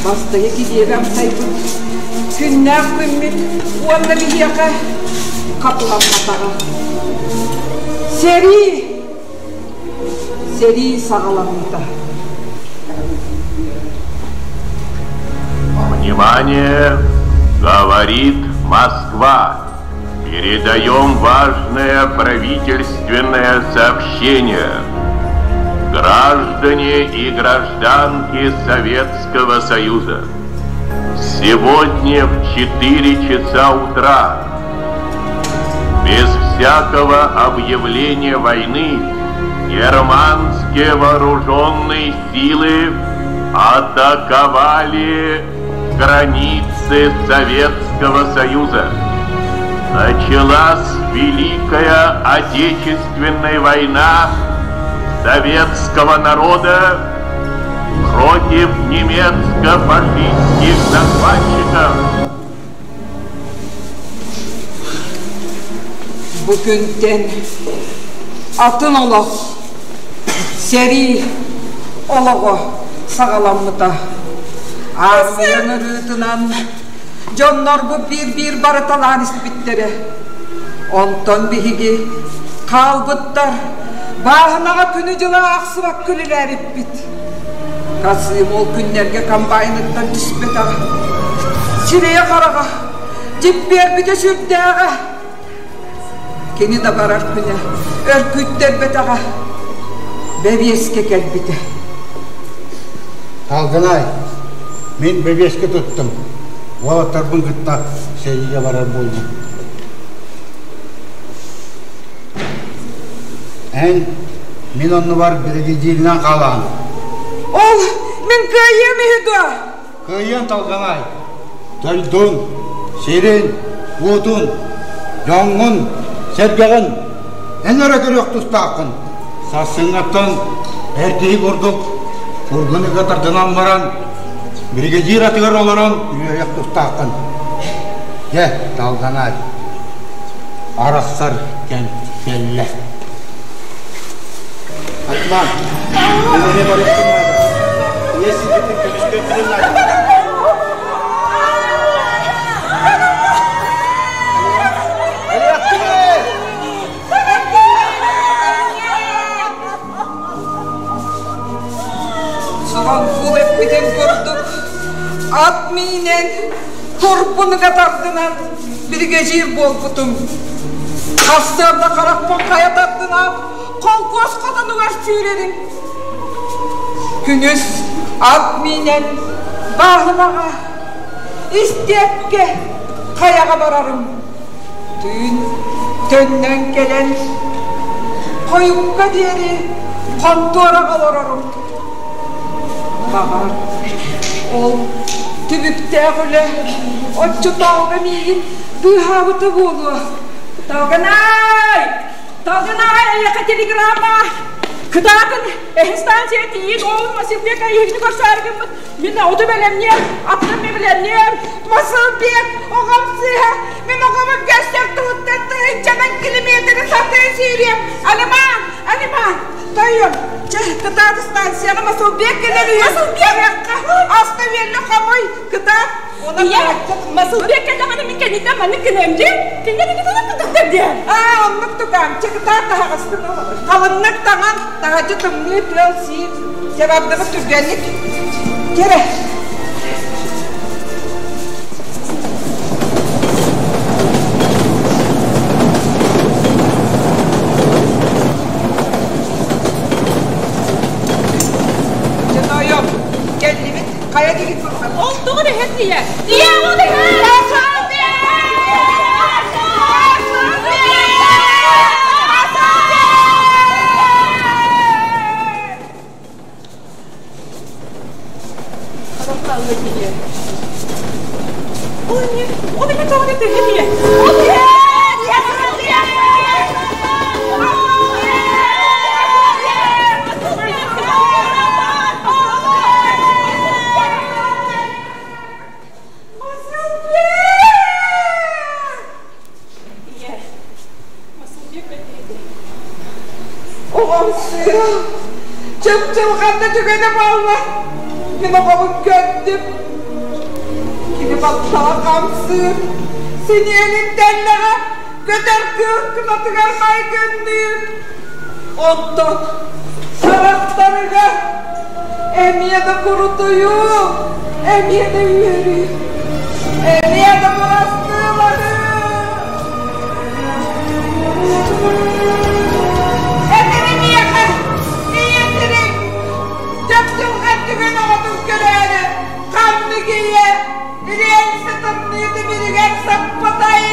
бастайы килиэби амсайбыт күннээх күммүт уонна биһиэхэ хатыламматаҕа. Сэрии! Сэрии саҕаламмыта. Внимание! Говорит Москва! Передаем важное правительственное сообщение. Граждане и гражданки Советского Союза, сегодня в 4 часа утра, без всякого объявления войны, германские вооруженные силы атаковали границы Советского Союза. Началась Великая Отечественная война советского народа против немецко-фашистских захватчиков. Бу күнтэн атын олох, сэрии олоҕо саҕаламмыта. Аармыйан ырыытынан дьоннорбут биир-биир барыталаан испиттэрэ. Онтон биһиги хаалбыттар бааһынаҕа күнү-дьылы аахсыбакка үлэлээбиппит. Касыым ол күннэргэ комбайныттан түспэтэҕэ. Сирэйэ-хараҕа дьиппиэрбитэ сүрдээҕэ. Кини да барар күнэ өр күүттэрбэтэҕэ, бэбиэскэ кэлбитэ. Талгынай, мин бэбиэскэ туттум. Уолаттарбын кытта сэриигэ барар буоллум. Эн мин оннубар биригэдьииринэн хаалаҕын. Ол мин кыайыам үһү дуо? Кыайыан Талганай, дойдун, сирин, уотун, дьоҥҥун, сэргэҕин эн эрэ көрүөх тустааххын. Сарсыҥҥаттан эр киһи курдук кургун ыга тардынан баран, биригэдьиир атыгар олорон үөрэх тустааххын. Дьэ, Талганай, арахсар кэм кэллэ. Атман, мин эмиэ барыахпын наада. Ийэ сиргитин көмүскүөхпүтүн наада. Суранкул эппитин курдук, ат миинэн, курбунуга тардынан биригэдьиир буолбутум. Сарсыарда харахпын хайа тардынаат, холкуос хотонугар сүүрэрим. Күнүс ат миинэн бааһынаҕа, истиэпкэ хайаҕа барарым. Түүн төннөн кэлэн, хойукка диэри хонтуораҕа олорорум. Баҕар, ол түбүктээх үлэ оччотооҕуга миигин быыһаабыта буолуо. Талгынай! Талгынай, эйиэхэ телеграмма! Кытаатын, эһи станция тиийин уолун Масилбек айыһыгыны көрсөөрү гыммыт. Мин оту бэлэмниэм, атын бэлэмниэм. Масилбек, оҕом сыыһа, мин оҕобун көстөр туһуттан тыһыынчанан километры сатыы сүүрүөм. Алиман, Алиман, тойон, чэ, кытаат станцияҕа Масылбек кэлэр үһү. Масылбек! Аста-үөллэ хомуй, кытаат. Ийэ, Масылбек кэллэҕинэ мин кэнниттэн маннык гыныам дии. Кинигэ кытыктар диэн. Аа, оннук тукаам, чэ, кытаат таһаҕастын. Халыҥнык таҥан, таһырдьа тымныы тыал сиир. Чэ, бардыбыт түргэнник. Кэрэ. Дьэ, тоойуом, кэллибит. Хайа дигит Ол тоҕо дэһэр тиийэ? Тиийэ, ол дэһэр! Чыпчылҕанна түгэнэ буолла. Мин оҕобун көрдүм. Кини баттаҕа хамсыыр, синиэлин тэллэҕэ көтөр кыыл кынатыгар майгынныыр. Оттон харахтарыгар эмиэ да курутуйуу, эмиэ да үөрүү, эмиэ да бырастыылаһыы. Этэрэ миэхэ, ийэ сирин, чапчылҕан түгэн оҕотун көрөөрү, ханнык ийэ ириэнсэ тымныы тимиригэр саппатай?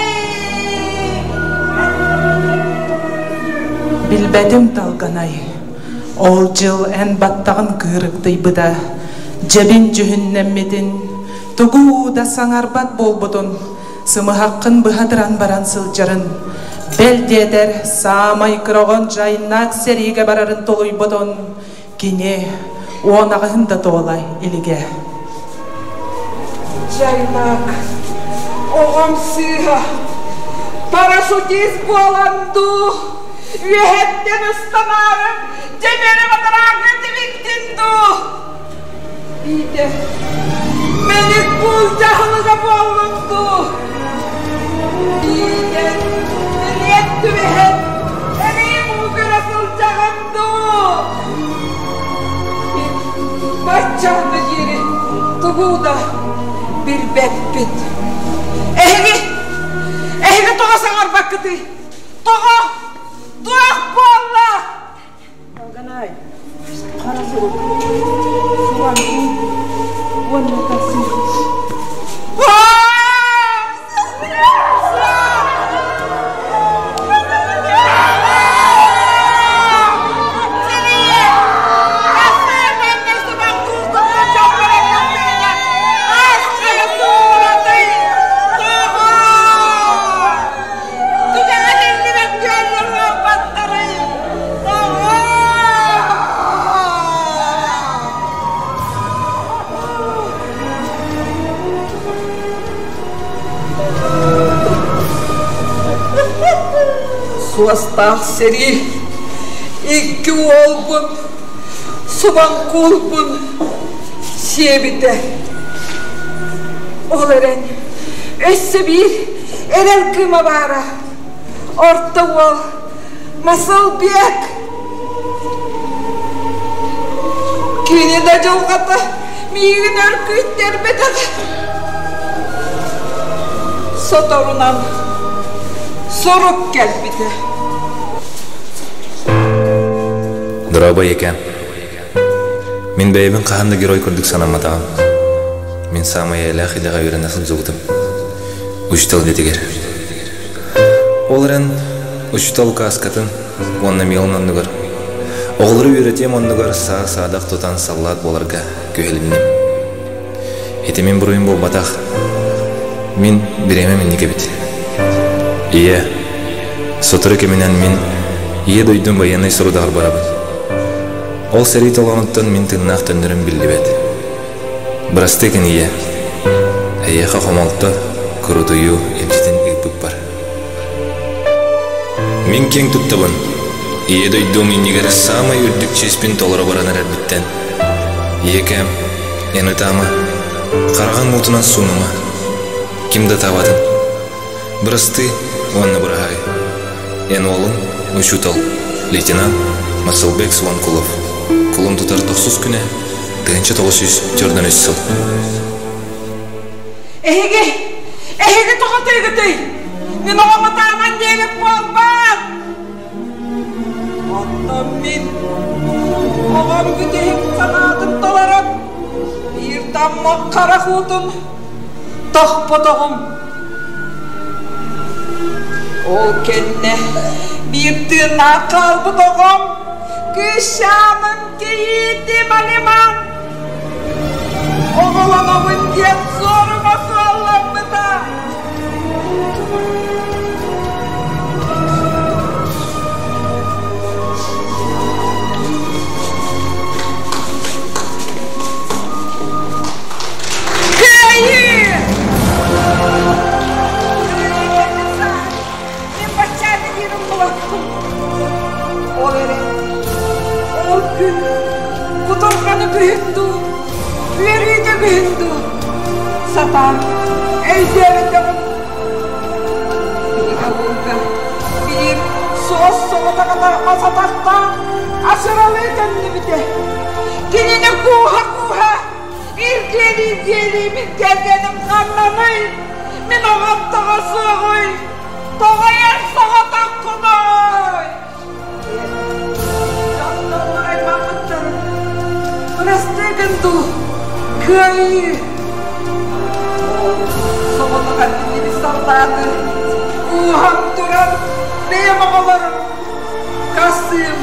Билбэтим Талганай, ол дьыл эн баттаҕын кыырыктыйбыта, дьэбин дьүһүннэммитин, тугу да саҥарбат буолбутун Сымыһаххын быһатыран баран сылдьарын, бэл диэтэр, саамай кыраҕын дьайнаах сэриигэ барарын толуйбутун кини 18-ын да туола илигэ. Дьайнаак, оҕом сыыһа, парашютист буолан дуу, үөһэттэн ыстанаары дьэбэрэ батараакка тибиттин дуу? Биитэ, мэник буулдьаһылыга буоллун дуу? Биитэ, билиэт түбэһэн, эрии муугура сылдьаҕын дуу? Мин баччааҥҥа диэри тугу да билбэппин. Эһиги, эһиги тоҕо саҥарбаккытый? Тоҕо? Туох буолла? Алганай, хара сурук, суан уонна такси. Суостаах сэрии икки уолбун субаҥкуулбун сиэбитэ. Ол эрэн өссө биир эрэл кыыма баара. Орто уол Масылбек Кини да дьылҕата миигин өр күүттэрбэтэх. Соторунан сурук кэлбитэ. Дорообо ийэкээм. Мин бэйэбин хаһан да герой курдук санамматаҕым. Мин саамай эйэлээх идэҕэ үөрэнэ сылдьыбытым. Учуутал идэтигэр. Ол эрэн учуутал указкатын уонна миэлин оннугар оҕолору үөрэтиэм оннугар саа-саадах тутан саллаат буоларга күһэлинним. Ити мин буруйум буолбатах. Мин бириэмэм инник эбит. Ийэ, сотору кэминэн мин Ийэ дойдум байыаннай сорудаҕар барабын. Ол сэрии толоонуттан мин тыыннаах төннөрүм биллибэт. Бырастыы гын ийэ, эйиэхэ хомолто, курутуйуу илдьитин ыыппыппар. Мин киэҥ туттабын, Ийэ дойдум иннигэр саамай үрдүк чиэспин толоро баран эрэрбиттэн. Ийэкээм, эн ытаама, хараҕыҥ уутунан суунума, ким да ытаабатын. Бырастыы уонна быраһаай. Эн уолуҥ, учуутал, лейтенант Масылбек Сванкулов, кулун тутар тохсус күнэ, 1943 сыл. Эһиги, эһиги тоҕо тыыгытый? Мин оҕом ытааман диэбит буолбаат! Оттон мин оҕом бүтэһик санаатын толорон, биир таммах харах уутун тохпотоҕум. Ол кэннэ биир тыыннаах хаалбыт оҕом кыысчааным кийиитим Алиман оҕолонобун диэн суорума суолламмыта. Кыайыы! Мин баччааны диирим булаттым. Ол эрэн, ол күн Кутурҕаны күһүн дуу, үөрүүтэ күһүн дуу, сатаан өйдөөбөтөҕүм. Биһиги уолга биир суос соҕотох мас атахтаах асыралыы төннүбүтэ. Кинини кууһа-кууһа иргиэлии-иргиэлии мин кэргэним ханнаный? Мин оҕом тоҕо суоҕуй? Тоҕо эр соҕотоххунуй? Дьоннорбор аймаммыттарын бырастыы дуу, кыайыы! Ол соҕотох эргиллибит саллааты кууһан туран бэйэм оҕолорум Касым,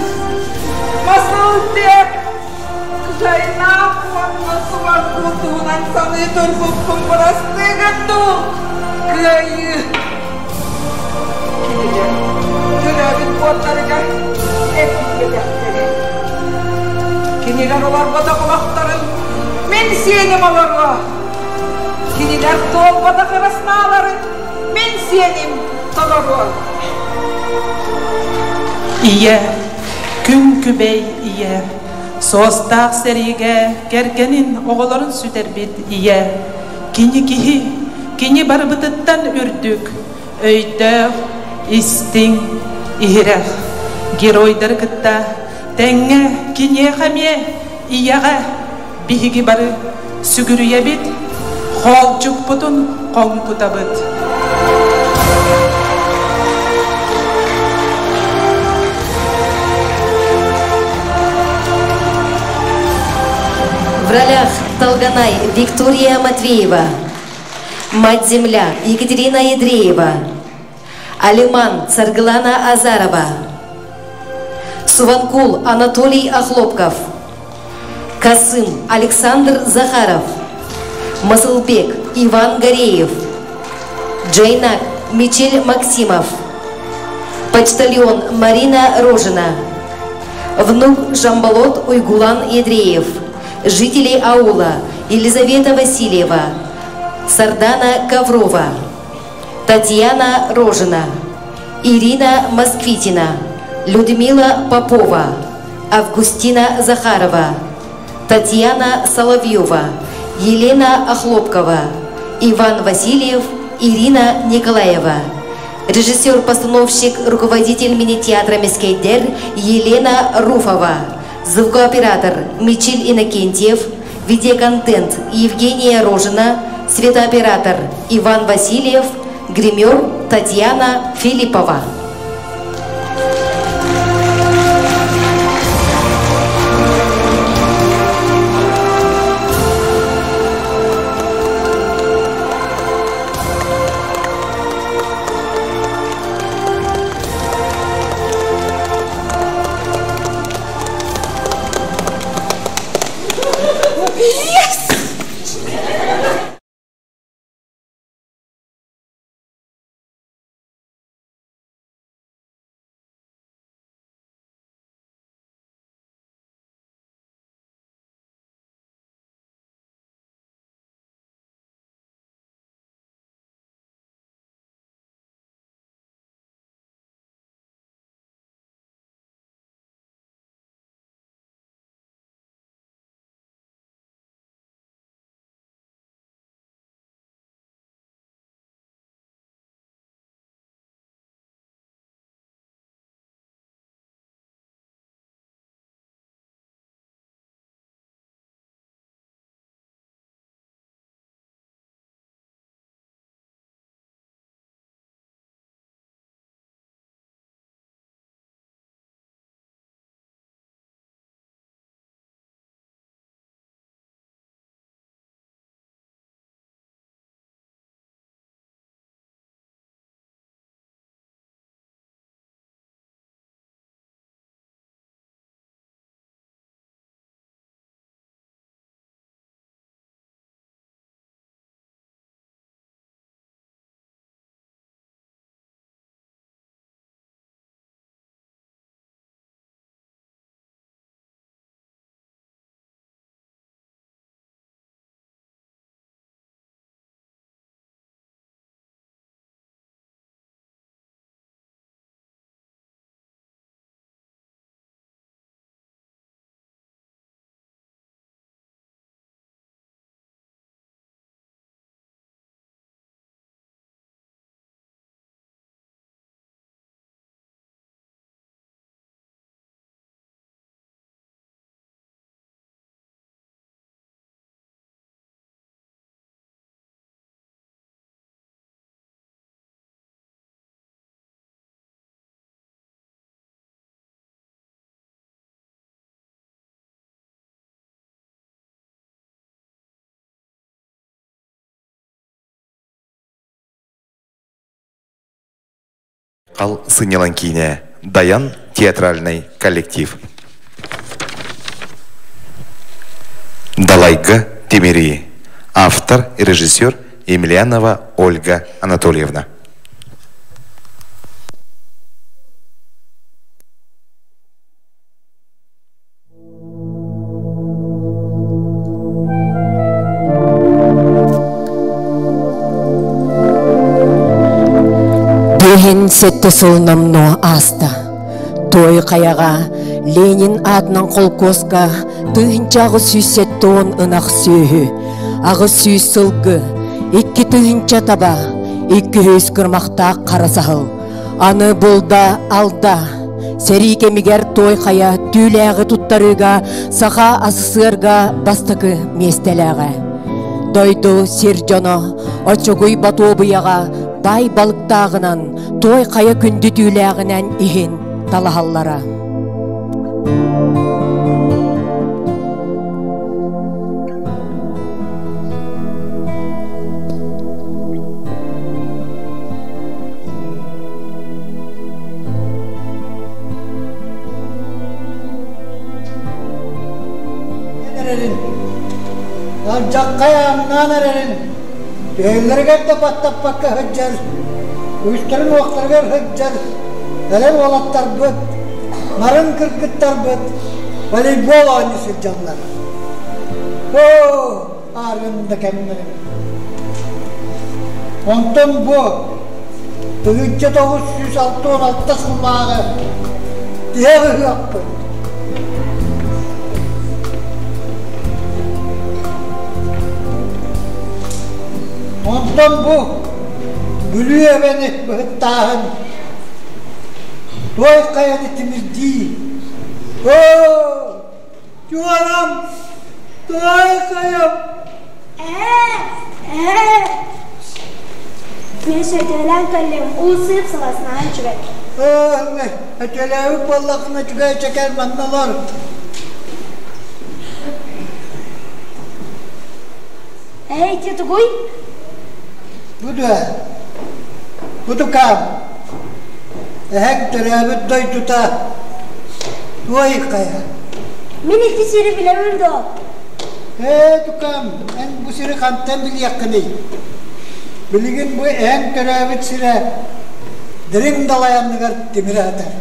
Масылбек, Жайнаах уонна Субаргу туһунан саныы турбуппун бырастыы дуу, кыайыы! Кинилэр төрөөбүт буоттарыгар эргийбэтэхтэрэ. Кинилэр олорботох олохторун мин сиэним олоруо. Кинилэр туолбатах ыраснааларын мин сиэним толоруо. Ийэ, күн күбэй ийэ, суостаах сэриигэ кэргэнин оҕолорун сүтэрбит ийэ, Кини киһи, кини барыбытыттан үрдүк, өйдөөх, истиҥ, иһирэх. Геройдары кытта тэҥҥэ киниэхэ эмиэ ийэҕэ биһиги бары сүгүрүйэбит, хоолдьукпутун хоҥкутабыт. В ролях Толганай Виктория Матвеева, Мать-Земля Екатерина Ядреева, Алиман Саргылана Азарова, Суванкул Анатолий Охлопков, Касым Александр Захаров, Масылбек Иван Гореев, Джайнак Мичель Максимов, почтальон Марина Рожина, внук Жамбалот Уйгулан Ядреев, жители аула Елизавета Васильева, Сардана Коврова, Татьяна Рожина, Ирина Москвитина, Людмила Попова, Августина Захарова, Татьяна Соловьева, Елена Охлопкова, Иван Васильев, Ирина Николаева. Режиссер-постановщик, руководитель мини-театра «Мескейдер» Елена Руфова. Звукооператор Мичиль Иннокентьев, видеоконтент Евгения Рожина, светооператор Иван Васильев, гример Татьяна Филиппова. Хал сынньалаҥ киинэ Дайан театральнай коллектив. Далайга Тимири. Автор и режиссер Емельянова Ольга Анатольевна. Бүһүн сэттэ сыл номнуо ааста. Туой хайаҕа Ленин аатынан холкуоска 1870 ынах сүөһү, 800 сылгы, 2000 таба, 200 кырмахтаах хара саһыл. Аны булда алда Сэрии кэмигэр Той Хайа түүлээҕи туттарыыга Саха СССР-га бастакы миэстэлээҕэ. Дойду сир дьоно Оччугуй Ботуобуйаҕа баай балыктааҕынан, Той Хайа күндү түүлээҕинэн иһин талаһаллара. Эрэрин, алдьаххай ааннаан эрэрин, төһөллөрүгэр да баттаппакка сылдьар, үгүстэрин уохтарыгар сылдьар эдэр уолаттарбыт, нарын кыргыттарбыт волейбол оонньуу сылдьаллар. Оо, ааргын да кэмнэрим. Онтон бу 1966 сыллааҕы тиһэх ыһыахпыт. Онтон бу Бүлүү эбэни быһыттааһын Туой хайаны тимирдии. Оо, чуорам, туой хайам. Ээ, ээ. Мен сөтөлөөн кэллим, уу сыып сыласнаан үчүгэй. Ээ, өтөлөөбүт буоллаххына үчүгэй чэкэр манна олор. Ээ, ити тугуй? Бу дуо? Бу тукаам. Эһэҥ төрөөбүт дойдута Туой Хайа. Мин ити сири билэбин дуо? Ээ, тукаам, эн бу сири хантан билиэххиний? Билигин бу эһэҥ төрөөбүт сирэ Дириҥ далай анныгар тимирэ сытар.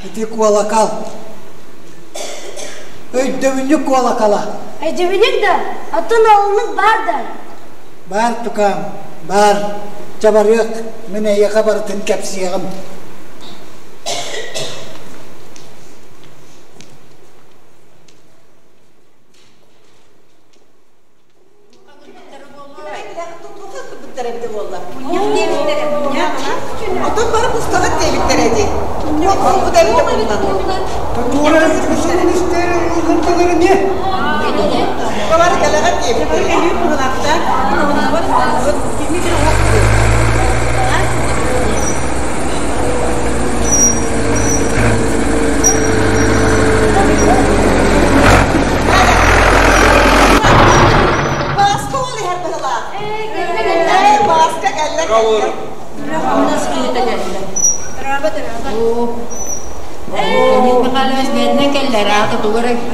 Ити куолакал. Өйдөбүнньүк куолакала. Өйдөбүнньүк да? Оттон олуннук баар да? Баар тукаам, баар. Чабарыах, мин эйиэхэ барытын кэпсиэҕим. Отон бары пустаҕыт диэбиттэрэ дии. Бары кэлэҕит диэбиттэрэ. Бааска ол иһэр быһылаах. Ээ, Бааска кэллэ кэллэ.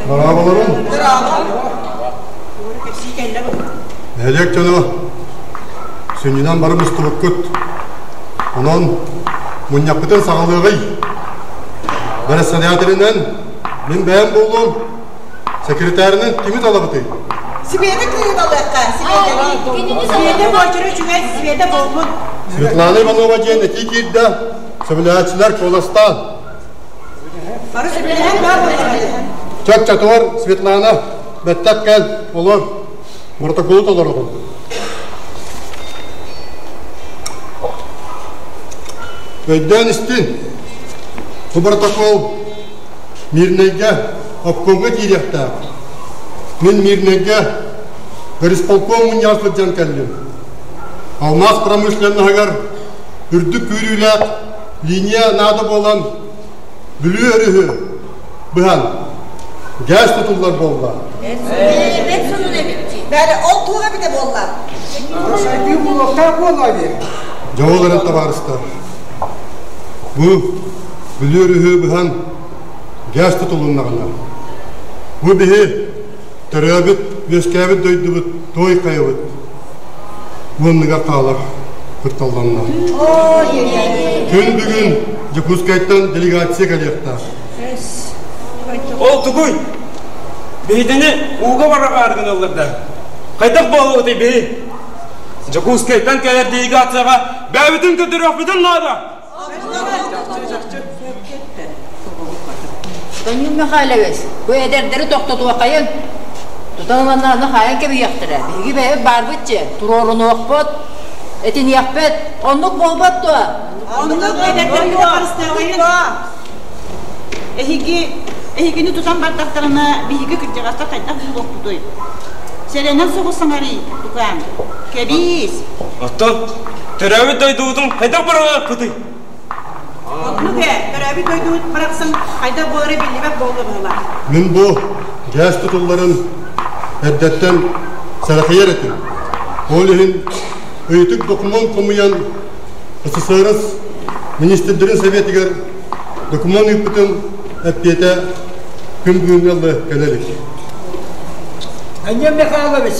Дорооболорун. Нэһилиэк дьоно сүнньүнэн бары мустубуккут. Онон мунньахпытын саҕалыаҕый. Бэрэссэдээтэлинэн мин бэйэм буолуом. Секретарынан кими талабытый? Света кыыһын алыахха, Светаны. Света буочара үчүгэй, Света буолбут. Светлана Иванова диэн этии киирдэ. Сөбүлээччилэр куоластаан. Бары сөбүлэһэн баар буоллаҕа. Чөк-чөтүөр Светлана, бэттэх кэл, олор. Протоколу толороҕун. Өйдөөн истин. Бу протокол Мирнэйгэ обкомҥа киириэхтээх. Мин Мирнэйгэ горисполком мунньаҕар сылдьан кэллим. Алмаас промышленноһыгар үрдүк күүрүүлээх линия наада буолан Бүлүү өрүһү быһан ГЭС тутуллар буолла. Бәрі ол туға бите буолла. Сайдыы буолуохтаах буолла дии. Дьоҕул эрэн табаарыстар. Бу Бүлүү өрүһү быһан ГЭС тутулуннаҕына, бу биһи төрөөбүт, үөскээбит дойдубут туой хайабыт уонныгар хаалар кутталланна. Күн бүгүн Дьокуускайтан делегация кэлиэхтээх. Ол тугуй? Биһидини ууга бараҕаар гыналлар да. Хайдах буолуотай биһи? Дьокуускайтан кэлэр делегацияҕа бэйэбитин көрдөрүөхпүтүн наада. Данил Михайлович, бу эдэрдэри тохтотуоххайыҥ. Тутан ыланнаҕына хаайан кэбиһиэхтэрэ. Биһиги бэйэбит баарбыт дьэ, туруорунуохпут, этиниэхпит. Оннук буолбат дуо? Оннук эдэрдэргэ харыстыаххайын. Эһиги, эһигини тутан бардахтарына, биһиги кырдьаҕастар хайдах буолуохпутуй? Сэрэнэн соҕус саҥарый, тукаам. Кэбиис! Оттон төрөөбүт дойдубутун хайдах быраҕыахпытый? Оннук ээ, төрөөбүт дойдубут барахсан хайдах буолара биллибэт буолла быһыылаах. Мин бу ГЭС тутулларын эрдэттэн сэрэхэйэр этим. Ол иһин ыйытык докумуон хомуйан СССР министрдэрин советигэр докумуон ыыппытым эппиэтэ күн бүгүҥҥэ дылы кэлэ илик. Андрей Михайлович,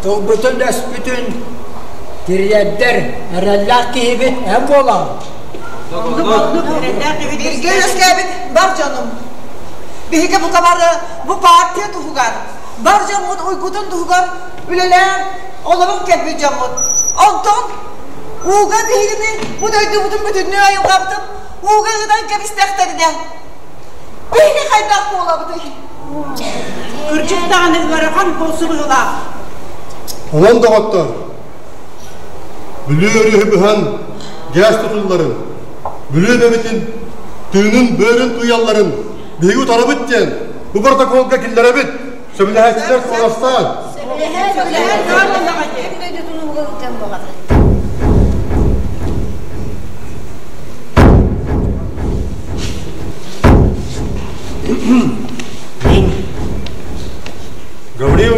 тылбытын-өспүтүн тириэрдэр эрэллээх киһибит эн буолаҕын. Бииргэ үөскээбит бар дьонум. Биһиги бука бары бу партия туһугар, бар дьоммут уйгутун туһугар үлэлээн олорон кэлбит дьоммут. Онтон ууга биһигини бу дойдубутун бүтүннүү айылҕабытын ууга ыытан кэбистэхтэринэ, биһиги хайдах буолабытый? Кырдьык даҕаны ыарахан буолсу быһыылаах. Онон доҕоттор, Бүлүү өрүһү быһан ГЭС тутулларын, Бүлүү эбэбитин тыынын, быарын туйалларын биһиги утарабыт диэн бу протоколга киллэрэбит. Сөбүлэһээччилэр куоластаан. Мин Гаврил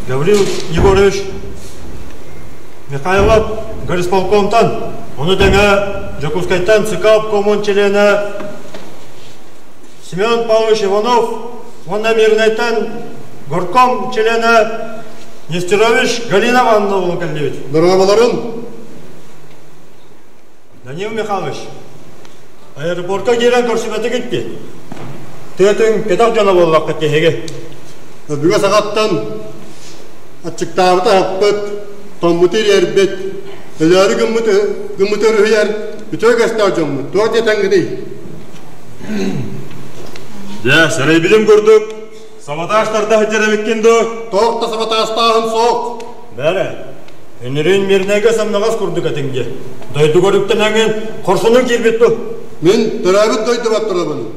Гаврил Егорович Михайлов горисполкомтан, ону тэҥэ Дьокуускайтан ЦК обкомун чилиэнэ Семен Павлович Иванов уонна Мирнэйтэн горком чилиэнэ Нестерович Галина Ивановна кэллибит. Дорооболорун! Данил Михайлович, аэропортка киирэн көрсүбэтигит дии. Тыатын кэтэх дьоно буоллаххыт киһиги. Өбүгэ саҕаттан аччыктаабыты аһаппыт, тоҥмуту ириэрбит, өлөөрү гыммыты, гыммыты өрүһүйэр үтүө үгэстээх дьоммут. Туох диэтэҥҥитий? Дьэ, сэрэйбитим курдук, саботаж тарда сылдьар эбиккин дуу? Туох да саботажтааһын суох. Бэрэ, үнүрүүн Мирнэйгэ сымнаҕас курдук этиҥ дии. Дойдугар үктэнэҥҥин хорсунуҥ киирбит дуу? Мин төрөөбүт дойдубар турабын.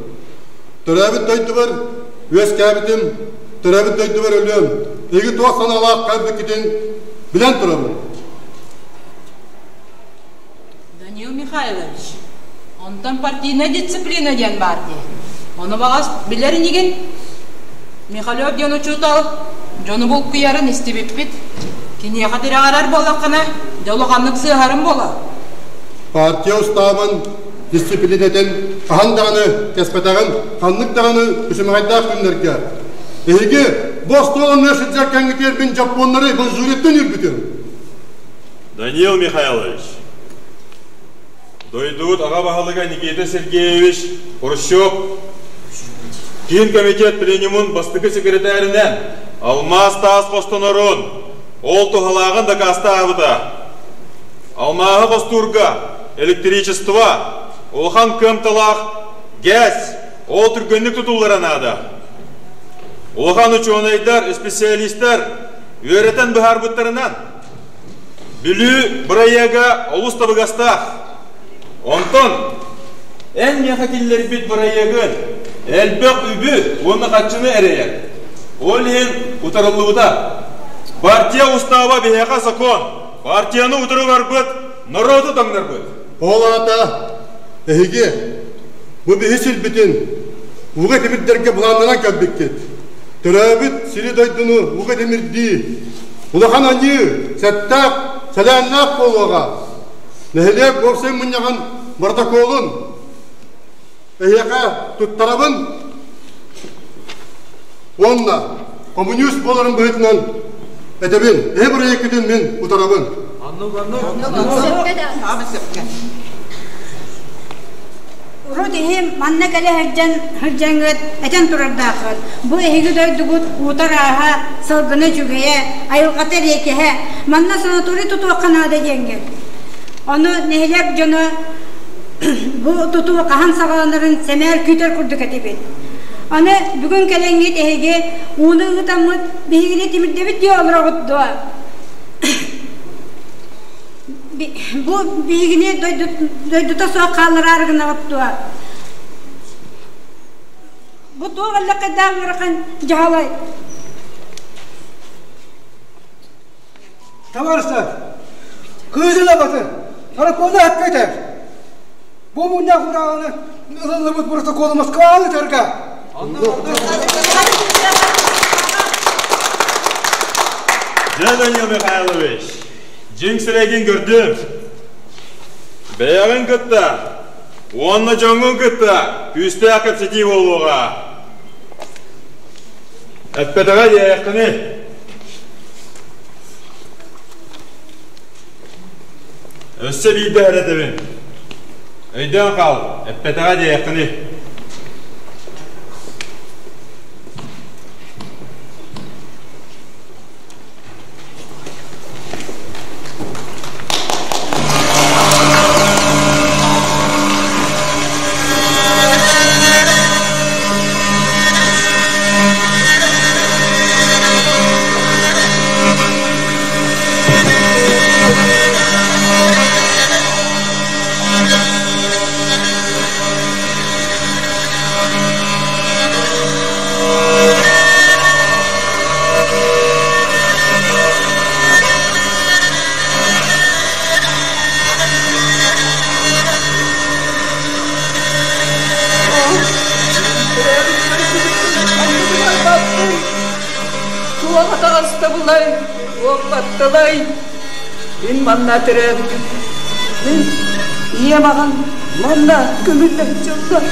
Төрөөбүт дойдубар үөскээбитим, төрөөбүт дойдубар өлүөм. Эһиги туох санаалаах кэлбиккитин билэн турабын. Данил Михайлович, онтон партийнай дисциплина диэн баар дии. Ону баҕас билэр инигин? Михалев диэн учуутал дьону булкуйарын истибиппит. Киниэхэ тирэҕирэр буоллаххына, дьэ улаханнык сыыһарым буолар. Партия устаабын дисциплинэтин хаһан даҕаны кэспэтэҕин, ханнык даҕаны күчүмэҕэйдээх күннэргэ. Эһиги бу остуол анныгар сылдьар кэмҥитигэр мин дьоппуоннары Манчжуриттан үүрбүтүм. Даниил Михайлович, дойдубут аҕа баһылыга Никита Сергеевич Хрущев Киин комитет пленумун бастакы секретаринэн алмаас таас хостонорун, ол туһалааҕын дакаастаабыта. Алмааһы хостуурга электричество, улахан кыамталаах ГЭС ол түргэнник тутуллара наада. Улахан учуонайдар, специалистар үөрэтэн быһаарбыттарынан, Бүлүү бырайыага олус табыгастаах. Онтон эн миэхэ киллэрбит бырайыагын элбэх үбү уонна харчыны эрэйэр. Ол иһин утарыллыбыта. Партия устааба биһиэхэ сокуон. Партияны утары барбыт, норуоту таҥнарбыт. Ол аата эһиги бу биһи сирбитин ууга тимирдэргэ былааннанан кэлбиккит. Төрөөбүт сири-дойдуну ууга тимирдии улахан аньыы, сэттээх, сэлээннээх буолуоҕа. Нэһилиэк уопсай мунньаҕын боротокуолун эһиэхэ туттарабын уонна коммунист буоларым быһыытынан этэбин, эһи бырайыаккытын мин утарабын. Урут иһим манна кэлэ сылдьан сылдьаҥҥыт этэн турардааххыт. Бу эһиги дойдугут уута ырааһа, сылгына үчүгэйэ, айылҕата эриэкэһэ. Манна санаторий тутуохха наада диэҥҥит. Ону нэһилиэк дьоно бу тутуу хаһан саҕаланарын сэмээр күүтэр курдук этибит. Аны бүгүн кэлэҥҥит эһиги ууну ыытаммыт биһигини тимирдэбит дии олороҕут дуо? Бу биһигини дойдута суох хааллараары гынаҕыт дуо? Бу туох эллэххайдаах ыарахан дьаһалай? Товарищтар, кыызын абатын, Паракона эппитэ. Бу мунньах урааны ылыллыбыт протоколу Москваҕа ыытарга. Дьэ, Данил Михайлович, дьиҥ сирэйгин көрдүм. Бэйэҕин кытта уонна дьоҥҥун кытта күүстээх кэпсэтии буолуоҕа. Эппэтэҕэ диэйэххиний. Өссө биирдэ эрэтэбин. Өйдөөн хаал, эппэтэҕэ диэйэххиний. Туох атаҕастабылай, туох батталай, мин манна төрөөбүтүм. Мин ийэм аҕам манна көмүллэн дьоллор.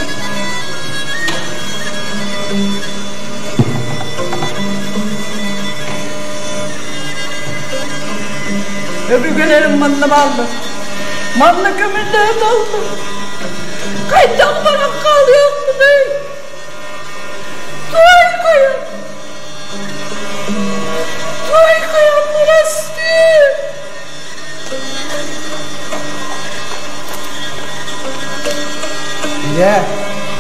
Өбүгэлэрим манна бааллар. Манна көмүллээн аллар. Хайдах баран хаалыахпыный? Той хайа! Той хайа бырастыы! Ийээ,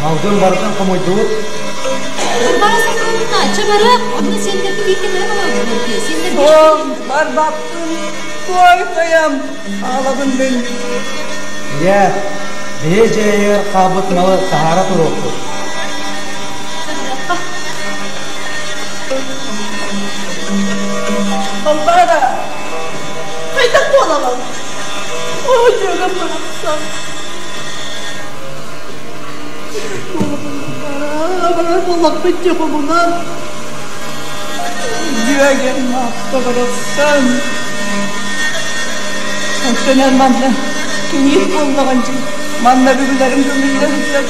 малгын барытын хомуйдубут. Варвара Соколовна, чэ барыах, онно сиэннэрбит иитимээр олордулар дии. Сиэннэрбит О, барбаппын, той хайам, хаалабын мин. Ийээ, биһи дьиэйигэр хаалбыт малы таһаара туруохпут. Балбаара, хайдах буолаҕын? Оо, дьүөгэм барахсан. Барар буоллахпыт дьэ хомунан. Дьүөгэм мааппа барахсан. Оттон эн манна кийиит буоллаҕын дии. Манна бүгүлэрим көмүллэ сылдьар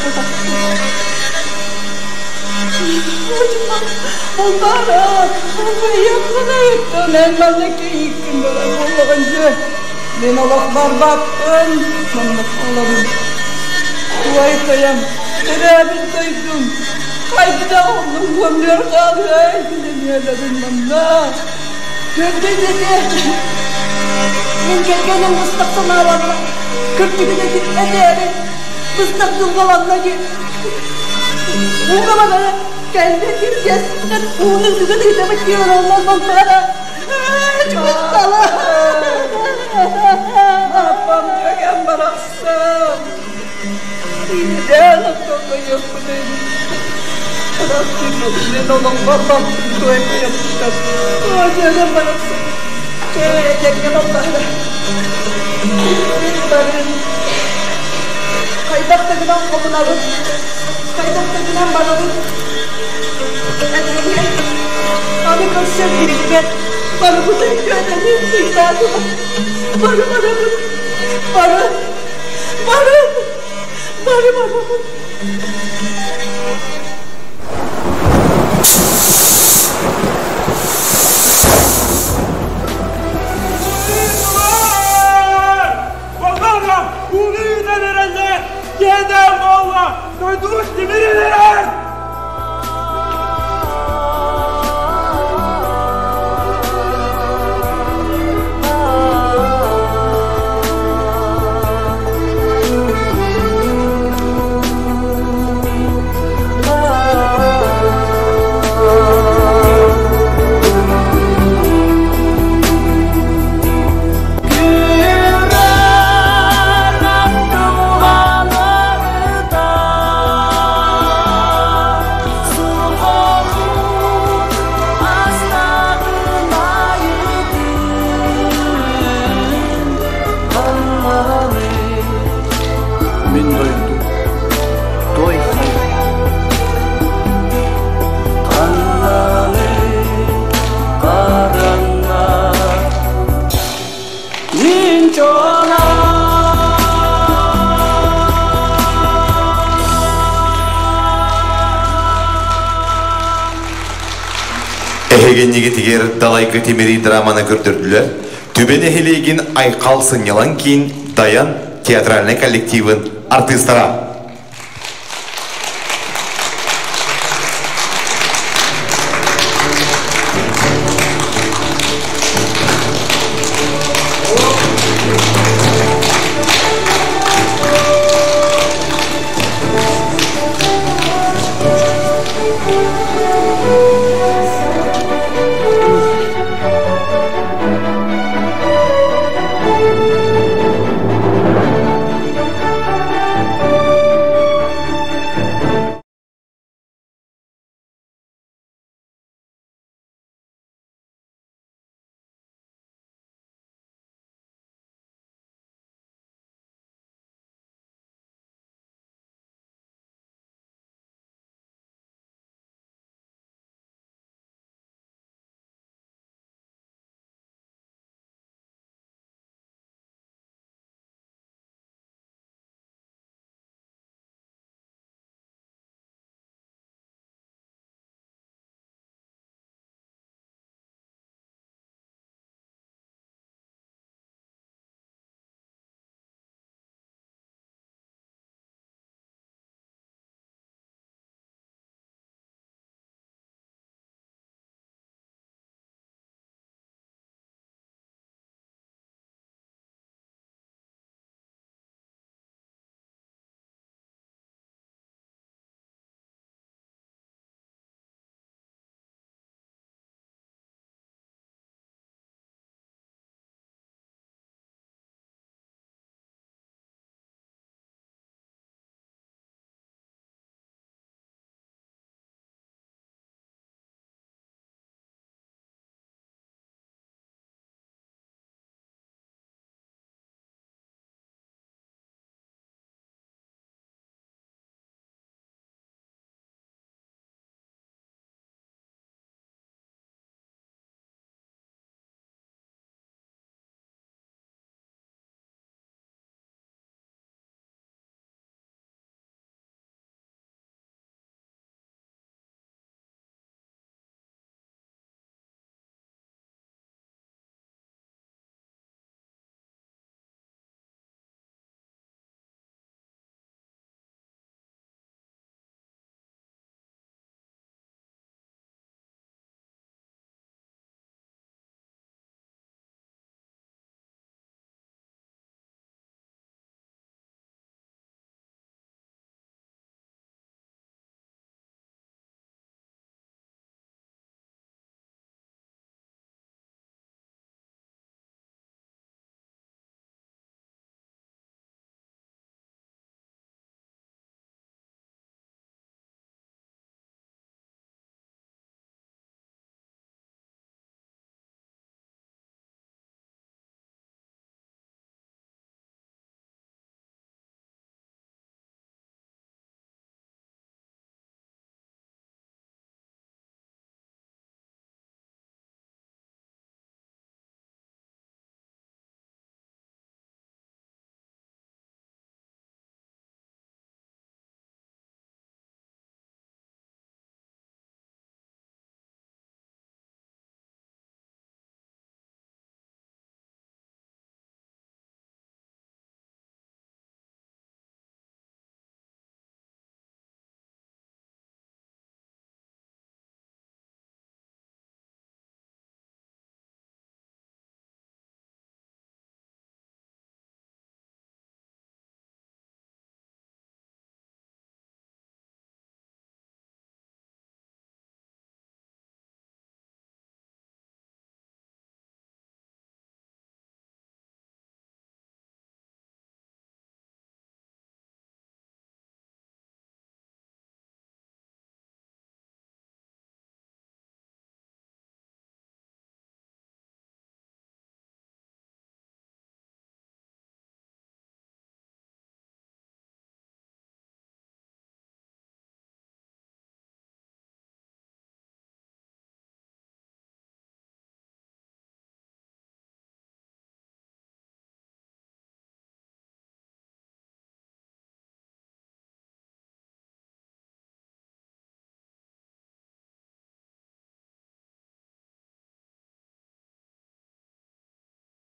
Балбаара, убайым эн манна кийииккин барар буоллаҕын дьэ. Мин олох барбаппын, манна хаалабын. Туой хайам, төрөөбүт дойдум, хайдах оннук уомнуор хаалыай, билиниэлэбин манна. Көрдүн этэ, мин кэргэним быстах санааланна, кырдьыгын этээри, быстах дьылҕаланна дии. Ууга барара кэллэ киргэстэн ууну ыган ыытабыт дии олороллор Балбаара. Чугастала. Аппам дьөгем барахсан. Идээн оттоллойуохпунун. Мен олох барбаппын туой хайаттан. Дьүөгэм барахсан. Чэ, этэҥҥэ баллаһара. Мин барыым. Хайдах да гынан хомунабыт, хайдах да гынан барабыт. Этэҥҥэ аны көрсөн биллибэт. Барыбытын күөнэлиир тыйдаатылар. Бары барабыт. Бары. Бары. Бары барабыт. Баллара, ууну эрэллэр, киэдэ буолла, дойдубут тимир эрэр! Мин дойду той хайа Ханнаны харанна Мин чона Эһигиннигитигэр далайгы тимири драманы көрдөрдүлэр. Түбэ нэһилиэгин Айхал сынньалаҥ киин Даян театральнай коллективын артыыстара.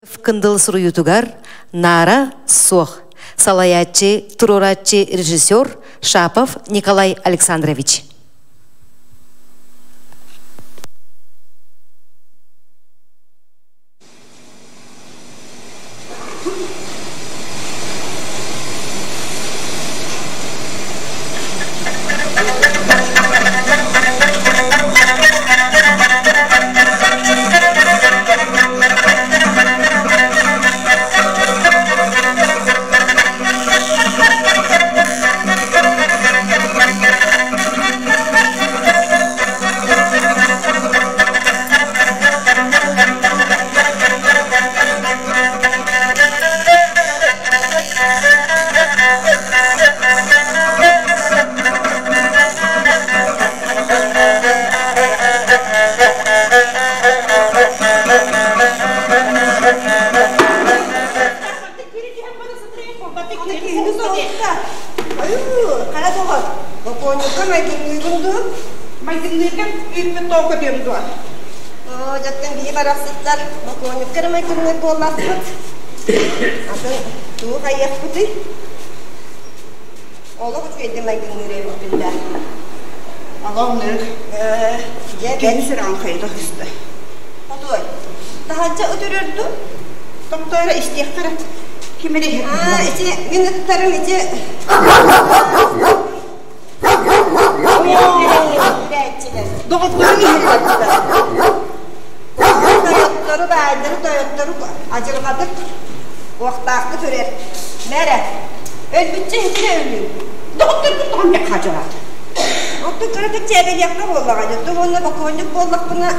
Кындыл суруйуутугар Наара суох. Салайааччы, туруорааччы режиссер Шапов Николай Александрович. Хара доҕор, бокуонньукка майгынныыбын дуу? Майгынныырга үүппүт тоҕо көтүөм дуо? Оо, дьэттэн биһи барахсыттар бокуонньукка эрэ майгынныыр буоллахпыт. Атын тугу хайыахпытый? Олох үчүгэйдик майгынныыр эбиппин да. Олоҥнык. Дьэ, Кини сүрэҕин хайыта түстэ. Хотуой, таһырдьа ытырыр дуу? Тохтоо истиэхтэрэ. Ким эрэ иһэр. Аа, ити мин ыттарым ити Доҕоттору иһэллэр. Тойоттору, баайдары, тойоттору адьырҕатык, уохтаахтык үрэр. Мэрэ, өлбүччэ иһитирэ өлүү. Доҕотторбут тоҕон бек хаачалаат. Оттон кыратык чээбэлиэххэ буоллаҕа. Дьэ, уонна бокуонньук буоллахпына,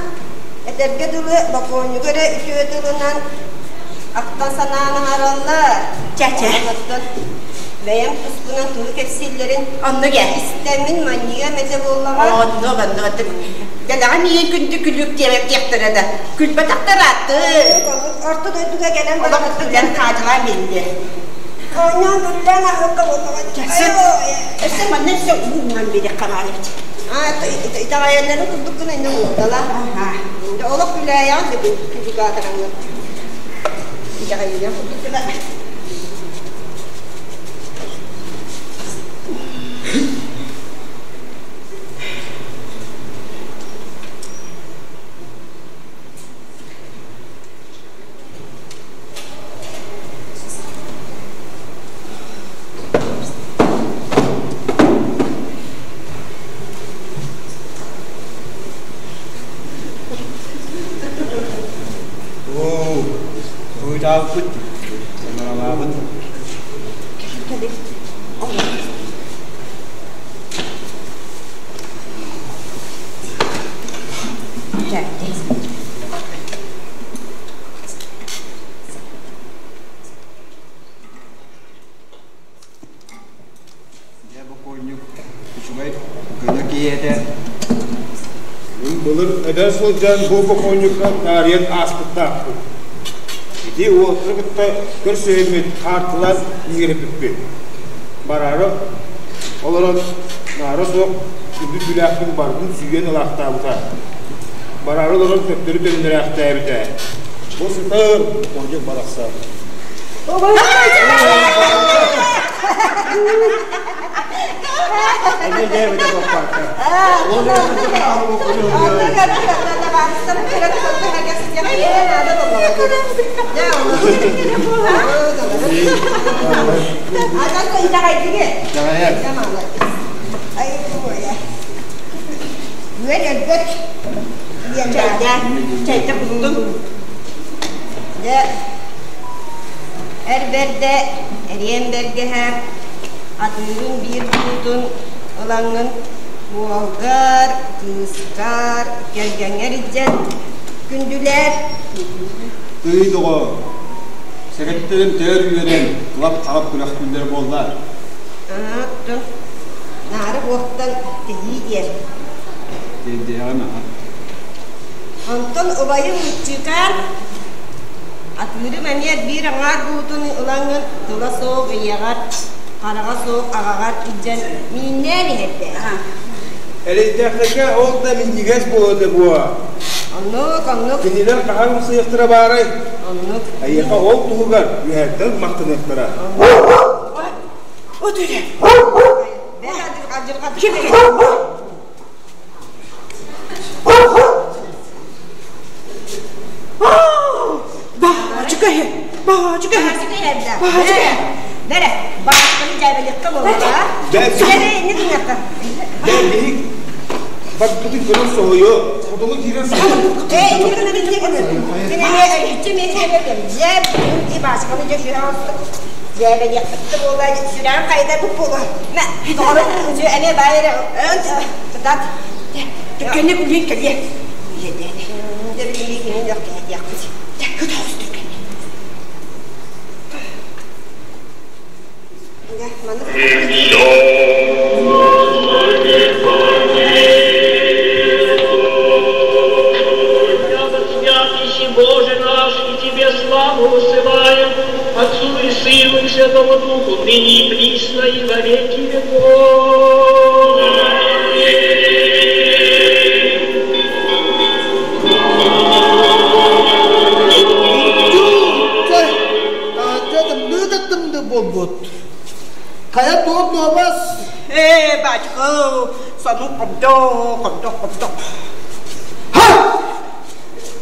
этэргэ дылы, бокуонньугу эрэ үтүө тылынан ахтан санаан аһараллар. Чэ-чэ. Оттон бэйэм туспунан тугу кэпсииллэрин Оннук ээ. истэммин манньыйыам этэ буоллаҕа. Оннук, оннук, оннук. Дэлэҕэ миигин күндү күлүүк диэбэттиэхтэрэ да, күлбэтэхтэр ааты. Орто дойдуга кэлэн Олох күлэн хаадьылаан биэрдэ. Оонньоон күллээн аһылка буоллаҕа. Өссө манна өссө уунан биэриэххэ баар эбит. Итэҕэйэллэрин курдук гына иннэ уурдала. Олох күлээйэҕин да күлүгаатараҥҥын. Итэҕэйиинэн курдук гына. Оо, уйдаабыт, санаалаабыт. Дьэ бокуонньук үчүгэй көнө киһи этэ. Мин былыр эдэр сылдьан бу бокуонньукка таарыйан ааспыттаахпын. Ити уолаттары кытта көрсүһэммит хаартылаан иҥэриппиппит. Бараары олорон наара суох күндү түүлээхпин барытын сүүйэн ылаахтаабыта. Бараары олорон төттөрү төннөрөөхтөөбүтэ. Бу сытар бокуонньук барахсан. Эмиэ дьээбитэ баппаакка. Итэҕэйэр. Чэйдэ куттун. Дьэ, эр бэрдэ эриэн бэргэһэ атыырын биир буутун ылаҥҥын уолгар, кыыскар, кэргэҥҥэр илдьэн күндүлээр. Тыый доҕоор, сэгэттэрим төр үөрэн, кылап-харап күрэх күннэр буолла. Оттон наара буохтан тэһии диэр. Тиэрдиэҕим аха. Онтон убайым Чыыкаан атыырым эмиэ биир аҥаар буутун ылаҥҥын тыла суох ийэҕэр, хараҕа суох аҕаҕар илдьэн мииннээн иһэрдэ. Эрэйдээхтэргэ ол да минньигэс буолуо буо. Оннук, оннук. Кинилэр хаһан ымсыйыахтара баарай? Оннук. Эйиэхэ ол туһугар үөһэттэн махтаныахтара. От эрэ. Ким Баачыка иһэ, баачыка иһэ. Баачыка иһэ. Бэрэ, баачыканы дьээбэлиэххэ буолла. Бэрэ, инник гыныахха. Бэрбиһик барбытын көрөн соһуйу, хотону киирэн соһуйу. Ээ, инник гыныр, инник гыныр. Мин эмиэ өрүһүччү эмиэ дьээбэлиэм. Дьээб, ди баачыканы дьэ сүрэх дьээбэлиэхпит да буолла, сүрэҕин хайдарбыт буолуо. Мэ, тоҕо эмиэ баай эрэ, тутат. Түргэнник үлүйэн кэлиэ. Дьэ, билигин кини дьох кэһэтиэхпит. Дьэ, көтөҕүс түргэнник. Дьэ, маннык. Боже наш, и Тебе славу высылаем, Отцу и Сыну и Святому Духу, ныне и присно и во веки веков. Буолбут. Хайа туох дуобас? Ээ, бачка, сану хобдох, хобдох, хобдох.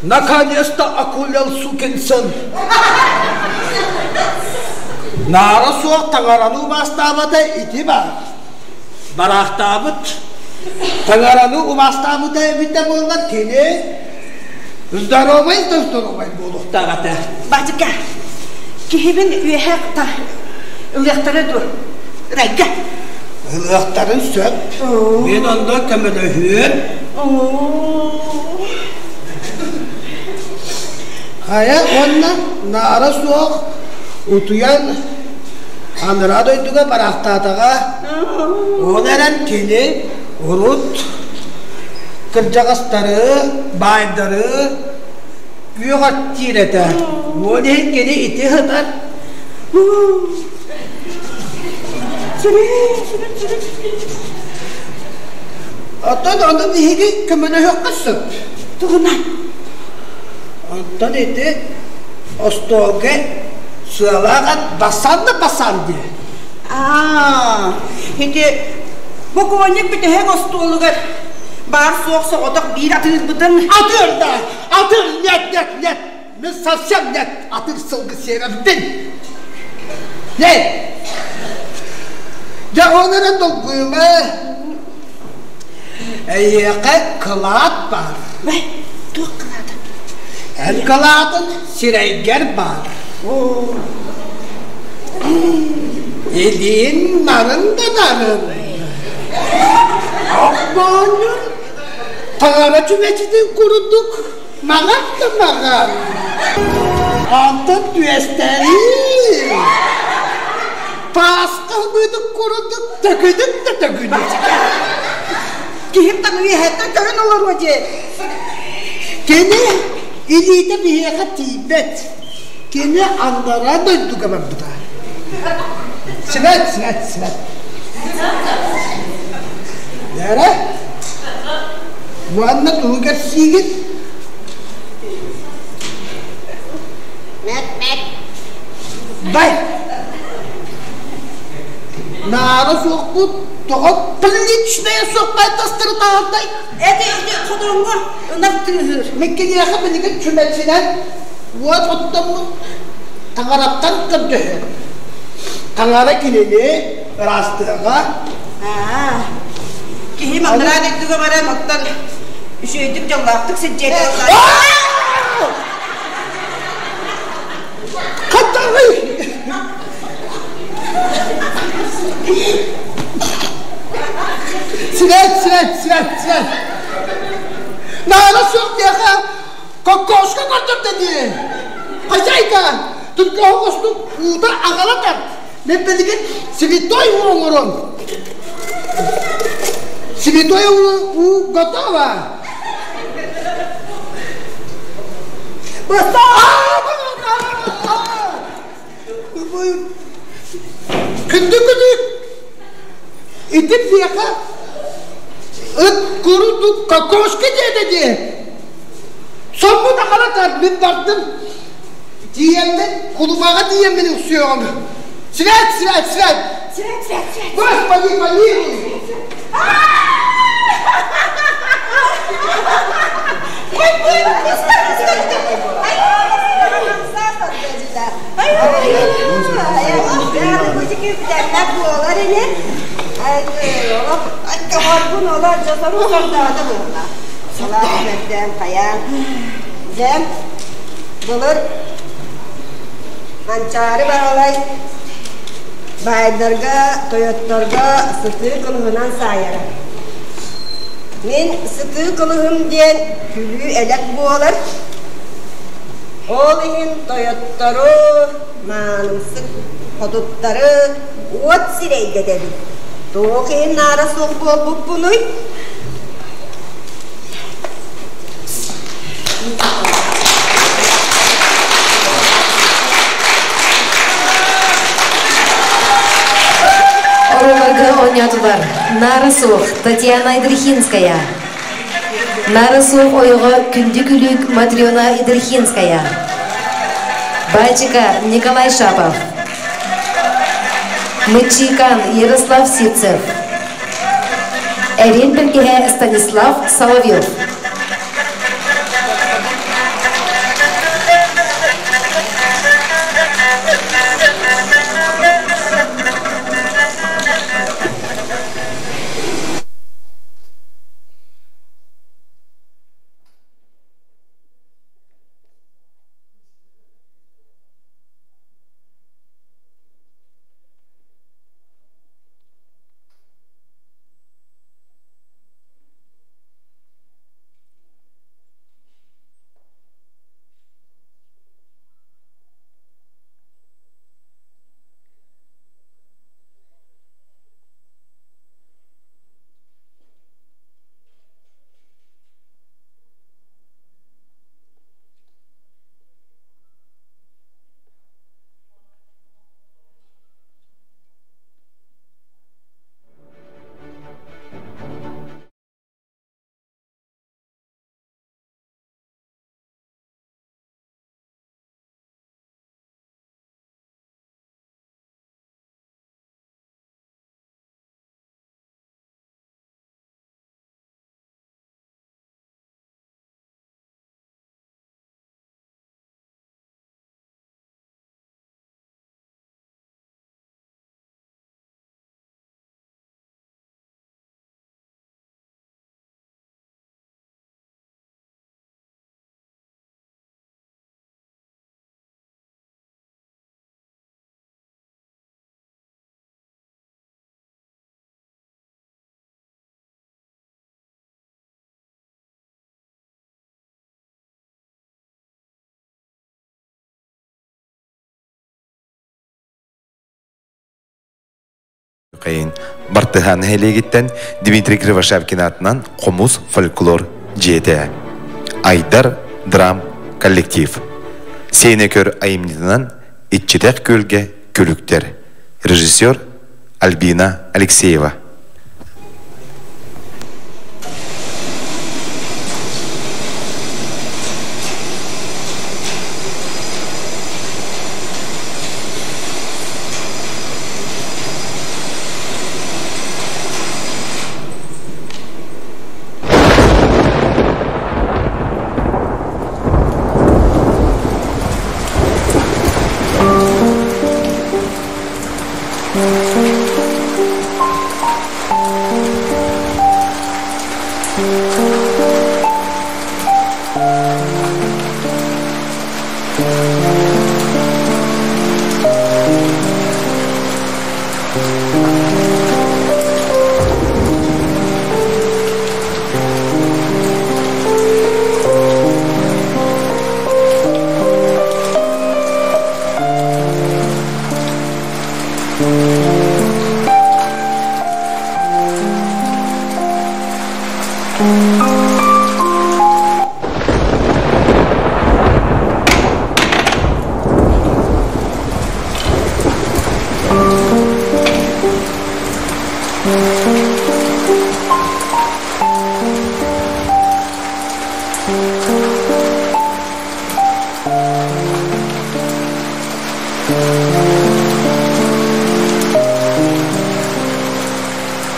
Наконец-то акулял сукин сын. Наара суох таҥараны убаастаабата ити баар. Бараахтаабыт. Таҥараны убаастаабыта эбитэ буоллар кини здоровай да здоровай буолуохтаах этэ. Бачка, киһибин үөһэ ылыахтара дуо? Райга. Ылыахтарын сөп. Мин онно көмөлөһүөм. Хайа уонна наара суох утуйан анараа дойдуга бараахтаатаҕа. Ол эрэн кини урут кырдьаҕастары, баайдары үөҕэттиир этэ. Ол иһин кини ити сытар. Оттон ону биһиги көмөлөһүөххэ сөп. Тугунан? Оттон ити остуолга сыалаах ат басан да басан диэ. Аа, ити бокуонньук бүтэһик остуолугар баар суох соҕотох биир атыырбытын... Атыыр да! Атыыр нет, нет, нет! Мин совсем нет атыыр сылгы сиэрэбин. Нет! Дьэ, ол эрэн долгуйума. Эйиэхэ кылаат баар. Бай, туох кылаата? Эн кылаатын сирэйгэр баар. Илиин нарын да нарын. Охмоонньун таҥара чүмэчитин курдук маҕан да маҕан. Онтон түөстэрин Пааска ылбытын курдук төкүнүк да төкүнүк. Киһим таҥы үөһэттэн көрөн олоруо дии. Кини илиитэ биһиэхэ тиийбэт. Кини аннараа дойдуга барбыта. Свет, свет, свет. Лера, уонна тугу кэпсиигит? Мэт, мэт. Бай! Наара суохпут тоҕо приличная суохпайтастары таһардай? Эти ити хотоҥҥо ынах тыаһыыр. Мин киниэхэ билигин чүмэчинэн уот оттоммут таҥараттан көрдөһөр. Таҥара кинини ыраастыаҕа. Аа, киһи маннараа дойдуга баран оттон үчүгэйдик дьоллоохтук сылдьыа Хатаҕый! Свет, свет, свет, свет! Наара суох диэхэ кокошка көрдөрдө дии. Хозяйка, түркө оҕустук уута аҕала тарт. Мен билигин святой уу оҥорон. Святой уу готово. Күндү күнүк ити биэхэ ыт курдук кокошка диэтэ дии. Соммут аҕала мин бардым. Тиийэммин, кулубаҕа тиийэммин үксүөҕүм. Свет, свет, свет! Свет, свет, свет! Господи, помилуй! Былыр Манчаары Баһылай баайдарга, тойотторго сытыы кылыһынан саайара. Мин сытыы кылыһым диэн күлүү-элэк буолар. Ол иһин тойоттору, маанымсык хотуттары уот сирэйдэтэбин. Туох иһин наара суох буолбуппунуй? Оруолларга оонньоотулар Нара суох Татьяна Идрихинская, Нара суох ойоҕо Күндү Күлүүк Матрена Идрихинская, Баачыка Николай Шапов, Мыччыыкан Ярослав Сивцев, Эриэн Бэргэһэ Станислав Соловьев. Кайын Бартыһаан нэһилиэгиттэн Дмитрий Кривошапкин аатынан Хомус фольклор дьиэтэ. Айдар драм коллектив. Сиэнэ көр айымньытынан Иччитэх күөлгэ күлүктэр. Режиссер Альбина Алексеева.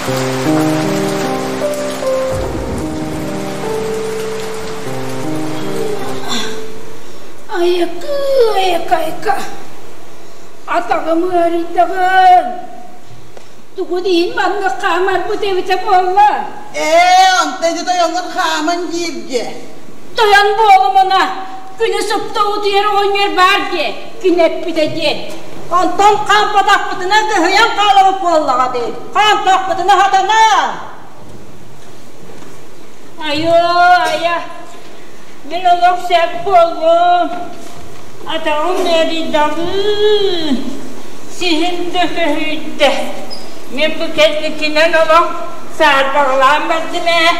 Айыкы, айыка, айыка. Атаҕым ыарыйдаҕын. Тугу диин маннык хаамарбыт эбитэ буолла? Ээ, онтон ити тойоҥҥут хааман дииргэ. Тойон буолумуна, күнү супту утуйар оҕонньор баар диэ, күн эппитэ диэн. Онтон хаампатахпытына кыһыйан хаалабыт буоллаҕа дии. Хаамтахпытына хатана. Айоо, айа, мин олох сөп буоллум. Атаҕым ыарыйдаҕыы, сиһим да көһүйдэ. Мин бу кэнникинэн олох саарбаҕалаан бардым ээ.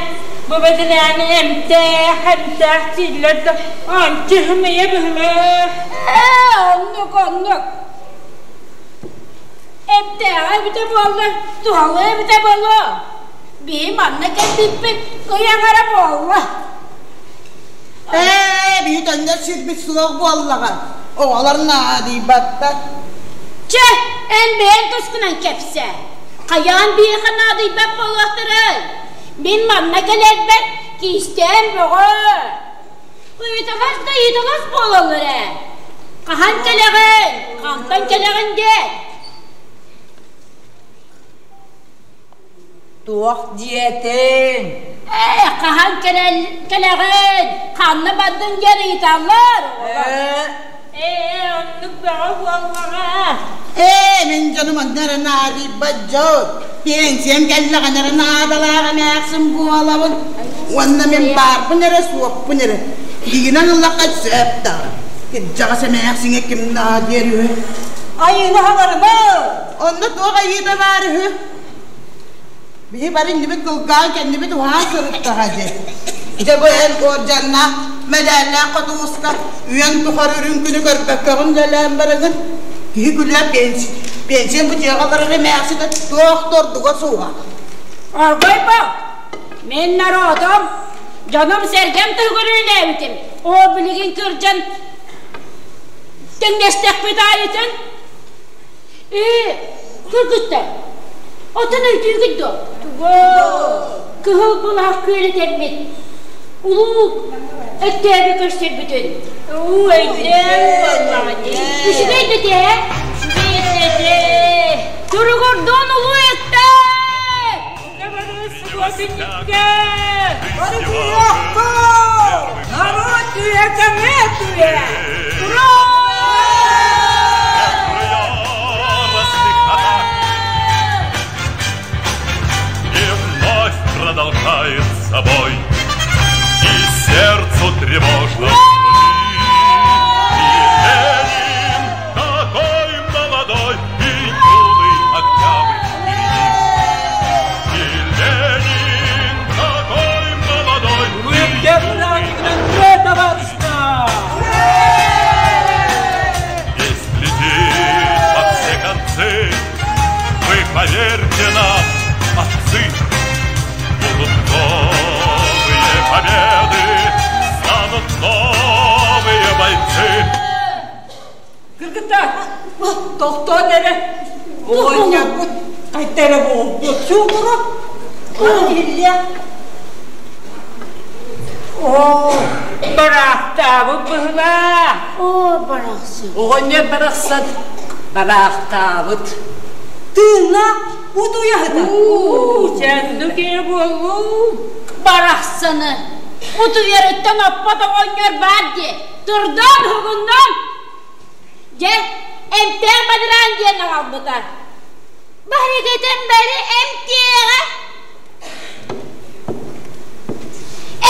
Бу бэдэрээни эмтээх, эмтээх дииллэр да, ончу ымыйа быһылаах. Ээ, оннук, оннук. Эмтээҕэ эбитэ буоллар, туһалыа эбитэ буолуо. Биһи манна кэлбиппит ый аҥара буолла. Ээ, биһи төннөр сирбит суох буоллаҕа. Оҕолор наадыйбаттар. Чэ, эн бэйэҥ тускунан кэпсээ. Хайаан биһиэхэ наадыйбат буолуохтарай? Мин манна кэлэрбэр киистээн бөҕө. Ыйыталас да ыйыталас буолаллар ээ. Хаһан кэлэҕин? Хантан кэлэҕин диэн? Туох диэтиҥ? Ээ, хаһан кэлэҕин? Ханна бардыҥ диэн ыйыталлар. Ээ, оннук бөҕө буоллаҕа. Ээ, мин дьонум онно эрэ наадыйбат дьон. Пенсиям кэллэҕинэ эрэ наадалаах эмээхсин буолабын. Уонна мин баарбын эрэ, суохпун эрэ. Игинэн ыллахха сөп даҕаны. Кырдьаҕас эмээхсиҥэ ким наадыйар үһү? Айыыны хаҥарыма! Онно туох айыыта баар үһү? Биһи бары иннибит кылгаан, кэннибит уһаан сырыттаҕа дии. Дьэ бу эн уордьаннаах, мэдээллээх хотууска үйэҥ тухары үрүҥ күнү көрбөккөҕүн үлэлээн бараҥын. Киһи күлүө пенсия, пенсиян бу дьиэҕэ олорор эмээхсинэ туох да ордуга суоҕа. Оргойбо, мин народум, дьонум-сэргэм туһугар үлэлээбитим. Оо, билигин кырдьан тэҥнэстэхпит аайытын Ээ, кыргыттар, оттон өйдүүгүт дуо? Кыһыл былаах күөрэтэрбит, улуу өттөөбү көрсөрбүтүн. Уу, өйдөөн буоллаҕа дии. Үчүгэй да этэ, Үчүгэй этэ. Туругурдун улуу өттөө! Субуотунньукка! Бары күүһүөххэ! Народ күүһэ кэҥээ түһэ! Ура! И вновь продолжает собой, И сердцу тревожно И Ленин такой молодой, И юный октябрь впереди. И Ленин такой молодой, и юный Весь летит во все концы, Вы поверьте нам, отцы, Будут новые победы, Станут новые бойцы. Кыргыттар, тохтоон эрэ. Оҕонньорбут хайта эрэ буолбут. Чугуруп. Иһиллиэ. Оо, бараахтаабыт быһылаа. Оо, барахсан. Оҕонньор барахсан бараахтаабыт. Тыынна утуйаһыта. Уу, сэннүк эрэ буоллун. Барахсаны. Утуйарыттан оппот оҕонньор баар дии. Турдан, уһугуннан. Дьэ, эмтээх бадараан диэн аҕалбыта. Барыгытын бары эмтиэҕэ.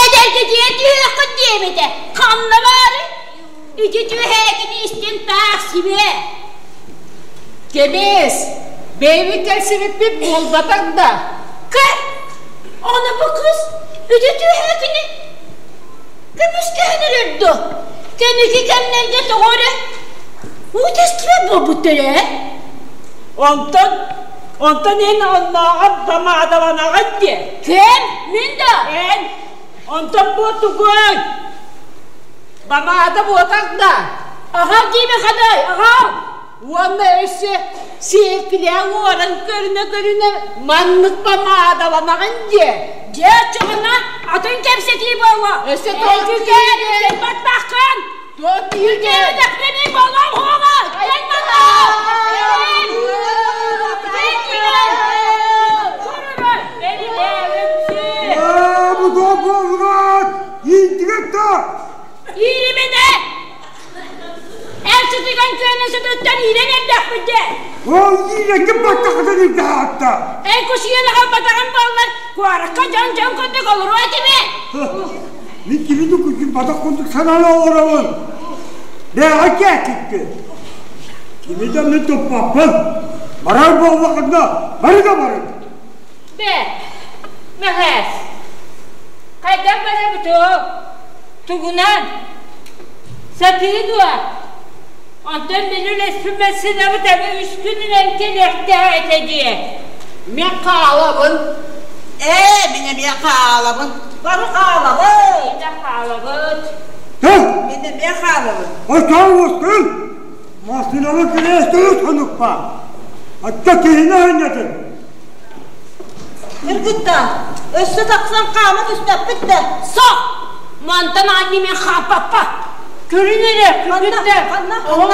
Эдэргитигэр түһүөххүт диэбитэ. Ханна баарый? Ити түһээгини истин таах сибиэ. Кэбиэс, бэйэбит кэлсибиппит буолбатах да. Көр, аны бу кыыс ити түһээгини көмүскэһэн эрэр дуо? Кэнники кэмнэргэ тоҕо эрэ уу тэстибэт буолбуттар ээ. Онтон, онтон эн оннооҕор помадаланаҕын диэ. Ким? Мин да? Эн, онтон бу тугуй? Помада буотах да. Аҕал диибэ хадай, аҕал! Уонна өссө сиэркилэ уоран көрүнэ-көрүнэ маннык помадаланаҕын дьэ. Дьэ оччоҕуна атын кэпсэтии буолуо. Өссө тоҕо баттаххын. Үтүөтэхпини болом хома! Кэл мана! Бу буолугат! Иинтигэр да! Иириминэ! Эр сытыган күөнэ сытыттан иирэн эрдэхпит дэ! Ол ииреккин баттахытын илдьаатта! Эн кусуйан аҕалбатаҕын буоллар, куоракка дьон-дьон курдук олоруо этими! Мин кимини күчүммэтэх курдук санаан олоробун. Бэҕэ кээкиккин. Кими да мин туппаппын. Барар буоллаххытына бары да барыҥ. Бэ, Мэхээс, хайдах барабыт оо? Тугунан? Сатыы дуо? Онтон мин үлэспит массыынабыт аны үс күнүнэн кэлиэхтээх этэ дии. Мин хаалабын. Ээ, мин эмиэ хаалабын. Бары хаалабыт. Мин да хаалабыт. Тыл! Мин эмиэ хаалабын. Оччоҕо уоскуйун! Массыынабын кириэстигит хонукпа. Оччо киһини ханньатын. Кыргытта, өссө тахсан хаама түспэппит да. Сох! Мантан аанньа мен хааппаппа. Көрүн эрэ, кыргытта. Ол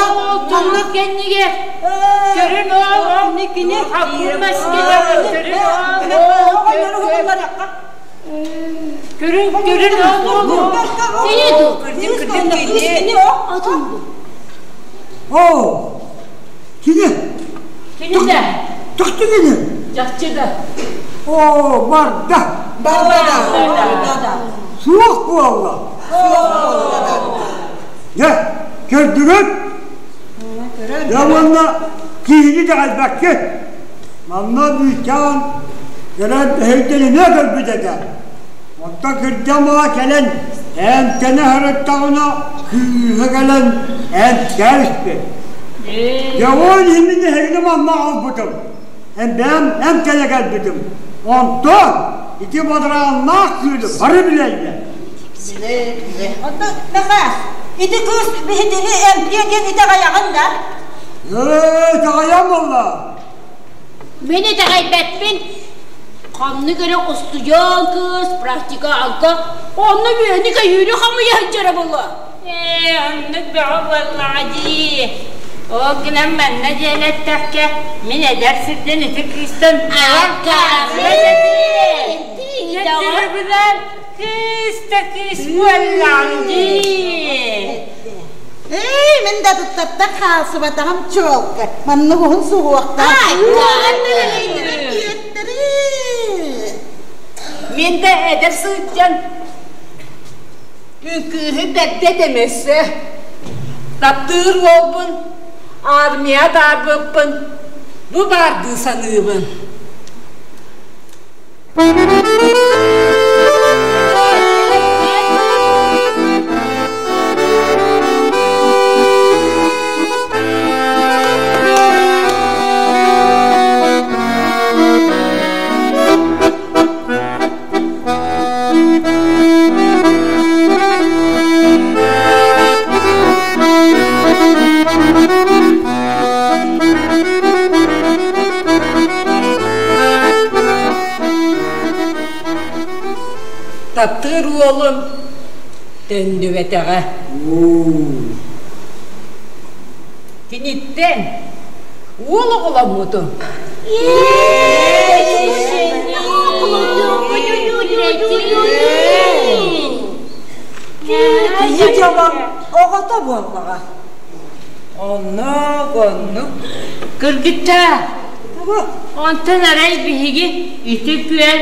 туллук кэннигэр. Көрүн ол, ол. Кини хаппыр маскыда. Көрүн ол, ол. Көрүн, көрүн ол, ол. Кини ду. Кини атын ду. О, кини. Кини да. Тахты кини. Чахчы да. О, барда. Барда да. Барда да. Суох буолла. Суох буолла да. Дьэ, көрдүгүт? Дьэ уонна киһини итэҕэйбэккит. Манна Бүүчээн кэлэн эһэйдэнинэ көрбүт этэ. Оттон кырдьан баҕа кэлэн эмтэнэ сырыттаҕына кыыһа кэлэн эмтээн испит. Дьэ ол иһин мин эһигини манна аҕалбытым. Эмбэм эмтэнэ кэлбитим. Онтон ити бадарааннаах күөлү бары билэллэр. Билэ, билэ. Онтон Мэхээс, ити кыыс биһигини эмтиэ диэн итэҕэйэҕин да? Ээ, итэҕэйэн буолла. Мин итэҕэйбэппин. Ханнык эрэ устудьуон кыыс практиканка онно үөнү-көйүүрү хомуйа сылдьара буолуо. Ээ, оннук бөҕө буоллаҕа дии. Ол гынан манна диэн эттэххэ, мин эдэр сирдэн ити кыыстан Кыыс да кыыс буоллаҕыҥ дии. Эй, мин да туттартан хаалсыбатаҕым чуолкай. Маннык уһун суһуохтаах. Мин да эдэр сылдьан үҥкүүһү бэрдэ этэмэссэ. Таптыыр уолбун армия атаарбыппын бу баардыы саныыбын. Таптыыр уолум төннүбэтэҕэ. Киниттэн уол оҕоломмутум. Киһи дьолон оҕото буоллаҕа. Оннук, оннук. Кыргыттаа, онтон арай биһиги ити күөл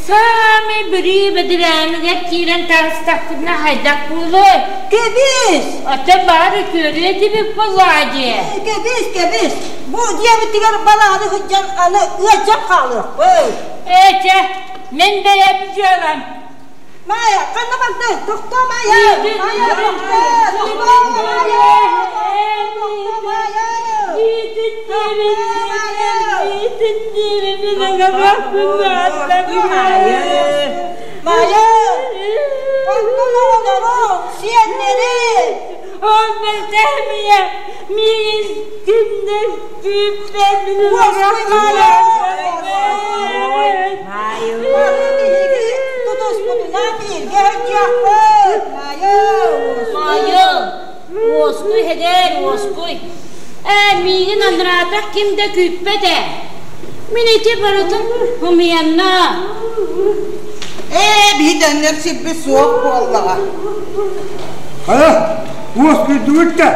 саамай бүрүү бэдэрээнигэр киирэн таҕыстахпытына хайдах буолуой? Кэбис! Оттон баар үтүөрүө этибит буоллаҕа дии. Кэбис, кэбис! Бу дьиэбитигэр балаҕаны сылдьан аны ыалдьан хаалыахпыт. Ээ чэ, мин бэйэм дьыалам. Майя, ханна бардыҥ? Тохтоо, Майя! Майя, тохтоо! Тохтоо, Майя! Тохтоо, Майя! Майя! Онтон оҕолоруҥ, сиэннэриҥ! Ол бэлтэһимийэ миигин ким да күүппэт Тутуспутунан бииргэ сылдьыахпыт. Маайа, уоскуй эдэр, уоскуй. Ээ, миигин анраатах ким да күүппэт ээ. Мин ити барытын ымыйанна. Ээ, биһи дэннэр сирбит суох буоллаҕа. Хайа, уоскуйдубут да.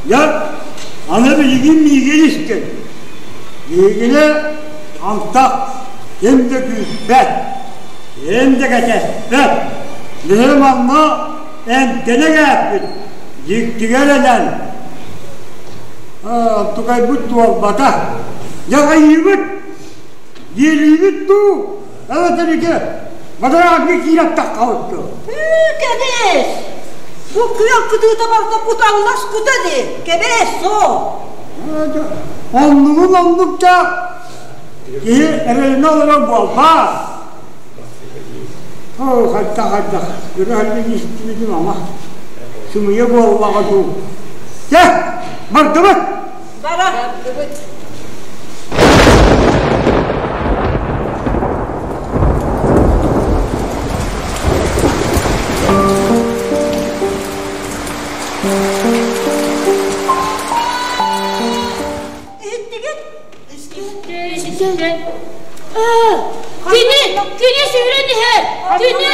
Дьэ, аны билигин миигин истин. Миигини антах ким да күүппэт, ким да кэтэспэт. Биһи манна эмтэнэ кээппит, дьиктигэ эрэнэн. Онтукайбыт туолбата. Дьаҕайыыбыт, диэлиибит дуу, эбэтэр ити бадараанга киирэн таххабыт дуу? Кэбис! Бу күөл кытыыта барыта куталлас кута дии. Кэбис, суох. Оннугун оннук да киһи эрэнэ олорор буолбаат. Оо, хайдах-хайдах, көрө истибитим ама. Сымыйа буоллаҕа дуу. Чэ, бардыбыт! Бара. Бардыбыт. Иһиттигит? Кини, кини сүүрэн иһэр! Кини!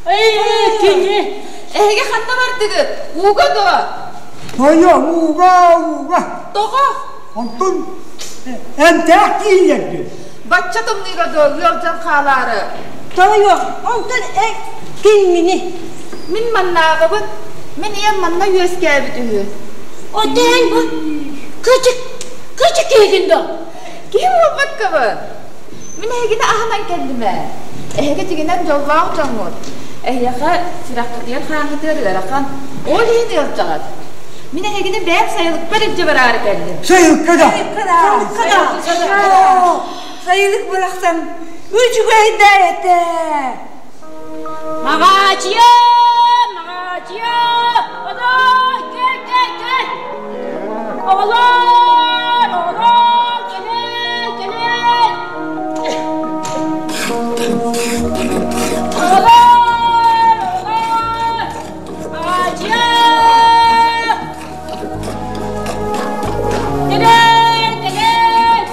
Эй, кини! Эһиги ханна бардыгыт? Ууга дуо? Тойо, ууга, ууга. Тоҕо? Онтон эмтээх кииннэрдин. Бачча тымныыга дуо ыалдьан хаалаары? Тойо, онтон эн киммини? Мин маннааҕыбын. Мин ийэм манна үөскээбит үһү. Оттон бу кычык, кычык киһигин дуо? Киһи буолбаккабын. Мин эһигини аһынан кэллим ээ. Эһиги дьиҥинэн дьоллоох дьоҥҥут. Эһиэхэ сүрэххитигэр хааҥҥытыгар ыарахан. Ол иһин ыалдьаҕыт. Мин эһигини бэйэм сайылыкпар илдьэ бараары кэллим. Сайылыкка да! Сайылыкка да! Сайылыкка да! Сайылык барахсан үчүгэй да этэ! Маҕаачыйа! Маҕаачыйа! Отой! Кэл, кэл, кэл! Оҕолоор! Оҕолоор! Кэлэн! Кэлэн! Оҕолоор! Оҕолоор! Маҕаачыйа! Кэлэн! Кэлэн!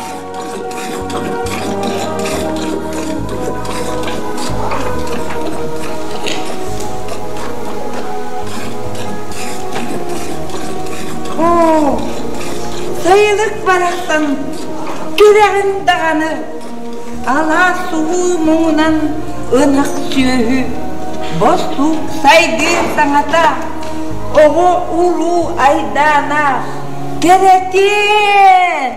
Оо, сайылык барахсан күрэҕин даҕаны алаас сулуу муҥунан ынах сүөһү бостуук сайдыы саҥата оҕо уруу айдаана кэрэтиэн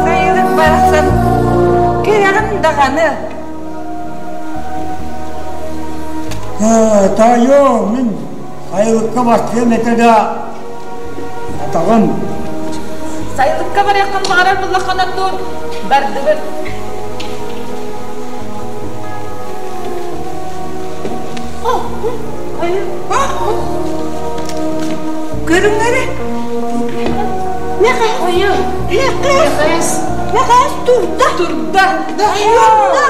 Сайылык барахсан кэрэҕин даҕаны. Таайоо, мин сайылыкка бастыам этэ да атаҕым. Сайылыкка барыаххын баҕарар буллаххына тур, бардыбыт. Көрүҥнэри. Ойу. Мэхээс! Мэхээс турда! Турда! Турда!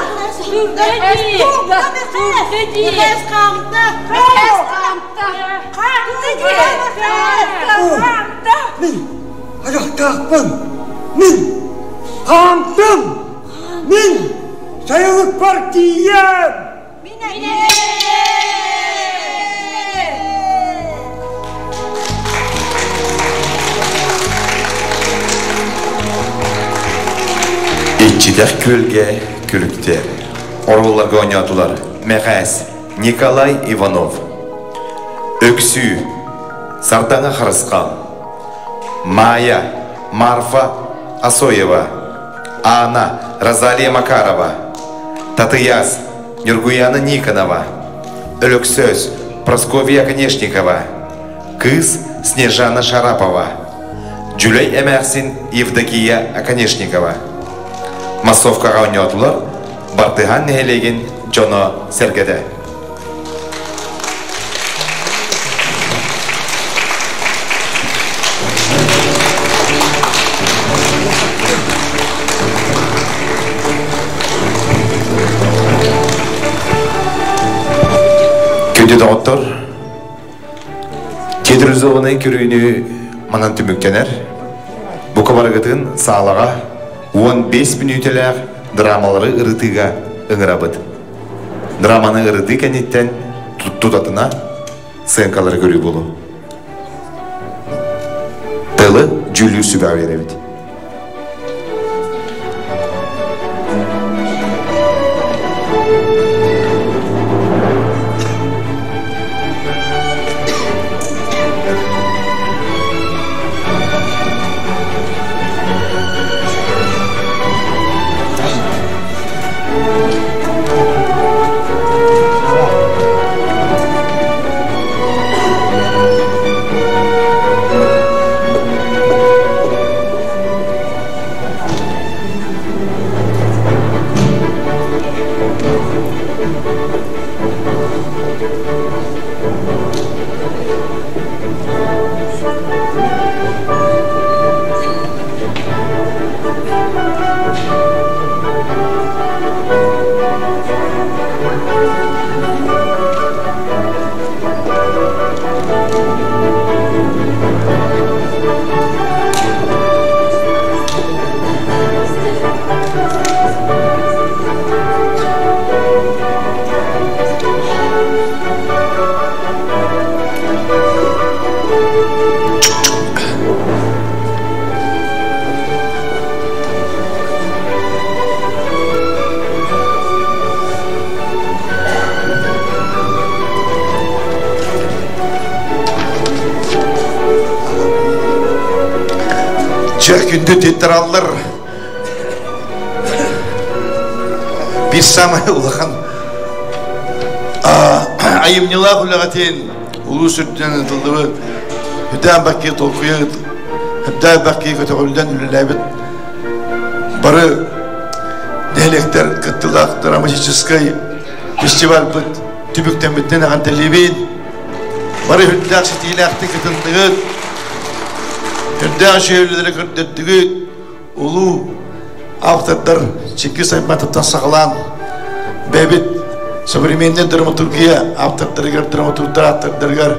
Турда дии! Турда Мэхээс! Мэхээс хаамта! Мэхээс хаамта! Хаамта дии! Хаамта! Мин айахтаахпын! Мин хаамтым! Мин сайылыкпар тиийэм! Иччитэх күөлгэ күлүктэр. Оруолларга оонньоотулар Мэхээс, Николай Иванов. Өксүү, Сардаҥа Харысхал, Майя, Марфа Асоева, Анна, Розалия Макарова, Татыяс, Нюргуяна Никонова, Өлөксөс, Прасковья Конешникова, Кыыс Снежана Шарапова, Дьүлэй эмээхсин Евдокия Оконешникова. Массовкаҕа оонньоотулар Бартыһаан нэһилиэгин дьоно-сэргэтэ. Күндү доҕоттор, театрализованнай көрүүнү манан түмүктэнэр. Бука барыгытын саалаҕа 15 мүнүүтэлээх драмалары ырытыыга ыҥырабыт. Драманы ырытыы кэнниттэн тутатына сценкалары көрүү буолуо. Тылы дьүүллүүр сүбэҕэ биэрэбит. Чэ, күндү театраллар биир самай улахан айымньылаах үлэҕитин улуус үрдүнэн ытыллыбыт Үдээн бакки толкуйа Үдээн бакки көтөҕүллэн үлэлээбит бары нэһилиэктэр кыттыылаах драматическай фестивальбыт түбүктэммиттэн эҕэрдэлиибин. Бары үрдээх ситиилээхтик кытынныгыт, үрдээх үчүгэйлэри көрдөрдүгүт, улуу автордар Чингиз Айтматовтан саҕалаан бэйэбит современный драматургия автордарыгар, драматургдар автордарыгар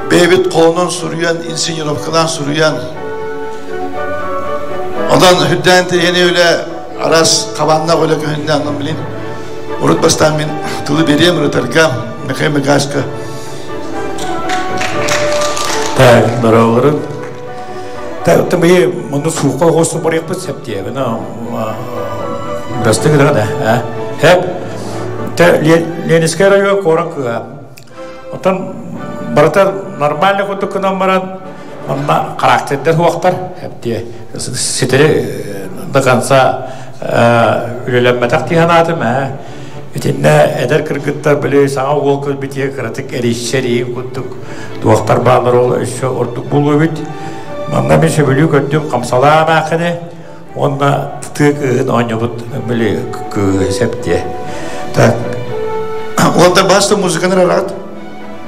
бэйэбит холонон суруйан, инсценировкалаан суруйан, онон үрдээн тэрийэни үлэ араас хабааннаах үлэ көһүннэ, онон билин урут бастаан мин тылы биэриэм ырытарга Михаил Михайловичка. Так, дороголорун. Так, мы муну суукка оҕусу барыахпыт сөп диэбин. Бырастыы гына да, а? Хэп. Те Ленинскэй район куорат кыа. Оттон барыта нормально курдук гынан баран, манна характердар хуохтар. Хэп диэ. Ситэри до конца үлэлэммэтэх дии санаатым ээ. Итиннэ эдэр кыргыттар били саҥа уол көрбүтүгэр кыратык эрийсэр иһин курдук туохтар бааллар ол өссө ордук буолуо эбит. Манна мин сөбүлүү көрдүм хамсалаа эмээххини уонна тыы кыыһын оонньобут били кыыһы сөп диэ. Так. Уонна баста музыканы араат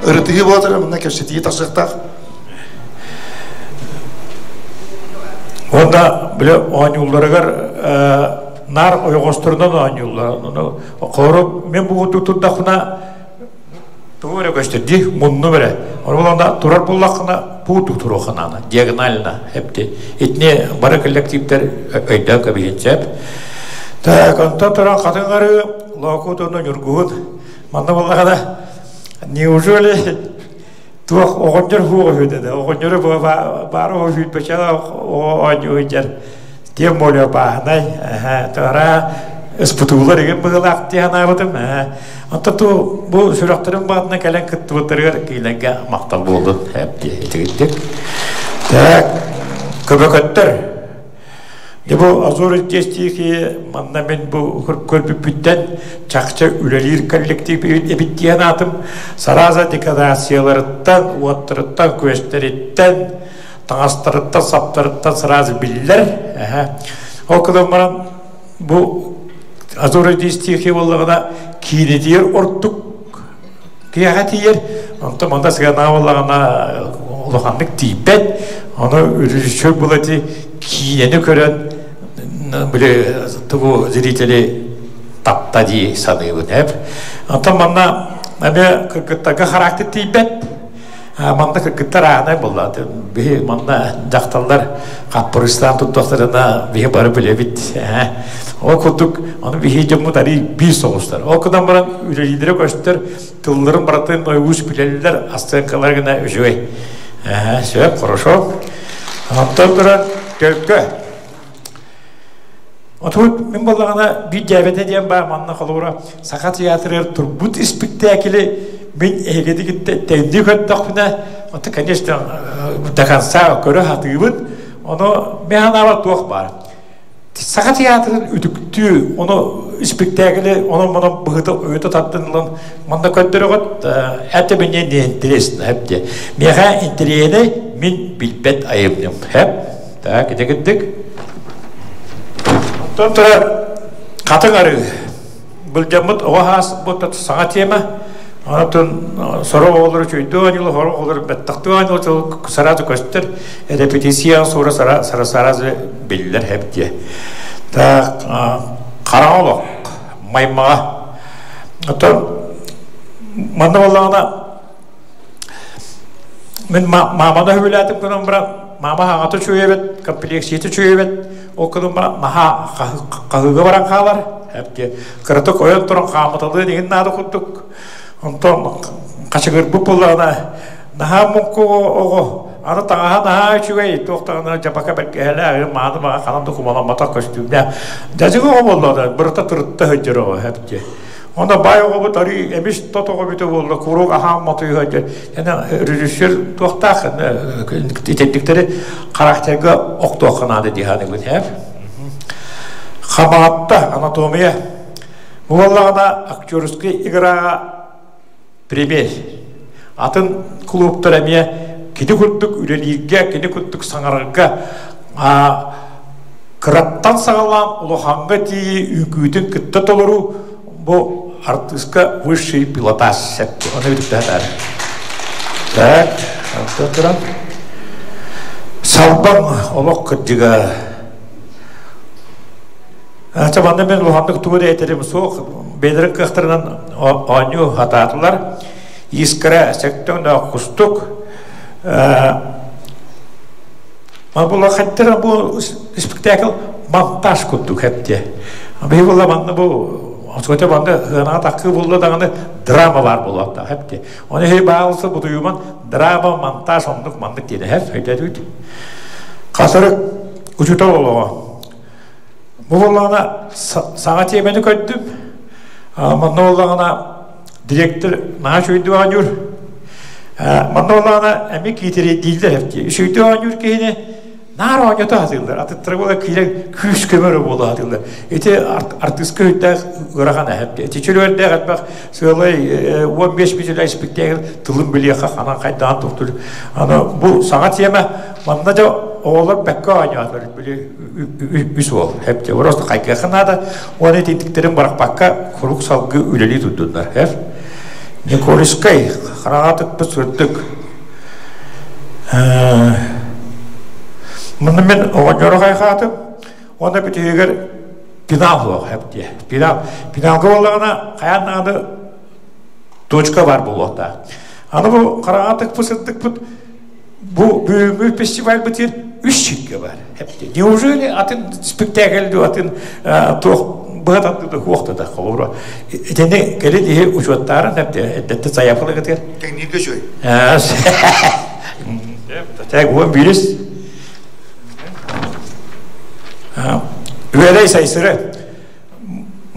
ырытыһыы буолар манна кэпсэтии тахсыахтаах. Уонна били оонньуулларыгар наар ойоҕосторунан оонньууллар. Хоору мен бу турдахпына тугу эрэ көстөр дии муннум эрэ. Ону турар буллаххына пуутук туруоххунаана диагонально эпти. Итини бары коллективтер өйдөөн кэбиһин сөп. Так, онтон туран хатыҥ лоокутуну ньургуһун. Манна буоллаҕына неужели туох оҕонньор хуоҕа үһү да оҕонньору баара сүүрбэчэ оонньуу сылдьар тем более бааһынай туора Ыспытуулар игин быһыылаах дии санаабытым. Онто ту бу сүрэхтэрин баҕатынан кэлэн кыттыбыттарыгар киилэргэ махтал буоллун дии итигирдик. Так, көбөкөттөр. Дьэ бу Азор Дьиэстиихи манна мин бу көрбүппүттэн чахчы үлэлиир коллектив эбит диэн аатым сарааза декорацияларыттан, уоттарыттан, күөстэриттэн, таҥастарыттан, саптарыттан сразу биллэр. Ол гынан баран бу Азор Дьиэстиихи буоллаҕына киинэтигэр ордук киэхэ тиийэр, онтон манна сыанаҕа буоллаҕына улаханнык тиийбэт. Ону режиссер булати киинэни көрөн били тугу зрители тапта дии саныыбын эп. Онтон манна эмиэ кыргыттарга характер тиийбэт. Манна кыргыттар аанай буолла. Биһи манна дьахталлар хаппырыстаан туттахтарына биһи бары билэбит. Ол курдук ону биһи дьоммут арый биир соҕустар. Ол гынан баран үлэлиилэрэ көстөр, тылларын барытын ойуус билэллэр, астыҥкалар гына үчүгэй. Сөп, хорошо. Онтон туран төлкө. Отут мин буоллаҕына биир дьээбэтэ диэн баар манна холобура Саха театрыгар турбут испиктээкили мин эһигини кытта тэҥнии көрдөхпүнэ, оттон, конечно, до конца көрө сатыыбын. Ону мин санаабар туох баар. Саха театрын үтүктүү, ону испиктээкили онон-манан быһыта өйүтэ тардан ылан манна көрдөрөҕүт, это мне не интересно, хэп диэ. Миэхэ интэриэһинэй мин билбэт айымньым, хэп. Так, ити кырдык. Онтон турар хатыҥ арыы. Былдьаммыт оҕо хаас бу саҥа тема. Онтон сорох оҕолору чуйдуу оонньуулар, сорох оҕолору бэттахтыы оонньуулар сразу көстөр. Репетиция сура сара сразу биллэр хэп диэ. Так, хараҥа олох, маймаҕа. Оттон манна буоллаҕына Мин мааманы сөбүлээтим гынан баран, маама хаҥата үчүгэй эбит, комплексията үчүгэй эбит, ол гынан баран наһаа хаһыыга баран хаалар. Эбдиэ кыратык ойон туран хаамыталыан иһин наада курдук. Онтон хачыгырбыт буоллаҕына, наһаа муҥку оҕо, аны таҥаһа наһаа үчүгэй, туох даҕаны дьабака бэргэһэлээх, мааны маҕа ханан да кумаламматах көстүүмнээх. Дьадьыгы оҕо буоллаҕына, бырата тырытта сылдьар оҕо, эбдиэ. Онно баай оҕобут арыы эмис тот оҕо бүтэ буолла, куруук аһаан мотуйуһа диэн. Эн режиссер туохтаах итинниктэри характерга охтуохха наада дии саныыбын һээп. Хамаҕатта анатомия. Бу буоллаҕына актерскай играҕа премьер. Атын клубтар эмиэ кини курдук үлэлииргэ, кини курдук саҥарарга кыраттан саҕалаан улахаҥҥа тиийии үҥкүүтүн кытта толоруу бу артыыска высший пилотаж сөп. Ону бүтүктэ Так, онтон туран салбаҥ олох кырдьыга. Ача манна мен улаханнык тугу да этэрим суох. Бэйэлэрин кыахтарынан оонньуу хатаатылар. Искра сектон кустук. Ма була хаттара бу спектакль монтаж курдук хэпте. Биһи була манна бу Осготе манна ыанаҕа таккы булла даҕаны драма бар буолуохтаах хэпте. Оны хей баалысы бутуйуман драма монтаж оннук маннык диэн хэп өйдөтүт. Хасырык учуутал олоҕо. Бу буоллаҕына саҥа тиэмэни көрдүм. Манна буоллаҕына директор наһаа үчүгэйдик оонньуур. Манна буоллаҕына эмиэ киитэрэйдииллэр эбит. Үчүгэйдик оонньуур киһини наар оонньото сатыыллар. Атыттара буола киирэн күүс көмөрө буола сатыыллар. Ити артыыска өйдөөх ыарахан эһэп. Ити чөлүөрдээх элбэх сыалай 15 бүтүнэ испиктээкил тылын билиэхэ ханан хайдаан туохтур. Аны бу саҥа тиэмэ манна дьэ оҕолор бэккэ оонньоотулар били үс уол хэп просто хайгыахха наада уонна итинтиктерин барахпакка куруук салгыы үлэлии турдуннар хэп Никольскай хараҕа тыкпыт сырдык Муну мен оҕонньору хайхаатым уонна бүтүһүгэр пенал суох хэп диэ пенал пеналга буоллаҕына хайаан даҕаны точка бар буолуохтаах аны бу хараҕа тыкпыт сырдыкпыт Бу бүгүҥҥү фестивальбытыгар үс сиргэ бар. Неужели атын спектакль атын туох быһа тардыыта суох да холобура. Итини кэлин иһи учуоттаарын эрдэттэн сайаапкалыгытыгар. Тэҥнииргэ үчүгэй. Так, уон биирис. Үөрэй сайсыры.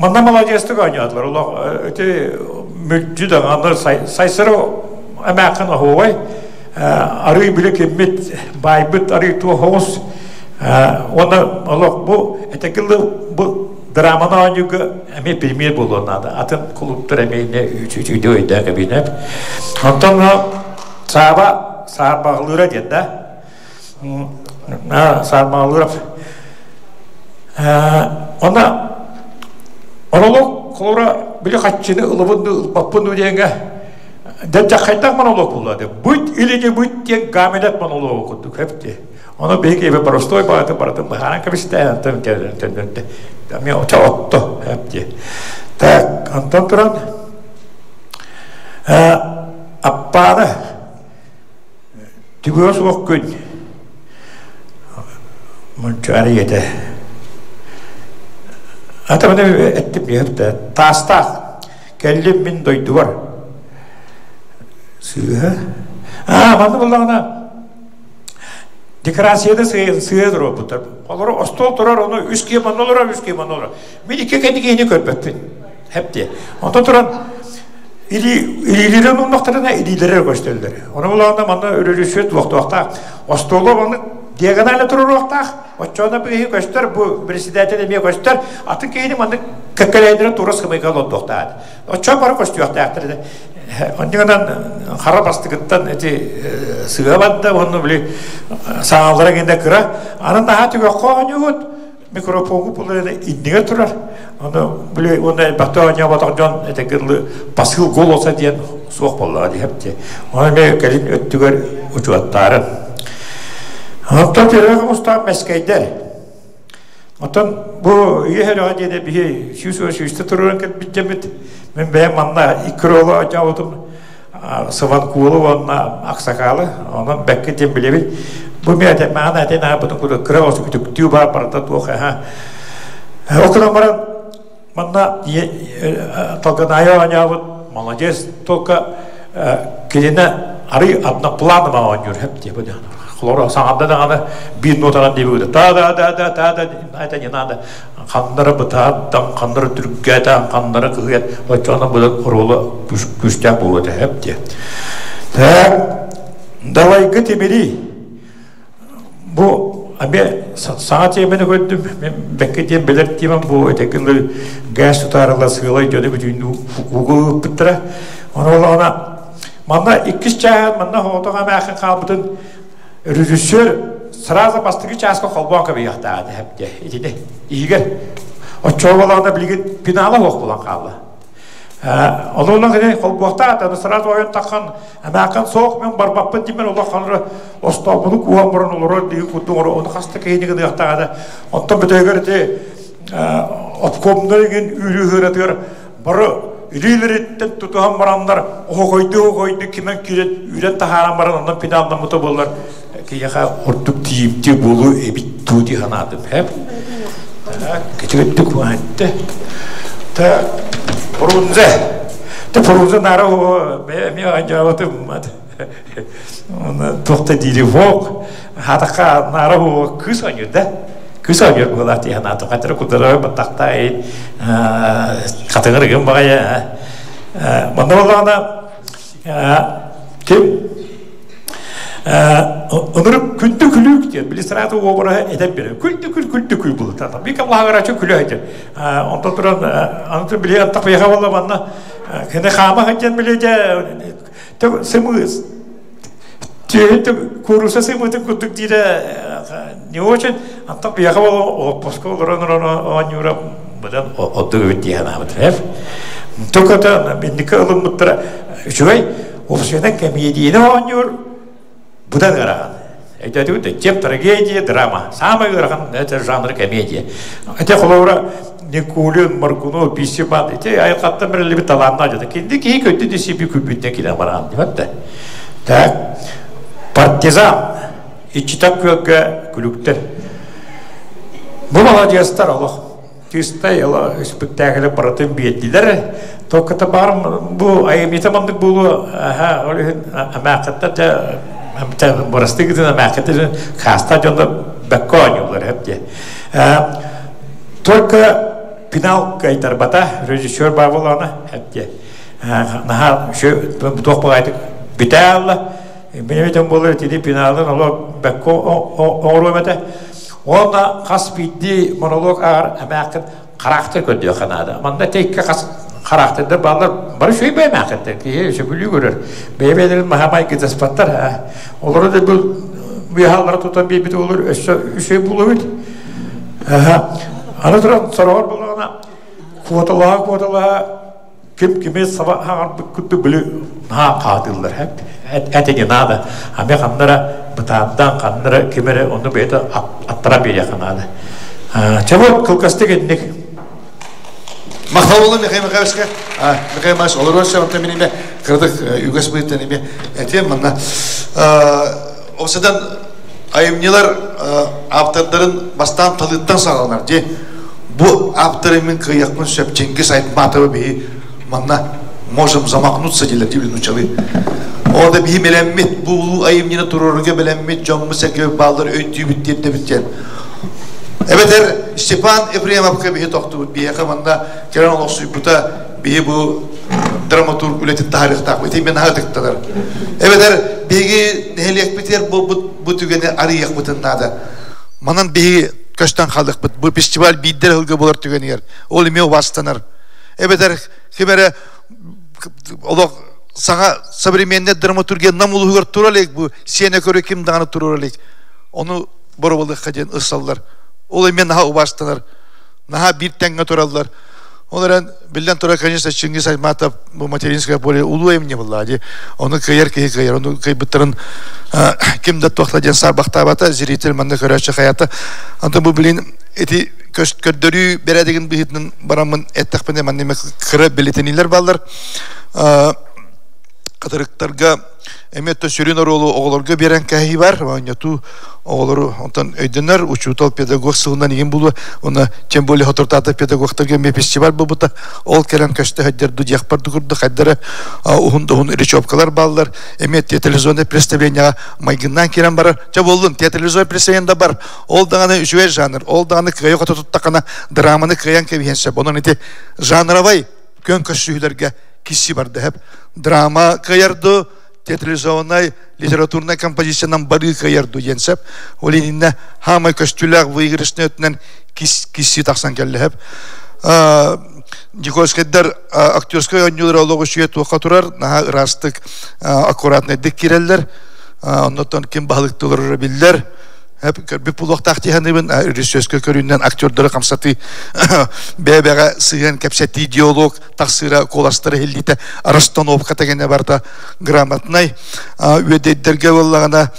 Манна маладьыастык оонньоотулар. Олох ити мүлдьү даҕаны Сайсары эмээххин оһуобай арыы били киммит баайбыт арыы туох оҕус уонна олох бу этекилы бу драманы оонньууга эмиэ премьер буолуон наада. Атын клубтар эмиэ үчүгэй өйдөөх эбиинэп. Онтон Сааба Саарбаҕалыыра диэн да Саарбаҕалыыров Онно монолог холобура били хаччыны ылабын дуу ылбаппын дуу диэҥҥэ дьэ хайдах монолог буолла диэн быть или не быть диэн Гамлет монологу курдук эп дии. Ону биһиги эбэ простой баҕаты барытын быһааран кэбистэ онтон эмиэ отто эп дии. Так онтон туран Аппааны Түбүгэ суох күн Мунчаары ийэтэ Атаманы эттим да таастаах кэллим мин дойдубар сыыһа аа манна буллаҕына декорацияда сыыһа туруорбуттар олору остуол турар ону үс киһи манна олорор үс киһи манна олорор мин икки кэнники көрбөппүн Хэп диye. Онтон туран илиилэрин умнахтарына илиилэрэ көстөллөр. Ону булаҕына манна өрөрүсүө туохтуохтаах. Остуолу маннык диагонально туруруохтаах. Оччоҕуна бу киһи көстөр, бу председатель эмиэ көстөр. Атын киһини маннык кэккэлэйдэрэ тура сымыйга олордуохтаах. Оччоҕо бары көстүөхтээхтэр. Онньугунан хара бастыгыттан эти сыа барда, уонна били саҥалара гинэ кыра. Аны наһаа түгэххэ оонньугут микрофоҥҥу булар иннигэр турар. Ону били уонна элбэхтэ оонньооботох дьон этэгиллы посыл голоса диэн суох буоллаҕа диэп дии. Ону эмиэ кэлин өттүгэр учуоттаарын. Оттон төрөөх мустаах мэскэйдэр. Оттон бу үйэ өрөҕө диэни биһи сүүс уон сүүстэ туруоран кэлбит дьэммит. Мин бэйэм манна икки оҕоло оонньообутум Сыванкулу уонна Аксакалы, онон бэккэ диэн билэбин. Бу миэтэ маана этин аабытын курдук кыра ос үтүктүү баар барыта туох эһэ. Ол гынан баран манна Толганаайа оонньообут молодец только кинини арый однопланово оонньуур хэп диye бу Холоро саҥарда даҕаны биир нотанан диэбит та да да да та да это не надо ханнара бытааттан, ханнара түргээтэн, ханнара кыһыйан, оччоҕуна быдан оруола күүстээх буолуо этэ эп диye. Так, далайгы тимири бу эмиэ саҥа тиэмэни көрдүм. Мен бэккэ диэн билэр тиэмэм бу этэгин газ тутаарыла сыалай дьону бүтүннүү ууга ыыппыттара. Ону олоҕуна манна иккис чааһын манна хоҕотох эмээхин хаалбытын Режиссер сразу бастакы чааска холбоон кэбиһиэхтээх этэ дьэ итини иһигэр оччоҕо билигин пенала суох буолан хаалла. Олоҕунан кини холбуохтаах аны сразу ойон таххан эмээххин суох мен барбаппын димен олох ханра остообуну кууһан баран олорор дии курдук ону хаста киһини гыныахтаах этэ. Онтон бүтөйгөр ити обкомнар игин үүрүү ыһыыратыгар Бары илиилэриттэн тутуһан бараннар оһоҕойдуу-оһоҕойдуу кимэн киирэн үүрэн таһааран баран онон пеналламмыта буоллар киһиэхэ ордук тиийимтиэ буолуо эбит дуу дии санаатым. Хэп. Кичигиттик уһатты. Та Фрунзе. Та Фрунзе нара эмиэ анжаабатым. Туохта диири воок. Хатака нара кыыс оонньуур да. Кыыс оонньуур буолар дии санаатым. Хатыры кудара баттахта хатыгыр ыгым баҕайы. Манна буоллаҕына ким Ынырык күндү күлүүк диэн били сразу уобараһы этэн берер. Күндү күл күндү күл булута. Бик аллаһагарачы күлө этер. Онтон туран аны били антах быйха болла манна кene хаама ханчан били же сымыз Кууруса сымыытын курдук диирэ не очень. Антон биһиэхэ олоппоско олорон олорон оонньуура быдан ордук эбит дии санаабытым. Только инники ылыммыттара үчүгэй общественнай кэмиэдийэни оонньуур быдан ыарахан. Өйдөөтүгүт тем трагедия, драма. Самый ыарахан это жанр комедия. Это холобура Никулин, Моргунов, Писиман, ити айылҕаттан бэриллибит талааннаах дьоно. Кинди киһи көттү дисипи күлбүттэн киирэн бараан диэбэт Так, партизан, иччитэх күөлгэ күлүктэр. Бу маладьыастар олох чистай испэктээкили барытын биэрдилэр. Только баар бу айымньыта маннык буолуо, аха, ол иһин эмээххиттэр дьэ бырастыы гытын эмээххиттэр хааста дьоно бэккэ оонньууллар эп диэ. Только Финал кыайтарбата, режиссер баар буоллаҕына, эптиэ. Наһаа туох баҕайытык бүтэ аалла. Мин эбитим буолар итини финалын олох бэккэ оҥоруом этэ. Уонна хас биирдии монолог ааҕар эмээххин характер көрдүөххэ наада. Манна текке хас характердар бааллар, бары үчүгэй эмээххиттэр, киһи сөбүлүү көрөр. Бэйэ-бэйэлэрин маһамай гытыспаттар. Олору да бу быһааллара тутан биэрбит олор өссө үчүгэй буолуо эбит. Аны туран сороҕор буоллаҕына куоталаһа-куоталаһа ким кими саба хаҥарбыт курдук били наһаа хаатыыллар этиги наада. Ами ханнара бытаардаан ханнара ким эрэ ону бэйэтэ аттара биэриэххэ наада. Чэ вот кылгастык инник. Махтал болун Михаил Михайловичка. Михаил Михайлович олоруон сөп, онтон мин эмиэ кыратык үгэс быһыытынан эмиэ этиэм манна. Осыдан айымньылар автордарын бастаан талыыттан саҕаланар дии. Бу авторы мин кыайыахпын сөп Чингиз Айтматова биһи манна можем замахнуться дииллэр дии нучалы. Ол да биһи бэлэммит, бу улуу айымньыны туруоруга бэлэммит дьоммут-сэргэбит бааллар өйдүүбүт тиэрдэбит диэн. Эбэтэр Степан Ефремовка биһи тохтубут биһиэхэ манна кэлэн олохсуйбута биһи бу драматург үлэтин таһаарыахтаахпыт. Ити мен аһатыктанар. Эбэтэр биһиги нэһилиэкпитигэр буолбут бу түгэни арыйыахпытын наада. Манан биһиги көстөн хаалыахпыт. Бу фестиваль биирдэр ыһылга буолар түгэнигэр. Ол эмиэ убаастанар. Эбэтэр ким эрэ олох саҥа современный драматургия нам улуһугар тура илик бу сиэнэ көрө ким даҕаны туруора илик. Ону боруобалыахха диэн ырсаллар. Ол эмиэ наһаа убаастанар. Наһаа биир тэҥҥэ тураллар. Ол эрэн, биллэн турар, конечно, Чингиз Айтматов бу материнское поле улуу эмне буолла дии. Ону кыайар киһи кыайар. Ону кыайбыттарын ким да туохта диэн саарбахтаабата, зритель манна көрөөччү хайата. Антон бу билин ити көрдөрүү бэрээдэгин быһыытынан бараммын эттэхпинэ манна эмэ кыра бэлиэтиниилэр бааллар. Хатырыктарга Эмиэ то сүрүн оруолу оҕолорго биэрэн кэһии бар, оонньотуу оҕолору онтон өйдөнөр, учуутал, педагог сылынан игин булуо, уонна тем более хотуртаата педагогтарга эмиэ фестиваль буолбута, ол кэлэн көстө сылдьар диэхпэр курдук хайдара уһун да уһун речевкалар бааллар, эмиэ театрализованное представлениеҕа майгыннаан киирэн барар, чэ буоллун, театрализованное представление да бар, ол даҕаны үчүгэй жанр, ол даҕаны кыайа хото туттаххына драманы кыайан кэбиһиэн сөп, онон ити жанровай күөн көрсүһүүлэргэ киси барда хэп драма кыайарду театрализованнай литературнай композициянан барыы кыайарду диэн сөп ол иннинэ хаамай көстүүлээх выигрышный өттүнэн кисси тахсан кэллэ хэп Никольскайдар актерскай оонньуулара олох үчүгэй туохха турар наһаа ыраастык аккуратнайдык киирэллэр оннотон ким баһылыктыылар биллэр Көрбүт буолуохтаах дии саныыбын. Режиссерскай көрүүнэн актердары хамсатыы, бэйэ-бэҕэ сыһыан кэпсэтии, диалог тахсыыра, куоластара иһиллиитэ, расстановка тэгэнэ барыта грамотнай. Үөдэйдэргэ буоллаҕына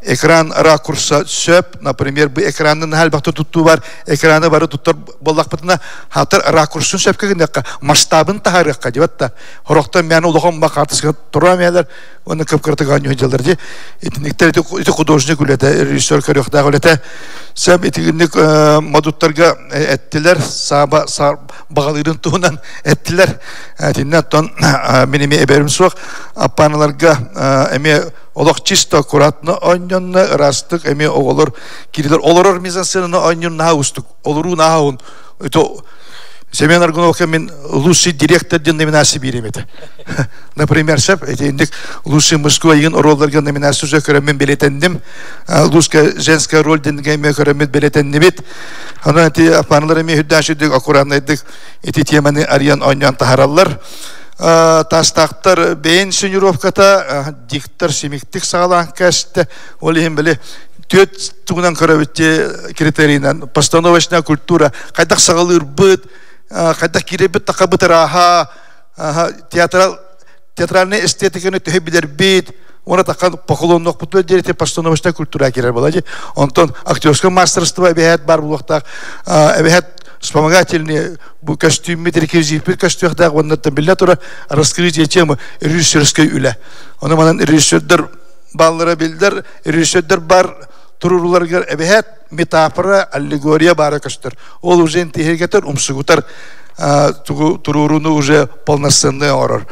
экран ракурса сөп. Например, бу экранын наһаа элбэхтэ туттуу бар. Экраны бары туттар буоллахпытына, хатыр ракурсун сөпкө гыныахха, масштабын таһаарыахха диэбэт да. Хорохтон мээн улахан ба хаартыска туруом элэр уонна кып-кыратык оонньуу сылдьаллар дии. Итинниктэр ити художник үлэтэ, режиссер көрүөхтээх үлэтэ. Сэм итинник модуттарга эттилэр, сааба баҕалыырын туһунан эттилэр. Итиннэ оттон мин эмиэ эбэрим суох. Аппааналарга эмиэ олох чисто аккуратно оонньонно, ыраастык эмиэ оҕолор кирилэр олорор мизансценаны оонньуур наһаа уустук. Олоруу наһаа уһун. Семен Аргуновка мин лучший директор диэн номинация биэрим этэ. Например, шеф, итинник лучший мужской игин оруолларга номинация уже көрөммүн билетенним. Лучшая женская роль диэн эмиэ көрөммүт билетеннибит. Онон ити аппаналар эмиэ үрдээн сүрдүк аккуратнайдык ити теманы арыйан оонньоон таһараллар. Тастаахтар бэйэн сенировката диктор симиктик саҕалаан кэстэ. Ол иһин били түөрт тугунан көрөбүт критерийинэн постановочная культура хайдах саҕалыырбыт, хайдах киирэрбит тахабыт ырааһа, театрал театральная эстетиканы төһө билэрбит, уонна такан поклоннохпутугар диэри постановочная культура киирэр буолла дии. Онтон актерское мастерство эбэһээт баар буолуохтаах, эбэһээт вспомогательные бу көстүүммүт, реквизиппит көстүөхтээх уонна биллэ турар раскрытие темы режиссерскай үлэ. Ону манан режиссердэр бааллара биллэр, режиссердэр бар турурууларыгар эбэһээт метафора, аллегория баара көстөр. Ол уже интиһиргэтэр, умсугутар туруурууну уже полноценный оҥорор.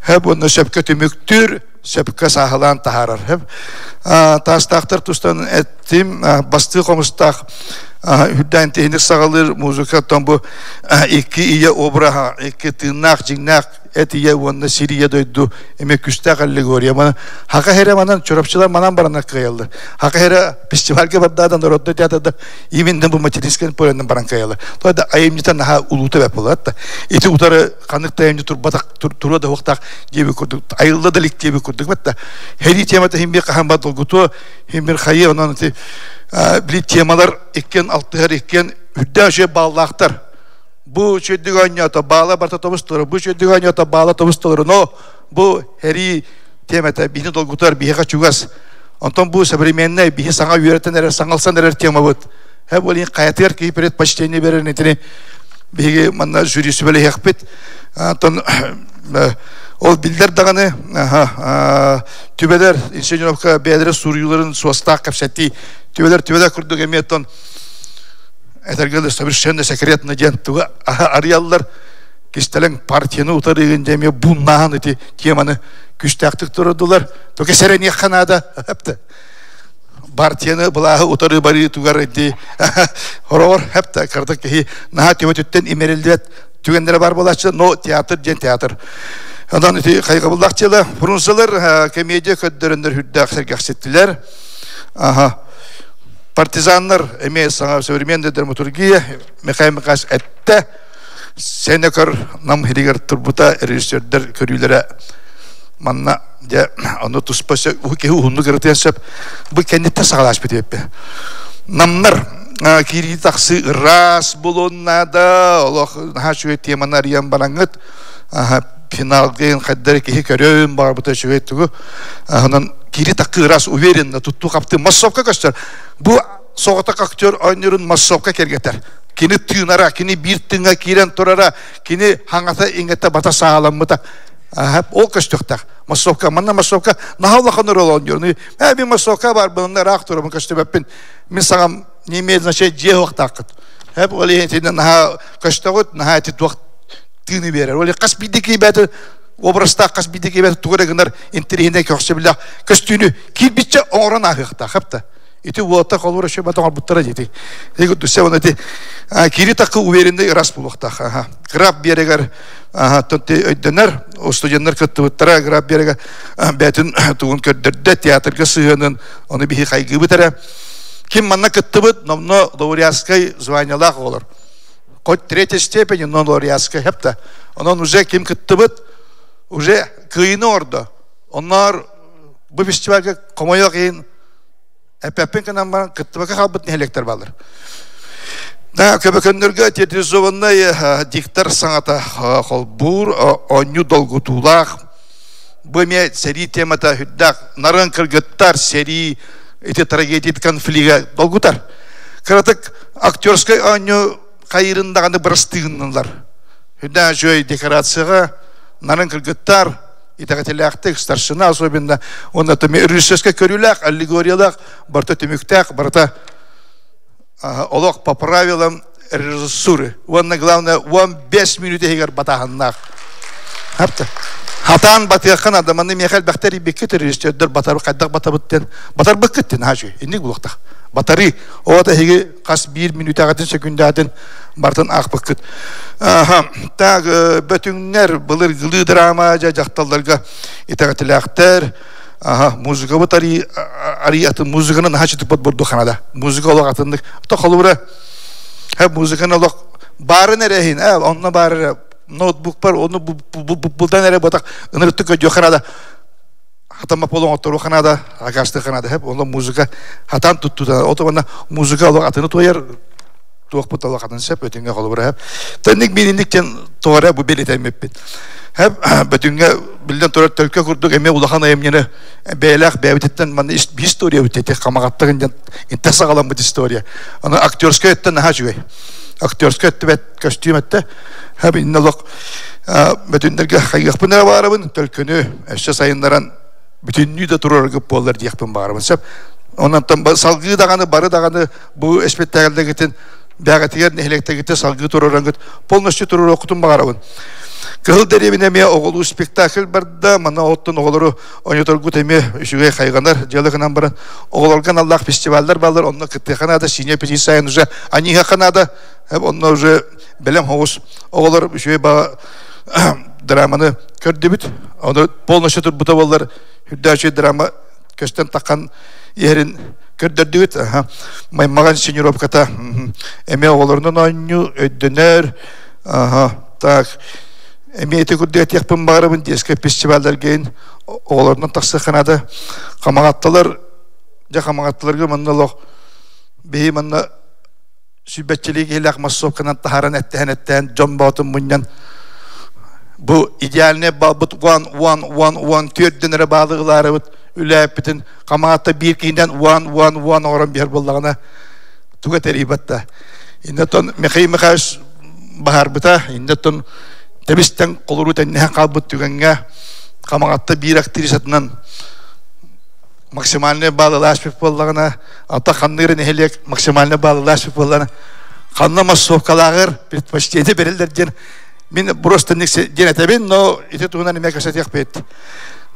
Хэп уонна сөпкө түмүктүүр, сөпкө сааһылаан таһаарар. Хэп таастаахтар тустан эттим, бастыы хомустаах Үрдээн тиһиник саҕалыыр музыка оттон бу икки ийэ обраһа, икки тыыннаах, дьиҥнээх эт ийэ уонна сир ийэ дойду эмиэ күстээх аллегория. Маны хака хере манан чурапчылар манан баранар кыайаллар. Хака хере фестивальга бардаадан народный театрда именно бу материнскай полянан баран кыайаллар. То да айымньыта наһаа улуута бэп болот да. Ити утары ханнык да айымньы турбатах туруа да хуохтаах диэби курдук айылла да илик диэби курдук бэтта. Хери темата хим бир хахан бар долгутуо хим бир хайы онон ити били темалар иккен алтыһар иккен үрдээх үчүгэй бааллаахтар. Бу үчүгэйдик оонньоото баала барта тобус толору, бу үчүгэйдик оонньоото баала тобус толору. Но бу хэрии темата биһини долгутар, биһиэхэ чугас. Онтон бу современный биһи саҥа үөрэтэн эрэр, саҥалсан эрэр темабыт. Һэ бу хайатыгар киһи предпочтение берер итини биһиги манна жюри сүбэлэһиэхпит. Онтон ол биллэр даҕаны түбэлэр инсценировка бэйэлэрэ суруйууларын суостаах кэпсэтии түбэлэр түбэлэр курдук эмиэ оттон этэргэ совершенно секретно диэн тугу арыйаллар кистэлэҥ партияны утарыыгын дьэ эмиэ буннааһын ити теманы күүстээхтик турардылар только сэрэниэххэ наада партияны былааһы утары барыы тугар ити хороҕор хэпта карта киһи наһаа төбөтүттэн имэриллибэт түгэннэрэ бар буолааччы но театр диэн театр онон ити хайҕабыллаах дьыала фрунзелар комедия көрдөрөннөр үрдээх сэргэхситтилэр аха партизаннар эмиэ саҥа современная драматургия Михаил Михайлович эттэ сенекор нам хиригэр турбута режиссердэр көрүүлэрэ манна дьэ ону туспа киһи уһуннук ырытыан сөп бу кэнниттэн саҕаласпыт эппи намнар киирии тахсыы ыраас булун наада олох наһаа үчүгэй теманы арыйан бараҥҥыт финалгын хайдары киһи көрөөн баҕарбыта үчүгэй тугу онон киирии таккы ыраас уверенно туттуу хаптыы массовка көстөр бу соҕотох актер оонньуурун массовка кэргэтэр кини тыынара кини биир тыҥа киирэн турара кини хаҥата иҥэтэ бата сааламмыта ол көстүөхтээх массовка манна массовка наһаа улахан роль оонньуур ээ мин массовка баарбын онно ыраах турабын көстүбэппин мин саҥам не имеет значения дьиэ уохтааххыт эп ол иһин итиннэ наһаа көстөҕүт наһаа ити туох тыыны биэрэр ол хас биирдии киһи образтаах хас биирдии киһи тугу эрэ гынар интэриэһинэй көхсөбүллээх көстүүнү киирбиччэ оҥорон ааһыахтаах хапта ити уота холуура шөбө тоҥорбуттара дии ити дусе оны ити кири такы уверенный ырас буолуохтаах граф биэрэгэр өйдөнөр студеннар кыттыбыттара граф биэрэгэр бээтин тугун көрдөрдө театрга сыһыанын ону биһи хайгыыбыт эрэ ким манна кыттыбыт номно лауреатскай званиялаах оҕолор хоть третьей степени но лауреатскай хепта онон уже ким кыттыбыт уже кыйыны ордо онноор бу фестивальга хомойуох иһин эппэппин гынан баран кыттыбакка хаалбыт нэһилиэктэр бааллар. Да, көбөкөннөргө театрализованный диктор саҥата холбуур, оонньуу долгутуулаах. Бу эмиэ сэрии темата үрдээх. Нарын кыргыттар сэрии ити трагедия конфлига долгутар. Кыратык актерскай оонньуу хайырын даҕаны бырастыгыннылар. Үрдээх үчүгэй декорацияҕа нарын кыргыттар итэҕэтилээхтик старшина особенно уонна режиссерскай көрүүлээх аллегориялаах барыта түмүктээх барыта олох по правилам режиссуры уонна главное 15 мүнүүтэ иһигэр батааһыннаах хатаан батыахха наада манна миэхэ элбэхтэр ибиккит режиссердэр батар хайдах батабыт диэн батарбыккыт диэн хаачы инник булуохтаах батарыы оҕото эһиги хас биир мүнүүтэҕитин сөкүндээтин бартын аахпыккыт так бөтүҥнэр былыргылыы драма дьэ дьахталларга итэҕэтилээхтэр аха музыкабыт арий арий атын музыканы наһаа чытыппат бурдук ханада музыка олох атыннык то холобура музыканы олох баарын эрэ иһин онно баар эрэ ноутбукпар ону булдан эрэ ботах ынырыттык көрдүөх ханада хатамма полон оттору ханада акасты ханада хеп онно музыка хатан туттута ото манна музыка олох атыны туойар туохпут олох атын сөп өтүҥҥэ холобура хеп тэнник миининник тен тоҕо бу билитэммиппит хеп бөтүҥҥэ биллэн турар төлкө курдук эмиэ улахан айымньыны бэйэлээх бэйэбититтэн манна история бит хамаҕаттыгын диэн интэ саҕаламмыт история аны актерскай өттө наһаа үчүгэй актерскай өттүбэт көстүүм өттө хеп инне олох бөтүннэргэ хайыахпын эрэ баарабын төлкөнү өссө сайыннаран бүтүннүү да тураргы буоллар диэхпин баарабын сөп онон салгыы даҕаны бары даҕаны бу испэктээкилдэгитин бэҕэтигэр нэһилиэктэгитин салгыы турарангыт полностью туруруоххутун баҕарабын. Кыһыл дэриэбинэ эмиэ оҕолуу спектакль барда. Манна оттон оҕолору ойоторгут эмиэ үчүгэй хайҕанар дьыала гынан баран оҕолорго аналлаах фестиваллар бааллар. Онно кыттыахха наада, синий аппетит сайын уже аньыыһахха наада. Онно уже бэлэм хоҕус оҕолор үчүгэй ба драманы көрдүбүт. Ону полностью турбута буоллар үрдээчи драма көстөн таххан иһэрин көрдөрдүбүт. Маймаҕан синировката эмиэ оҕолорунан оонньуу, өйдөнөр. Так, эмиэ ити курдук этиэхпин баҕарабын детскай фестивалларга оҕолорунан тахсыахха наада. Хамаҕатталар, дьэ хамаҕатталарга манна олох биһи манна сүүрбэччэлии киһилээх массовканан таһааран эттэһэн-эттэһэн дьон боотун мунньан бу идеальный балбыт уан уан уан уан түөрдэн эрэ баалы ылаарыбыт үлээппитин хамаата биир киһинэн уан уан уан оҥорон биһэр буоллаҕына туга тэрийбэт да иннэтон Михаил Михайлович баһаарбыта иннэтон тэбистэн холоруу тэннэһэн хаалбыт түгэҥҥэ хамаҕатта биир актрисатынан максимальный балл ылаашпыт буоллаҕына Ата ханныыр нэһилиэк максимально бааллаах буоллана ханна массовкалааҕар предпочтение береллер диэн мин просто диэн этэбин, но ити туһунан эмиэ кэпсэтиэхпит.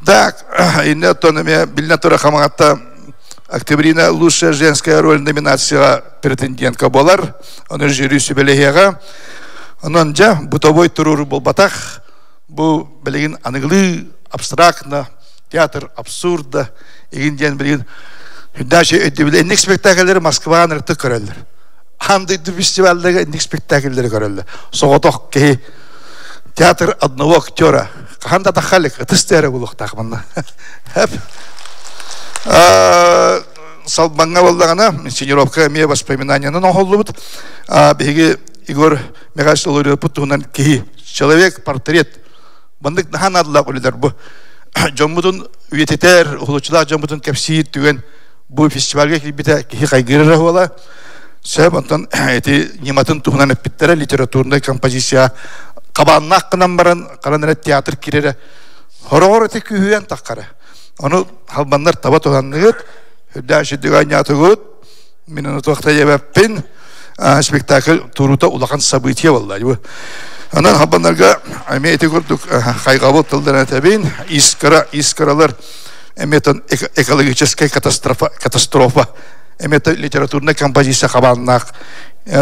Так, инне оттон эмиэ биллэн турар хамаҕатта Октябрина лучшая женская роль номинацияҕа претендентка буолар. Ону жюри сүбэлэһиэҕэ. Онон дьэ, бытовой туруору буолбатах. Бу билигин аныгылыы абстрактно театр абсурда игин диэн билигин дальше өйдөбүл инник спектакльлэри Москваҕа ынырыктык көрөллөр. Аан дойду фестивалларга инник спектакльлэри көрөллөр. Соҕотох киһи театр одного актера. Хаһан да тахалик ытыс тыара булуохтаах манна. Салбаҥҥа буоллаҕына инсценировка эмиэ воспоминаниянан оҥоһуллубут. Биһиги Егор Михайлович Лориоппут туһунан киһи человек портрет Маннык наһаа наадалаах үлэлэр бу. Дьоммутун үйэтитэр, уһулуччулаах дьоммутун кэпсиир түгэн бу фестивальга киирбитэ киһи хайгыыр эрэ буола. Сөп, онтон ити ньыматын туһунан эппиттэрэ литературнай композиция хабааннаах гынан баран, харан эрэ театр киирэрэ. Хороҕор ити күүһүйэн таххара. Ону халбаннар таба туһанныгыт, үрдээн сүрдүк анньаатыгыт, Мин ону туохта диэбэппин. Спектакль туруута улахан событие буолла. Онон хабанарга эмиэ ити курдук хайҕабыл тылларын этэбин. Искра, искралар эмиэ экологическая катастрофа, катастрофа эмиэ литературная композиция хабааннаах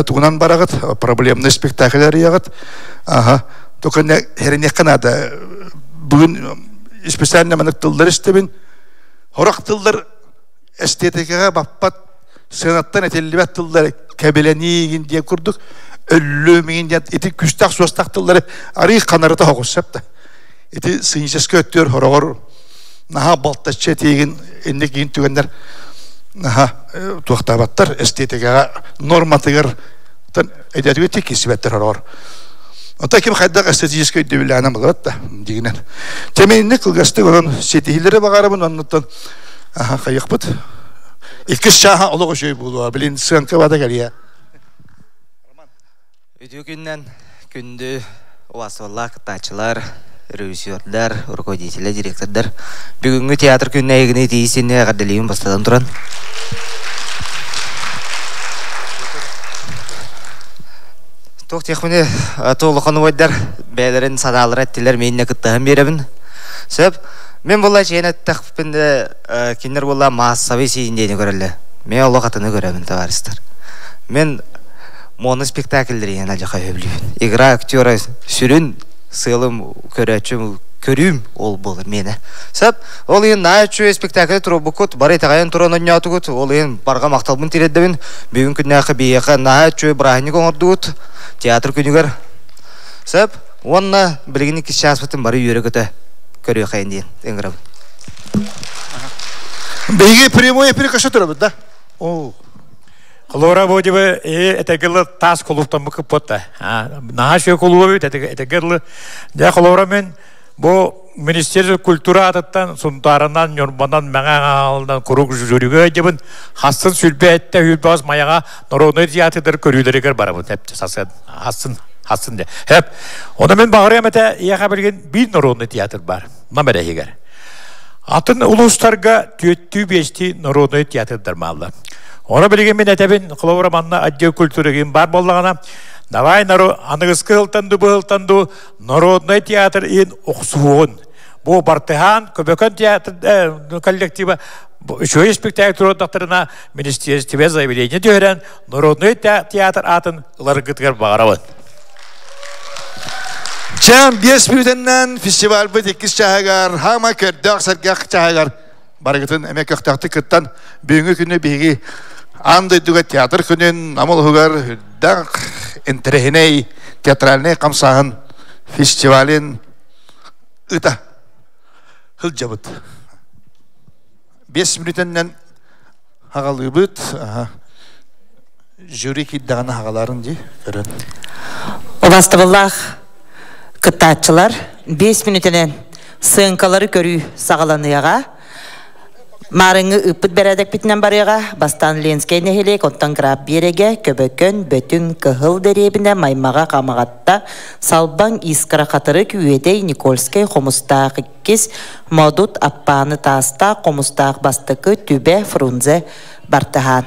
тугунан бараҕыт, проблемный спектакль арыйаҕыт. Аха. Только хериниэххэ наада. Бүгүн специально маннык тыллар истэбин. Хорох тыллар эстетикаҕа баппат сыанаттан этиллибэт тыллары кэбилэниигин диэн курдук өллүмигин диэн ити күстээх суостаах тыллары арыы ханарыта соҕус сөп да ити сценическэй өттүгэр хороҕор наһаа балтаччы этиигин инник иин түгэннэр наһаа туохтаабаттар эстетикаҕа норматыгар эдэтигэр тиккисибэттэр хороҕор Оттон ким хайдах эстетическэй өйдөбүллээнэн буларат да дигинэн. Тэминник кылгастык онон ситиһиилэри баҕарабын оннуттан Аха, хайыахпыт. Иккис чааһа олох үчүгэй буолуо. Билин сыаҥка бата кэлиэ. Үтүө күннэн күндү убаастабыллаах кыттааччылар, режиссердар, руководителлэр, директордар. Бүгүҥҥү театр күнүнэ эһигини итии синнэ эҕэрдэлиибин бастатан туран. Туох диэхпиний, то улахан убайдар бэйэлэрин санаалара эттилэр, мииннэ кыттыһан биэрэбин. Сөп. Мин була чиэн эттэхпин да кинилэр була массовый сиин диэни көрөллөр. Мен олох атыны көрөбүн, товарищтар. Мен моноспектакльлери иһин алдьархай сөбүлүүбүн. Игра актера сүрүн сыалым көрөөччүм көрүүм ол буолар миэнэ. Сөп. Ол иһин наһаа үчүгэй спектакль туруорбуккут, бары итэҕэйэн туран оонньоотугут. Ол иһин барҕа махталбын тириэрдэбин. Бүгүн күннээххэ биһиэхэ наһаа үчүгэй бырааһынньык оҥордугут. Театр күнүгэр. Сөп. Уонна билигин иккис чааспытын бары үөрэ-көтө көрүөххэйин диэн ыҥырабын. Биһиги прямой эфир көсө турабыт да? Оо. Холура бу дьыбы этэгилы таас кулууптан кыппытта. Наһаа шө кулууба бит этэгилы. Дьэ холура мен бу Министерство культура атыттан Сунтаарынан, Ньурбанан, Мэҥэ Хаҥалынан куруук жюригэ дьыбын хассын сүлбэ эттэ хүлбэҕэс Майаҕа народнай театрдар көрүүлэригэр барабын эп сасын хассын хассын де хеп оны мен баҕарыам этэ ийэхэ билигин биир народный театр бар нам эрэһигэр атын улуустарга түөттүү биэстии народный театрдар мааллар Оны билигин мин этэбин, холобура манна отдел культуры бар боллаҕына, Давай аныгыскы сылтан ду быһылтан ду народный театр иһин охсуһуоҕун. Бу Бартыһаан Көбөкөн театр коллектива үчүгэй спектакль туруордахтарына министерстве заявление түһэрэн народный театр аатын ыларгытыгар баҕарабын. Чэм 5 мүнүүтэннэн фестивальбыт иккис чааһыгар хаама көрдөөх сэргэх чааһыгар барыгытын эмэ көхтөөхтүк кыттан бүгүҥҥү күнү биһиги аан дойдуга театр күнүн Нам улуһугар үрдэх интэриэһинэй театральнай хамсааһын фестивалин ыта сылдьабыт. 5 мүнүүтэннэн хагалыыбыт. Жюри киирдэҕинэ хагалаарын дии көрөн. Убастабыллаах кыттааччылар, 5 мүнүүтэнэн сыаҥкалары көрүү саҕаланыаҕа. Маарыҥҥы ыыппыт бэрээдэкпитинэн барыаҕа. Бастаан Ленскэй нэһилиэк, оттон Граб биэрэгэ, Көбөкөн, Бөтүҥ, Кыһыл дэриэбинэ, Маймаҕа, Хамаҕатта, Салбаҥ, Искра Хатырык, Үөдэй, Никольскай, Хомустаах иккис, Модут, Аппааны, Таастаах, Хомустаах бастакы, Түбэ, Фрунзе, Бартыһаан.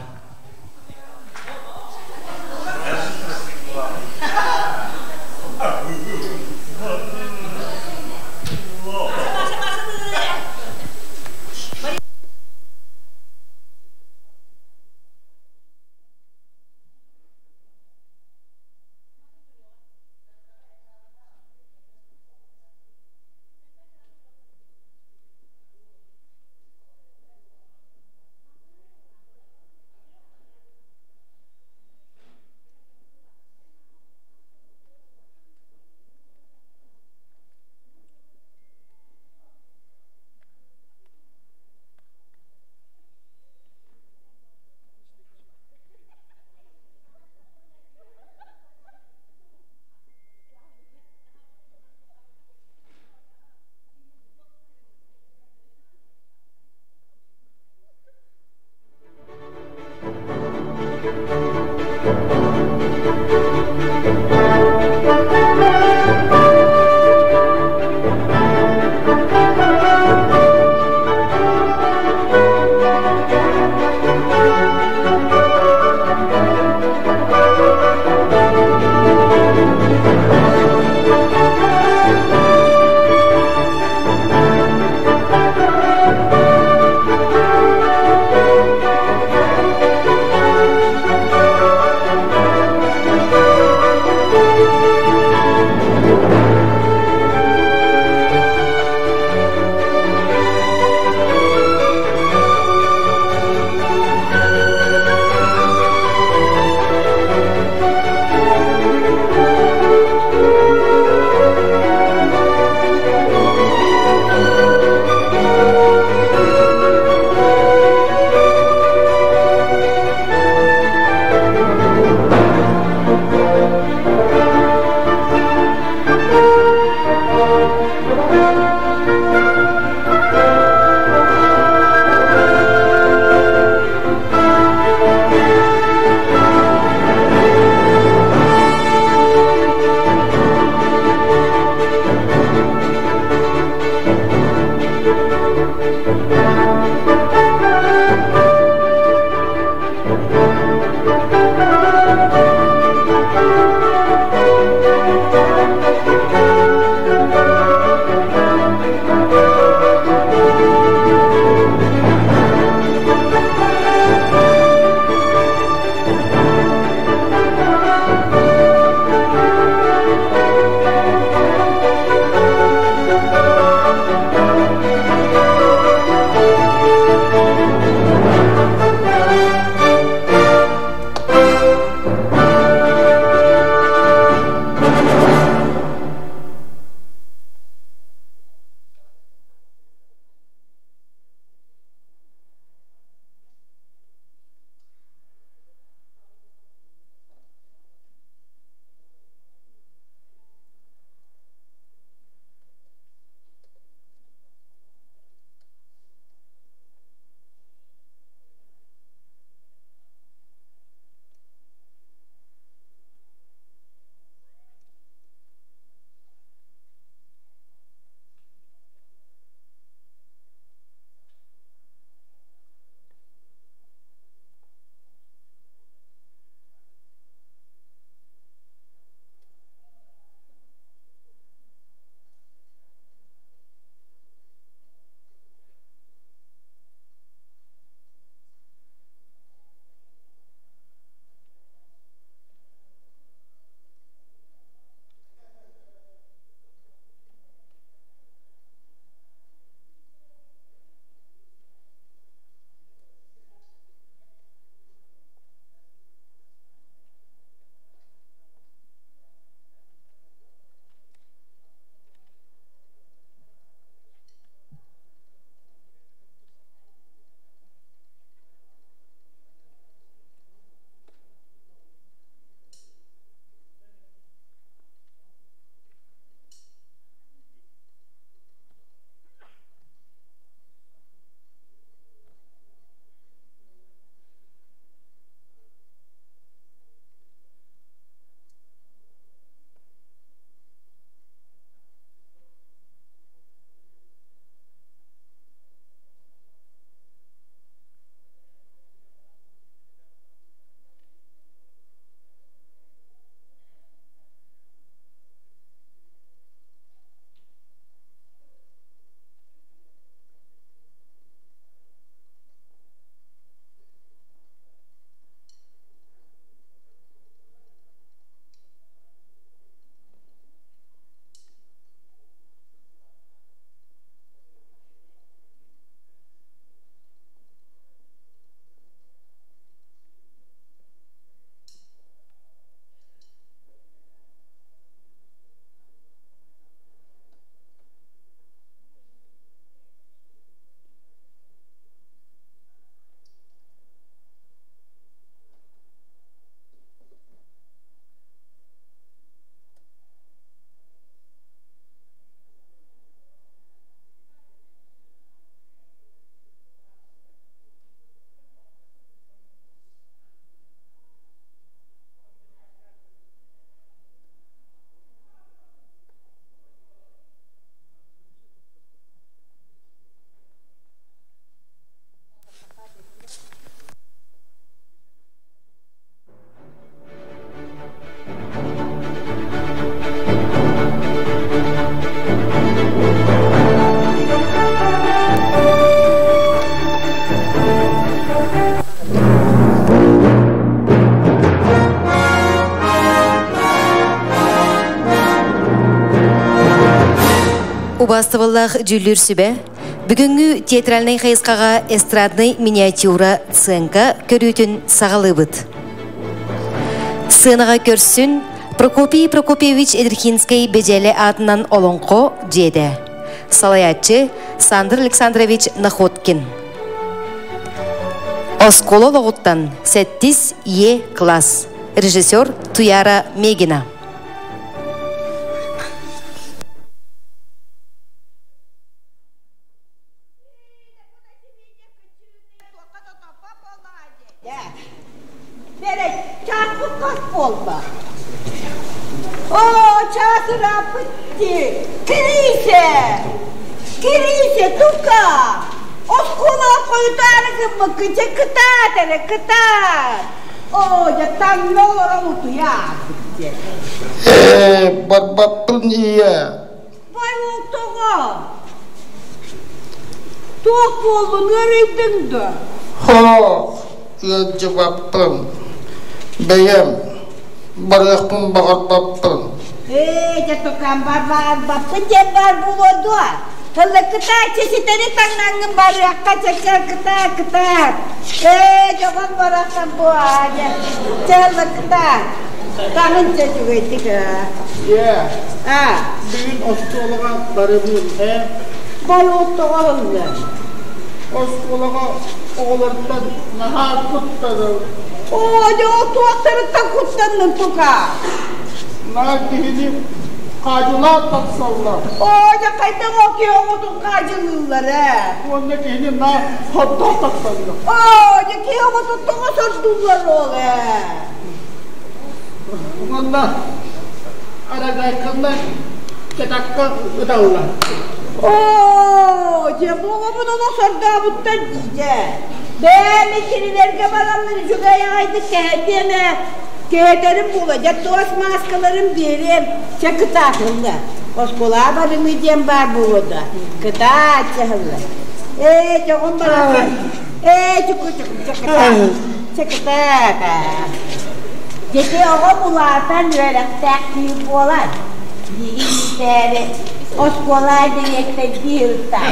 Убаастабыллаах дьүүллүүр сүбэ, бүгүҥҥү театральнай хайысхаҕа эстраднай миниатюра сценка көрүүтүн саҕалыыбыт. Сценаҕа көрсүн Прокопий Прокопьевич Эдрихинскэй Бэдьээлэ аатынан олоҥхо дьиэтэ. Салайааччы Сандр Александрович Находкин. Оскуола олоҕуттан сэттис Е класс. Режиссер Туяра Мегина. Оо, чаас ырааппыт дии. Кириисэ! Кириисэ, тука! Оскуолаҕа хойутаары гыммыккын, чэ кытаат эрэ, кытаат! Оо, дьэ таҥна олорон утуйаабыт диэн. Ээ, барбаппын ийэ. Бай ол тоҕо? Туох буоллун, ыарыйдыҥ дуо? Хоох, ыалдьыбаппын. Бэйэм барыахпын баҕарбаппын. Ээ, дьэ тукаам барбаппын диэн баар буолуо дуо? Тылла кытааччы ситэри таҥнаҥҥын барыахха чэ кытаа кытаа. Ээ, дьоҕон барахсан бу аадьа. Чэ ылла кытаа. Таҥын чэ үчүгэйдик аа. Ийээ, бүгүн оскуолаҕа барыбын ээ. Бай ол тоҕо ылла? Оскуолаҕа оҕолортон наһаа куттанабын. Оо, дьэ ол туохтарыттан куттаннын тука? Наар киһини хаадьылаан тахсаллар. Оо, дьэ хайдах ол киһи оҕотун хаадьылыыллар ээ? Уонна киһини наар сордоон тахсаллар. Оо, дьэ киһи оҕотун тоҕо сордууллар ол ээ? Уонна арагайканнар кэтакка ыталлар. Оо, дьэ бу оҕобун олох сордообуттар дии дьэ. Бэйэм кинилэргэ бараммын үчүгэй аҕайдык кэһэтиэм ээ. Кэһэтэрим буола, дьэ туос мааскаларын биэриэм. Чэ кытаатылла. Оскуолаҕа барымыы диэн баар буолуо да. Кытаат чаһылла. Ээ, дьоҕум барахсан. Ээ, чуку чуку чэ кытаат. Чэ кытаат. Дьэти оҕом улаатан үөрэхтээх киһи буолан, биһиги иитээри оскуола дириэктэрдии ылта.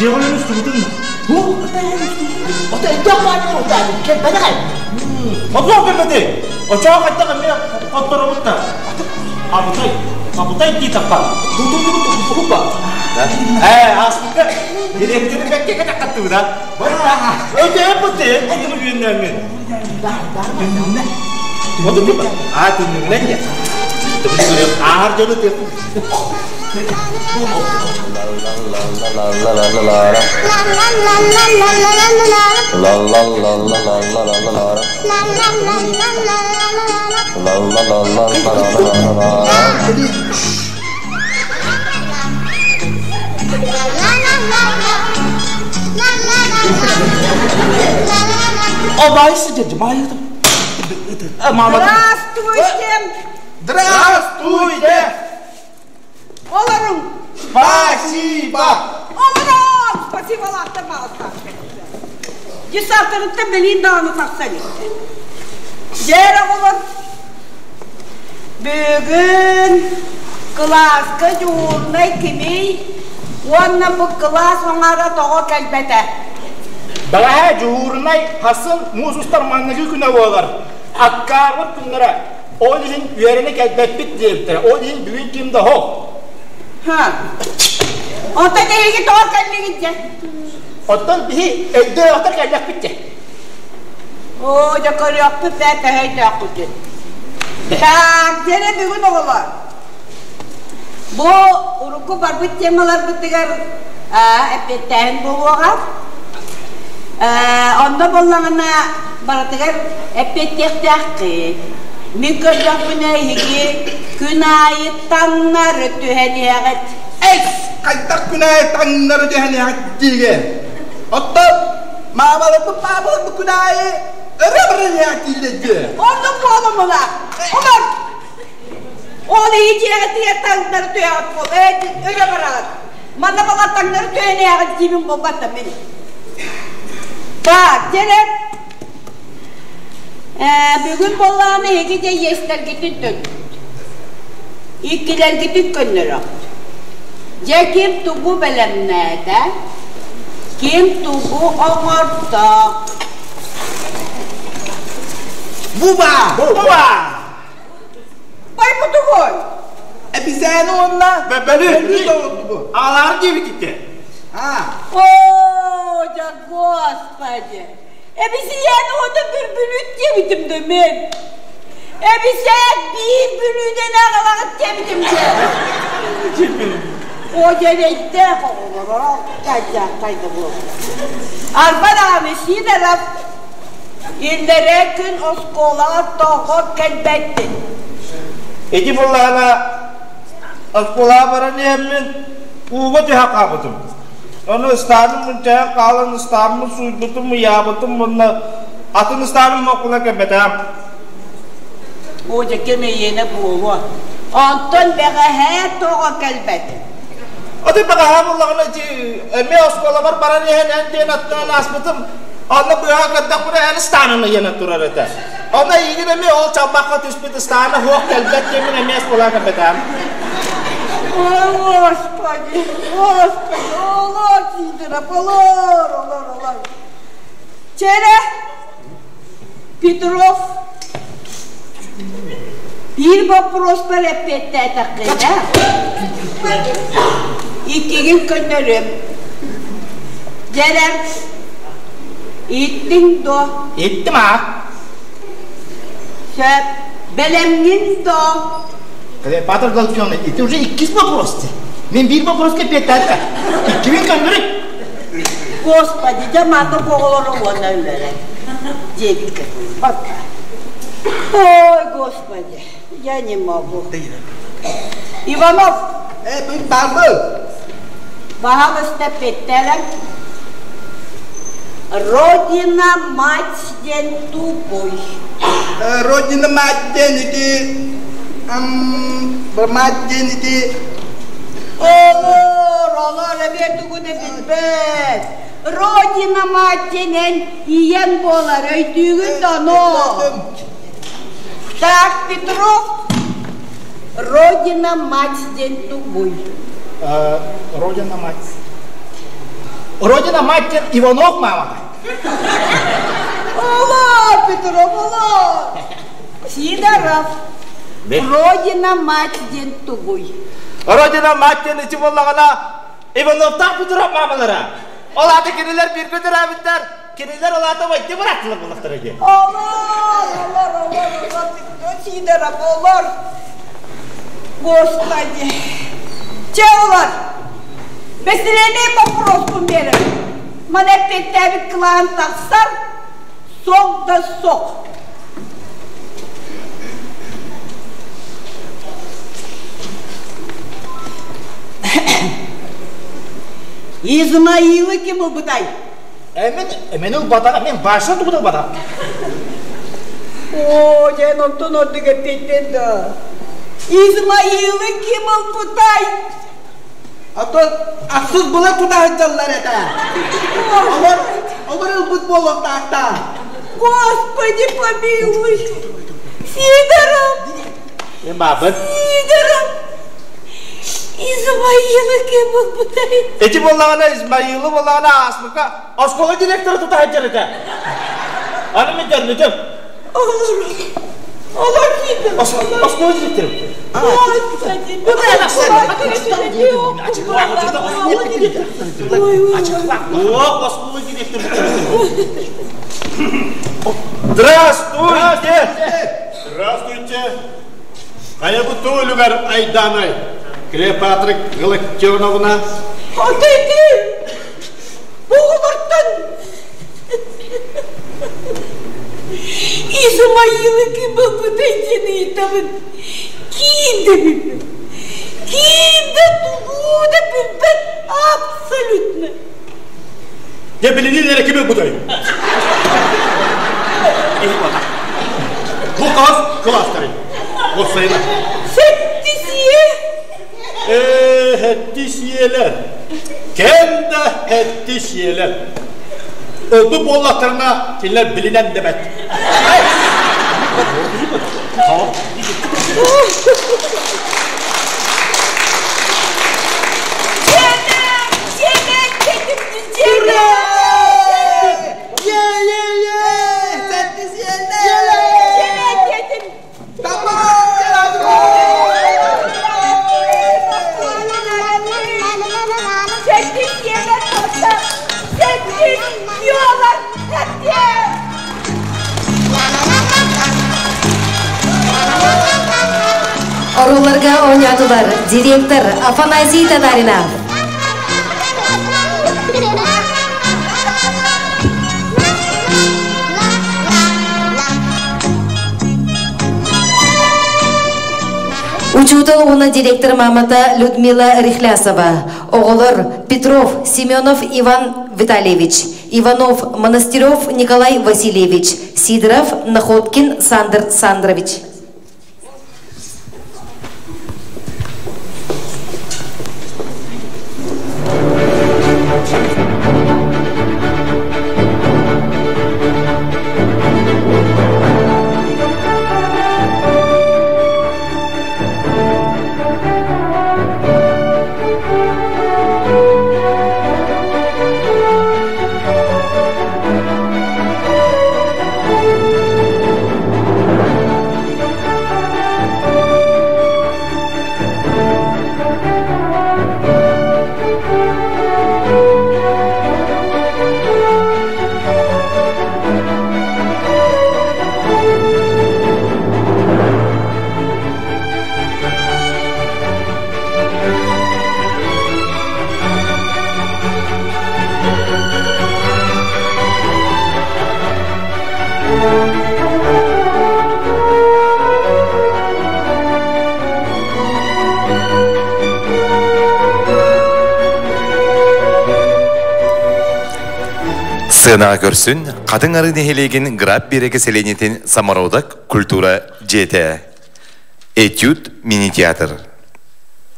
Дьиэҕин устубутун Отуох кэлбэти! Очоох хайдах эмиэ хотторобут да. Абытай, абытай дии таппа. Туту-туту-туту Ээ, ааспыкка дириэктэри бэккэ кэтэххаттыбыт а. Өтөйөн бутты, этим үйөннөөммүн. Оту ким? Аа, түннүгүнэн дьэ. Аар дьону Здравствуйте! Здравствуйте! Олоруҥ! Спасибо! Олорон! Спасибо, лаахтар маҕастаах Десантарыттан билиин даҕаны тахсан истэ. Дьэр оҕолор, бүгүн кылааска дьуһуурунай кимий уонна бу кылаас оҥоро тоҕо кэлбэтэ? Бэҕэһээ дьуһуурунай хасын муус устар маҥнайгы күнэ буолар. Аккаарбыт күннэрэ Ол иһин үөрэнэ кэлбэппит диэбиттэрэ. Ол иһин бүгүн ким да оһох. Ха. Онтон эһиги тоҕо кэллигит дьэ? Оттон биһи өйдөөхтөр кэллэхпит дьэ. Оо, дьэ көрүөхпүт бээ төһө өйдөөхпүтүн. Так, дьэрэ бүгүн оҕолор. Бу урукку барбыт темаларбытыгар эппиэттээһин буолуоҕа. Онно буоллаҕына барытыгар эппиэттиэхтээххит. Мин көрдөхпүнэ эһиги күн аайы таҥнары түһэн иһэҕит. Эс, хайдах күн аайы таҥнары түһэн иһэҕит диигин? Оттон маамаларбыт паапаларбыт күн аайы өрө баран иһэҕит дииллэр дии. Оннук буолумуна. Олор! Ол иһи дьиэҕитигэр таҥнары түһэҕит буол, өрө бараҕыт. Манна балар таҥнары түһэн иһэҕит диибин буолбат да мин. Так, дьэ бүгүн буоллаҕына эһиги дьэ иэстэргитин төлүүт. Иккилэргитин көннөрөҕүт. Дьэ ким тугу бэлэмнээтэ, ким тугу оҥордо? Буба! Буба! Бай бу тугуй? Эбизээни уонна Бөлү! Аалаары диэбит ити. О, дьэ, господи! Эбисийээн уонна бүрбүлүт диэбитим да мен. Эбисээт биир бүлүүдэн аҕалаҕыт диэбитим дьэ. О, дьэрэйдээх оҕолор, кайда буолла. Арба даҕаны Сидоров Иллэрээ күн оскуолаҕа тоҕо кэлбэттин? Ити буоллаҕына оскуолаҕа баран иһэммин ууга түһэ хаалбытым. Ону ыстааным мунчайан хаалан ыстааммын сууйбутум, ыйаабытым уонна атын ыстааным моккуна кэлбэтэҕим. Оо, дьэ кэм эйиэнэ буолуо. Онтон бэҕэһээ тоҕо кэлбэтин? Аты бэҕэһээ буоллаҕына ити эмиэ оскуолабар баран иһэн эн диэн аттынан ааспытым. Онно быыһа көрдөхпүнэ эн ыстаанын ыйана турар этэ. Онно эйигин эмиэ ол чалбахха түспүт ыстаана суох кэлбэт диэммин эмиэ оскуолаҕа кэлбэтэҕим. Ой, Господи, Господи, олор Сидоров, олор, олор, олор. Чэрэ, Петров, биир боппуруоспар эппиэттээтэххинэ, иккигин көннөрүөм. Дьэрэ, иттиҥ дуо? Иттим аа. Сөп. Бэлэмҥин дуо? Клеопатра Галактионовна, это уже иккис вопрос. Мен биир вопроска эппиэттээдим. Иккибин көннөрүк. Господи, дьэ маннык оҕолору уонна үлэрэ диэбиккэ Ой, Господи, я не могу. Иванов! Э, бабы! Пожалуйста, петтелем. Родина мать день тупой. Родина мать день ити... Мать день ити... Олор, олор, эбиэ тугу да билбэт. Родина мать диэнэн ийэҥ буолар, өйдүүгүн да ону. Так, Петров, Родина мать диэн тугуй? Родина мать. Родина мать диэн Иванов маамата. Олор, Петров, олор. Сидоров, Родина мать диэн тугуй? Родина мать диэн ити буоллаҕына Ивановтаах Петров маамалара. Ол аата кинилэр бииргэ төрөөбүттэр, кинилэр ол аата войти бырааттылар буоллахтара дии. Олор, олор, олор, олор, Сидоров, олор. Господи. Чэ, олор. Бэсилиэнэй боппуруоспун биэрэр. Маны эппиэттээбит кылаан тахсар, сок да сок. Измаилы ким ылбытай? Эмен, эмен ылбатаҕа, мен баша тугу ылбатаҕа. О, дьэн онтон ордук эппиэттэн да. Измаилы ким ылбытай? А то ахсыс была туда сылдьаллар этэ. Олор, олор ылбыт буолуохтаахтаа. Господи помилуй! Сидоров! Бабыт. Сидоров! Измаилы ким ылбытай? Эти буоллаҕына Измаилы буоллаҕына ааспыкка оскуола директора тута сылдьар этэ. Аны мен көрбүтүм. Олор, олор Сидоров. Оскуола директора. Господи, О, оскуола директора. Здравствуйте! Здравствуйте! Хайабыт туолугар Айдаанай, Клеопатра Галактионовна. Отойди! Бугулуртан! Измаилы ким ылбытай диэн ыйытабын. Киин да билбэт. Киин да тугу да билбэт абсолютно. Дьэ билинин эрэ ким ылбытай? Бу хас кылаастарый? Уопсайынан. Сэттисиэ. Ээ, сэттисиэлэр. Кэм да сэттисиэлэр. Ылбыт буоллахтарына, кинилэр билинэн дэбэт. Оруолларга оонньоотулар директор Афанасий Татаринов. Учуутал уонна директор мамата Людмила Рихлясова, оҕолор Петров Семенов Иван Витальевич, Иванов Монастырев Николай Васильевич, Сидоров Находкин Сандр Сандрович. Сыанаҕа көрсүн, Хатыҥ Арыы нэһилиэгин Граб биэрэгэ сэлиэнньэтин Самородок культура дьиэтэ. Этюд мини-театр.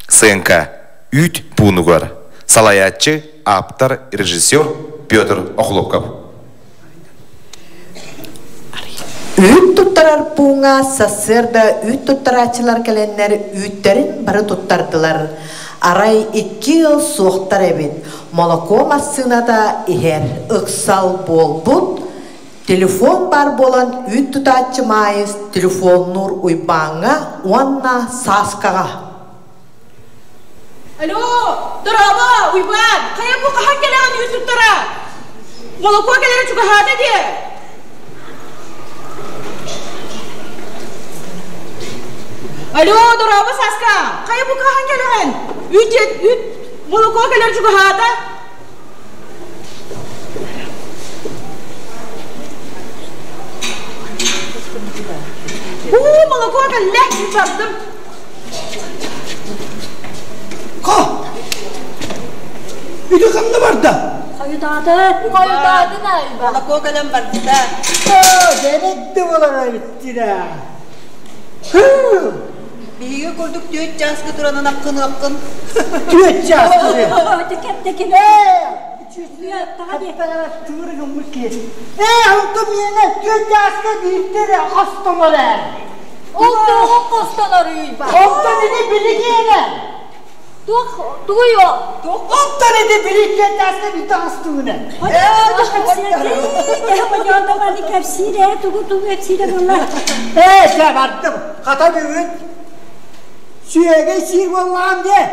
Сыаҥка үүт пуунугар. Салайааччы, ааптар, режиссер Петр Охлопков. Үүт туттарар пууҥа сарсыарда үүт туттарааччылар кэлэннэр үүттэрин бары туттардылар. Арай икки ыал суохтар эбит. Молоко массыыната иһэр. Ыксал буолбут. Телефон баар буолан үүт тутааччы Маайыс телефоннуур Уйбааҥҥа уонна Сааскаҕа. Алло, дорообо, Уйбаан, хайа бу хаһан кэлэҕин үүт туттара? Молоко кэлэрэ чугаһаата диэ. Алло, дорообо, Сааска, хайа бу хаһан кэлэҕин? Үүт, үүт, молоко кэлэр чугаһаата. Уу, молоко кэллэ, бардым. Ха! Ити ханна барда? Хойутааты, хойутаатын айба. Молоко кэлэн барда. Дэнэтти болар эбиттирэ. Биһиги курдук түөрт чааска туранан аккыныаххын. Түөрт чааска Кэптекин. Ээ, онтон миэнэ түөрт чааска биирдэ хостонор ээ. Ол тоҕо хостонор уйба? Онтон ини билигиэнэ. Туох тугуй ол? Онтон ити били түөрт чааска биирдэ хостугуна. Кэпсиирэ, тугу тугу кэпсиирэ буолла? Ээ, чэ бардым. Хата бүгүн сүөгэй сиир буоллаҕым дии.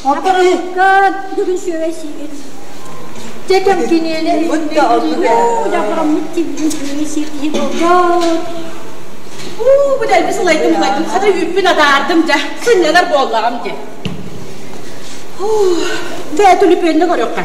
Оттон Бүгүн сүөгэй сиигин. Чекем киниэне дьафраммыт тибин сүөгэй сиир киһи буолбут. Уу, бу дэлби сылайдым сылайдым, хата үүппүн атаардым дьэ, сынньанар буоллаҕым дии. Бээ түлүпүөннэ көрүөххэ.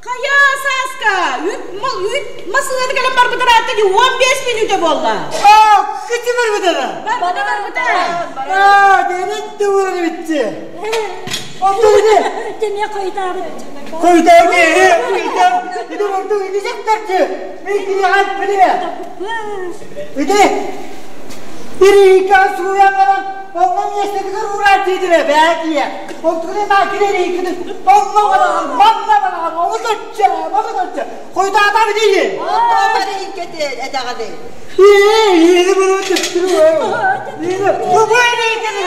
Хайа, Сааска, үт, үт масыната кэлэн барбытар аатта ди 15 минута буолла. Аа, кити барбытара. Барбыта, барбыта. Аа, дэнит туурар битти. Оттугуне. Демия койдаабыт. Койдаабыт, койдаабыт. Ити ордук ити жактарчы. Мен килихан биле. Ити Ирика суя баран, оннан естедигер урар дедире, бәкие. Онтугуне ма килер икини. Онно баран, манна баран, onu көтче, onu көтче. Койдаата бидейи. Онно иккете эдагады. Ee, yeni bunu tutturuyor. Yeni. Bu bu ne ikini?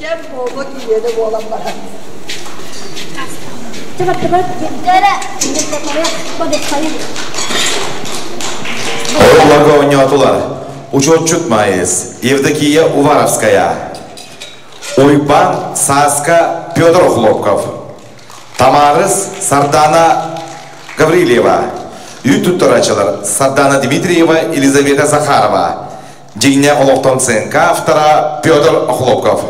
Кем болбо киеде болам бара. Оҕолорго оонньоотулар Учуотчут Маайыс, Евдокия Уваровская, Уйбан Сааска Петр Охлопков, Тамарыс Сардана Гаврильева, Үүт туттарааччылар Сардана Дмитриева, Елизавета Захарова, Дьиҥнээх олохтон сценка автора Петр Охлопков.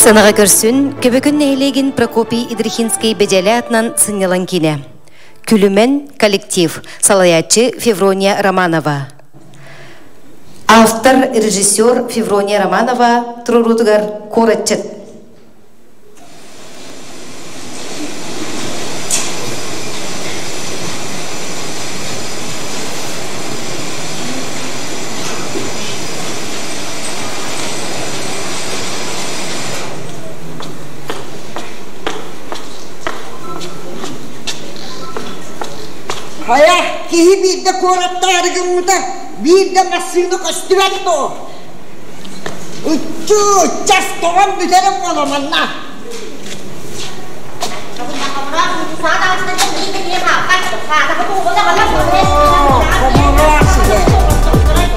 Сынаға көрсін, көбөкін нәйлеген Прокопий Идрихинский беделі атынан сынялан кине. Күлүмен коллектив, салаячы Феврония Романова. Автор, режиссер Феврония Романова, Трурутгар Коротчет. Хайа, киһи биирдэ куораттаары гыммыта, биирдэ массыына көстүбэт дуо? Ыччуу, час тоҕон бүтэрэ буола манна.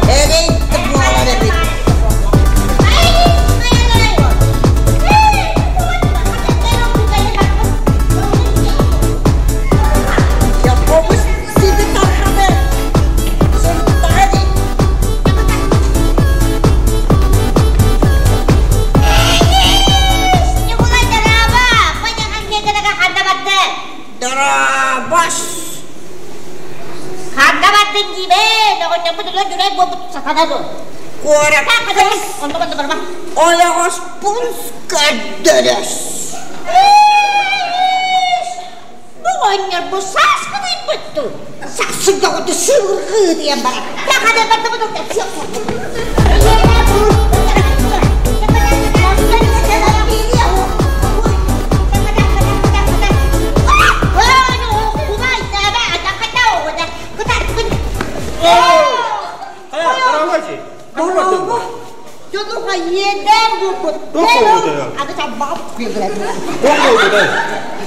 Эрей буолар эбит. Дарабаш! Олоҕос пунс көрдөрөс. Оҕонньор бу сааскыдыйбытту. Сахсыгаҕыты сыыргыы диэн барар.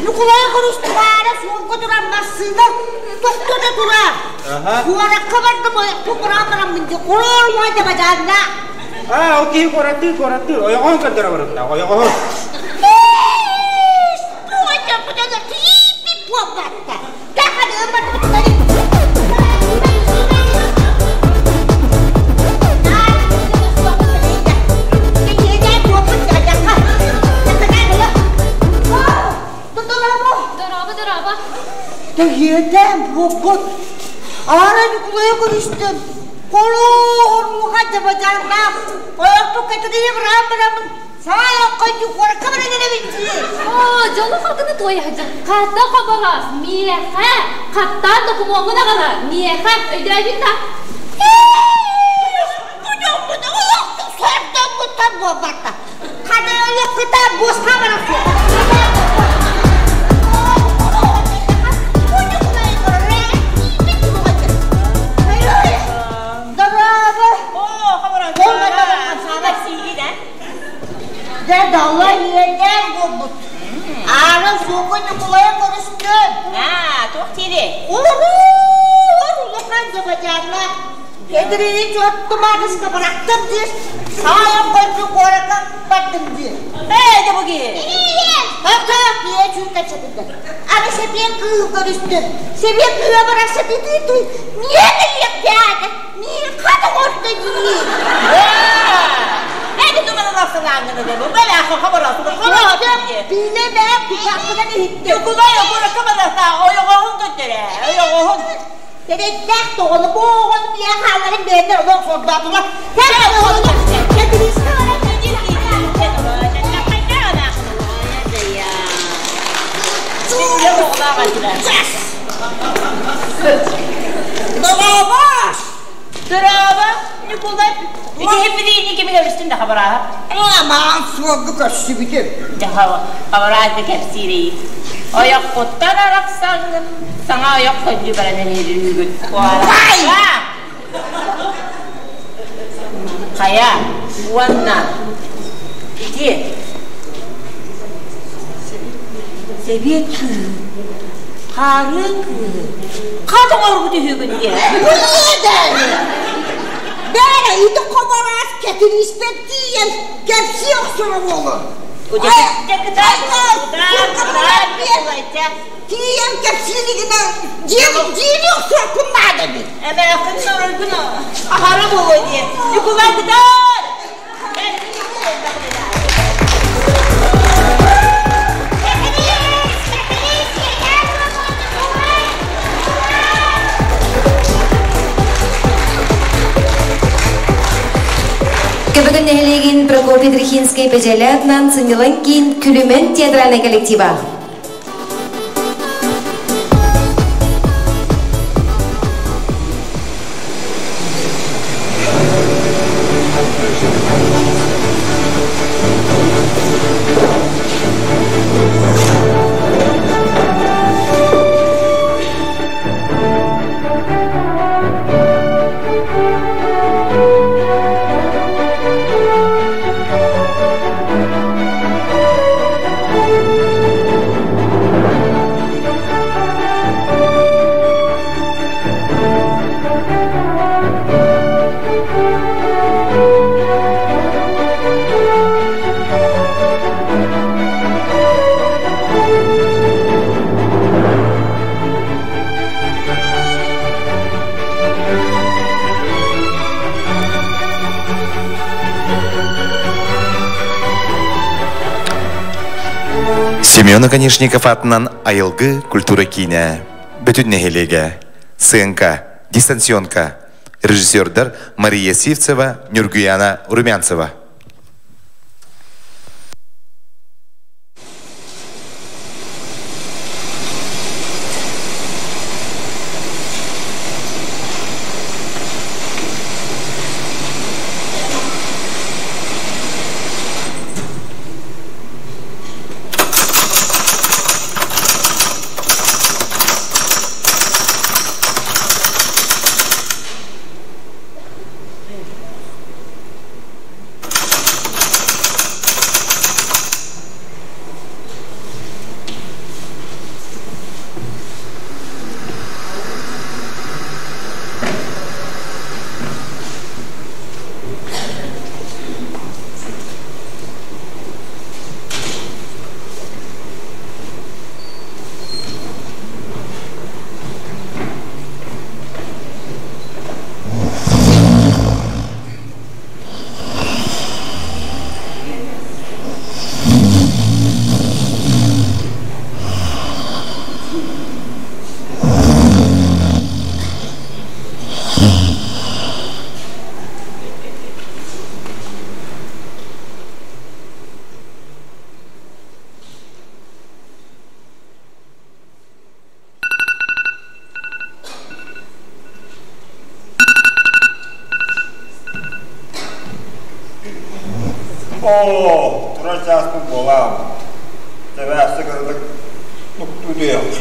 Нукулай көрүстүбаара суолга турар массыына тохтото турар. Куоракка бардым, кукураан бараммын ди, куроор уайда бажаанна. Аа, ол киһи куораттыыр, куораттыыр. Ойоҕоһун көрдөрө барытта, ойоҕоһун. Дорообо, дорообо. Тэһиэтэн буоппут. Аара Ньукулайы көрүстүм. Холуу-хоруулга дьабадьааннаах. Ойохпут кэтигири быраан бараммын саай оккойдуу куоракка баран эрэбин дии. Оо, дьолу хатыны туойа сылдьар. Хата хобороос, миэхэ, хаттаан докумуоҥҥун аҕала, миэхэ, өйдөөбүт да? Бу дьоммут олохтук сордоммуттар буолбатта. Хата олоххута буосха баран суох. Дорообо! Дьэ, дала иэдээн буолбут. Аара суоку Ньукулайа көрүстүм. Аа, туох диири? Улахан улахан дьабадьааннаах Кэдирини чуоттум аадыска бырахтым диир. Саайан хойду куоракка бардым диир. Ээ, дьэ бу киһи. Хата, киһи чүүкэ чэтилдэ. Аны сэбиэн кыыһы көрүстүм. Сэбиэн кыыһа барахсан итии миэ кэлиэхтээх. Миин хата оҥордо дии. Эти туманын ахсылаангыны да бу бэлээхэ хобороосу Биилэ бээ кутааппынан иһиттим. Ньукулай окуоракка барахта ойоҕоһун көттөрө, ойоҕоһун. Сэрэйдээх тоҕону бу оҕону биэ хаалларын бэйэлэр олох сордоотулар. Дорообо! Дорообо, Ньукулай. Ити билиини кими көрүстүн да хабарааһа? Амаан суолга көрсүбүтүм. Хабарааты кэпсиирий. Ойоххуттан арахсаҥҥын саҥа ойох көрдүү баран эриирүүгүт. Хайа, уонна ити Сэбиэт кыыһы, хаарыан кыыһы, хат оҥорбут үһүгүн диэн. Бээрэ, ити хобороос кэтирииспэт тиийэн кэпсии охсоро буолуо. Тиийэн кэпсиилигинэ дьиэни охсуохпун наада эбит. Эмээххин соройгун аһара буолуо диэн. Ньукулай кытаар! Көбөгөн нэһилиэгин Прокопий Трехинскэй Бэдьээлэ атынан сынньалаҥ киин Күлүмэн театральнай коллектива. Семен Оконешников атынан айылгы культура киинэ бүтүн нэһилиэгэ сыаҥка, дистанционка режиссердар Мария Сивцева, Нюргуяна Румянцева. Оо, турар чааспыт буолаам. Тэбээссе кыратык нуктуу түһүөх.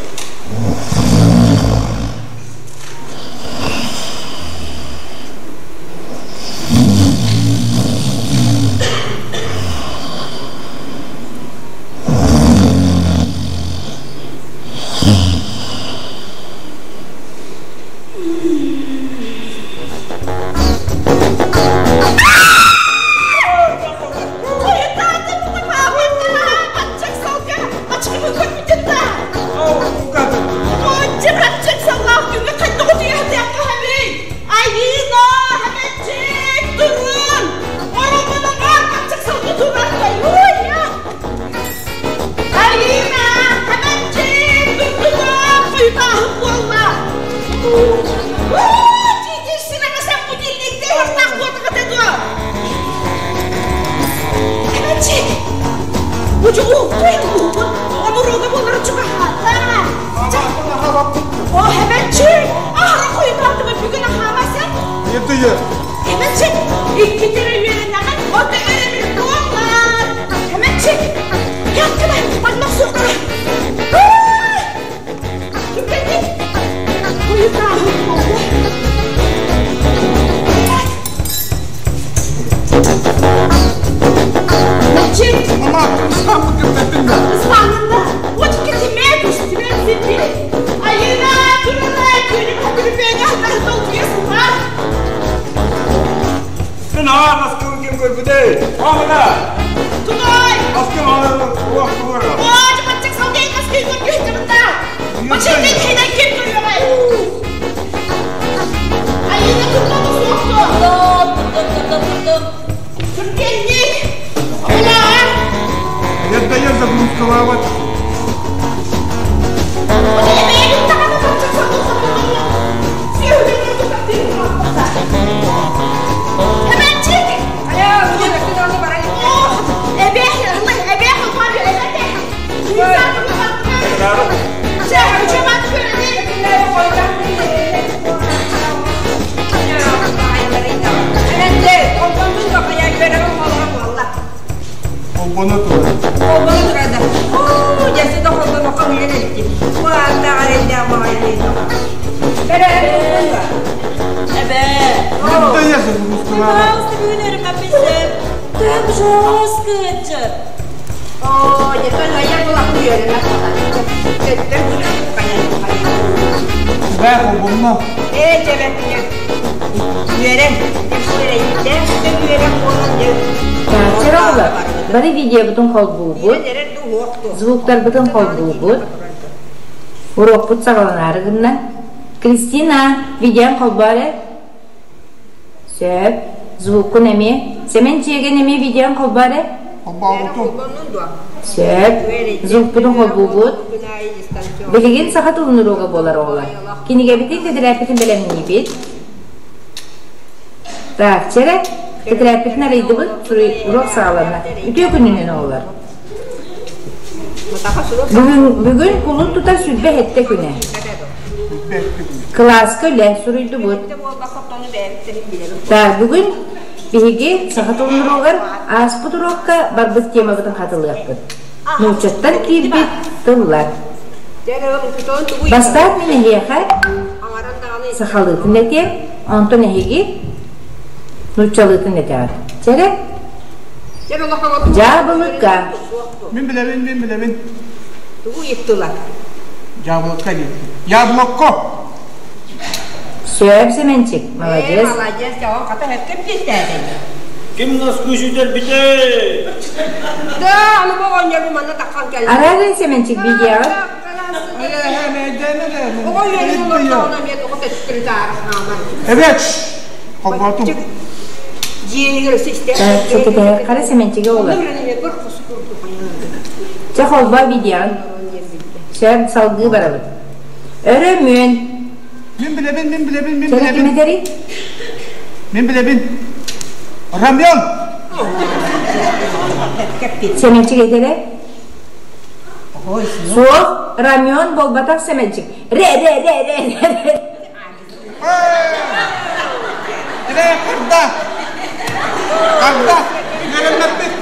Бары видеобутун холбуубут, звуктарбытын холбуубут. Уруокпут саҕаланаары гынна. Кристина, видеоҥ холбоо эрэ. Сөп. Звуккун эмиэ. Сэмэн Чиэгэн эмиэ видеоҥ холбоо эрэ. Сөп. Звукпутун холбуубут. Билигин саха тылын уруога буолар оҕолор. Кинигэбитин тэтэрээппитин бэлэмниибит. Так, чэрэ, тэтэрээппитин арыйдыбыт, уруок саҕаланна. Үтүө күнүнэн оҕолор. Бүгүн, бүгүн кулун тутар сүрбэ сэттэ күнэ. Кылааска үлэ суруйдубут. Так, бүгүн биһиги саха тылын уруогар ааспыт уруокка барбыт темабытын хатылыахпыт. Нууччаттан киирбит тыллар. Бастаан мин эһиэхэ сахалыытын этиэм, онтон эһиги нууччалыытын этэҕит. Чэрэ? Дьаабылыка. Мин билэбин, мин билэбин. Тугу ыйыттылар? Дьаабылыка диэн. Яблоко. Сөп, Семенчик, молодец. Молодец, он хата хэккэ биэттээдэй. Ким наскы сүтэрбитей? Да, аны бу оҕонньору манна таххан кэллэ. Араарын Семенчик видеоҕа. Оҕо үөрэн олордоҕуна эмиэ тоҕо төттөрү таары хаамар. Evet. Холботум. Дьиэнигэр өссө истэ. Хара Семенчиге олар. Чэ холбоо видеоҕын. Сөп, салгыы барабыт. Өрөмүөн. Мин билэбин, мин билэбин, мин Чэрэ билэбин. ким этэрий? Мин билэбин. Рамьон! Сэмэнчик этэрэ? Суох, Рамьон буолбатах Сэмэнчик. Ре, ре, ре, ре, ре. Ре, карда! Карда! Үөрэммэппит!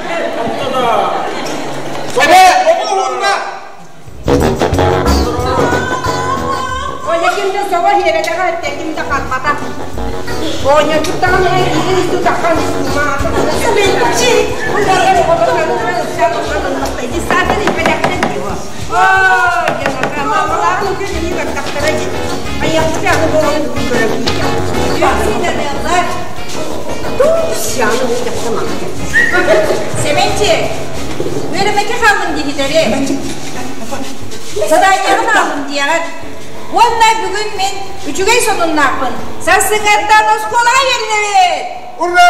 Оонньооччуктаҕын иһин тутаххан Сэмэнчик, үөрэмэкэ хааллым диһитэри. Садаанньаҕын аалым диэҕит. Уонна бүгүн мин үчүгэй сонуннаахпын. Сарсыҥҥаттан оскуолаҕа үөрэнэбит! Ура!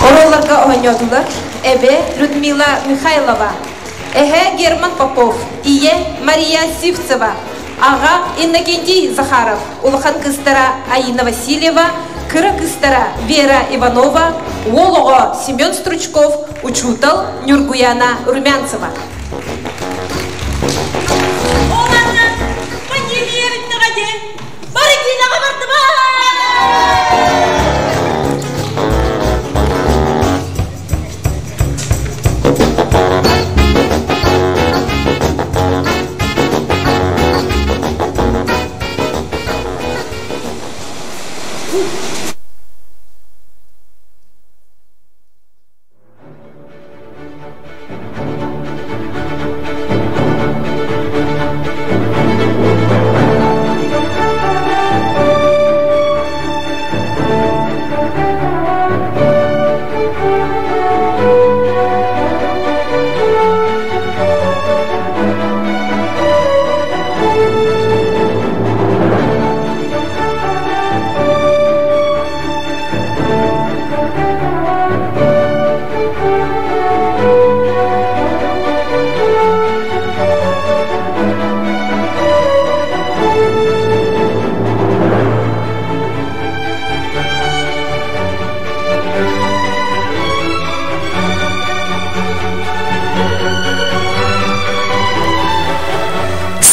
Оруолларга оонньоотулар эбэ Людмила Михайлова, эһэ Герман Попов, ийэ Мария Сивцева, аҕа Иннокентий Захаров, улахан кыыстара Аина Васильева, кыра кыыстара Вера Иванова, уол оҕо Семен Стручков, учуутал Нюргуяна Румянцева. Ол анна пандемия бүттэҕэ диэн бары киинэҕэ бардыбыт!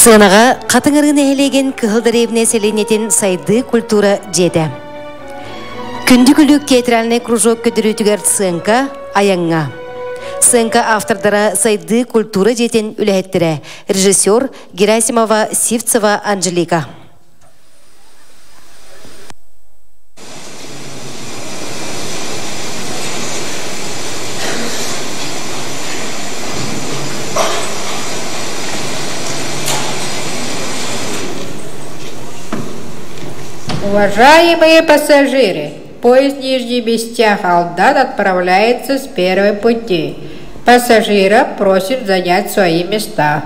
Сыанаҕа Хатыҥырыы нэһилиэгин Кыһыл Дэриэбинэ сэлиэнньэтин сайдыы культура дьиэтэ. Күндү күлүүк театральнай кружок көдөрүүтүгэр сценка айаҥҥа. Сценка автордара сайдыы культура дьиэтин үлэһиттэрэ, режиссер Герасимова Сивцева Анжелика. Уважаемые пассажиры, поезд Нижний Бестях Алдан отправляется с первой пути. Пассажиров просим занять свои места.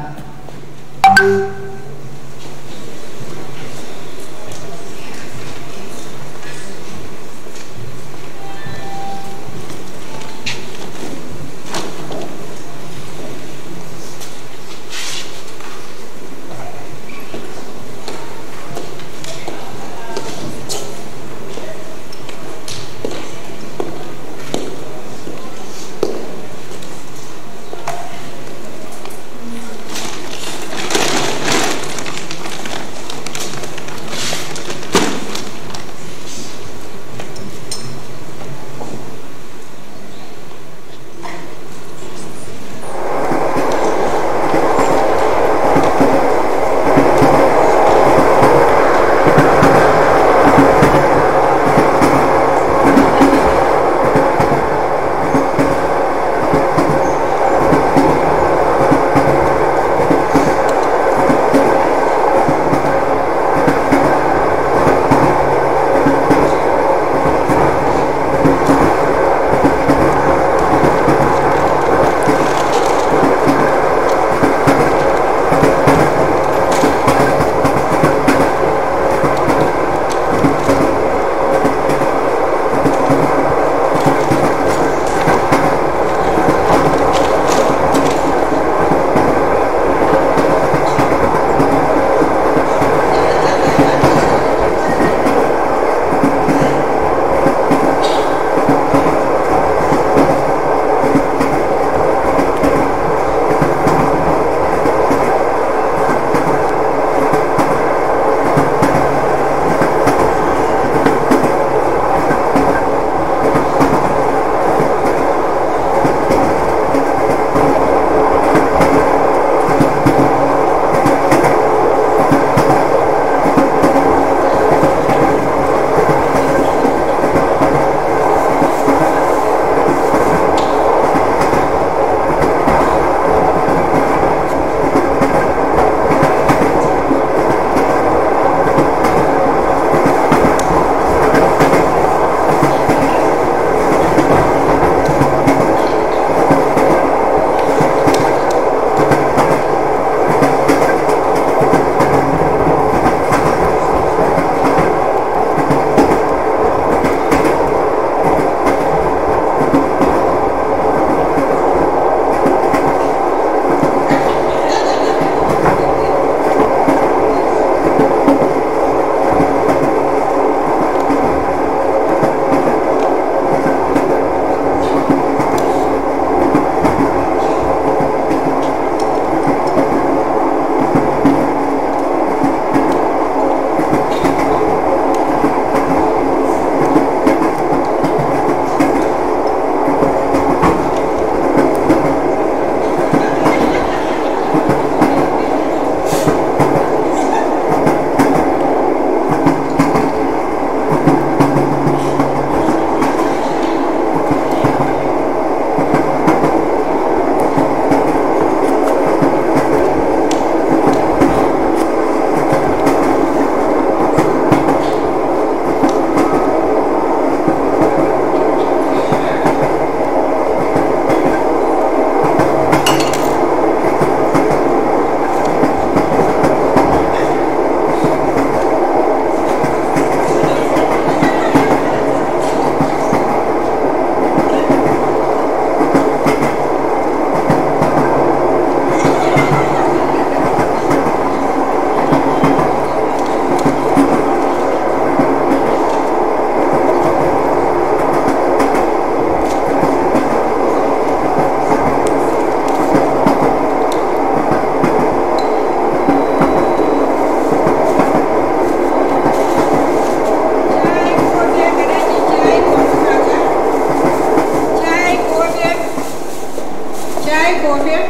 кофе.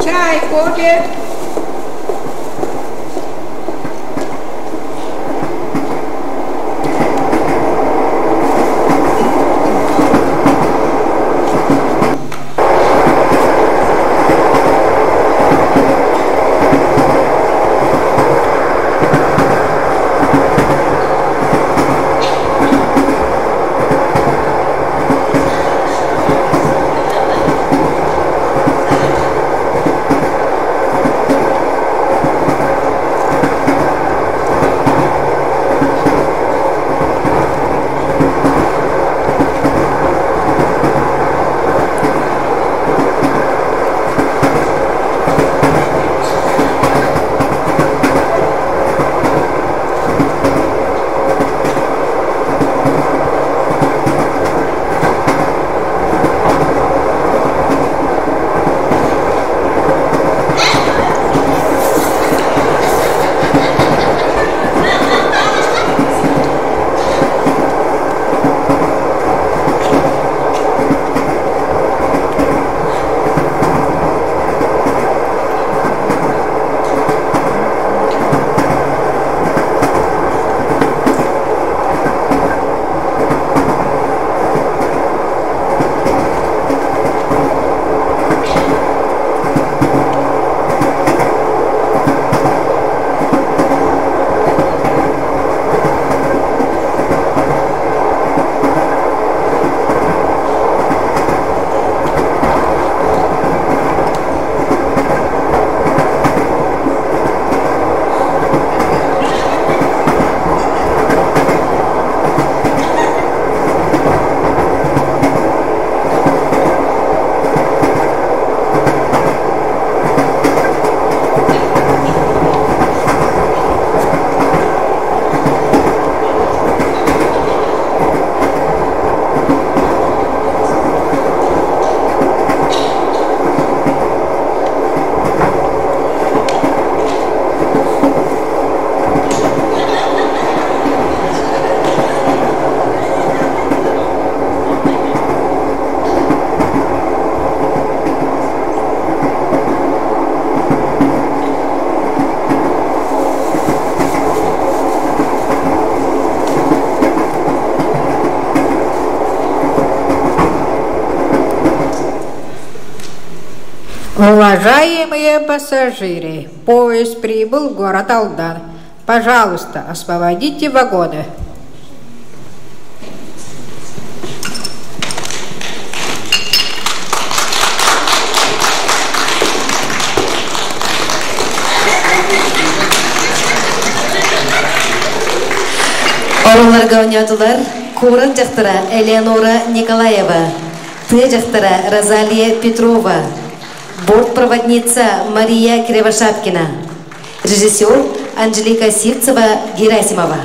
Чай, кофе. Уважаемые пассажиры, поезд прибыл в город Алдан. Пожалуйста, освободите вагоны. Оруолларга оонньоотулар куорат дьахтара Элеонора Николаева, тыа дьахтара Розалия Петрова, бортпроводница Мария Кривошапкина, режиссер Анжелика Сивцева-Герасимова.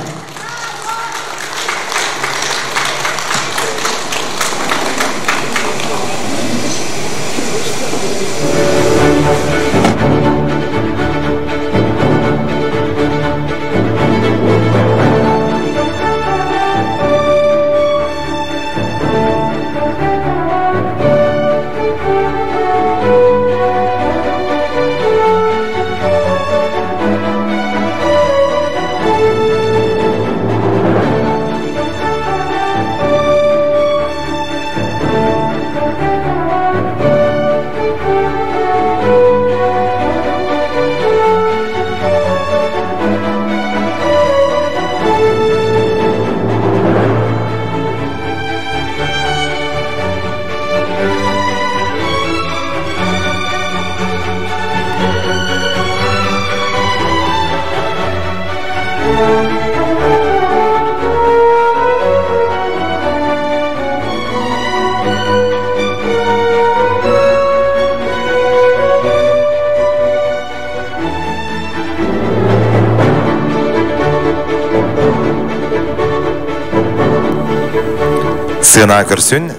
Сыана көрсүн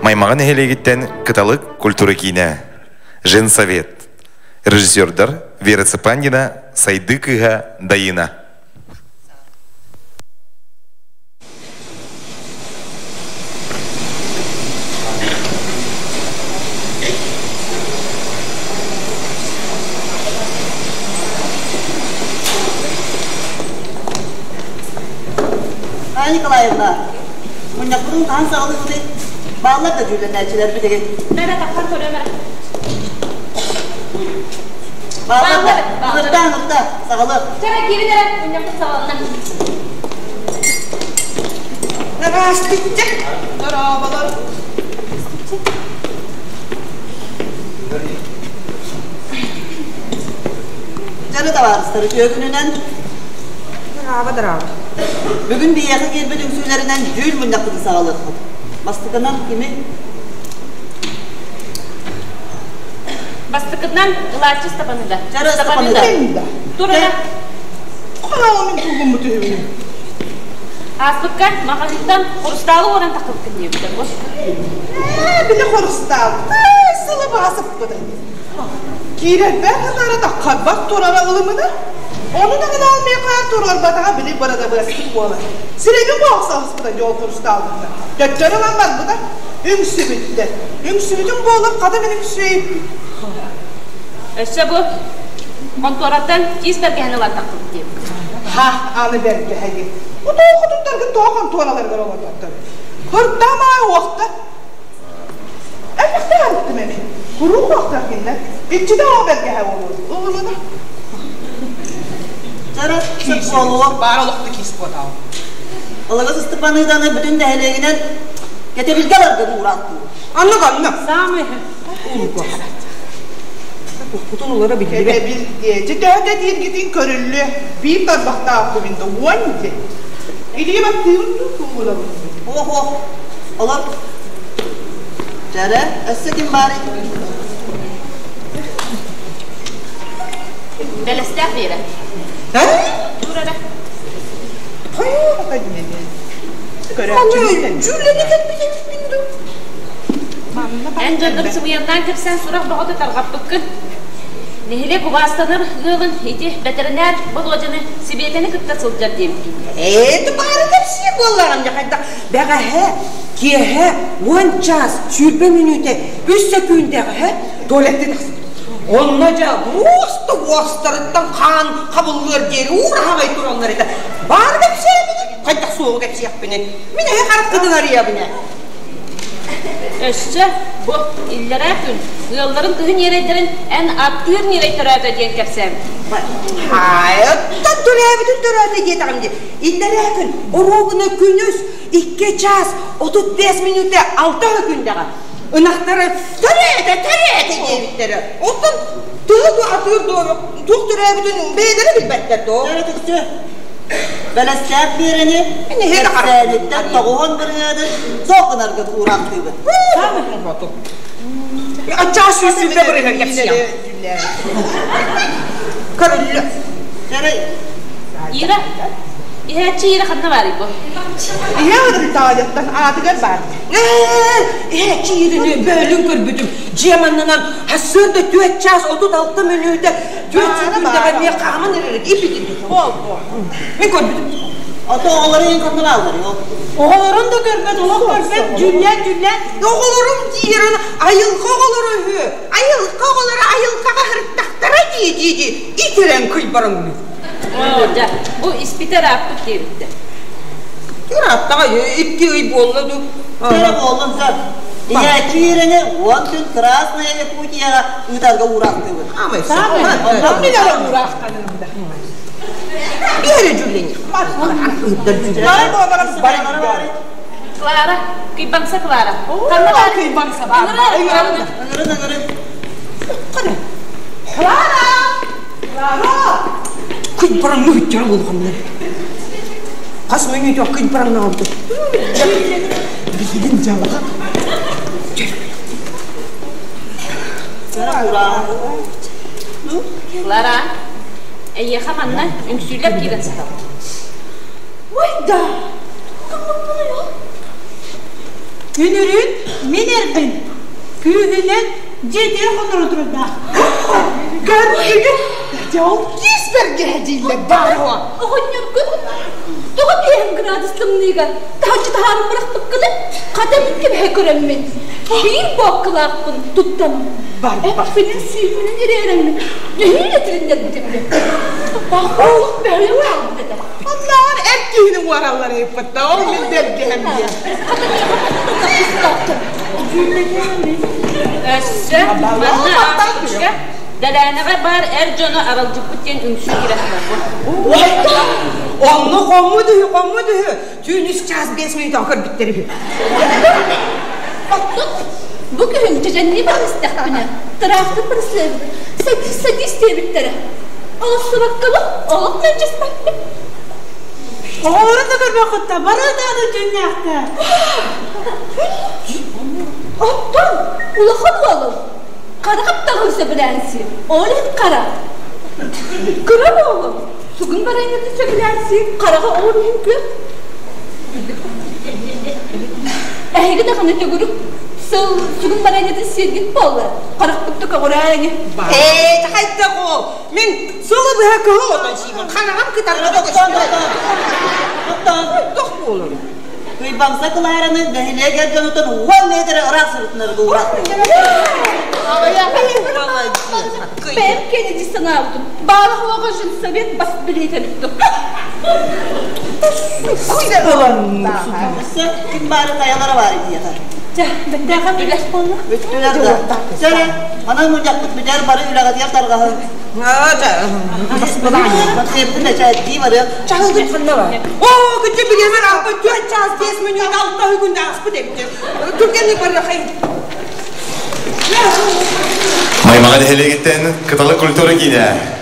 Маймаҕа нэһилиэгиттэн Кыталык культура киинэ, Женсовет, режиссердар Вера Цыпандина, Сайдыы кыыһа Дайына. Светлана Николаевна, мунньахпытын хаһан саҕалыыбытый? Бааллар да дьүүллэнээччилэр билигин. Бэрэ тахсан көрүөм эрэ. Бааллар да? Ыҥыртаа, ыҥыртаа, саҕалыах. Чэ, киирин эрэ, мунньахпыт саҕаланна. Здравствуйте. Здорово. Дьэ, табаарыстар, үтүө күнүнэн. Здраво, здраво. Бүгүн биһиэхэ киирбит үҥсүүлэринэн дьүүл мунньахпытын саҕалыахпыт. Бастакынан кими? Бастакынан ылааччы Степаныда. Чара Степаныда. Тур эрэ. Ханаалымын тулгуммут үһүбүн. Ааспыкка маҕаһыынтан хрусталы уоран тахсыбыккын диэбиттэр. Ээ, били хрустал. Сылы баасыппыт. Киирэрбэр хатаара таххарбар турара ылымына. Ону даҕаны алмыйха туруорбатаҕа били бырадабыаспыт буолар. Сирэйбин буолсаҕыспыта дьол хрусталбыта. Төттөрү ылан барбыта. Үҥсүбүттэр. Үҥсүбүтүм буоллар хата мин үҥсүөйүппүт. Өссө бу хонтуораттан киис бэргэһэни ылан тахсыбыт диэбит. Ха, аны бэргэһэги. Бу тоҕо хотуттаргын тоҕо хонтуораларыгар олорботтор? Кырдамаа уохта. Элбэхтэ арыттым эми. Куруук уохтар кинилэр. Иччитэ ол бэргэһэ буолуо. Ылымына. Чара сөп буолуо. Баар олохто киис буотаҕым. Ылыгыс Ыстыпаныданы бүтүн нэһилиэгинэн кэтэбилгэ баргын уурааттыы. Аннык аннык. Самый Улга. Кутун улара биллибэт. Кэтэбил диэчи төһө кэтииргитин көрүллүө. Биир тарбахтаах кубин да уон дьэ. Илии баттыыбын дуу тугулабын. Ох, ох. Олор. Чара, өссө ким баарый? Бэлэстээх Вера. Тур эрэ. Хайа Көрөөччү. Дьүүллэни кэлбит эбиппин дуу? Эн дьоннор сымыйаннаан кэпсээн сурах бөҕөтө тарҕаппыккын. Нэһилиэк убаастанар ыалын ити бэтэринээр Болуодьаны Сибиэтэни кытта сылдьар диэбиккин. Ээ, тупаары кэпсиэ буоллаҕым дьэ хайдах бэҕэһээ киэһэ уон чаас 20 мүнүүтэ үс сөкүүндэҕэ туалетты тахсыбыт. Онно дьэ уоста уостарыттан хаан хабыллыар диэри уураһаҕай тураллар этэ. Баар кэпсээбини, хайдах суоҕу кэпсиэхпиний? Мин эһи хараххытын арыйабын ээ. Өссө бу иллэрээ күн ыалларын кыһын ньирэйдэрин эн аттыыр ньирэй төрөөтө диэн кэпсээн. Хайаттан төрөөбүтүн төрөөтө диэтэҕим дии. Иллэрээ күн оруобуна күнүс 2 чаас 35 мүнүүтэ 6 күндэҕэ ынахтары төрөөтө төрөөтө диэбиттэрэ. Оттон тыһы дуо атыыр дуо туох төрөөбүтүн бэйэлэрэ билбэттэр дуо? Төрөтүкчү. Бэлэстээх биэрэни кэпсээниттэн тоҕуһун бырыһыаны суох гынаргын уураахтыыбын. Аччаа сүүс бырыһыан кэпсиэм. Көрүллү. Ира, иһээччи Ира ханна баарый бу? Иһэ ырытаайаттан аатыгар баар. Иһээччи Ираны бөөлүн көрбүтүм. Дьиэм аннынан сарсыарда 4 чаас 36 мүнүүтэ Түөрт сөкүүндэҕэ эмиэ хааман эрэр иппитин Буол, буол. Мин көрбүтүм. Ото оҕолорун иһин ханна бааллар ол? Оҕолорун да көрбөт, олох көрбөт, дьүллээн дьүллээн. Оҕолорум диирин айылҕа оҕолоро үһү. Айылҕа оҕолоро айылҕаҕа сырыттахтара дии дии дии итирэн кыйбараҥныы. Оо, дьэ, бу испитэ ырааппыт диэбиттэр. Ырааттаҕа икки ый буолла дуу. Төрө буоллун сөп. Ийээччи иирэни уон күн Красная Якутияҕа ыытарга уураахтыыбыт. Аамай Онтон мин эрэ уураахтаныым да. Биэрэ дьүллэни. Бары буоларым бары Клара, кыйбаҥса Клара. Ханна баар кыйбаҥса баар? Ыҥырабын. Ыҥырын, ыҥырын. Клара! Клара! Кыйбараҥ мүһүттэрэ буолханнар. Хас мүнүүтэ кыйбараҥнаабыт. Билигин дьалаҕа. Клара, эйиэхэ манна үҥсүүлэр киирэн сыталлар. Ой да! Үнүрүүн мин эрбин күүһүнэн дьиэтигэр хонору турардаах. Көрдүгүт? Дьэ ол киис бэргэһэ дииллэр баар Оҕонньоргун тоҕо биэһин градус тымныыга таһыччы таһааран бырахпыккыны хата мин түбэһэ көрөммүн биир буоккалаахпын туттан эппинин сииппинин ирээрэммин нэһиилэ тилиннэрбитим олох бөһүйэн хаалбыт этэ Оннооҕор эр киһини уораллар ыйыппытта, ол мин бэргэһэм диэн. Өссө манна ааспычка Дэлээнэҕэ баар эр дьону аралдьыппыт диэн үҥсүү киирэ Онно хоммут үһү, хоммут үһү. Түүн үс чаас биэс мүнүүтэ көрбүттэр үһү. Оттон бу күһүн дьэдьэннии баран истэхпинэ, тыраахтыр бырысыабын садись, садись диэбиттэрэ. Олорсубаккабын олох мэлдьэспэппин. Оҕолору да көрбөххүттэ, бары даҕаны дьүннээхтэр. Оттон улахан уолум хара хаптаҕын сөбүлээн сиир, ол иһин хара. Кыра уолум сугун барыанньатын сөбүлээн сиир, хараҕа ол иһин күөх. Эһиги даҕаны төгүрүк сыл сугун барыанньатын сииргит буолла, харахпыт да көҕүрээ ини. Ээ, хайдах ол? Мин сылы быһа кыһыл отон сиибин, хараҕым кытарга да көстүбэт. Тох буолар. Кыйбаҥса Клараны нэһилиэк эр дьонуттан уон миэтэрэ ыраах сырытынарга уураттым. Бэйэм кэнники санаабытым. Баара-суоҕа женсовет бас билиэтэ бүттүм. Өссө ким баары хайалара баар диэхэ. Дьэ, бэттээхэ үлэс буолла. Бүттүлэр да. Сэрэ, манан мунньахпыт бүтэр бары үлэҕитигэр тарҕаһын. Максимтын эчээттии барыах. Чаһылгын ханна бар? Оо, күнчэ билиэмэр алта түөрт чаас биэс мүнүүт алта күн ааспыт эбит. Түргэнник барыахайын. Маймаҕа нэһилиэгиттэн Кыталы культура киинэ.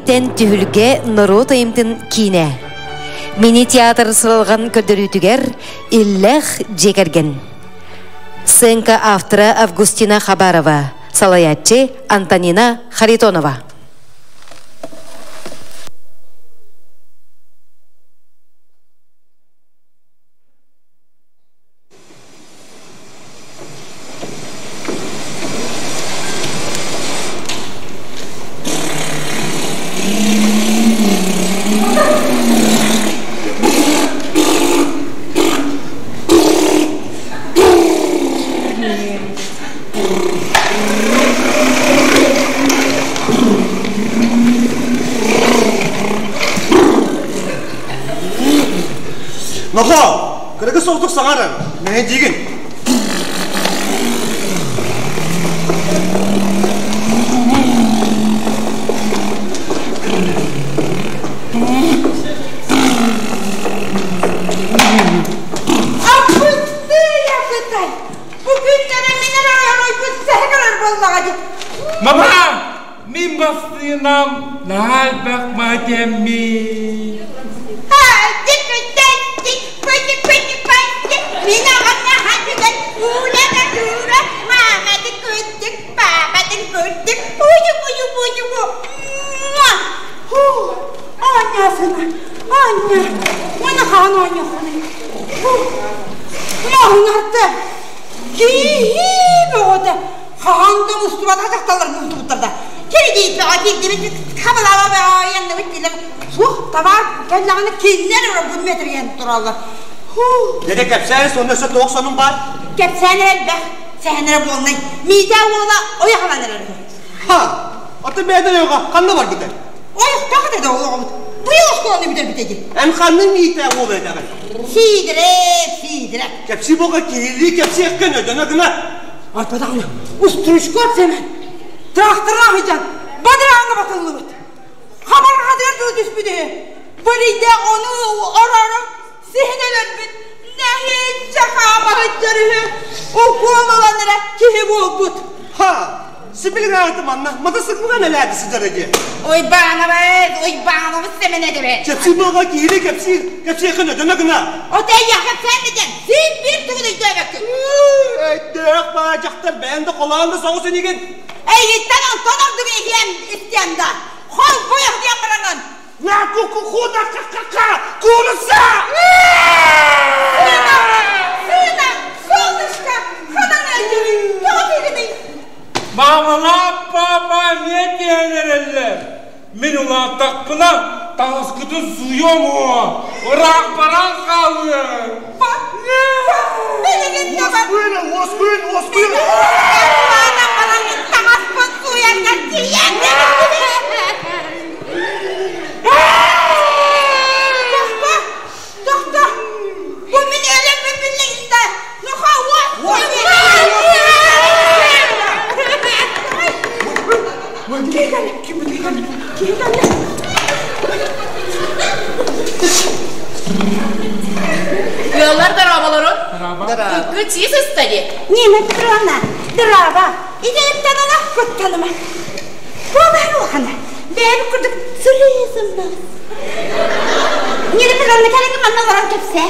Тэн түһүлгэ норуот айымтын киинэ. Мини-театр сыралҕан көрдөрүүтүгэр Иллэх дьиэ кэргэн. Сценка автора Августина Хабарова, салайааччы Антонина Харитонова. Нохоо, кыргыз соҕутук саҥарар, мэһэйдиигин. Аппытый, Бу күннэрэ мин эрэ ойбут сэһэ көрөр буоллаҕа дии. Мама, мин массыынам наһаа элбэх мэтэммин. Мин аҕам наһаа түгэн уула тура мааматын көрдүк, паапатын көрдүк, уйу-уйу-уйу. Оонньоосуна, оонньоо, уонна хаан оонньооххунуй. Моһуҥарда, киһи бөҕөтө, хаһан да мустубатах дьахталлар мустубуттар да. Кирдииппэҕэ киирдибит, хабалаба баайанныбыт дилэр. Суох, табаар кэллэҕинэ кинилэр өрө метрийэн тураллар. Дede кэпсээн сонно өссө туох сонун баар? Кэпсээн элбэх, сэһэнэрэ буолнай. Миитээ уола ойохалан эрэр. Ха, аты бэйдэн ойоҕо ханна барбытай? Ойохтоох этэ да олоҕобут. Быйыл оскуоланы бүтэрбитэ дии. Эн ханнык Миитээ уола этэҕин? Сиидирэп, Сиидирэп. Кэпсии буолга киһилии кэпсиэххин өдөнө гына. Арпадаҕына устуруучкуоп Сэмэн трактордаах ыйдьан бадарааҥҥа батыллыбыт. Хабарҕатыгар дылы түспүт үһү. Бырыйдаах ону ороору сиһин өлөрбүт. Нэһииччэ хаамаһыттар үһү. Укуол ылан эрэ киһи буолбут. Ха, сибилигин манна матасыкмынан элээди сыдьар диэ. Уйбаанабыт, Уйбаанабыт Сэмэн этэбит. Кэпсии буолга киһилии кэпсии, кэпсиэххин өдөнө гына. Отой кэпсээн дэтэн, син биир тугун өйдөөбөккүн. Өйдөөх баа дьахтар бэйэн да холоон да соҕус инигин. Эйиттэн онтон ордук иһиэм истиэм да. Холбуйах диэн бараҥын. На ку-ку-ку да ка-ка-ка куурусса! Сына! Сына! Солнышко! Ханан өйдүүрүй? Тоҕо тыыгыный? Мамалаах папа эмиэ тиһэн эрэллэр. Мин улааттахпына таҥаскытын сууйуом уо, ыраах баран хаалыам. Билигин да бар. Уоскуйун, уоскуйун, уоскуйун! Улаатан бараҥҥын таҥаспын сууйаргар тиийэн Тохто! Тохто! Бу мин өлөрбүн биллигин да, нохоо Ыаллар дорооболорун. Кыккы чиз ыста дии. Нина Петровна, дорообо. Идеяттан олох куттаныма. Буолаһын улахана. Бэйэбит курдук сырыы-сымнас. Нина Петровна, кэлиҥ манна олорон кэпсээ.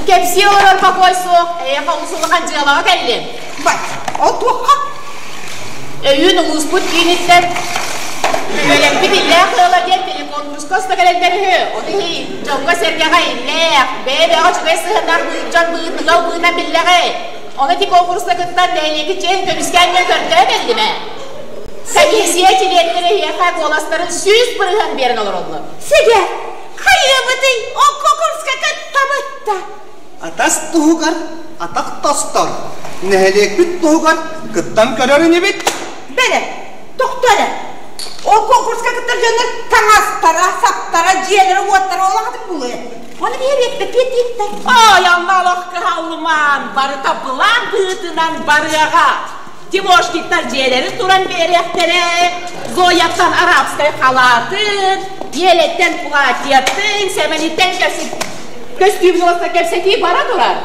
Кэпсии олорор бокуой суох, эйиэхэ олус улахан дьыалаҕа кэллим. Бай, ол туохха? Өйүүн улууспут кииниттэн Үөлэппит иллээх ыала диэн телеконкурска уста кэлэллэр үһү. Ону иһин дьоҥҥо-сэргэҕэ иллээх, бэйэ-бэйэҕэ үчүгэй сыһыаннаах дьон быһыытыгал быынан биллэҕэй. Ону ити конкурска кыттан нэһилиэги чиэһин көмүскээн диэн көрдөөн кэллим ээ. Комиссия чилиэннэрэ эһиэхэ куоластарын 100% биэрэн олороллор. Сигэ, хайыабытый, ол конкурска кыттабыт да. Атас туһугар атах тостор. Нэһилиэкпит туһугар кыттан көрөр инибит. Бэрэ, тохто эрэ. Ол конкурска кыттар дьоннор таҥастара, саптара, дьиэлэрэ, уоттара олохатын булуо. Ону биһиэриэппэппиэт диэбиттэр. Ой, онно кыһаллымаан, барыта былаан быһыытынан барыаҕа. Тимошниктар дьиэлэрин туран биэриэхтэрэ, Зояттан арабскай халаатын, Елеттэн платьетын, Сэмэниттэн көстүүмүн уоста кэпсэтии бара турар.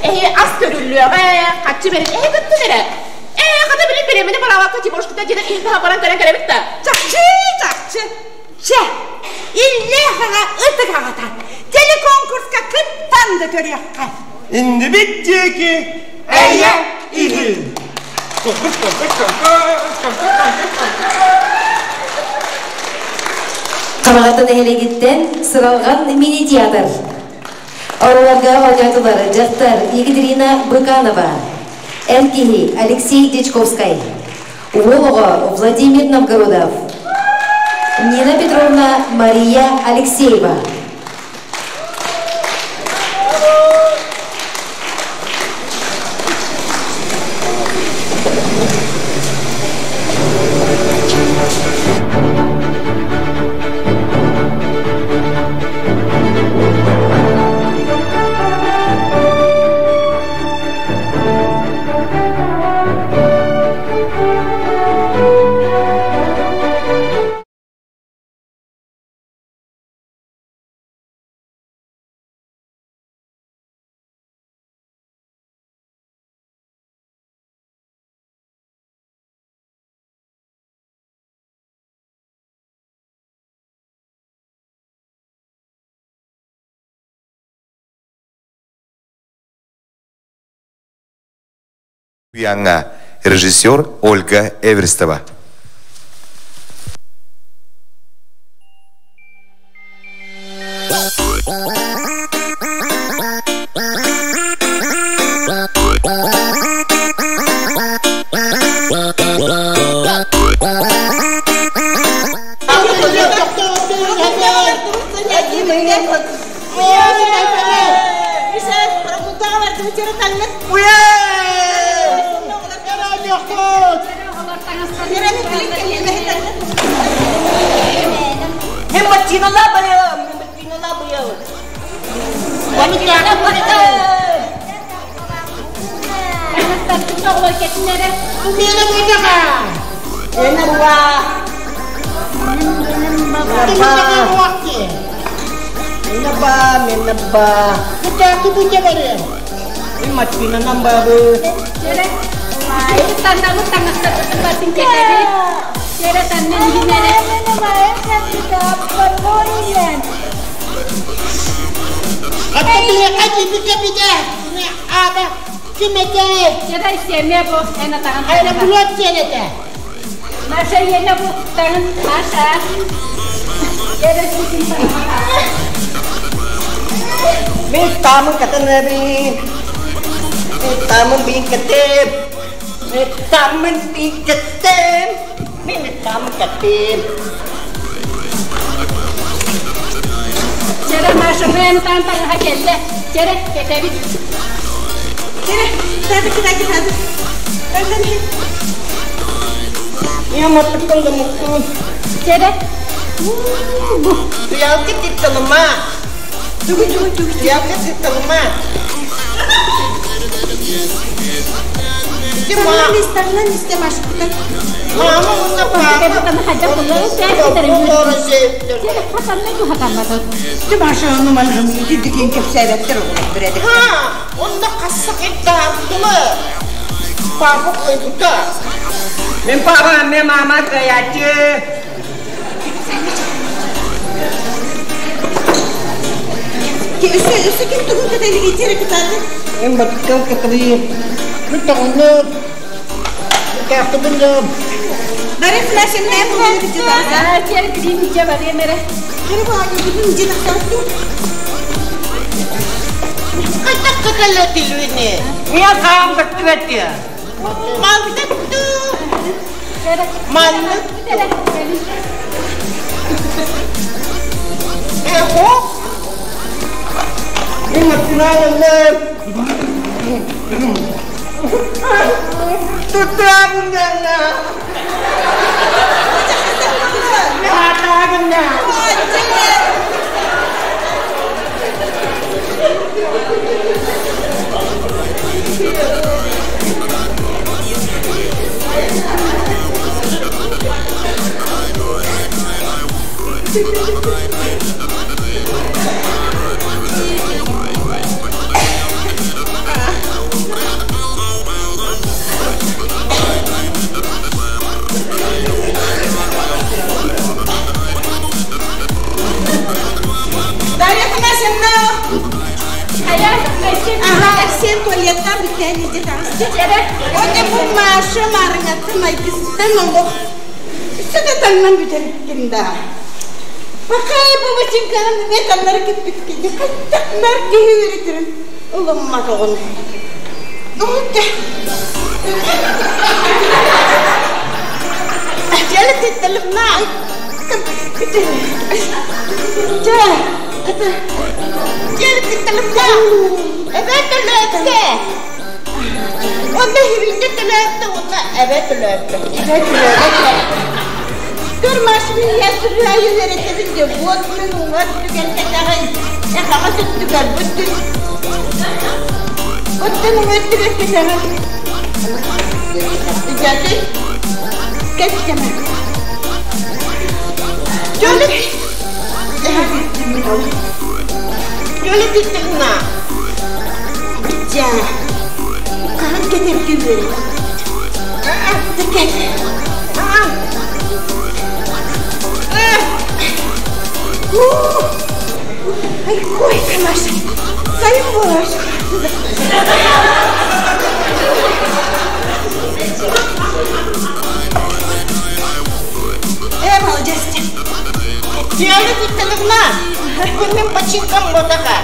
Эһи ас көрүллүөҕэ, хаччы бэрин эһи кыттын эрэ. Ээ, хата билин бириэмэни бараабакка Тимошкита дьиэтин иһин таһа баран көрөн кэлэбит да. Чахчы, чахчы. Чэ, иллээх аҕа ытык аҕата. Телеконкурска кыттан да көрүөххэ. Иннибит диэки эйэ иһин. Хамаҕата нэһилиэгиттэн Сыралҕан мини-театр. Оруоларга оонньоотулар дьахтар Екатерина Быканова, эр киһи Алексей Дьячковскай, уол оҕо Владимир Новгородов, Нина Петровна Мария Алексеева. Уйаҥҥа режиссер Ольга Эверстова. Хатта биһиэхэ киирбит кэбитэ. Кини аата ким этэй? Чэдай сиэмэ бу эн атаҕын. Аэроплот диэн этэ. Маша иэнэ бу таҥын Маша. Мин таамын катанабин. Мин таамын бииккэтим. Мин таамын бииккэтим. Мин таамын катым. Чэрэ Маша мен таан таҥаһа кэллэ. Чэрэ кэтэбит. Чэрэ, тады кытады тады. Я маттыктан да муктун. Чэрэ. Туялка титталыма. Тугу тугу тугу. Туялка титталыма. Таҥнан истэ Машкута. Мама уонна папа. Ти Маша ону манһым итидикин кэпсээбэттэр оҕолор бирэдик. Ха, онно хассак иттааттылы. Папа койбута. Мен папа, мен мама каячы. Өссө өссө ким тугун кэтэлиги тиэрэ кытааты. Мен батыккал катыры. Мен таҕынны. Каахтыбын да. Бары флешиннээн буолан кытаата. Тиэрэ кирим дьэ барыам эрэ. Кири баҕа бүтүн дьэ тахсаатту. Хайдах кыталатилүнэ? Мен хаам каттыбетти. Маннык Маннык Эхо? Мен матынаалалар. Туттаабын Мен Дарья Афанасьевна! Ага, сен туалеттан бүтән иде тагысты. Оте бу Маша марыңаты майгыстан олох. Үстү да таңнан бүтер кимда. Бакай бу бачинканын не таннары киппит киди. Каттак нар киһи үйрөтүрүн. Улумма тоҕун. Оте. Жалы титталымна. Жа, это Жалы титталымна. Эбет төлөттө. Онда хиринде төлөттө, онда эбет төлөттө. Эбет төлөттө. Көр машины ясыры айы веретебин де вот мен уңа түгел кетагай. Эхага түгел бүттүн. Оттен уңа түгел кетагай. Жаты. Кеттеме. Жалы. Жалы титталымна. Жа. Кахан кетер күбөр. Текет. Ай, кой, Маша. Сайын болаш. Э, молодец. Жалы титталымна. Күнүм пачинкам ботака.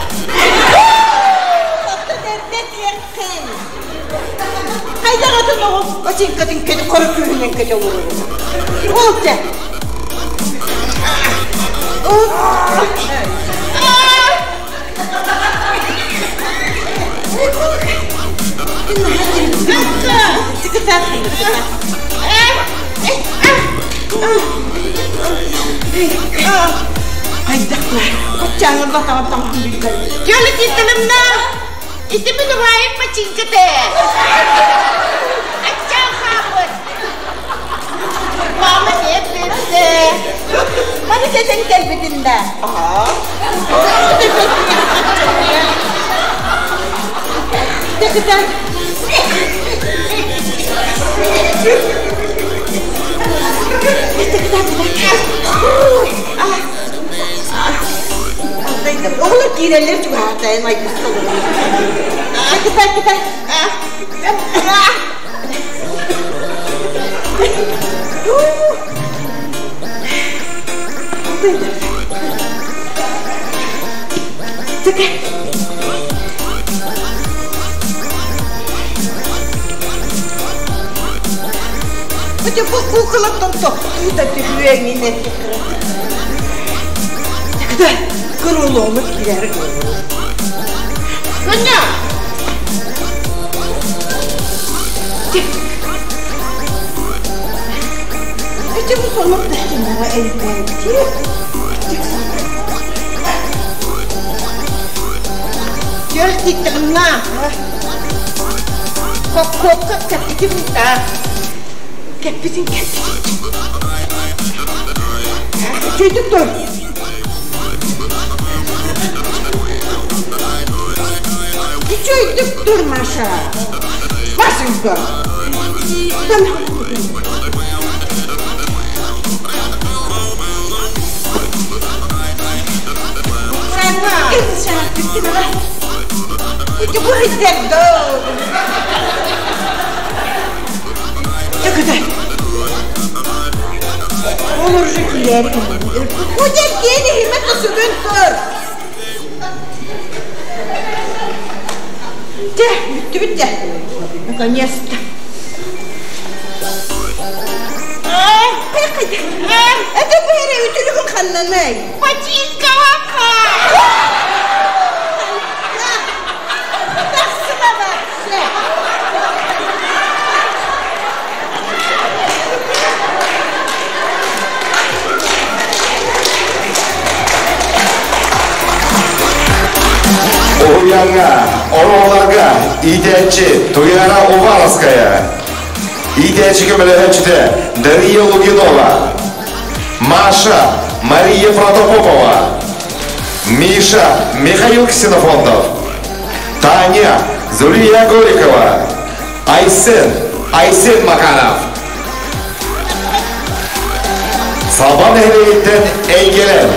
Хайдагатын оҕо бачинкатын кеди кору күүһүнэн кете олорор. Ол те. Хайдахлар. Оччаңыр батаҕын таҥаһын билбэр. Жалы титталымна. Итимин убайым пачинкате. Аччан хапыт. Мама не бетте. Маны кетен келбитин да. Текитан. Оҕолор киирэллэр чугаһаатайын айгыста олорор. Кытай, кытай. Тыка. Хотя бу куукулаттан тохтуу да түһүөҥ ини. Когда кырылоомут киирэр Соня! Эти бу сонун тахтинара элбээти. Көр титтигинна. Коккокка кэппитин та. Кэппитин кэппитин. Чөйдүк тур. Чөйдүк тур, Маша. Машенька. Olur киирэр. Кудя киэни химет сүгүн тур. Те, бүттү бүттэ. Наконец-то. Это бэри үтүлүгүн ханнанай. Ботинкаҕа Тахсыма вообще. Уһуйааҥҥа, оруолларга иитээччи Туяра Уваровская, иитээччи көмөлөһөөччүтэ Дария Лугинова, Маша Мария Протопопова, Миша Михаил Ксенофонтов, Таня Зулия Голикова, Айсен Айсен Макаров. Салбан нэһилиэгиттэн эйгэлэр.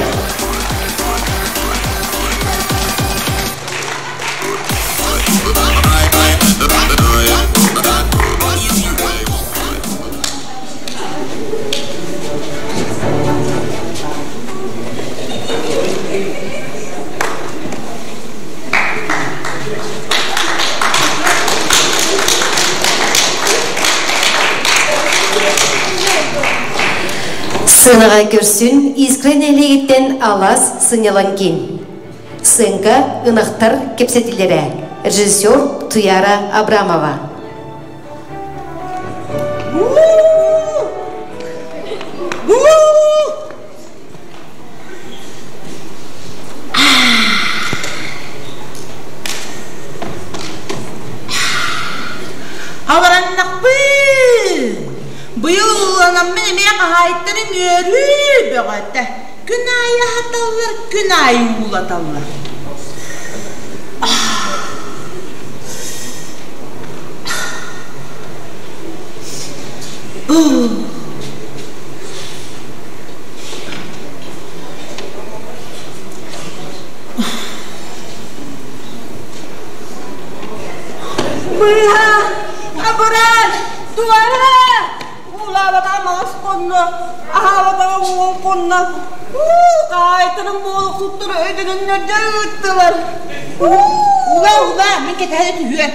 Сыанаҕа көрсүн Искра нэһилиэгиттэн Алас сынньалаҥ киин. Сыаҥка ынахтар кэпсэтилэрэ. Режиссер Туяра Абрамова. Абараннахпын! Быйыл ууланаммын эмиэ хаһаайыттарын үөрүү бөҕөтө. Күн аайы аһаталлар, күн аайы уулаталлар. Быыһа, абыран, туора! Уулаабатаҕа маҕас хонно, аһаабатаҕа уол хонно. Уу, хаайтарым буолуксуттары өйдөнөннөр ыыттылар. Ула, ула, мин кэтэһэ түһүө.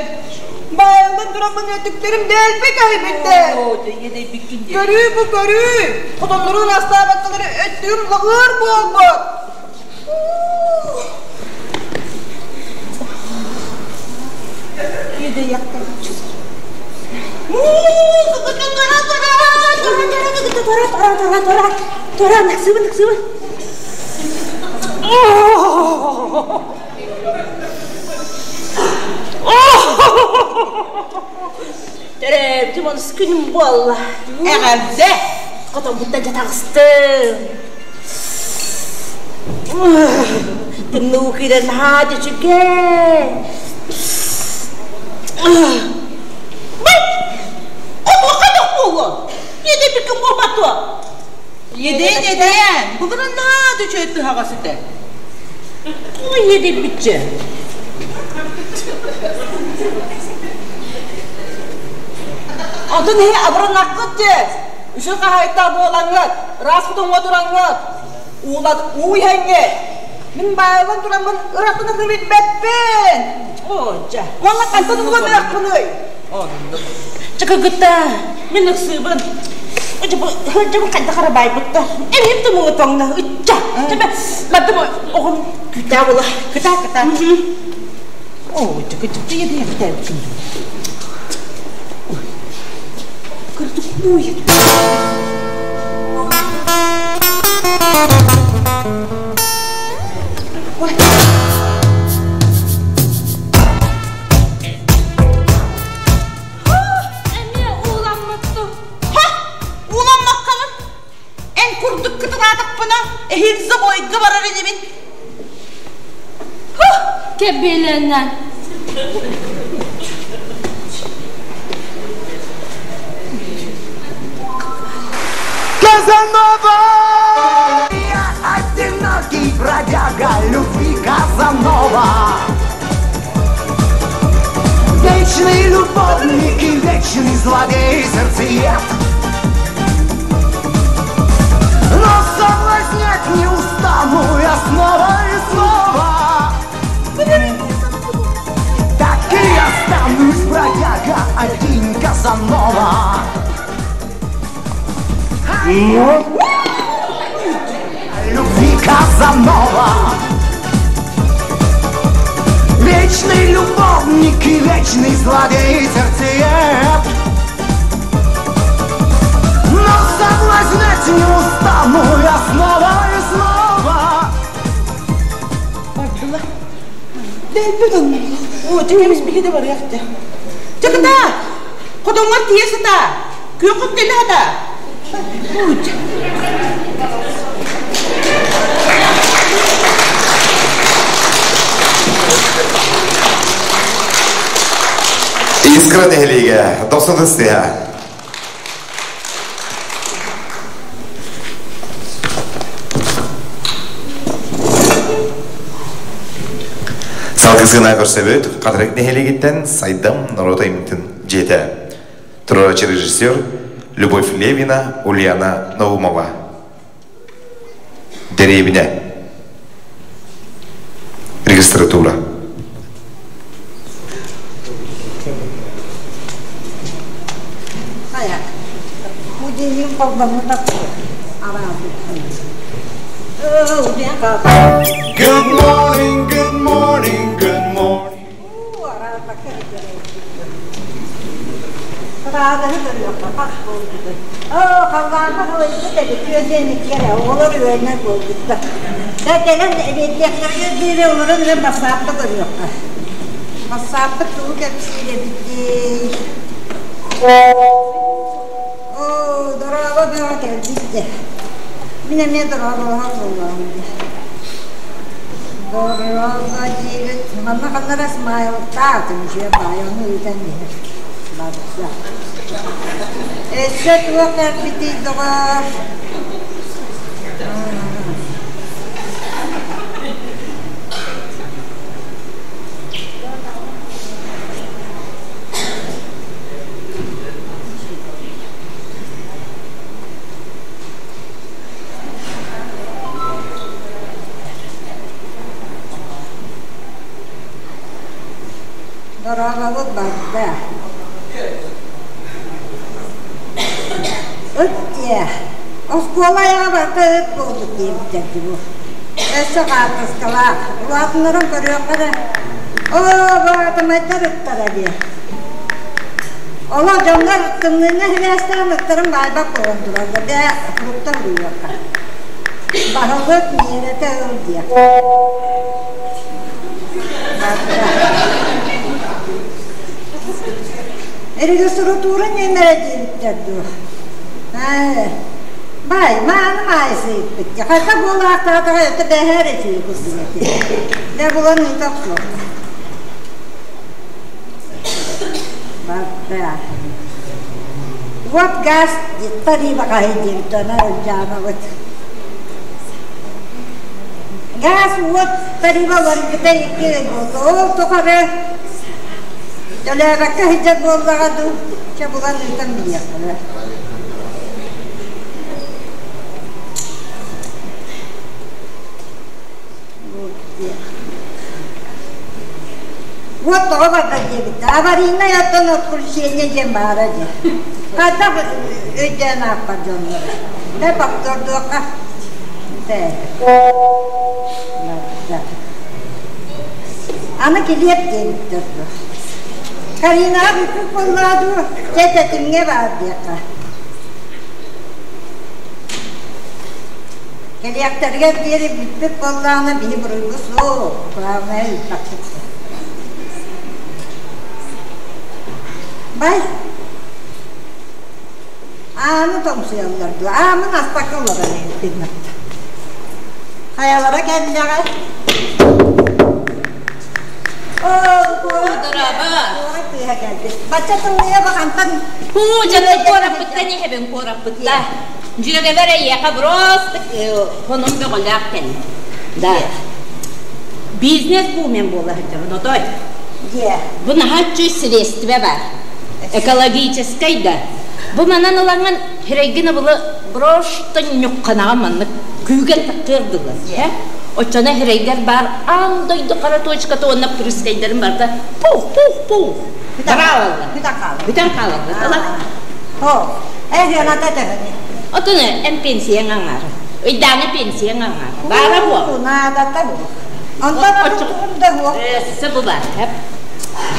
Баайыллан тураммын өттүктэрим дэлби кэһибиттэр. Көрүү бу көрүү, хотоннору ыраастаабаккалары өттүгүм лаҕыар буолбут. Тура, наксыбын, наксыбын. Төрөөбүтүм онус күнүм буолла. Эҕэрдэ! Хотоммуттан дьэ таҕыстым. Тымныы киирэн наһаа да үчүгэй. Бай! Хотуохха да буолуо! Иэдэйбиккин буолбатуо! Иэдэйэн, иэдэйэн! Былырын наһаа да үчүгэй тыһаҕас этэ. Ой, иэдэйбиччэ. Атын иһи абырыннаххыт дьэ. Үсүн хаһаайыттаах буолаҥҥыт, ыраас хотоҥҥо тураҥҥыт, уулат уу иһэҥҥит. Мин баайыллан тураммын ырахпын билбэппин. Оо, дьэ. Уонна хантан уланыахпыный? Оннук. Чыкыгыта, мин ыксыыбын. Дьыбын хайдах эрэ байбытта. Эбиһим тумуҥу тоҥно. Ычча. Чэбэ, бардым оҕом күтээ була. Кытаа, кытаа. Оо, чыкы чыкы едине күтээбитин. Кырдык буйет. Ой. Эмиэ ууламмыттым. Ха! Ууламмаккабын. Эн курдук кытылаатахпына, эһиил забойга барар инибин. Кэбилэнэ. Казанова! Я одинокий бродяга любви Казанова. Вечный любовник и вечный злодей сердцеед. Но соблазнять не устану я снова и снова. Так и останусь бродяга один Казанова. Любви Казанова. Вечный любовник и вечный злодей сердцеед. Но соблазнять не устану я снова и снова. Бардыла. Дэлби тоннулла. Оо, чэкэбис биһи да барыахта. Чакыта! Хотоҥҥор тиийэ сыта! Күөххүт кэлэ сата! Уть. Искра нэһилиэгэ дохсун ыстыһа. Салгысына көрсөбүт Хатырык нэһилиэгиттэн Сайдам норуот айымньытын дьиэтэ. Туруораччы режиссер Любовь Левина, Ульяна Наумова. Дэриэбинэ. Регистратура. Хайа, будильник холбоммута Good morning, good morning, good morning. Халлааҥҥа халыйбыт эбит, үөдүөн иккиэрэ, оҕолор үөрэнэр буолбуттар. Да кэлэн эбиэттиэхтэригэр диэри олорон эрэн бассаапка көрүөххэ. Бассааппыт тугу кэпсиир эбитий? Оо, дорообо бөҕө кэлбит дьэ. Мин эмиэ дорооболоһор буоллаҕым дии. Дорообо диибит. Манна ханна эрэ смайлтаах үчүгэй баайы ону ыытан иһэр. Барса. Өссө туох кэлбитий доҕоор? Дорообобут барда. Ыт диэ. Оскуола айаҕа барыта ыт буолбут диэбиттэр дии бу. Өссө хаартыскалаах. Улаатыннаран көрүөххэ эрэ. Оо, баатымайдар ыттара диэ. Олох дьоннор тымныыны сибээстээн ыттарын баайбат буолан тураллар. Дьэ, фрукта уруйуохха. Баһылык миэрэтэ ыл диэх. Регистратура нүөмэрэ диэбиттэр дуо? Бай, мааны маайы сыйыппыт. Хайта буолаахтаатаҕа это бэһээр этии курдук этэ. Дэ булан ыыта охсуохха. Барда. Вот газ тарыыба хаһый диэбит ана ылдьаанабыт. Газ уот тарифа уларыйбыта икки ый буолла. Ол тухары төлөөбөккө сылдьар буоллаҕа дуу, чэ булан ыытан билиэххэ. Вот тоҕо барда диэбит. Аварийнай оттон отключение диэн баара дии. Хайдах өйдөөн аахпат дьоннор. Дэ повтордуохха. Аны килиэп диэбиттэр дуо. Каринаҕа бүппүт буоллаҕа дуу, чэ тэтимҥэ баар диэххэ. Кэлиэхтэригэр диэри бүппүт буоллаҕына биһи буруйбут суох, главное ыыппаппыт. Бай, ааны тоҥсуйаллар дуо? Аамын аспакка олорор эбиппин Хайалара кэллэҕэ? Куорат тыаһа кэлбит. Бачча тымныйа бахантан Хуу, дьэ куораппыттан иһэбин куораппытта. Дьүөгэбэр эйиэхэ просто хонун бөҕөлөөх кэллим. Да. Бизнес бумен буола сылдьабын, отой. Бу наһаа үчүгэй средствэ бар. Экологическай да. Бу манан ылаҥын хирэйгин ыбылы просто ньухханаҕа маннык күүгэн таххыар дылы. Оччоно хирэйгэр баар аан дойду хара точката уонна прыскайдарын барыта пух пух пух Бараалаллар. Бүтэн хаалаллар. Оо, эһиэната төһөнүй? Отун эн пенсияң аҥаара. Ыйдааҥы пенсияң аҥаара. Баара буо. Наадата бу. Онтон отчугун да буо. Өссө бу бар.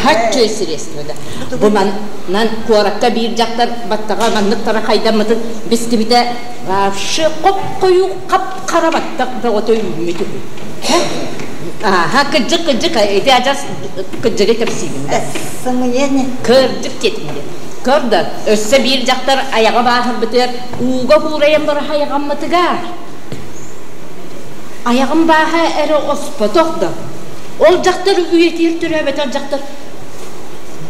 Хаччы средство да. Бу манан куоракка биир дьахтар баттаҕа маннык тара хайдаммытын бистибитэ вообще хоп-хойуу хап-хара баттах бөҕөтө үүммүт үһү. Аха, кырдьык, кырдьык, ити адьас кырдьыгы кэпсиибин да. Сымыйа ини. Кырдьык диэтим диэн. Көр да, өссө биир дьахтар айаҕа бааһырбытыгар ууга куурайан бара айаҕаммытыгар. Айаҕым бааһа эрэ оспотох да. Ол дьахтар үйэтигэр төрөөбөтөх дьахтар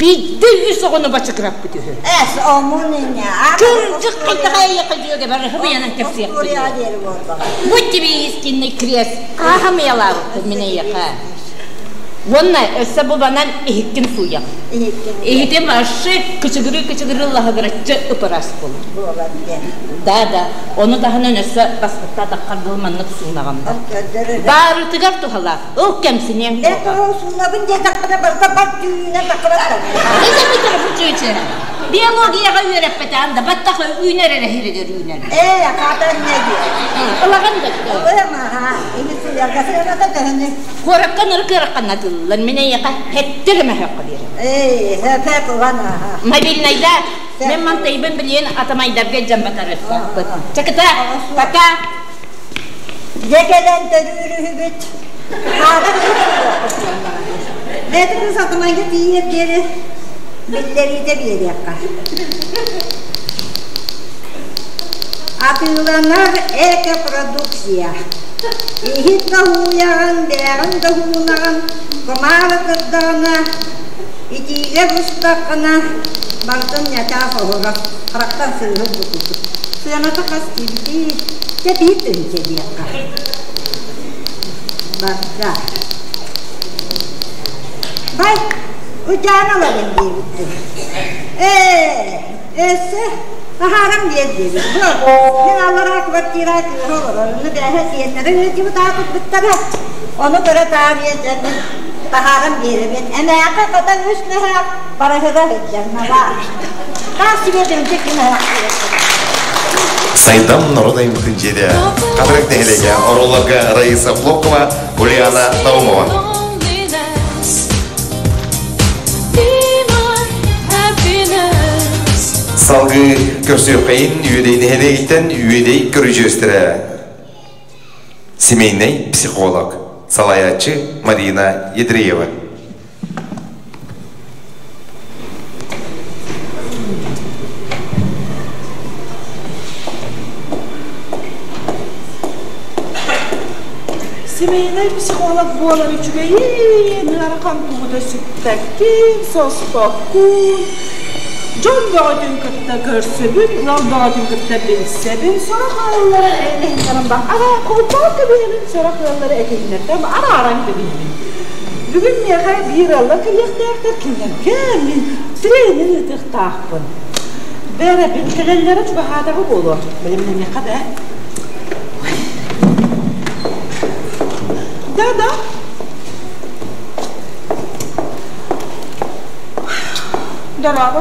биирдэ үс оҕону бачыгыраппыт үһү. Эс, омун ине. Кырдьык хайдах эйиэхэ дьүөгэбэр хымыйанан кэпсиэхпин. Вот тебе истинный крест. Хаһамыйалаабыппын мин эйиэхэ. Уонна өссө бу банан иһиккин сууйах. Иһитим вообще кычыгырыы-кычыгырыы лаһыгыраччы ып-ыраас буолар. Буолар диэн. Да, да. Ону таһынан өссө баспытта атаххар дылы маннык суунаҕын да. Баарытыгар туһалаах. Ыл кэмсиниэҥ Э, тоҕо суунабын диэтэххинэ барыта бар түүнэ таххыбат. Это мы Биологияҕа үөрэппэтэҕин да баттах үүнэр эрэ сиригэр үүнэр. Ээ, хаатан не диэ. Ылаҕын да. Ылыам аха. Ини суйарга сыаната төһөнү. Куоракка нырык ыараханнатыллар. Мин эйиэхэ хэттэр эмэһэххэ биэрэр. Ээ, хэпэк ылан аха. Мобильнайда мен мантайбын билиэн атамайдарга дьан батарыахтаахпыт. Чакыта, пока. Дьэ кэлэн төрүүр үһүбүт. Бэйэтин сатамайга тиийиэр диэри биллэриитэ биэриэххэ. Атыыланар экопродукция. Иһит да ууйаҕын, бээҕин да уунаҕын, кумаары турдаҕына, итиигэ бустаххына, барытын ньачаас оһоро, харахтан сыыһын бу курдук. Сыаната хас диибитий? Чэ, биир тыһыынча диэххэ. Барда. Бай, Уйдаан ылабын диэбиттэр. Ээ, өссө таһаарам диэн диэбит. Бу, мин аллараа квартира кыыһа олорор. Ону бээһэ сиэннэрэ ыалдьыбыт аатырбыттара. Ону көрө таарыйа дьэ мин таһааран биэрэбин. Эмээхэ хата үс мөһөөх барыһыра сылдьар наваа. Таас сибиэтинчи ким Сайдам норуот айымньытын дьиэтэ Хатырык нэһилиэгэ оруолларга Раиса Хлопкова, Ульяна Наумова. Салгыы көрсүөххэйин Үөдэй нэһилиэгиттэн Үөдэй көрүдьүөстэрэ семейнэй психолог, салайааччы Марина Ядреева. Семейнэй психолог буолар үчүгэйин, ыарахан тугу да сүппэккин, соспоккун. Дьон бөҕөтүн кытта көрсөбүн, ыал бөҕөтүн кытта билсэбин, сорох ыаллары элэһиннэрэн бар, ара холбоон кэбиһэбин, сорох ыаллары этиһиннэртэн арааран кэбиһэбин. Бүгүн миэхэ биир ыаллар кэлиэхтээхтэр, кинилэргэ мин тренинг ыытыахтаахпын. Бэрэбин кэлэллэрэ чугаһаатаҕа буолуо. Бэлэмнэниэххэ да. Да-да. Дорообо.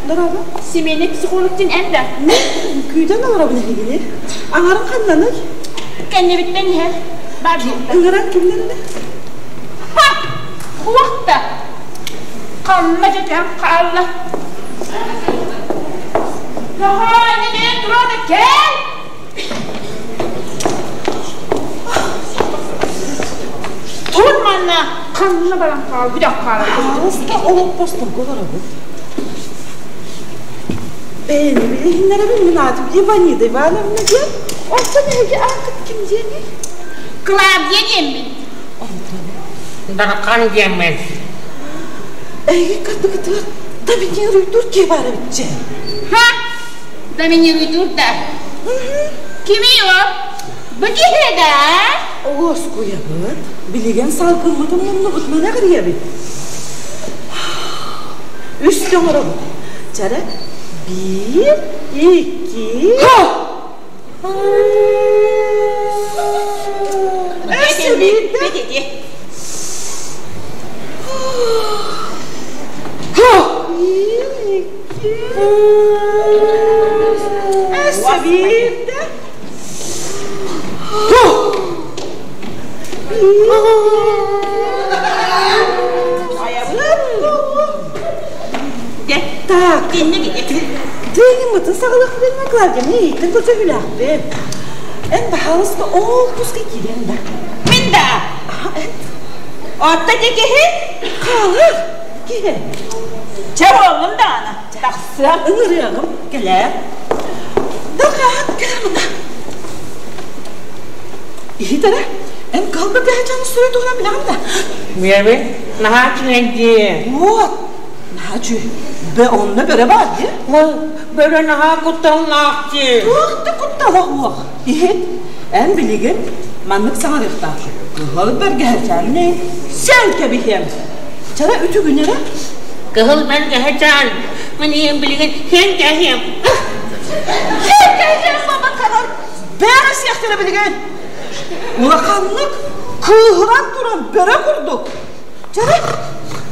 Дорообо. Семейный психологтын эн да? Мен күүтэн олоробун эһигини. Аҥарын ханнаный? Кэннибиттэн иһэр. Бар буолта. Ыҥыран кимнэринэ? Ха! Хуохта! Ханна дьэтэн хаалла? Наһаа иннинэн туран кэл! Тур манна ханна баран хаал бүтэх хаалар. Аҕыста олоппосторго олоробут. Бэйэни билиһиннэрэбин мин аатым Иванида Ивановна диэн. Оттон эһиги ааккыт ким диэний? Клавдия диэммин. Дархан диэммин. Эһиги кырдыгытыгар доминируйдуур киһи баар эбитчэ. Ха! Доминируйдуур да. Кимий о? Бу киһи да? Уоскуйабыт. Билигин салгыммытын муннубутунан эҕирийэбит. Үс оҥоробут. Чара биир, икки... Өссө биирдэ. Биир, икки... Өссө биирдэ. Так, Тренингмытын саҕалыахпытын Клавдия, мен ииттэн көрсөһүүлээхпин. Эн баһаалыста ол куска киирэн да. Мин да. Отто ти киһи? Хаалыр киһи. Чэ буоллун даҕаны. Тахсыам. Ыҥырыаҕым кэлээр. Дархаат кэлэр мына. Иһит эрэ, эн калба кэһэчэн суруй туһунан билэҕин да? Билэбин. Наһаа үчүгэй дии. Вот, наһаа үчүгэй. Бе онно бөрө баар дии. Ол бөрө наһаа кутталлаах дии. Туох да куттала суох. Иһит, эн билигин маннык саҥарыахтаах. Кыһыл бэргэһэчээнни сен кэбиһиэм. Чара үтүгүн эрэ. Кыһыл бэргэһэчээн, мин ийэм билигин сен кэһиэм. Сен кэһиэм бабакалар бэҕэ сиэхтэрэ билигин. Улаханнык кыыһыран туран бөрө курдук. Чара.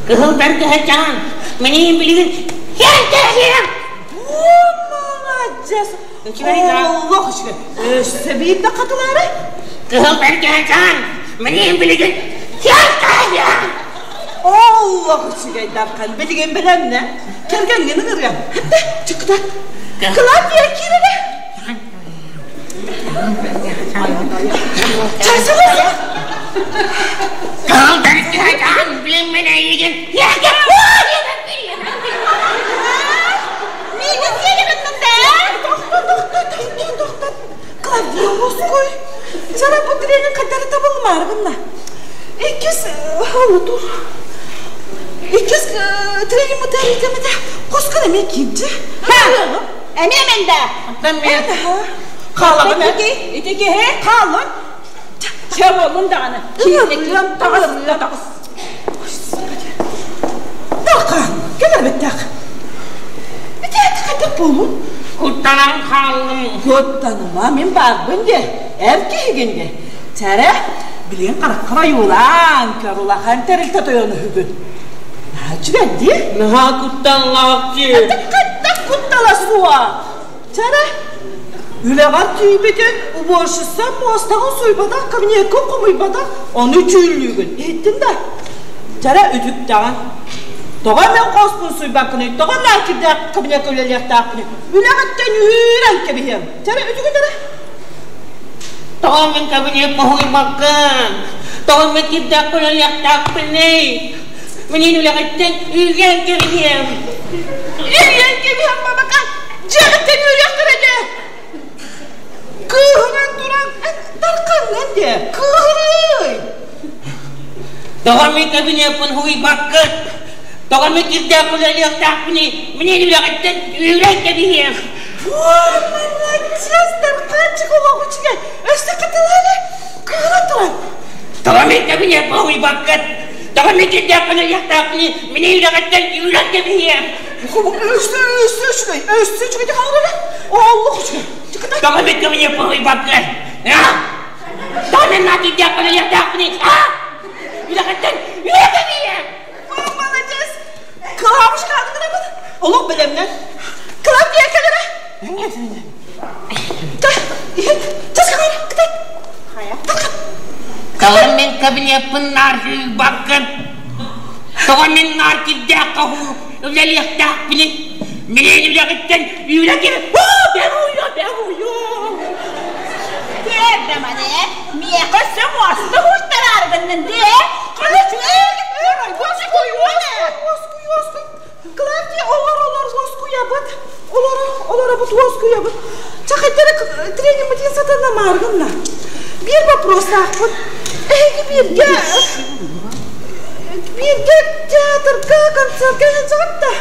Кыһыл бэргэһэчээн, мин ийэм билигин сен кэһиэм. Маладьыас. Олох үчүгэй. Өссө биирдэ хатылаары. Кыһыл бэргэһэчээн, мин ийэм билигин сен кэһиэм. Олох үчүгэй Дархан, билигин бэлэмнэ. Кэргэҥҥин ыҥырыам. Хатта, чыкта. Клавдия киирэрэ. Чайсаласа. Кыһыл бэргэһэчээн, билин мин эйигин Миигин сиэри да? Тохто, тохто, тохто, тохто. Клавдия уоскуй. Чара бу тренин хадары табылмаар гынна. Иккис хаалы тур. Иккис тренин мытарыйдамыта хоскан эмиэ киирдэ. Эмиэ мен да. Оттон мен. Хаалабын Ити киһи. Хаалын. Чэ буоллун даҕаны. Киирдэ таҕыс таҕыс. Дархан, кэлэр бэттэх. Ити хайдах буоллун? Куттанан хааллым. Куттаныма, мин баарбын де. Эр киһигин де. Чэрэ, билигин хараххар ойуулаан, көр улахан тэрилтэ тойону үһүгүн. Наһаа үчүгэй дии. Наһаа кутталлаах дии. Хайдах куттала суох. Чэрэ, үлэҕэр тиийбитин уборщица муостаҕын сууйбатах, кабинеккын хомуйбатах, ону дьүүллүүгүн. Иһиттин да? Чэрэ, үтүктэҕин. Тоҕо мен хоспун сууйбаккыный, тоҕо наакирдээх кабинекка үлэлиэхтээхпиний? Үлэҕиттэн үүрэн кэбиһиэм. Чэрэ, үтүгүн эрэ. Тоҕо мин кабинекка хомуйбаккын? Тоҕо мен кирдээх үлэлиэхтээхпиний? Минин үлэҕиттэн үүрэн кэбиһиэм. Үүрэн кэбиһиэм, бабака! Дьиэҕиттэн үүрүөхтэрэ дии! Кыыһыран туран, Дархаҥҥын дии, кыыһырыый! Тоҕо мин кабинеппын хуйбаккын? Тоҕо мин кирдээх үлэлиэхтээхпиний? Мин үлэҕиттэн үүрэн кэбиһиэм. Ой, молодец, Дарханчик олох үчүгэй. Өссө кытылаары кыыра туран. Тоҕо мин кэбиһиэм уйбаккын? Тоҕо мин кирдээх үлэлиэхтээхпиний? Мин үлэҕиттэн үүрэн кэбиһиэм. Өссө, өссө үчүгэй, өссө үчүгэй хаалара. Олох үчүгэй. Тоҕо мин кэбиһиэм уйбаккын? Тоҕо мин кирдээх үлэлиэхтээхпиний? Үлэҕиттэн үүрэн кэбиһиэм. Молодец! Клавушка адыгырабыт. Олох бэлэмнэн. Клавдия кэлэрэ. Тоҕо мин кабинеппын наар сыыйбаккын? Тоҕо мин наар кирдээх хоһуу үлэлиэхтээхпиний? Мин үлэҕиттэн үүрэ киһи Кэрдэмане, миэхэ өссө муоста уустараарыгыннын дии. Клавдия, олор, олор, уоскуйабыт. Олор, олоробут, уоскуйабыт. Чахайдары тренингмытын сатана мааргынна. Биир вопростаахпыт. Эһиги бииргэ бииргэ театрга, концертка сылдьаҕыт да?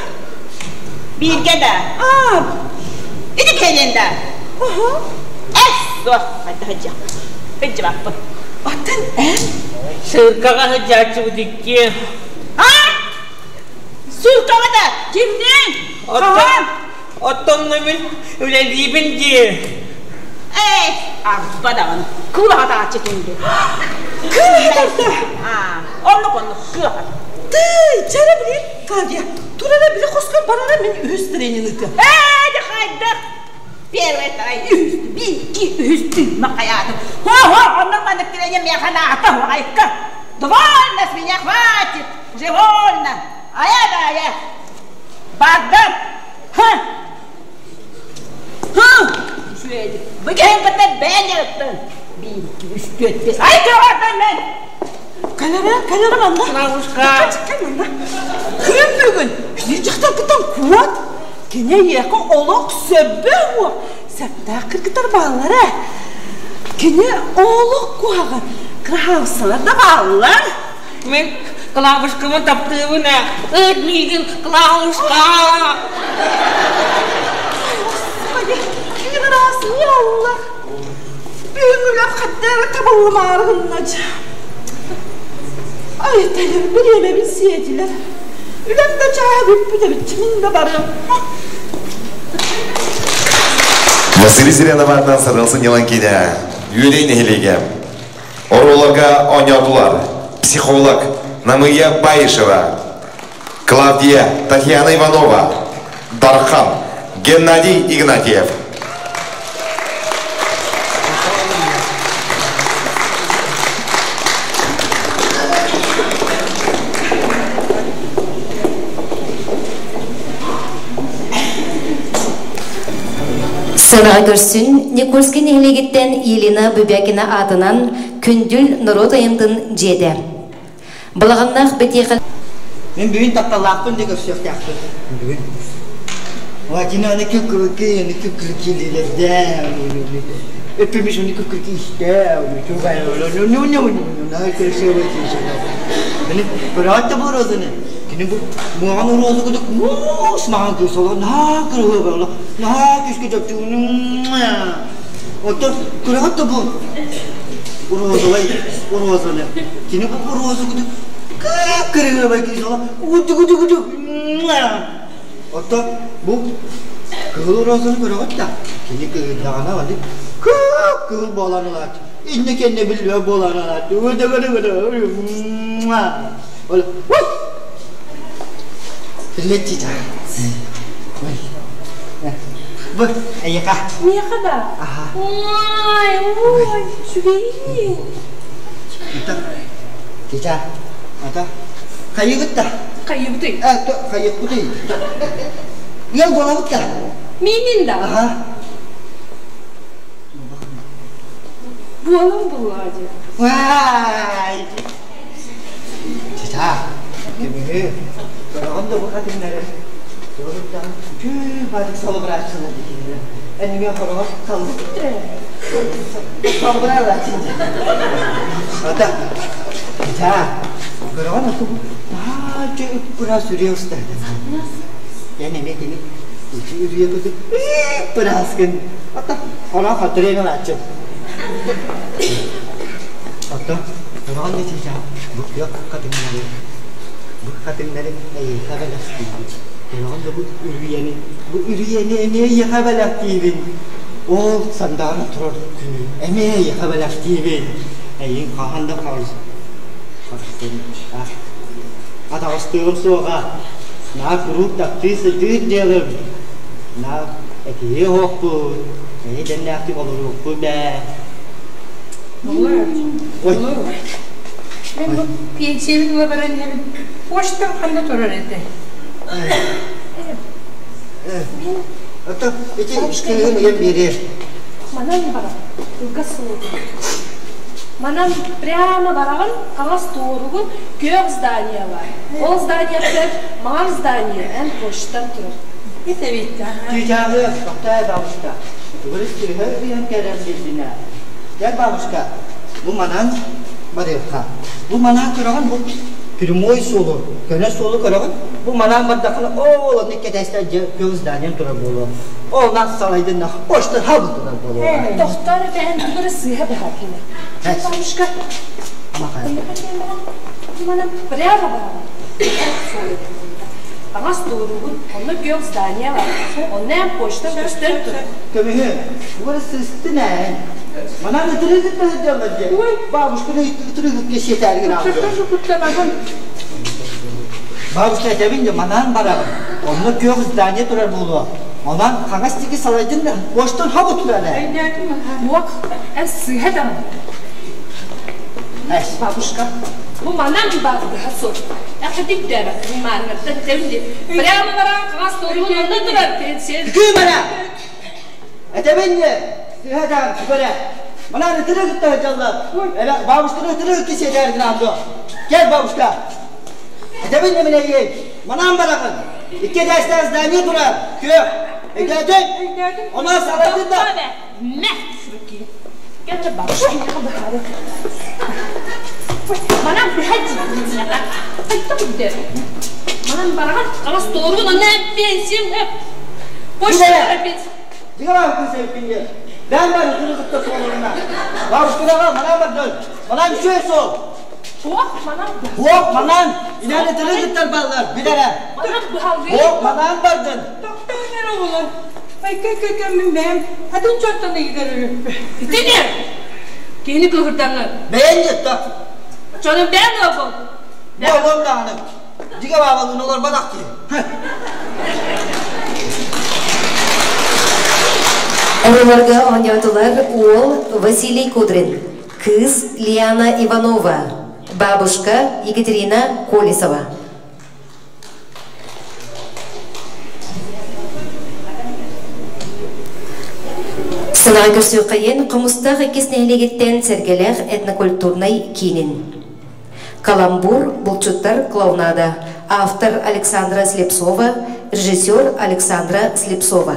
Бииргэ да? Аа. Ити кэлин да? Аха. Эс, суох, хайда сылдьыахпыт. Сылдьыбаппыт. Оттон эн? Сыыркаҕа сылдьааччыбыт иккиэн. А? Сыыркаҕа да? Кимниин? Хаһан? Оттон мин үлэлиибин дии. Ээ, арба даҕаны. Кыылаҕатааччы түндү. Кыылаҕатарда? Аа, оннук оннук кыахат. Тый, чэрэ били, Клавдия, тур эрэ били хоско барара мин үһүс тренин ыытыам. Ээ, дьэ хайдах? Первый, второй, үһүс, биир, икки, үһүс тыынма хайаатым. Хо-хо, оннук маннык тренер миэхэ наата, айка. Довольно с меня хватит, уже вольно. А я да, я. Бардам. Ха! Ха! Бүгін бітті бән ярыттың. Бір, екі, үш, төрт, бес. Ай, көғартан мен! Кэлэрэ, кэлэрэ манна. Клавушка. Кэл манна. Күн бүгүн не дьахтаргыттан куот. Кини эйиэхэ олох сөбө уо. Сәптээх кыргыттар бааллар ээ. Кини олох куһаҕан. Кыраһаабыссалар да бааллар. Мин Клавушкабын таптыыбын ээ. Ыт миигин, Клавушка! Господи, киин ыраас алла. Бүгүн хаттара табыллымаарыгыннач. Ай, тайым, бириэмэбин сиэтилэр. Үлэм да чааһа бүппүт эбит, мин да барыам. Василий Зырянова Саргыл сынньалаҥ киинэ Үөдэй нэһилиэгэ. Оруолларга оонньоотулар психолог Намыя Баишева, Клавдия Татьяна Иванова, Дархан Геннадий Игнатьев. Сыанаҕа көрсүн Никольский нэһилиэгиттэн Елена Бубякина аатынан Күндүл норуот айымтын дьиэтэ. Балаҕаннаах бэтиэхэ Мин бүгүн тапталлаахпын да көрсүөхтээхпин. Бүгүн. Латина аны күккүрүкки, аны күккүрүкки лилэрдээ, өппүмүш аны күккүрүкки истээ, Быраат да бу розаны. Кини бу муҥаҕын роза кудук муус маҥан кыыс олох наһаа кырыһыабай олох наһаа күүскэ чопчугун Оттон кыраҕыт да бу розовай розаны. Кини бу роза кудук кырыһыабай кыыс олох удугудугуду Оттон бу кыһыл розаны көрөҕүт да кини кыһыйдаҕына аны кып-кыһыл буолан ылаат иннэ кэннэ биллибэт буолан ылаат Ол Летит. Бу эйиэхэ. Миэхэ да? Ой, ой, үчүгэй. Тетя, ата, хайыгыт да? Хайыбытый? Хайыппытый. Ыал буолабыт да? Миинин да? Аха. Буолан буллаҕа дии. Вай! Тетя, көмүһү, көрөҕүн да бу хатыҥнары. Туруттан үчүгэй баадык салыбырааччылар дии. Эннигэ хороҕор саллыбыт Салбыралааччы. Ата, тетя, көрөҕүн оту бу. Наһаа ып-ыраас үрүйэ устар этэ. Эн эмиэ кини ити үрүйэ курдук ып-ырааскын. Ата хороох хотуруйан ылааччы. Оттон тураҕын да чыычаах бу күөх хатыҥнары бу хатыҥнары эйиэхэ бэлэхтиибин. Тураҕын да бу үрүйэни бу үрүйэни эмиэ эйиэхэ бэлэхтиибин. Ол сандаара турар күнү эмиэ эйиэхэ бэлэхтиибин. Эйиҥ хаһан да хаалыс Атаҕастыырым суоҕа, наар куруук таптыы сылдьыыр дьыалым. Наар этиһиэ оһохпут, эйэ дэмнээхтик олоруохпут ээ. Ой. Мен бу пенсиябын ыла баран иһэбин. Почтам ханна турар этэ? Ото ити кыыһым ыйан биэриэр. Манан баран, кылгас суолу. Манан прямо бараҕын, хаҥас туоругун күөх здание бар. Ол зданиеттан маҥан здание эн почтан турар. Чыычааҕы, тохтоо бабушка. Тугу сыыһа ыйан кэлэн билдинэ. Кэл бабушка, бу манан барыахха. Бу манан көрөҕүн бу прямой суолу, көнө суолу көрөҕүн. Бу манан бардаххына, ол онно кэтэстэр дьэ күөх здание турар буолуо. Ол нас салайдынна почта хабы турар буолуо. Тохтоор эбээн тугу эрэ сыыһа быһаатылар. Бабушка, манан прямо бараҕын. Таҥас туоругун, онно күөх здание бар. Онно эн почта көстөн турар. Көмүһү, тугу эрэ сыыстын ээ. Манан ытырыгыт да сылдьаллар дьэ. Бабушканы ытырыгытка сиэтээригин аҕалдым. Бабушка этэбин де манан бараҕын. Онно күөх здание турар буолуо. Онон хаҥас диэки салайдын да, почтан хабы турар ээ. Уок, эн сыыһа даҕаны. Бабушка, бу манан бардыһа суох. Эхэтик дээбэккин маарыҥаттан этэбин дии. Прямо баран хаҥас туоругун онно турар пенсия. Кыымара! Этэбин де, сыыһа даҕаны көрө. Манан ытырыы кытта сылдьаллар. Эбэ, бабушканы ытырыы кытта сиэтээр гынан дуо. Кэл, бабушка. Этэбин де мин эйиин. Манан бараҕын. Икки этээстээх здание турар. Күөх. Өйдөөтүн? Онон салайдын да. Кэлчэ бабушка быһаары. Манан быһа дии. Манан бараҕын, хаҥас туоруун, онно пенсиям. Почта пенсия. Дигара күсэйпинге. Бән бар ытыры кытта суолуна. Бабушкаға манан бардын. Манан үчүгэй суол. Туох манан? Туох манан. Инәне тыры кыттар баллар. Билэрэ. Манан быһалыы. Туох манан бардын. Тохтоон эрэ оҕолор. Айка-кэкэ мин бэйэм атын дьонтон ыйытар үһүппү. Итини! Кини кыһырдаҥы. Бэйэн дьытта. Чонум бэйэн ыал Буолуом даҕаны. Дьигэ баабалыын олорбатах киһи. Оҕолорго оонньоотулар уол Василий Кудрин, кыыс Лиана Иванова, бабушка Екатерина Колесова. Сынаҕа көрсүөххэйин Хомустаах иккис нэһилиэгиттэн Сэргэлээх этнокультурнай киинин. Каламбур, булчуттар клоунада. Автор Александра Слепцова, режиссер Александра Слепцова.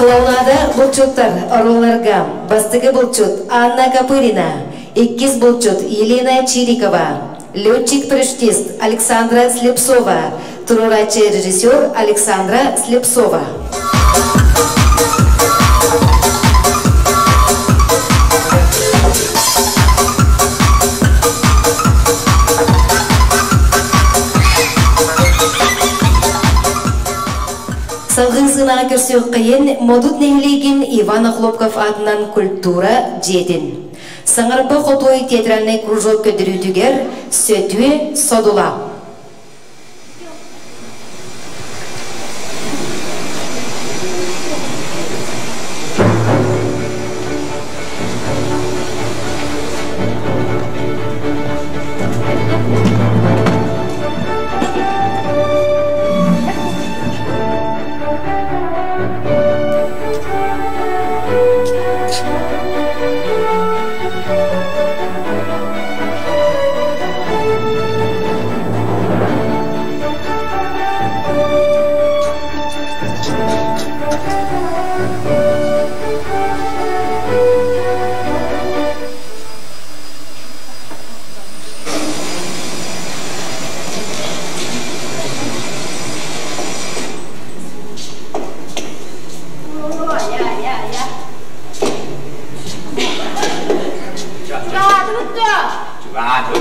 Клоунада булчуттар оруолларга бастакы булчут Анна Копырина, иккис булчут Елена Чирикова, летчик-парашютист Александра Слепцова, туруорааччы режиссер Александра Слепцова. Салгыы сынаҕа көрсүөххэйин Модут нэһилиэгин Иван Охлопков аатынан культура дьиэтин. Саҥарба хотуой театральнай кружок көрдөрүүтүгэр Сөтүө содула.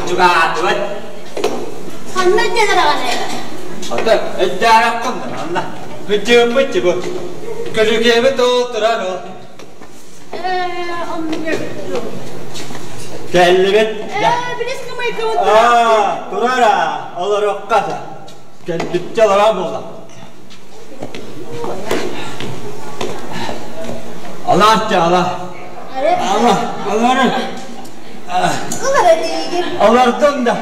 Чугаатыбыт. Ханна дьадараҕаны? Ата өйдөөрөххүн анна. Күтүөппүт бу. Көлүкэбит ол турар ол. Кэллибит. Билис кымайкабыт Аа, турара, олорокка да. Кэлбитчэ олора буола. Алаачча, ала. Ала, алары. Олордум да.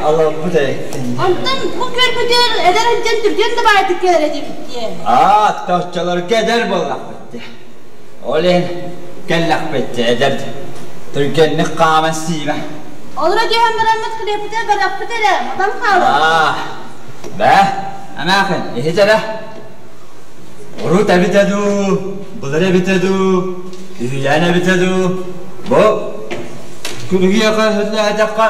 Аларбыт эйттин. Онтон бу көрбүтүөр эдэр ынчан түргэн да баайтык кэлэр этибит Аа, тохчолорго эдэр буоллахпыт. Ол иһин кэллэхпит эдэр түргэнник хааман сиибэ. Олоро түһэн бараммыт хлебпытэ барахпыт эрэ, матан хаалар. Аа, бэ, эмээхин, иһит эрэ. Урут эбитэ дуу, былыр эбитэ дуу, үһүйээн эбитэ дуу, бу күлүгүйэхэ сүрдээтэххэ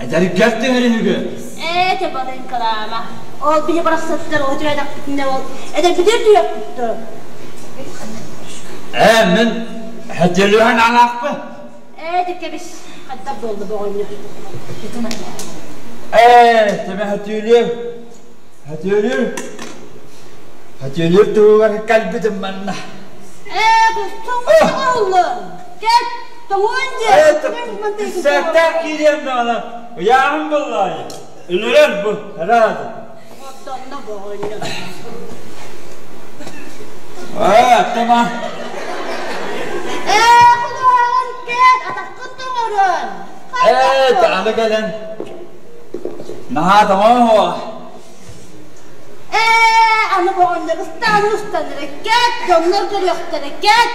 эдэргэр түһэр үһүгү. Ээ, те балыҥкалаама. Ол биһи барахсаттар отураадахпытына ол эдэрбитигэр түһүөхпүт Ээ, мин хэтилүһэн анаахпын. Ээ, те кэбис, хадда буолла боҕонньор. Ээ, теме хэтилүө. Хэтилүр. Хэтилүр туһугар кэлбитим манна. Ээ, тоҥуон Кэт, тоҥуон дьэ. Сэртээх киириэм даҕаны. Ыйааһын буоллаайы. Өлөрөр бу, араада. Оттонно боҕонньор. Аа, тама. Ээ, хулуһаҕын кэт, атаххын тоҥорон. Ээ, аны кэлэн. Наһаа тоҥоо. Ээ, аны боҕонньор ыстаан устан эрэ кэт, дьоннор көрүөхтэрэ кэт.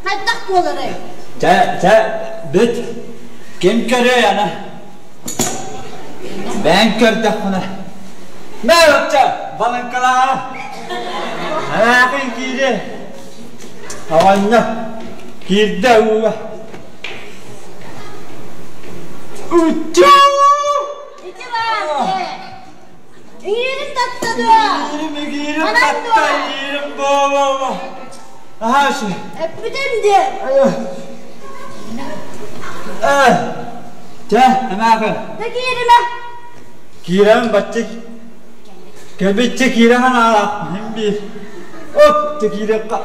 Хайдах буоларый? Чэ, чэ, бүт. Ким көрүөй аны? Бэйэҥ көрдөххүнэ. Мэ, оччо, балыҥкалааҕа. Анаахын киири. Оҕонньор киирдэ ууга. Уччуу! Ити баар, Иирим татта дуо? Иирим, иирим татта, иирим буола. Аһашы. Эппитим диэн. Чэ, эмээхин. Да кииримэ. Киирэн бачча кэбиччэ киирэн анаалаах мин биир. Оп, те киирэххэ.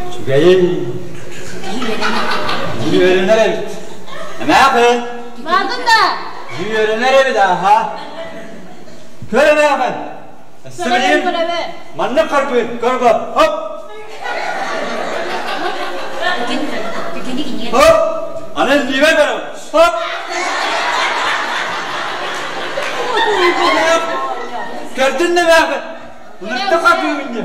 Үчүгэйин. Үөрэнэр эбит. Эмээхин. Бардын да. Үөрэнэр эбит аха. Көр эмээхин. Сибилин. Маннык харбыын, көрбө. Хоп. Хоп. Аны лиибэ көрөм. Хоп. Көрдүн да эмээхин. Унутта харбыыбын дьэ.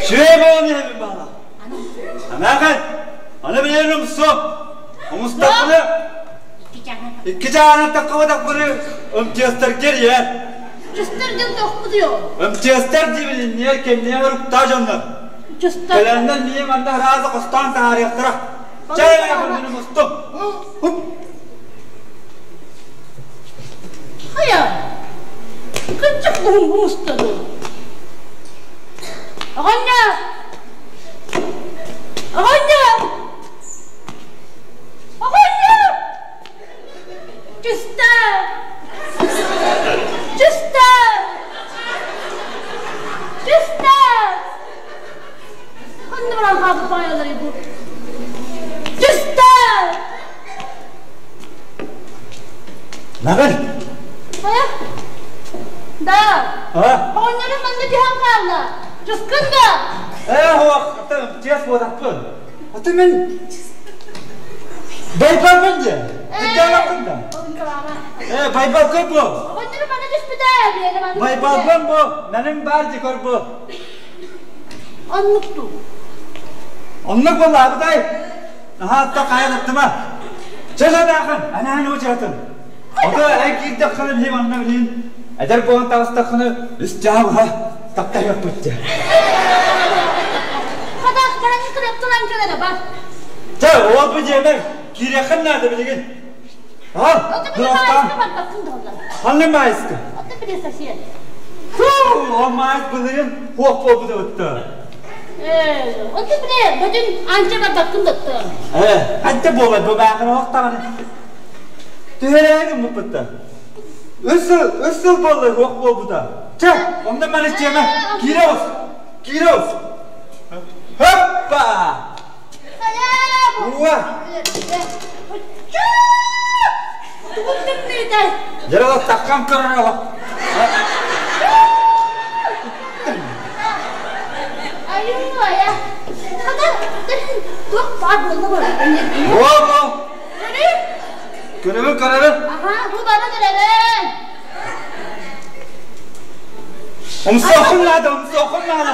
Шүө буолан иһэбин баала. Эмээхин. Аны билэрим суох. Умустахпына икки чаанан таххыбатахпыны ымтыастарга эрийэр. Чыстар диэн тохпутуйо. МЧСтэр диибилинниэр кэнниэ уруктаа дьоннор. Чыстар. Кэлэннэр миэ манна ыраазы хостоон таһаарыахтара. Чай муннуну мустум. Хайа? Кырдьык буһун мустаду. Оҕонньор! Оҕонньор! Оҕонньор! Чыстар! Чыстар! Чыстар! Ханна баран хаалбыт баайаларый бу? Чыстар! Нагыр! Хайа? Да. А? Оҕонньорум манна түһэн хаалла. Чыскын да? Ээ, хуох, чиэс буотахпын. Аты мин Байбалбын диэн. Өйдөөлөккүн да. Ээ, байбалкай бу. Оҕонньорум манна түспүтэ. Биэнэ манна Байбалбын бу. Менин бар дии көр бу. Оннук дуу? Оннук буоллаабытай. Наһаа атта хайа таттыма. Чэ санаахын, анаан уочаратын. Ото эн киирдэххинэ биһи манна билин эдэр буолан таҕыстаххына үс чааһа таптаһыахпыт дьэ. Хатах баран кырыптылан кэлэрэ бар. Чэ, ол бу дьиэмэр киириэххин наада билигин. Ал, Дуостаан. Ханна маайыска? Ото били сосед. Фу, ол маайыс былырын хуох буолбута бытта. Ээ, ото били бөтүн анча барбаккын даттан. Ээ, ханта буолар бу баахын олох даҕаны. Түһэрээри муппутта. Үс сыл, үс сыл буолла хуох буолбута. Чэ, онно маны чиэмэ, киирэ оҕус, киирэ оҕус. Хоппа! Уа! Тугун тымныытай? Дьэ, таккан көрөр олох. Айуу, айа. Хата, туох баар буолла бу? Буо-буо. Көрөбүн, көрөбүн. Аха, бу баран эрэбин. Умсуоххун наада, умсуоххун наада.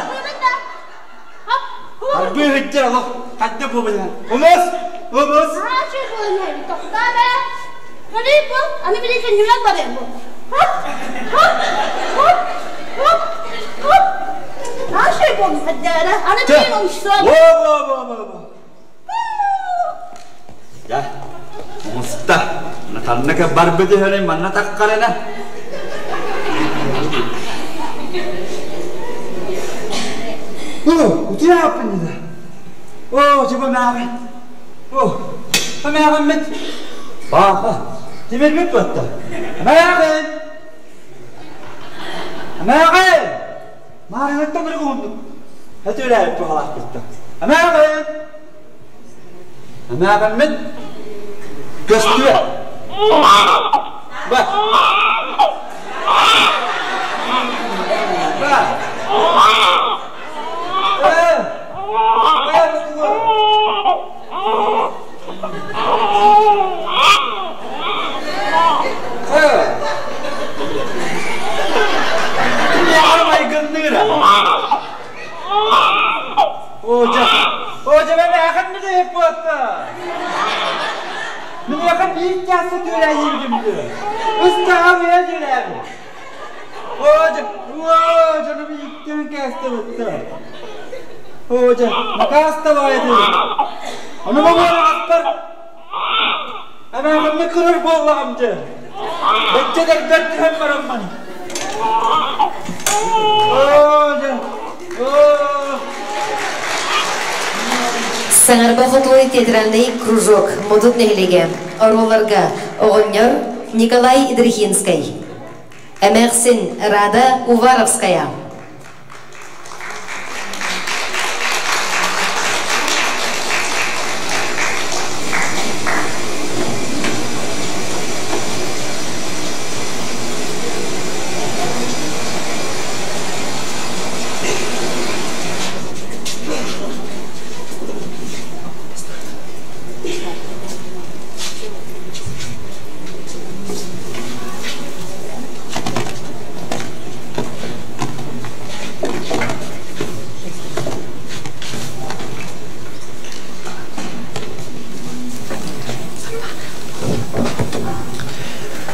Арбыы иһиттэр олох хадда буолбутунан. Умус! Умус! Аачы буолан тоқтаа бэ. Көрүй бу, аны били кэннибэр барыам бу. Хоп, хоп, хоп, хоп, хоп. Аачы буолан хаддаара, аны били умсуом. Во, во, во, во, во. Я, умуста. Натанныка барбыт иһэрин манна таккарына. О, утуяаппын О, чего мээҕин? О, мээҕиммит. Бааха, тимирбит батта. Мээҕин! Мээҕин! Маарыҥыттан ырыгы уһуннук. Өтүөлээбит туһалаахпыттан. Мээҕин! Эмээҕиммит көстүө. Ба. Ба. Э. Э, Э. Майгынныыра. Оожа, оожа мен мээхэн билиһик буотта. Мин мээхэн биир чааса түөрээйиибитим дыы. Ыстаҕа бэйэ түөрээбит. Оожа, оожа, ну бииктэн кээстэ бутта. Оожа, накаасталаайды. Ону бабуораҕаспар эмээхэммит кырыр буоллаҕым дьэ. Бэччэ дэрбэр түһэн бараммын. Оожа, оо. Саҥарба хотуой театральный кружок Модут нэһилиэгэ оруолларга оҕонньор Николай Идрихинскай, эмээхсин Рада Уваровская.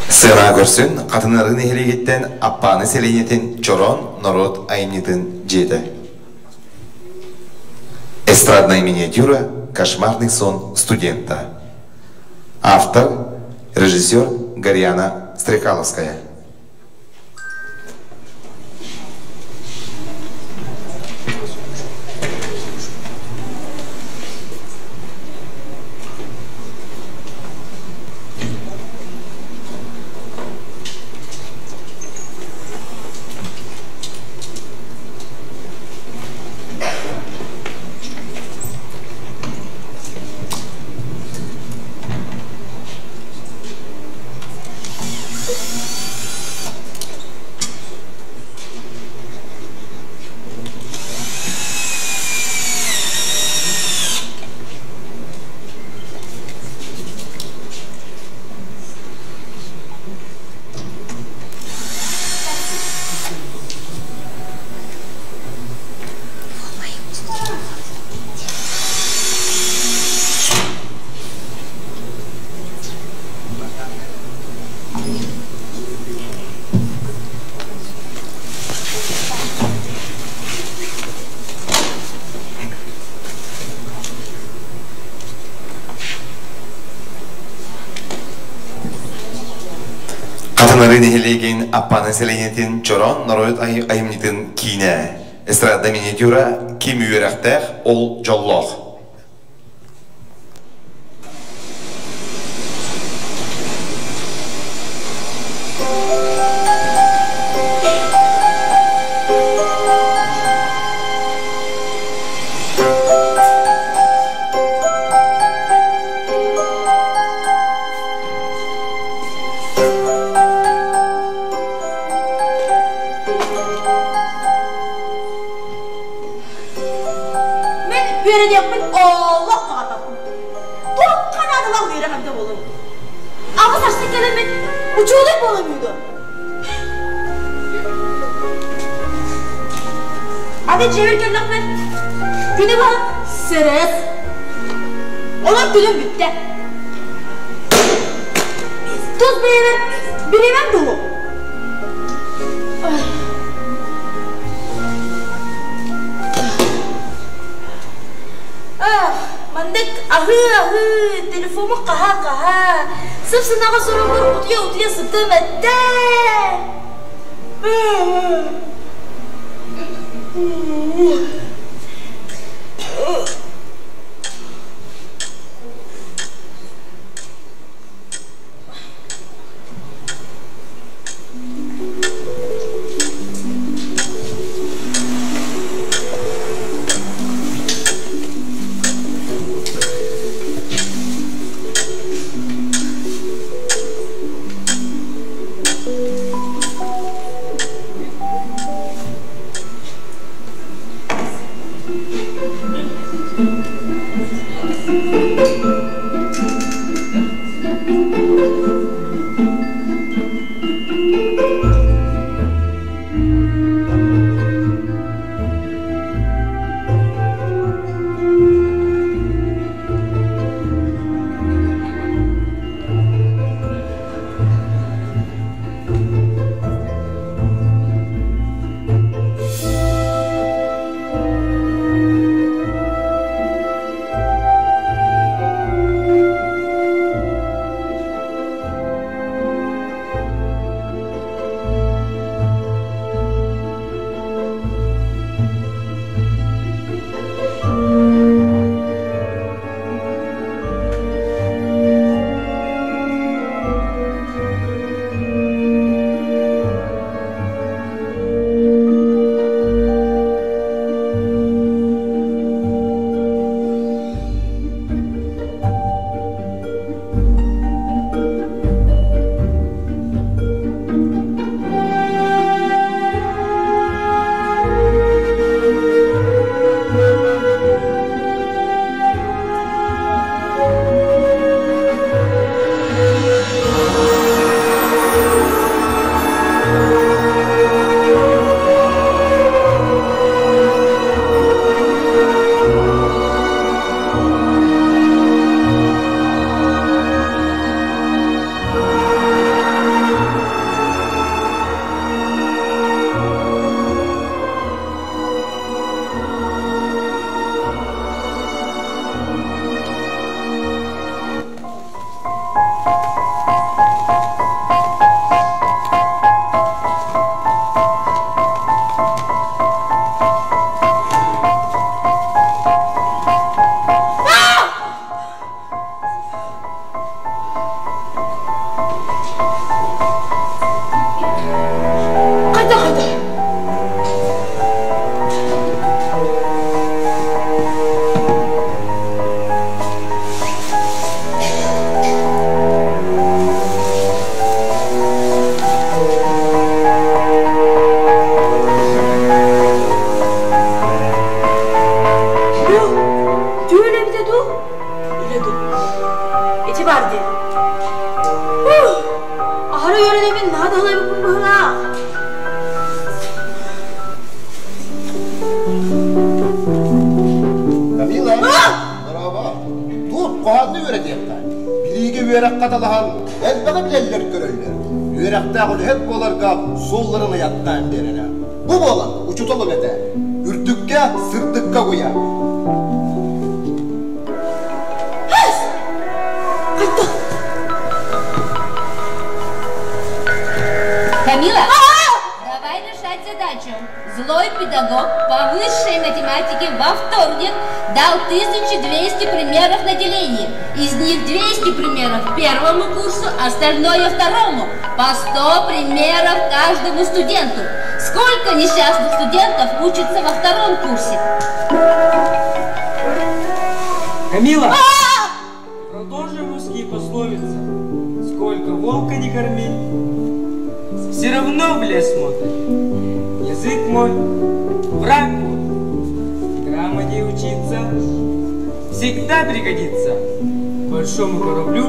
Сыана көрсүн Хатынары нэһилиэгиттэн Аппааны сэлиэнньэтин Чороон норуот айымньытын дьиэтэ. Эстрадная миниатюра «Кошмарный сон студента». Автор, режиссер Гарьяна Стрекаловская. Хатынары нэһилиэгин Аппааны сэлиэнньэтин Чороон норуот айымньытын киинэ. Эстрада миниатюра Ким үөрэхтээх, ол дьоллоох. Мен үөрэниэхпин олох баҕарбаппын. Туохха наадалаах үөрэх эбитэ буолуой? Аҕыс арсык кэлэммин учуонай буолуом үһү дуо? Аны дьиэбэр кэллэхпинэ күнү быһа сырыс. Онон күнүм бүттэ. Тус бэйэбэр бириэмэм дуо? Ах, маннык аһыы-аһыы, телефому хаһа-хаһа, сып-сынаҕа сорохтор утуйа-утуйа сытым этэ. Тоҕо үөрэнэбин наһаа да ылайбыппын быһыылаах. Камила, браво! Туох хоһоонну үөрэтиэххэ? Билиигэ үөрэххэ талаһан, элбэҕи билэллэр-көрөллөр. Үөрэхтээх үлэһит буоларга суолларын ыйаттаан биэрэрэ. Бу буолан учуутал үлэтэ. Үрдүккэ, сырдыкка угуйар. Камила, давай решать задачу. Злой педагог по высшей математике во вторник дал 1200 примеров на деление. Из них 200 примеров первому курсу, остальное второму. По 100 примеров каждому студенту. Сколько несчастных студентов учатся во втором курсе? Камила! Продолжим русские пословицы. Сколько волка не корми, все равно в лес смотрит. Язык мой, враг мой. Грамоте учиться всегда пригодится. Большому кораблю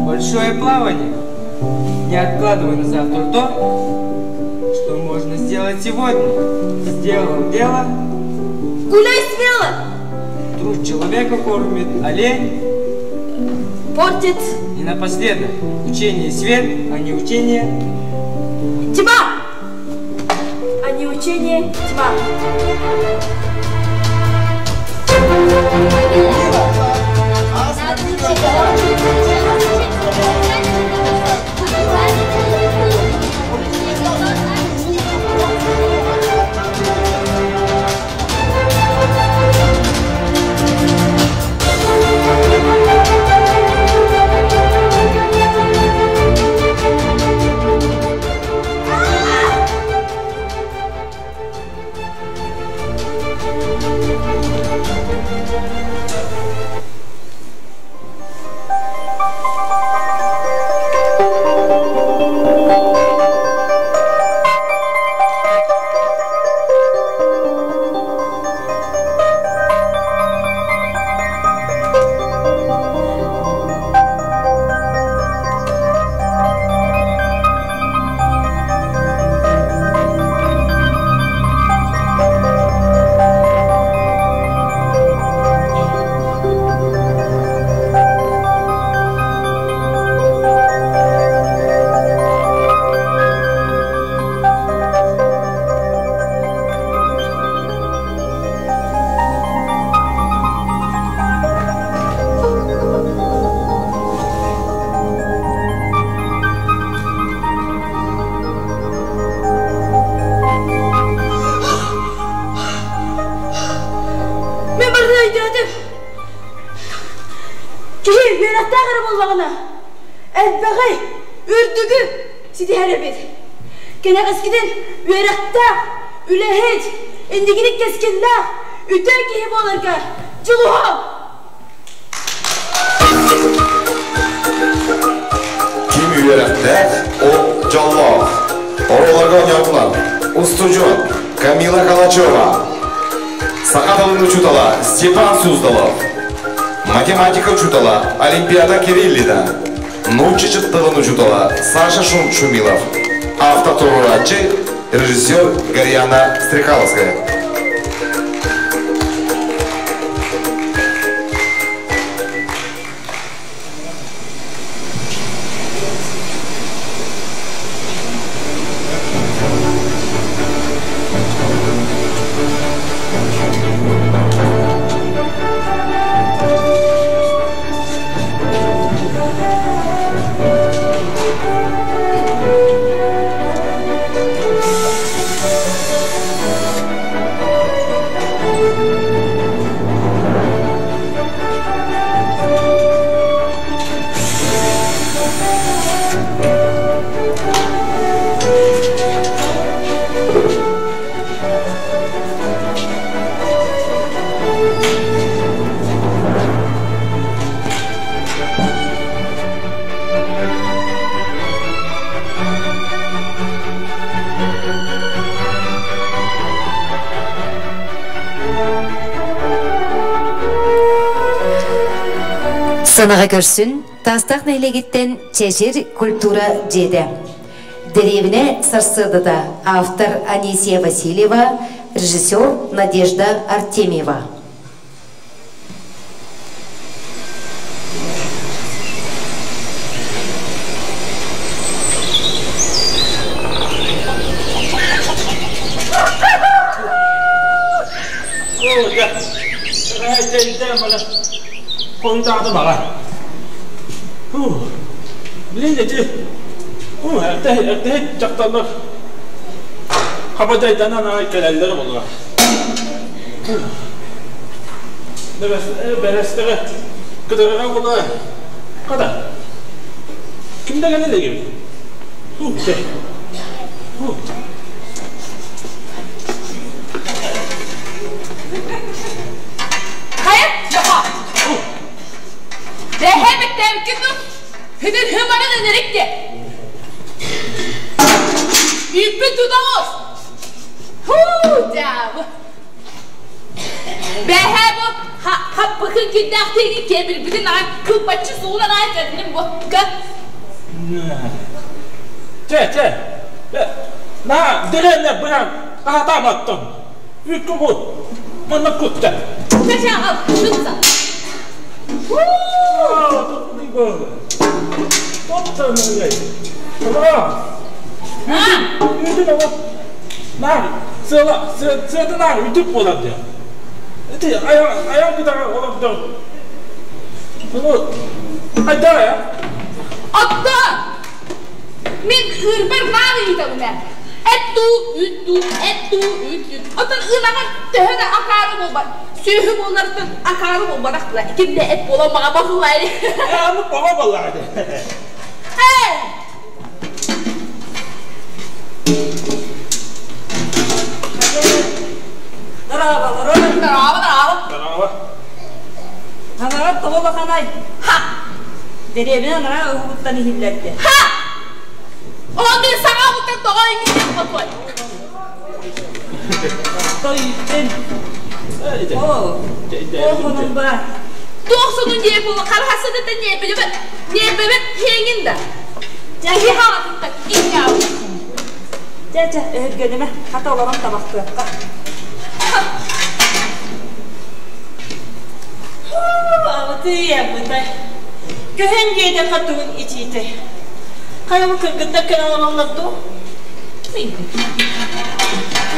большое плавание. Не откладывай на завтра то, что можно сделать сегодня. Сделал дело. Гуляй смело! Труд человека кормит, олень портит. И напоследок, учение свет, а не учение... Тьма! А не учение тьма. Мен барытын өйдөөтүм. Киһи үөрэхтээх эрэ буоллаҕына, элбэҕи, үрдүгү ситиһэр эбит. Кэнэҕэскитин үөрэхтээх, үлэһит, инникини кэскиллээх, үтүө киһи буоларга дьулуһуом! Ким үөрэхтээх, ол дьоллоох. Оруолларга оонньоотулар устудьуон Камила Калачева, саха тылын учуутала Степан Суздалов, математика учуутала Олимпиада Кириллина, нуучча тылын учуутала Саша Шумилов, автотурурааччы режиссер Гарьяна Стрекаловская. Сынаға көрсін, Таастаах нэһилиэгиттэн Чэчир культура дьиэтэ. Дэриэбинэ сарсыардата автор Анисия Васильева, режиссер Надежда Артемьева. Дьахталлар хабадайданан аҕай кэлэллэр буолуо. Бэрэстэҕэ кытарыга була хата ким да кэлэ илигим. Хайа, жоха. Бэһэ бэттээбиккин дуу? Хитин хымарын ынырык де. Үппүт тутаҕыс. Хуу, дьаабы. Бэһэ бу хаппыкын кирдээх тиги кебирбитин аҕай кылбаччы суунан аҕай кэллим бу. Чэ, чэ. На, деревня быһан аһатааматтан. Үккү бу. Манна кутта. Чэ, чэ, ал, тутса. Сыатынаах үтүк буолар диэн. Ити айан кытаҕа олордор. Bunu хайдаа я? Отто! Мин ыырбар наар ыйытабын ээ. Эт дуу, үүт дуу, эт дуу, үүт дуу. Оттон ынаҕар төһө да акаары буолбат. Сүөһү буоларыттан акаары буолбатах була. Кимдэ эт буолан маҕа баһылай. Аны баҕа баллаҕа Эй! Здорово, здорово, здорово. Здорово. Анара тоҕо улаханай? Ха! Дэриэбинэ анараа уһугуттан иһиллэрдэ. Ха! Ол мин саҥа уһуктан тоҕо иҥниэх хотуой? Тойуттан. О, сонун баар. Туох сонун диэ буолла? Харахасыны да ньиэбилибэт. Ньиэбибэт хиэҥин да. Киһи хаҕатыттан иҥҥээу. Чэ, чэ, өһүргэнимэ. Хата олорон табахтыахха. Абытый, абытай. Көһөн диэтэххэ тугун ичиитэй. Хайа бу кыргыттар кэлэн олороллор дуу?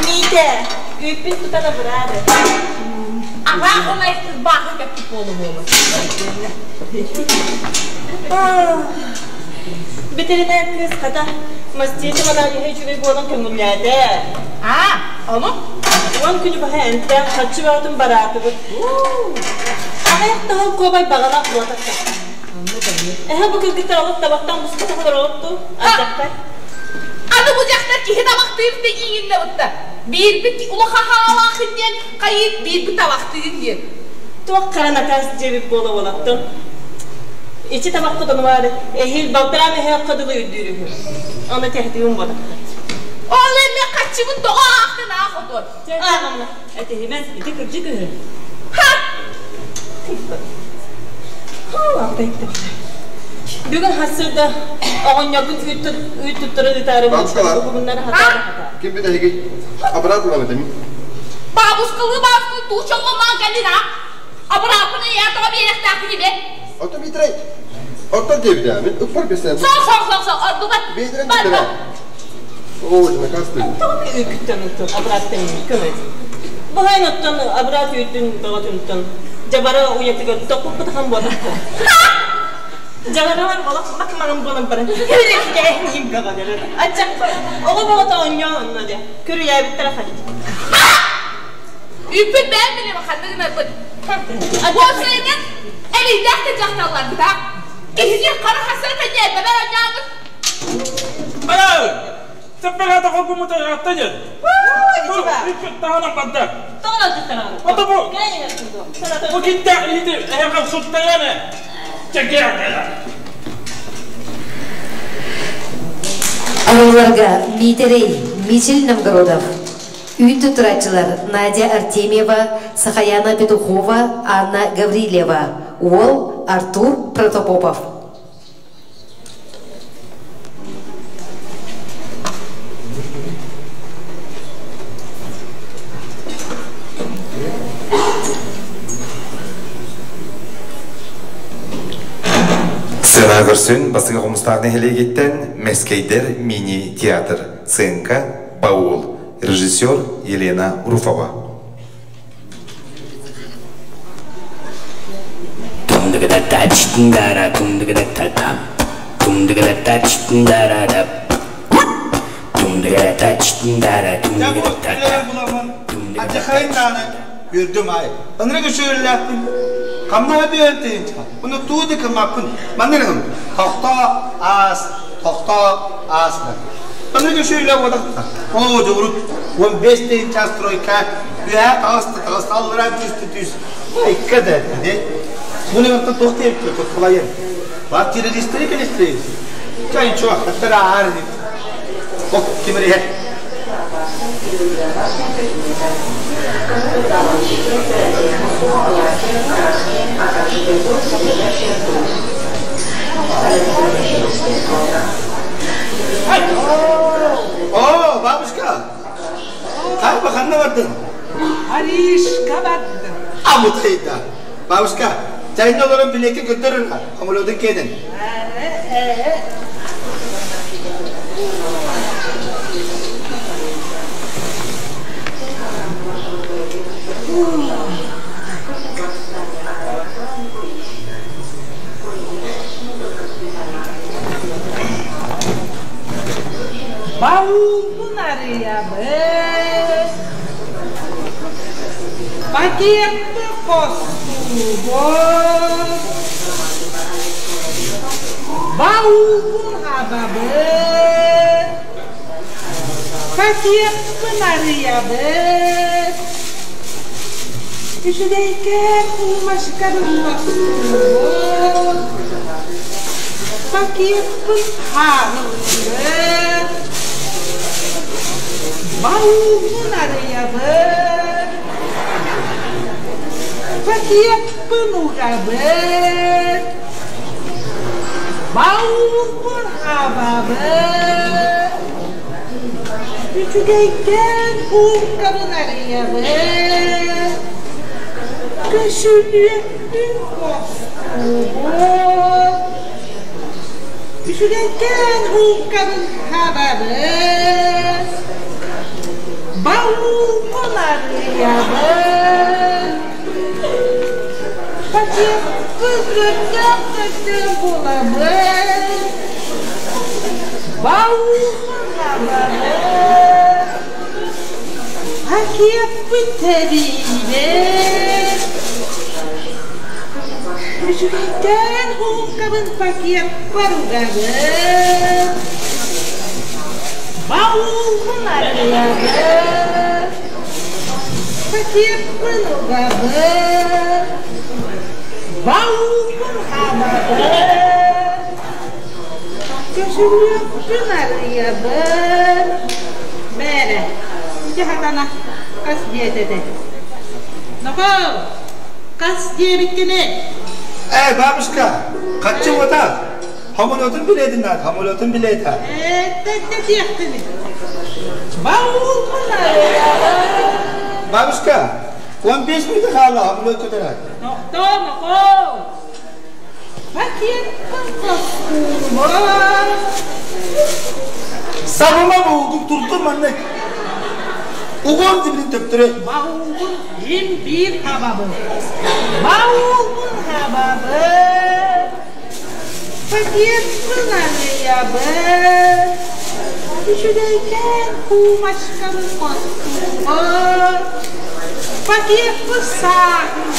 Миитэ, үүппүн тутан абыраары. Аҕаа баахы кэппит буолу буолу. Бэтэринээр кыыс хата маститы аналиһа үчүгэй буолан көҥүллээтэ. Аа, ону? Уон күнү баһа эмтээн харчы бөҕөтүн бараатыбыт. Аҕыйах таһыл куобай баҕалаах буолатахта. Эһэ бу кыргыттар олох табахтан буспатах олороҕутту, ардахпай. Аны бу дьахтар киһи табахтыыр да иҥиннэ бутта. Биирбит улаха хаалаахын диэн, хайыт биирбит табахтыыр диэн. Туох хара накаас дьиэбит буола уолаттан. Ичи табахпыт онуары эһиил балтараан эһээххэ дылы үрдүүр үһү. Аны тэһитигин буолахта. Ол эми хаччыбын тоҕо аахтын аах отуон. Ааҕамна, этиһимэн, ити кырдьык үһү. Ха! Бүгүн хассырда оҕонньорбун үүт туттара ыытаары Бабушкалар. бугуннары хатаары хатаа. Ким бүтэһиги аппарат булам этим. Бабушкалыы бабушкалыы тууча оҥомаан кэллин а? Абырааппын ыйаатаҕа биэрэхтээхпин ибэ. Ото Митрей. Оттон диэбитэ, мин ыкпар бесен. Сол сол сол сол ордубат. Бейдерен Бар битере. Оо, накасты. Тоҕо үүкүттэн оттон абыраттан көмөт. Баһайн оттон абырат үүтүн бөҕөтүнтөн дьабара уйатыгар топпуппутахан буолахта. Дьаҕаралар олох мак маҥан буолан баран көрүлээһин бөҕөлөрө. Аччак оҕо бөҕөтө оонньоо онно дэ. Көрүлээбиттэрэ хадит. Үппүт бэйэм билим ханныгынарбыт. Уопсайынан элийдээх да дьахталларбыт а. Киһини хара хасыата ньиэрбэбэр оонньообут. Бара! Саппаҕата холбумута атта дьэ. Таһынан барда. Ото бу. Бу киттээх иһити эһэҕэ суттаҕана. Чэкиэр. Арыыларга Миитэрэй Мичил Новгородов, үүт туттарааччылар Надя Артемьева, Сахаяна Петухова, Анна Гаврильева, уол Артур Протопопов. Көрсүн Басыга Хомустаах нэһилиэгиттэн Мэскэйдэр мини-театр, сценка «Баул», режиссер Елена Руфова. Үөрдүм аай. Ынырык үчүгэйлээхпин. Хамнаһа бүөн тыһыынча. Уну туу да кыммаппын. Маннык гынабын. Тохтоо аас, тохтоо аас. Ынырык үчүгэйлээх буолахта. Оо, дьобурут 15 тыһыынча стройка үөһэ таҕыста таҕыста аллараа түстэ түс. Айка да ди. Буну онтон туох диэбит туткулайын. Бар террористери келестирейин. Чай чуох, хаттар аар Ок, ким иһэр? О, бабушка! Хайба ханна бардың? Аришка бардым. Амутайда. Бабушка, чайны олорон билекке көтөрөр, хомолодун кенен. Баулбун арыйабын, пакетты хостуубун, Баулбун хабабын, пакеппын арыйабын, Үчүгэйкээн уумашкабын хостуубун, пакеппын хааһылыыбын, Баулбун арыйабын, пакеппын угабын, Баулбун хабабын, Үчүгэйкээн кууккабын арыйабын, Көшүлүөкпүн хостуубун, Үчүгэйкээн кууккабын хабабын, Баулбун арыйабын, Пакеппын көрдөөх-көрдөөх булабын, Баулбун хабабын, Пакеппын тэрийбин, Үчүгэйдээн һуумкабын пакеппар угабын, Баулбун арыйабын, Пакеппын угабын, Баулбун хабабын, Көшүлүөкпүн арыйабын. Бээрэ, ити хатана хас диэтэ Нохоо, хас диэбиккини? Эй, бабушка, хаччы уота. Хамолотун билетин наат, хамолотун билета. Эттэтте диэхтини. Баулбун арыйабын. Бабушка, 15 минут хаалла, хамолот көтөрөр. Тохтоо, нохоо. Пакеппын хостуубун. Сабыма буулдук турдум маннык. Угон тибилин төптөрө. Баулбун им биир хабабын. Баулбун хабабын. Пакеппын арыйабын. Үчүгэйкээн куумашкабын хостуубун. Пакеппын саахын.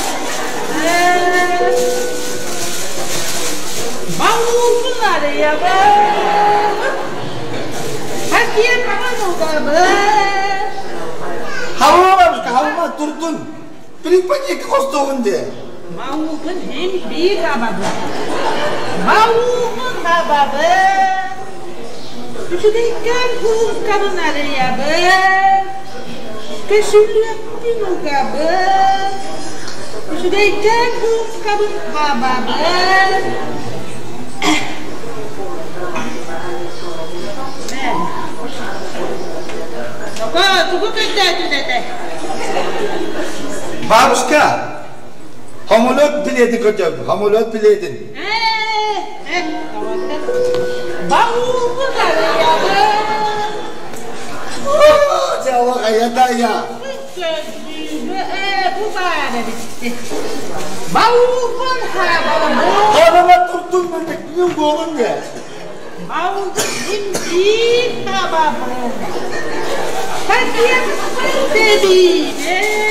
Баулбун арыйабын. Пакеппын угабын. Хабыма, бабушка, хабыма, турдун. Билин пакетке хостугун де. Баулбун им биир хабабын. Баулбун хабабын. Үчүгэйкээн куумкабын арыйабын. Көшүлүөкпүн угабын. Үчүгэйкээн куумкабын хабабын. Токо, тугу көрдөөтүн этэ? Бабушка, хамолот билети көтөбү, хамолот билетин. Э, э, Баулбун арыйабын. Дьэ, олох айа-дайа. Бу баар эбит. Баулбун хабабын. Хабама турдун мөтөккүн буолун де. Баулбун имбиир хабабын. Пакетпын тэбиибин.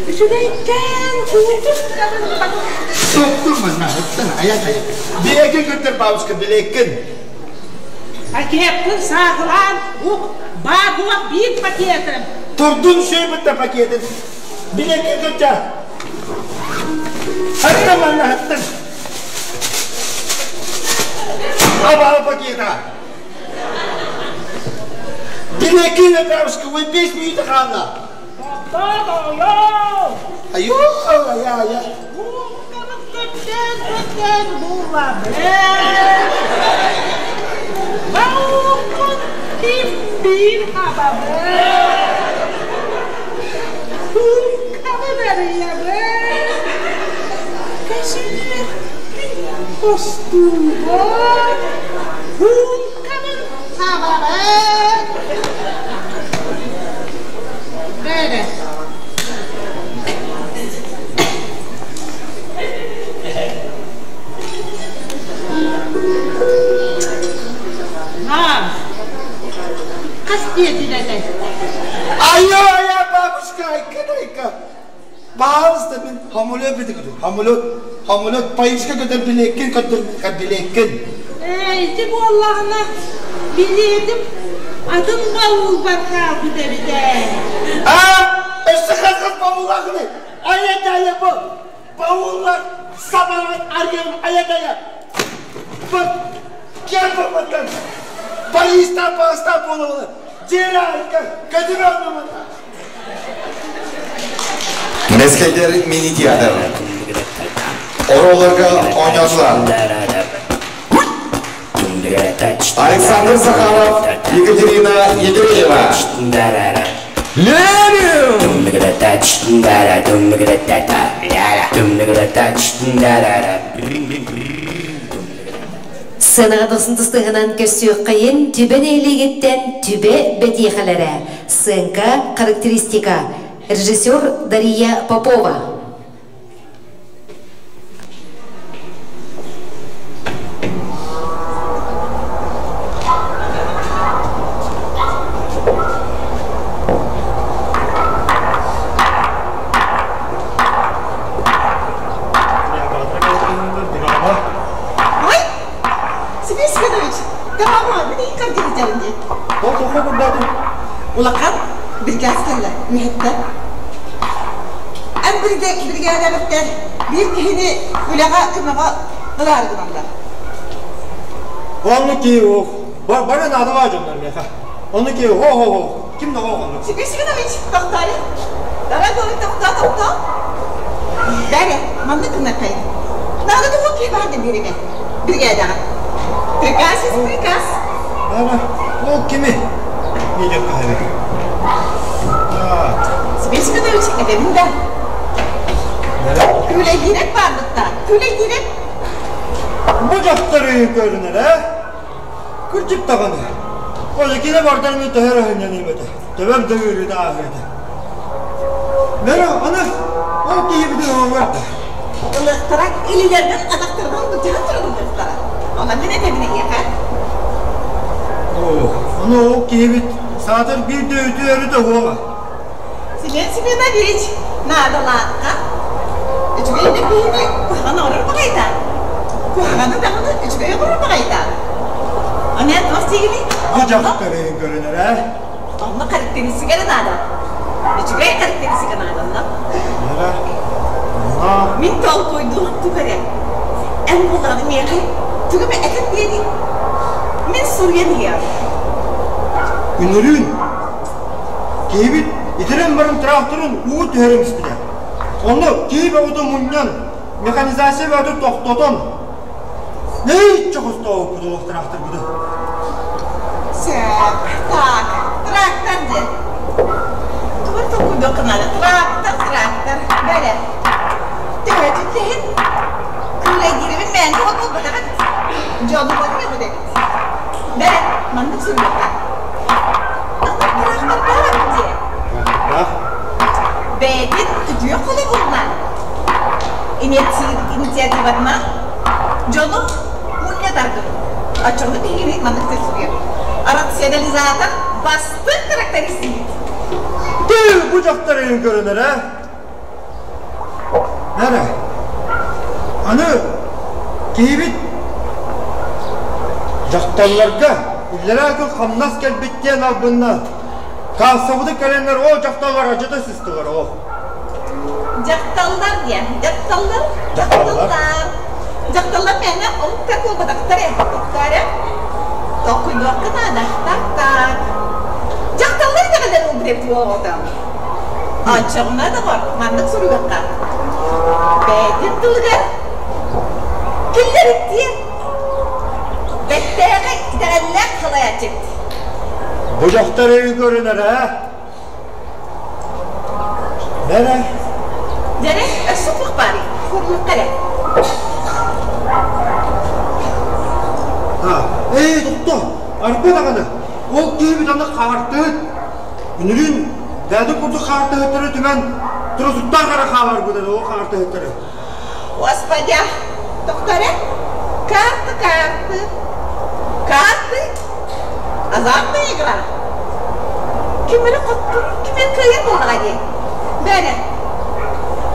Үчүгэйкээн куутун Соттун манна, ыттан айа-дайа. Билекин көрдөр бабушка, билекин. Пакетпын сааһылаан ук, баар биир пакетым. Турдун сүйбүттэ пакетин. Билекин көрдөр. Хаттан манна, хаттан. Абаа пакета. Билекин бабушка, вы 5 минут хаалла. Айо, ая, ая. Көттен булабын. Баукун ким хабабын. Куркабын арыйабын. Кәшілікпін костубын. Куркабын хабабын. Бәрі. Хас диэтилэтэй? Айо, ая, бабушка, айка, айка. Пожалуйста, мен хамулет битик. Хамулет, хамулет, паишка көтөр билекин, көтөр билекин. Эй, ити буоллаҕына билиэтим атын баул бар хаалбыт эбит ээ. А, өссө хас-хас бауллаахыны. Айа дайа бу. Бауллар сабаҕын арыйан айа дайа. Бу, кел бу Паиста, паста буолула. Дьиэ айка, көтүрэ оннумата. Мескелдер мини-театр. Оролорга оонньоотулар. Александр Захаров, Екатерина Егереева. Сценаға тосын тыстығынан көссүйік түбен әйлегеттен түбе бәтиехалары. Сценка характеристика. Режиссер Дария Попова. Ой, Семен Семенович, давай, мин иккар диэн. Улахан бригад кэллэ, үлэһиттэр. Эн бригадаҕыттар биир киһини үлэҕэ көмөҕө ылаары гыналлар. Онну ки о бары наадалаа дьоннор миэхэ. Онну ки хо хо хо ким да хо Семен Семенович, тохтоору. Давай говори, тохтоо, тохтоо. Бәрі, манна гынакай. Надо тугу киһи баар биэриме. Бригадаҕа. Приказ есть приказ. Ана, ол кими? Не деп кахабы. Семен Семенович, эбэбин да. Күлэйдиирек баарбытта. Күлэйдиирек. Бу дьахтары көрүнэр, э? Кырдьык даҕаны. Ол кини бардарын төһөр өһүннэн имете. Төбөм төгүрү ааһыта. Бері аны ол киһибитин оҥорда. Ылыктара илилерден атактардан тутуһан туран Она мен этэбин эйиэхэ. О, аны ол киһибит саатар биир да үтүөрү да хуоҕа. Семен Семенович, наадалаахха. Үчүгэй киһини куһаҕаны оҥорор баҕайыта. Куһаҕаны даҕаны үчүгэй оҥорор баҕайыта. Аны туох диигиний? Бу дьахтары көрүнэр, э? Онно характеристика эрэ наада. Үчүгэй характеристика наада онно. Мин толкуйдуурум тугу эрэ. Эн буоллаҕына миэхэ тугу эмэ этэн биэриий. Мин суруйан иһиэҕим. Үнүрүүн киһибит итирэн баран тракторын уу түһэрэн испитэ. Онно киһи бөҕөтө мунньан, механизация бөҕөтө тохтотон, нэһииччэ хостообуппут олох тракторбытын. Сөп. Так, трактор диэн. Тугу толкуйдуохха наада? Трактор, трактор. Бэрэ. Төһөтүн иһин күүлэйдиирибин мээнэ уол буолбатаҕын. Дьону көрүөҕүт эбит. Бэрэ, маннык суруйуохха. Анал тыраахтардаах эбит дии. Бэйэтин үтүө холобурунан, инициативатынан дьону мунньа тардыбыт. Оччоҕуна биһигини маннык суруйар. Рационализатор бастыҥ тракторист Тыы, бу дьахтар өйүн көрөнөр ээ. Эрэ, аны киһибит дьахталларга иллэрээ күн хамнас кэлбит диэн албынна каассабыты кэлэннэр ол дьахталлар адьата сыстылар ол. Дьахталлар диэн, дьахталлар, дьахталлар. Дьахталлар мээнэ омуктар буолбатахтар ээ, токтоорэ. Толкуйдуохха наада, так так. Дьахталлар итэҕэллэр ол биребит оҕото. Оччоҕуна доҕор, маннык суруйуохха. Бэйэтин тылыгар киллэриттиэн бэттээҕи итэҕэллээх салайааччы эбит. Бу дьахтар өйү көрүнэр ээ. Дэрэ. Дэрэ, өссө туох баарый? Курлукка эрэ. А, эй, тохто, арба даҕаны, ол киһибит аны хаартыһыт. Үнүрүүн дээдэ курдук хаартыһыттары түмэн турусуктаах эрэ хааларбыт ол хаартыһыттары. Господи, тохто эрэ. Карты, карты. Карты? Азартная игра. Ким эрэ хоттур, ким эрэ кыайар буоллаҕа дии. Бээрэ,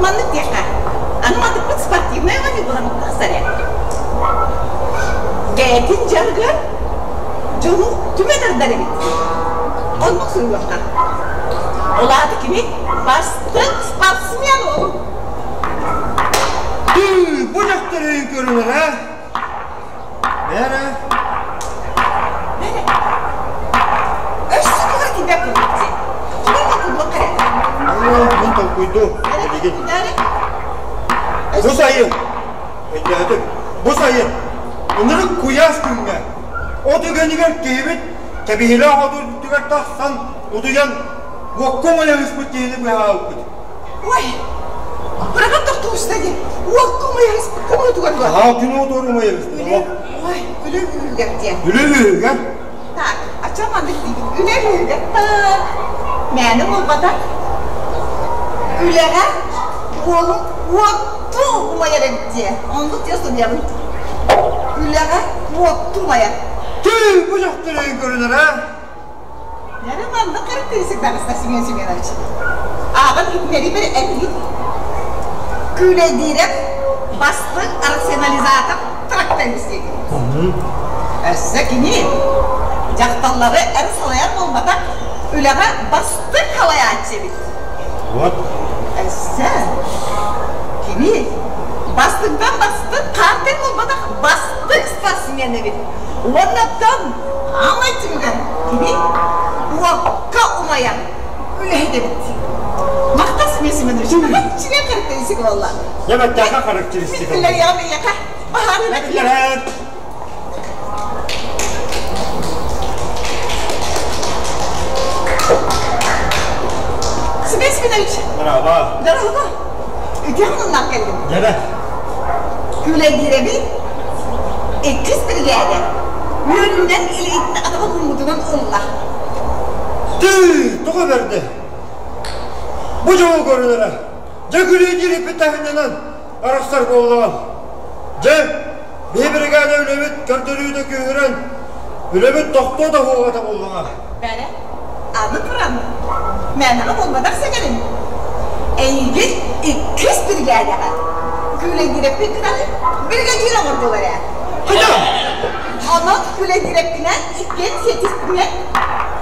маннык диэххэ. Аны мантыкпыт спортивнай оонньуу буолан тахсар ээ. Бэйэтин дьарыгар дьону түмэ тардар эбит. Оннук суруйуохха. Ол аата кини бастыҥ спортсмен уолу. Тыы, бу дьахтар өйүн көрүнэр ээ. Бээрэ. Бээрэ. Өссө туга тиийбэт курдук дии. Тугу толкуйдуох эрэ. Мин толкуйду. Билигин. Бу сайын Өйдөөтүм. Бу сайын ынырык куйаас күҥҥэ от үгэнигэр киһибит кэбиһилээх от үрдүгэр тахсан утуйан уокка умайа ыспыт киһини быһаабыппыт. Ой, быраҕан тохтууста дии. Уокка умайа ыспыт күн уотугар дуо? Аһаа, күн уотугар умайа ыспыт. Үлэ, ой, үлэ үһүгэр диэн. Үлэ үһүгэр? Так, ача маннык диибит. Үлэ үһүгэр так. Мээнэ буолбатах. Үлэҕэ уолум уоттуу умайар эбит диэ. Оннук диэ суруйабын. Үлэҕэ уоттуу умайар. Тыы, бу дьахтар өйүн көрүнэр ээ. Нэрэ маннык характеристик таҕыста Семен Семенович. Ааҕан иһитиннэриибэр эппит. Күүлэйдиирэп бастыҥ рационализатор тракторист диэтим. Өссө кини дьахталлары эр салайар буолбатах, үлэҕэ бастыҥ халайааччы эбит. Вот. Өссө кини бастыҥтан бастыҥ хаартын буолбатах, бастыҥ спортсмен эбит. Уоннаттан аамай түмүгэр кини уокка умайан үлэһит эбит. Махтал Семен Семенович, үчүгэй характеристика буолла. Я баттаха характеристика. Мин миэхэ баһаарына. Семен Семенович. Браво. Здорово. Үтүө хонуннаах кэллим. Дьэ. Күүлэйдиирэбин иккис биригээдэ үөрүүнэн илиитин атаҕын ууммутунан ылла. Тыы, тоҕо бэрдэ. Бу дьоҕу көрүнэрэ. Дьэ күлүү таһынньанан арахсар буоллаҕым. Дьэ, биһи биригээдэ үлэбит көрдөрүүтэ күүһүрэн, үлэбит тохтуо да суоҕа буоллаҕа. Бэрэ, аны туран, мээнэҕэ буолбатах сэгэрим. Эйигин иккис биригээдэҕэ күүлэйдиирэппин кытары биригэдьиир оҥордулар ээ. Хайа? Онон күүлэйдиирэппинэн иккиэн сиэтиспинэн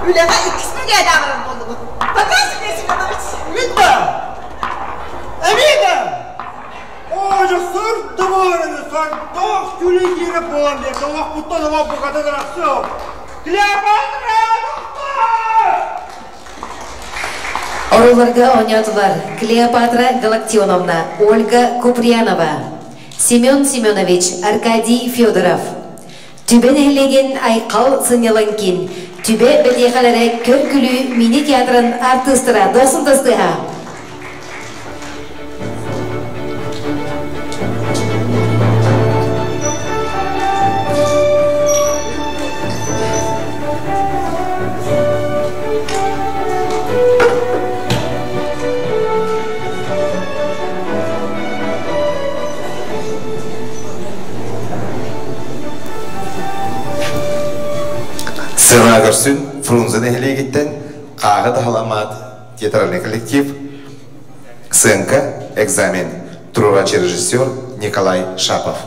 үлэҕэ иккис биригээдэ аҕарар буоллубут. Пока, Семен Семенович! Мин да! Эмиэ да! Оо, дьэ, сырдыбар сордоох күлэйдиирэп буолан биэрдэ, олохпуттан олох букатын арахсыам. Клеопатра! Орууларга оонньоотулар Клеопатра Галактионовна, Ольга Куприянова, Семен Семенович, Аркадий Федоров. Түбэ нэһилиэгин Айхал сынньалаҥ киин Түбэ бэлиэхэлэрэ көр-күлүү мини-театрын артыыстара досун тастыһа. Сыана көрсүн Фрунзе нэһилиэгиттэн Хааһы Таһаламаат театральный коллектив Сценка экзамен туруорааччы режиссер Николай Шапов.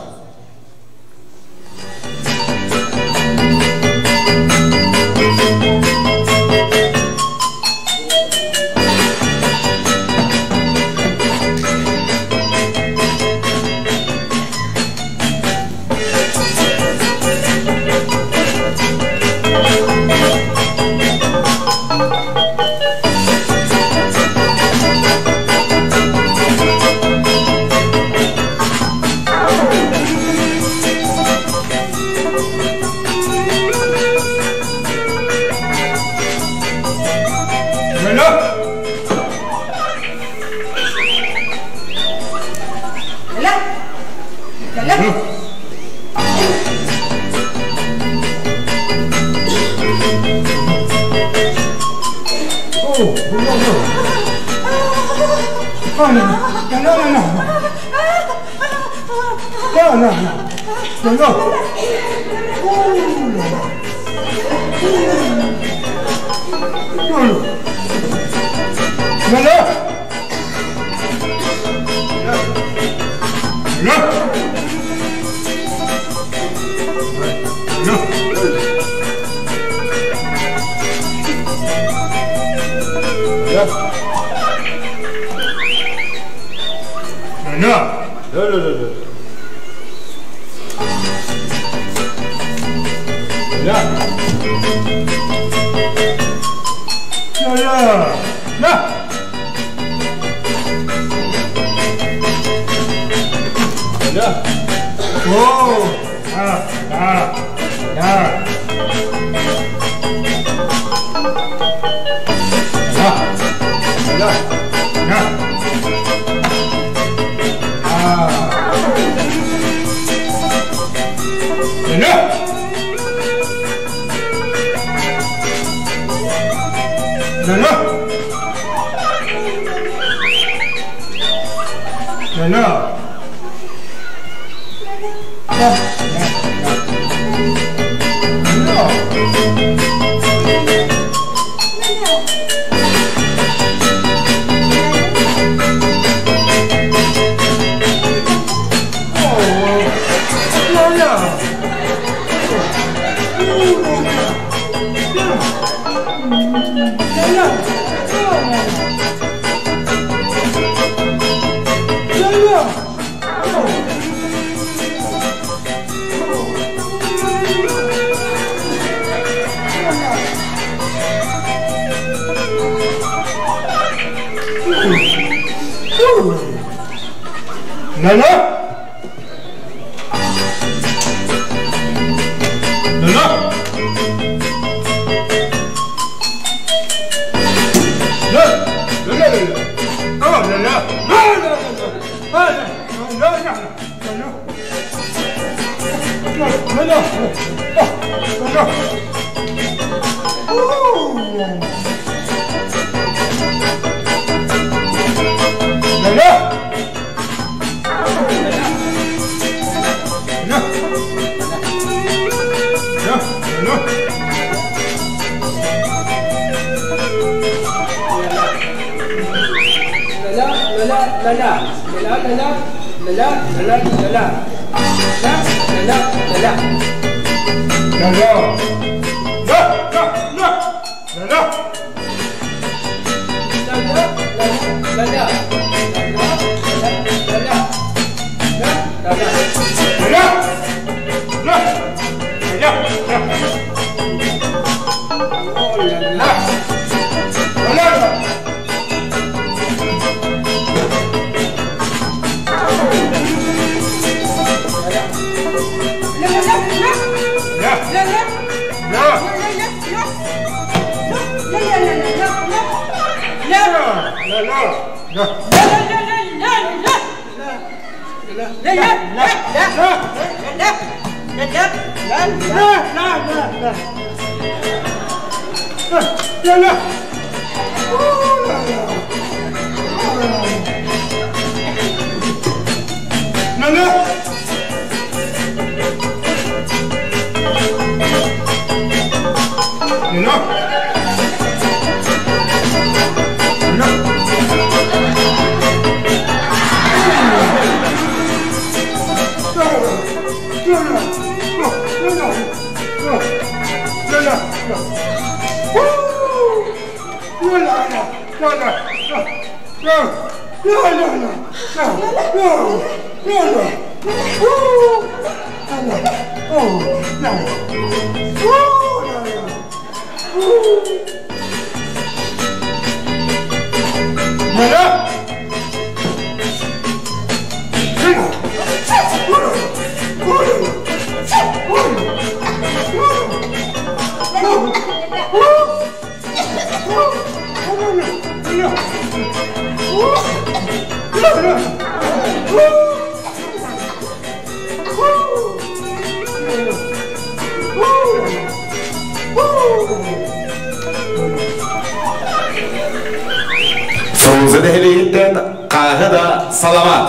Фрунзе нэһилиэгиттэн хааһы да саламаат.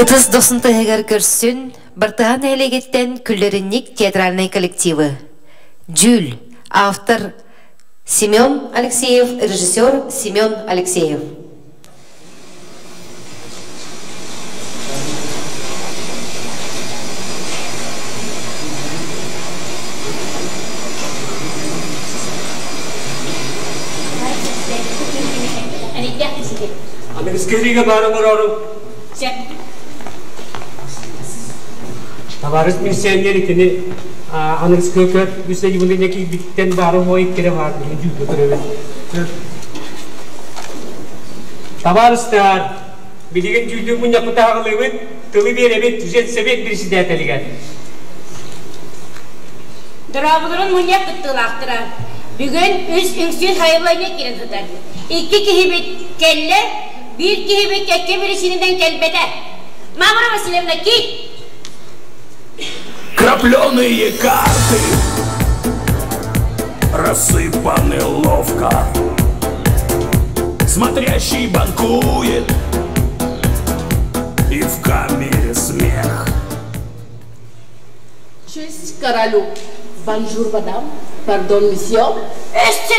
Ытыс дохсун тыһыгар көрсүн Бартыһаан нэһилиэгиттэн Күллэринник театральнай коллективы. Дьүүл. Автор Семен Алексеев, режиссер Семен Алексеев. Аныгыскыһыыга баар оҥорору. Табаарыс милиционер итини аныгыскы көр үс ыйбыны киирбиттэн баары ой кире баар билин дьүүлгэ көрөбүт. Табаарыстар, билигин дьүүллүүр мунньахпыт аҕылыыбыт, тылы биэрэбит Женсовет председателигэр. Дорооболорун мунньах кыттыылаахтара. Бүгүн үс үҥсүү сайылланньа киирэн сытар. Икки киһибит кэллэ, биир киһибит кэккэ биричиинэнэн кэлбэтэ. Мавра Васильевна, кий! Крапленые карты рассыпаны ловко. Смотрящий банкует, и в камере смех. Честь королю. Бонжур, мадам. Пардон, месье. Өссө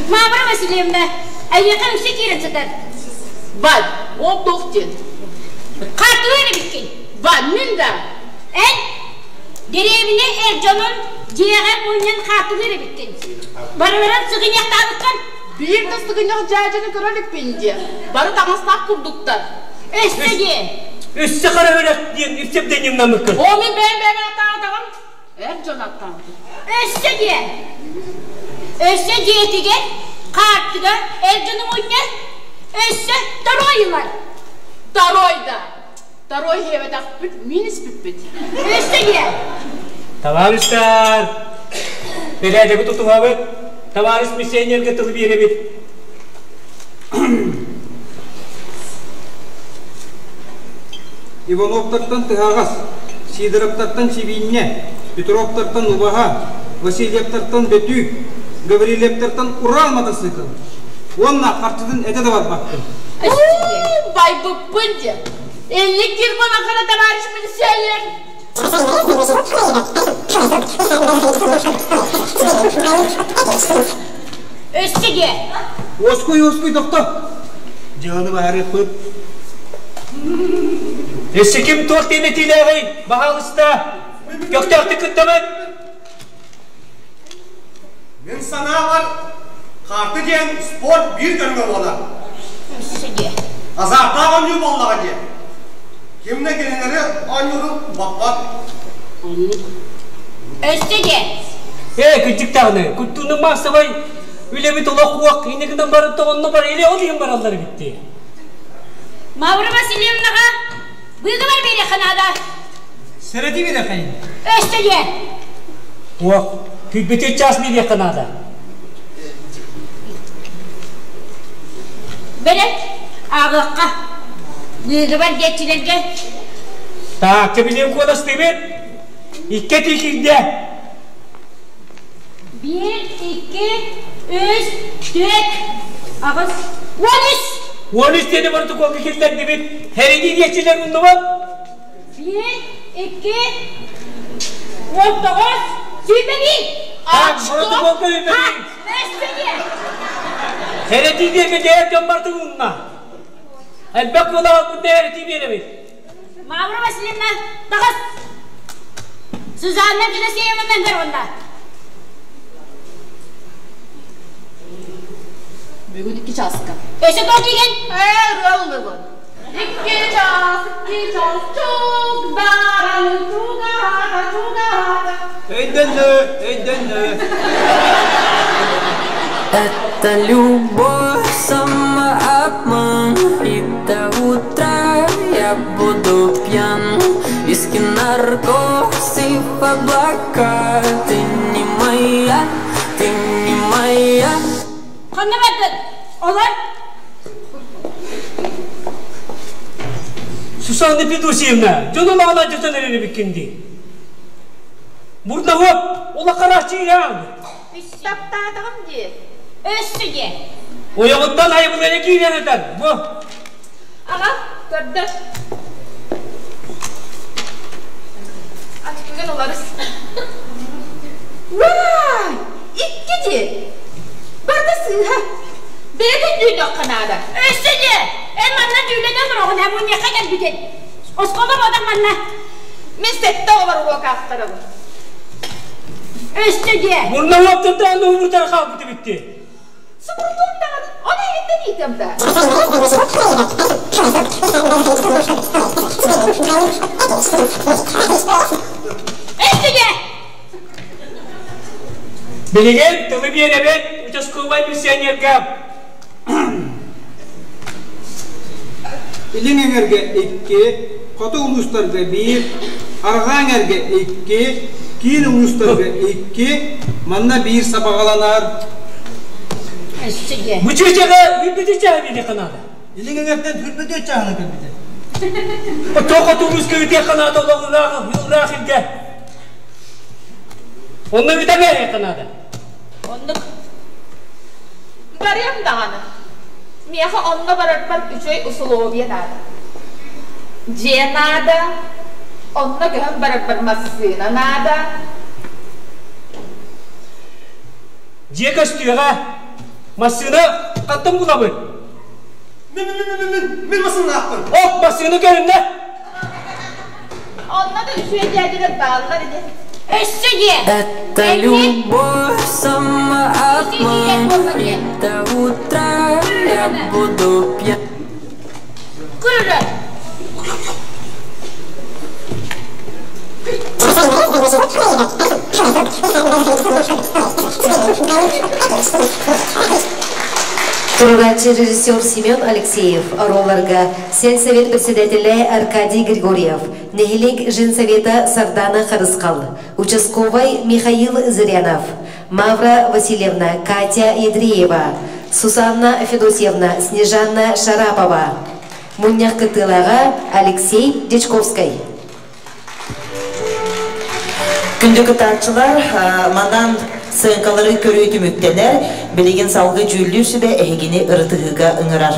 Мавра Васильевна, эйиэхэ үҥсүү киирэн сытар. Бай, ол туох диэн? Хаартылар эбиккин. Бай, мин да. Эн дэриэбинэ эр дьонун дьиэҕэ мунньан хаартылыыр эбиккин. Барыларын сыгынньахтаабыккын. Биир да сыгынньах дьээдьэни көрө иликпин диэ. Бары таҥастаах курдуктар. Өссө диэ. Өссө хара үрэх диэн үсэбдэньимнамыккын. О, мин бэйэм бэйэбин аттаабатаҕым. Эр дьон аттаабытым. Өссө диэ. Өссө дьиэтигэр, хаартыга эр дьону мунньар. Өссө второй ылар. Второй да. Второй иһиэбэтэхпит, мин испиппит. Өссө диэ. Товарищтар, бэрээдэги тутуһабыт, товарищ миссионерга тылы биэрэбит. Ивановтартан тыһаҕас, Сидоровтартан сибиинньэ, Петровтартан убаһа, Васильевтартан бөтүүк, Гаврильевтартан Урал матасыыкыл. Уонна харчытын этэ да барбаккын. Байбыппын диэн. Инник диир буоллаххына, товарищ милиционер. Өссө диэ. Оскуй, оскуй, тохто. Дьыаланы баһарыахпыт. Өссө ким туох диэн этиилээҕий? Баһаалыста. Көхтөөхтүк кыттабыт. Мин санаабар, хаарты диэн спорт биир көрүҥэ буолар. Өссө диэ. Азартаах оонньуу буоллаҕа диэ. Ким да кинилэри оонньуурун боппот. Өссө диэ. Ээ, кырдьык даҕаны, культурный массовай үлэбит олох уох инникинэн баран тоҕонно бар или ол иһин бараллар эбит дии. Мавра Васильевнаҕа быыгабар биэриэххэ наада. Сэрэтии биэриэххэ. Өссө диэ. Уох, күйбүтү час биэриэххэ наада. Бэрэ, ааҕыахха. Быыгабар диэччилэргэ. Так, кэбилиэн куоластыыбыт. Икки этии киирдэ. Биир, икки, үс, түөрт, аҕыс, 13! 13 диэни протоколга киллэрдибит. Хэридии диэччилэр муннубут. Биир, икки, 19, 21! Так, протоколга 21. Хэрэтии диэки дьэһэр дьон барытын унна. Элбэх куолаҕа хэрэтии биэрэбит. Мавра Васильевна, таҕыс! Сузанна Федосеевна көр онно. Бүгүн 2 часка. Өссө тоҕо тиийген? Ээ, ырыаллыбын. 2 час, 2 час, чугдаран, чугаһата, чугаһата. Өйдөннө, өйдөннө. Это любовь, самообман И до утра я буду пьян Виски, наркоз и в облака Ты не моя, ты не моя Ханна бардын? Олор? Сусанна Федосеевна, дьонун аҕала дьотон эрэр эбиккин дии. Мурдауоп, улахарааччы Таптаатаҕым дии. Өссө дии. Ойоҕуттан айбылыана киирэн этэр. Бу. Аҕа, көрдөр. Ачыкыгын уларыс. Вай! Икки дии. Барда сыыһа. Бэйэтин дьүүллүөххэ наада. Өссө дии. Эн манна дьүүллэнэн олороҕун, эн мунньахха кэлбитин. Оскуола буотах манна. Мин сэттэ оҕобор уруок аахтарабын. Өссө дии. Мурна уоптурдаан уубурдар хаалбыт эбитти. Субурдуом даҕаны, ону эһиттэн иитиэм да. Өссө дии. Билигин тылы биэрэбин участковай миссионерга. Илин эҥэргэ икки, хоту улуустарга биир, арҕаа эҥэргэ икки, киин улуустарга икки, манна биир сабаҕаланар. Бу чүөчэҕэ үрбүтү чааһы биэриэххэ наада. Илин эҥэртэн үрбүтү чааһына кэлбитэ. Тоҕо хоту улууска үтүөххэ наада олох ыраах ыраах илгэ. Онно үтэ биэриэххэ наада. Оннук. Барыам даҕаны. Миэхэ онно барарбар үчүгэй усулуобуйа наада. Дьиэ наада, онно көһөн барарбар массыына наада. Дьиэ көстүөҕэ. Массыына хантан булабын? Мин, мин, мин, мин, мин массыыналаахпын. Оп, массыына көһүннэ. Онно да үчүгэй дьээдьэлэр бааллар ини. Өссө дьиэ. Это любовь, самообман И до утра я буду пьян Кырырар. Турурааччы режиссер Семен Алексеев оруолларга сельсовет председателэ Аркадий Григорьев, нэһилиэк женсовета Сардана Харысхал, участковай Михаил Зырянов, Мавра Васильевна Катя Ядреева, Сусанна Федосьевна Снежанна Шарапова, мунньах кыттыылааҕа Алексей Дьячковскай. Күндү кытааччылар, манан сыаҥкалары көрүү түмүктэнэр, билигин салгыы дьүүллүүр сүбэ эһигини ырытыһыыга ыҥырар.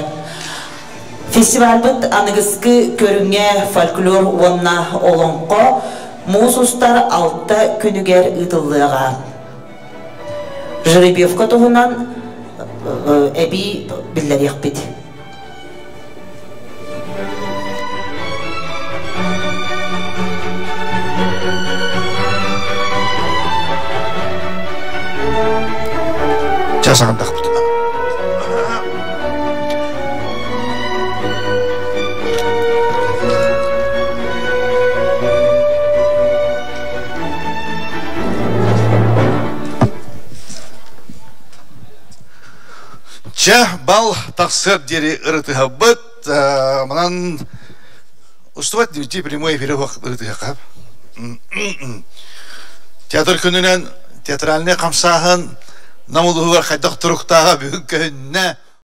Фестивальбыт аныгыскы көрүҥэ фольклор уонна олоҥхо муус устар алта күнүгэр ыытыллыаҕа. Жеребьевка туһунан эбии биллэриэхпит. Час аҕардахпыт. Чэ, бал тахсыар диэри ырытыһабыт. Манан устубат дии прямой эфире ырытыһахха. Театр күнүнэн театральнай хамсааһын Нам улууһугар хайдах туруктааҕа бүгүн көһүннэ.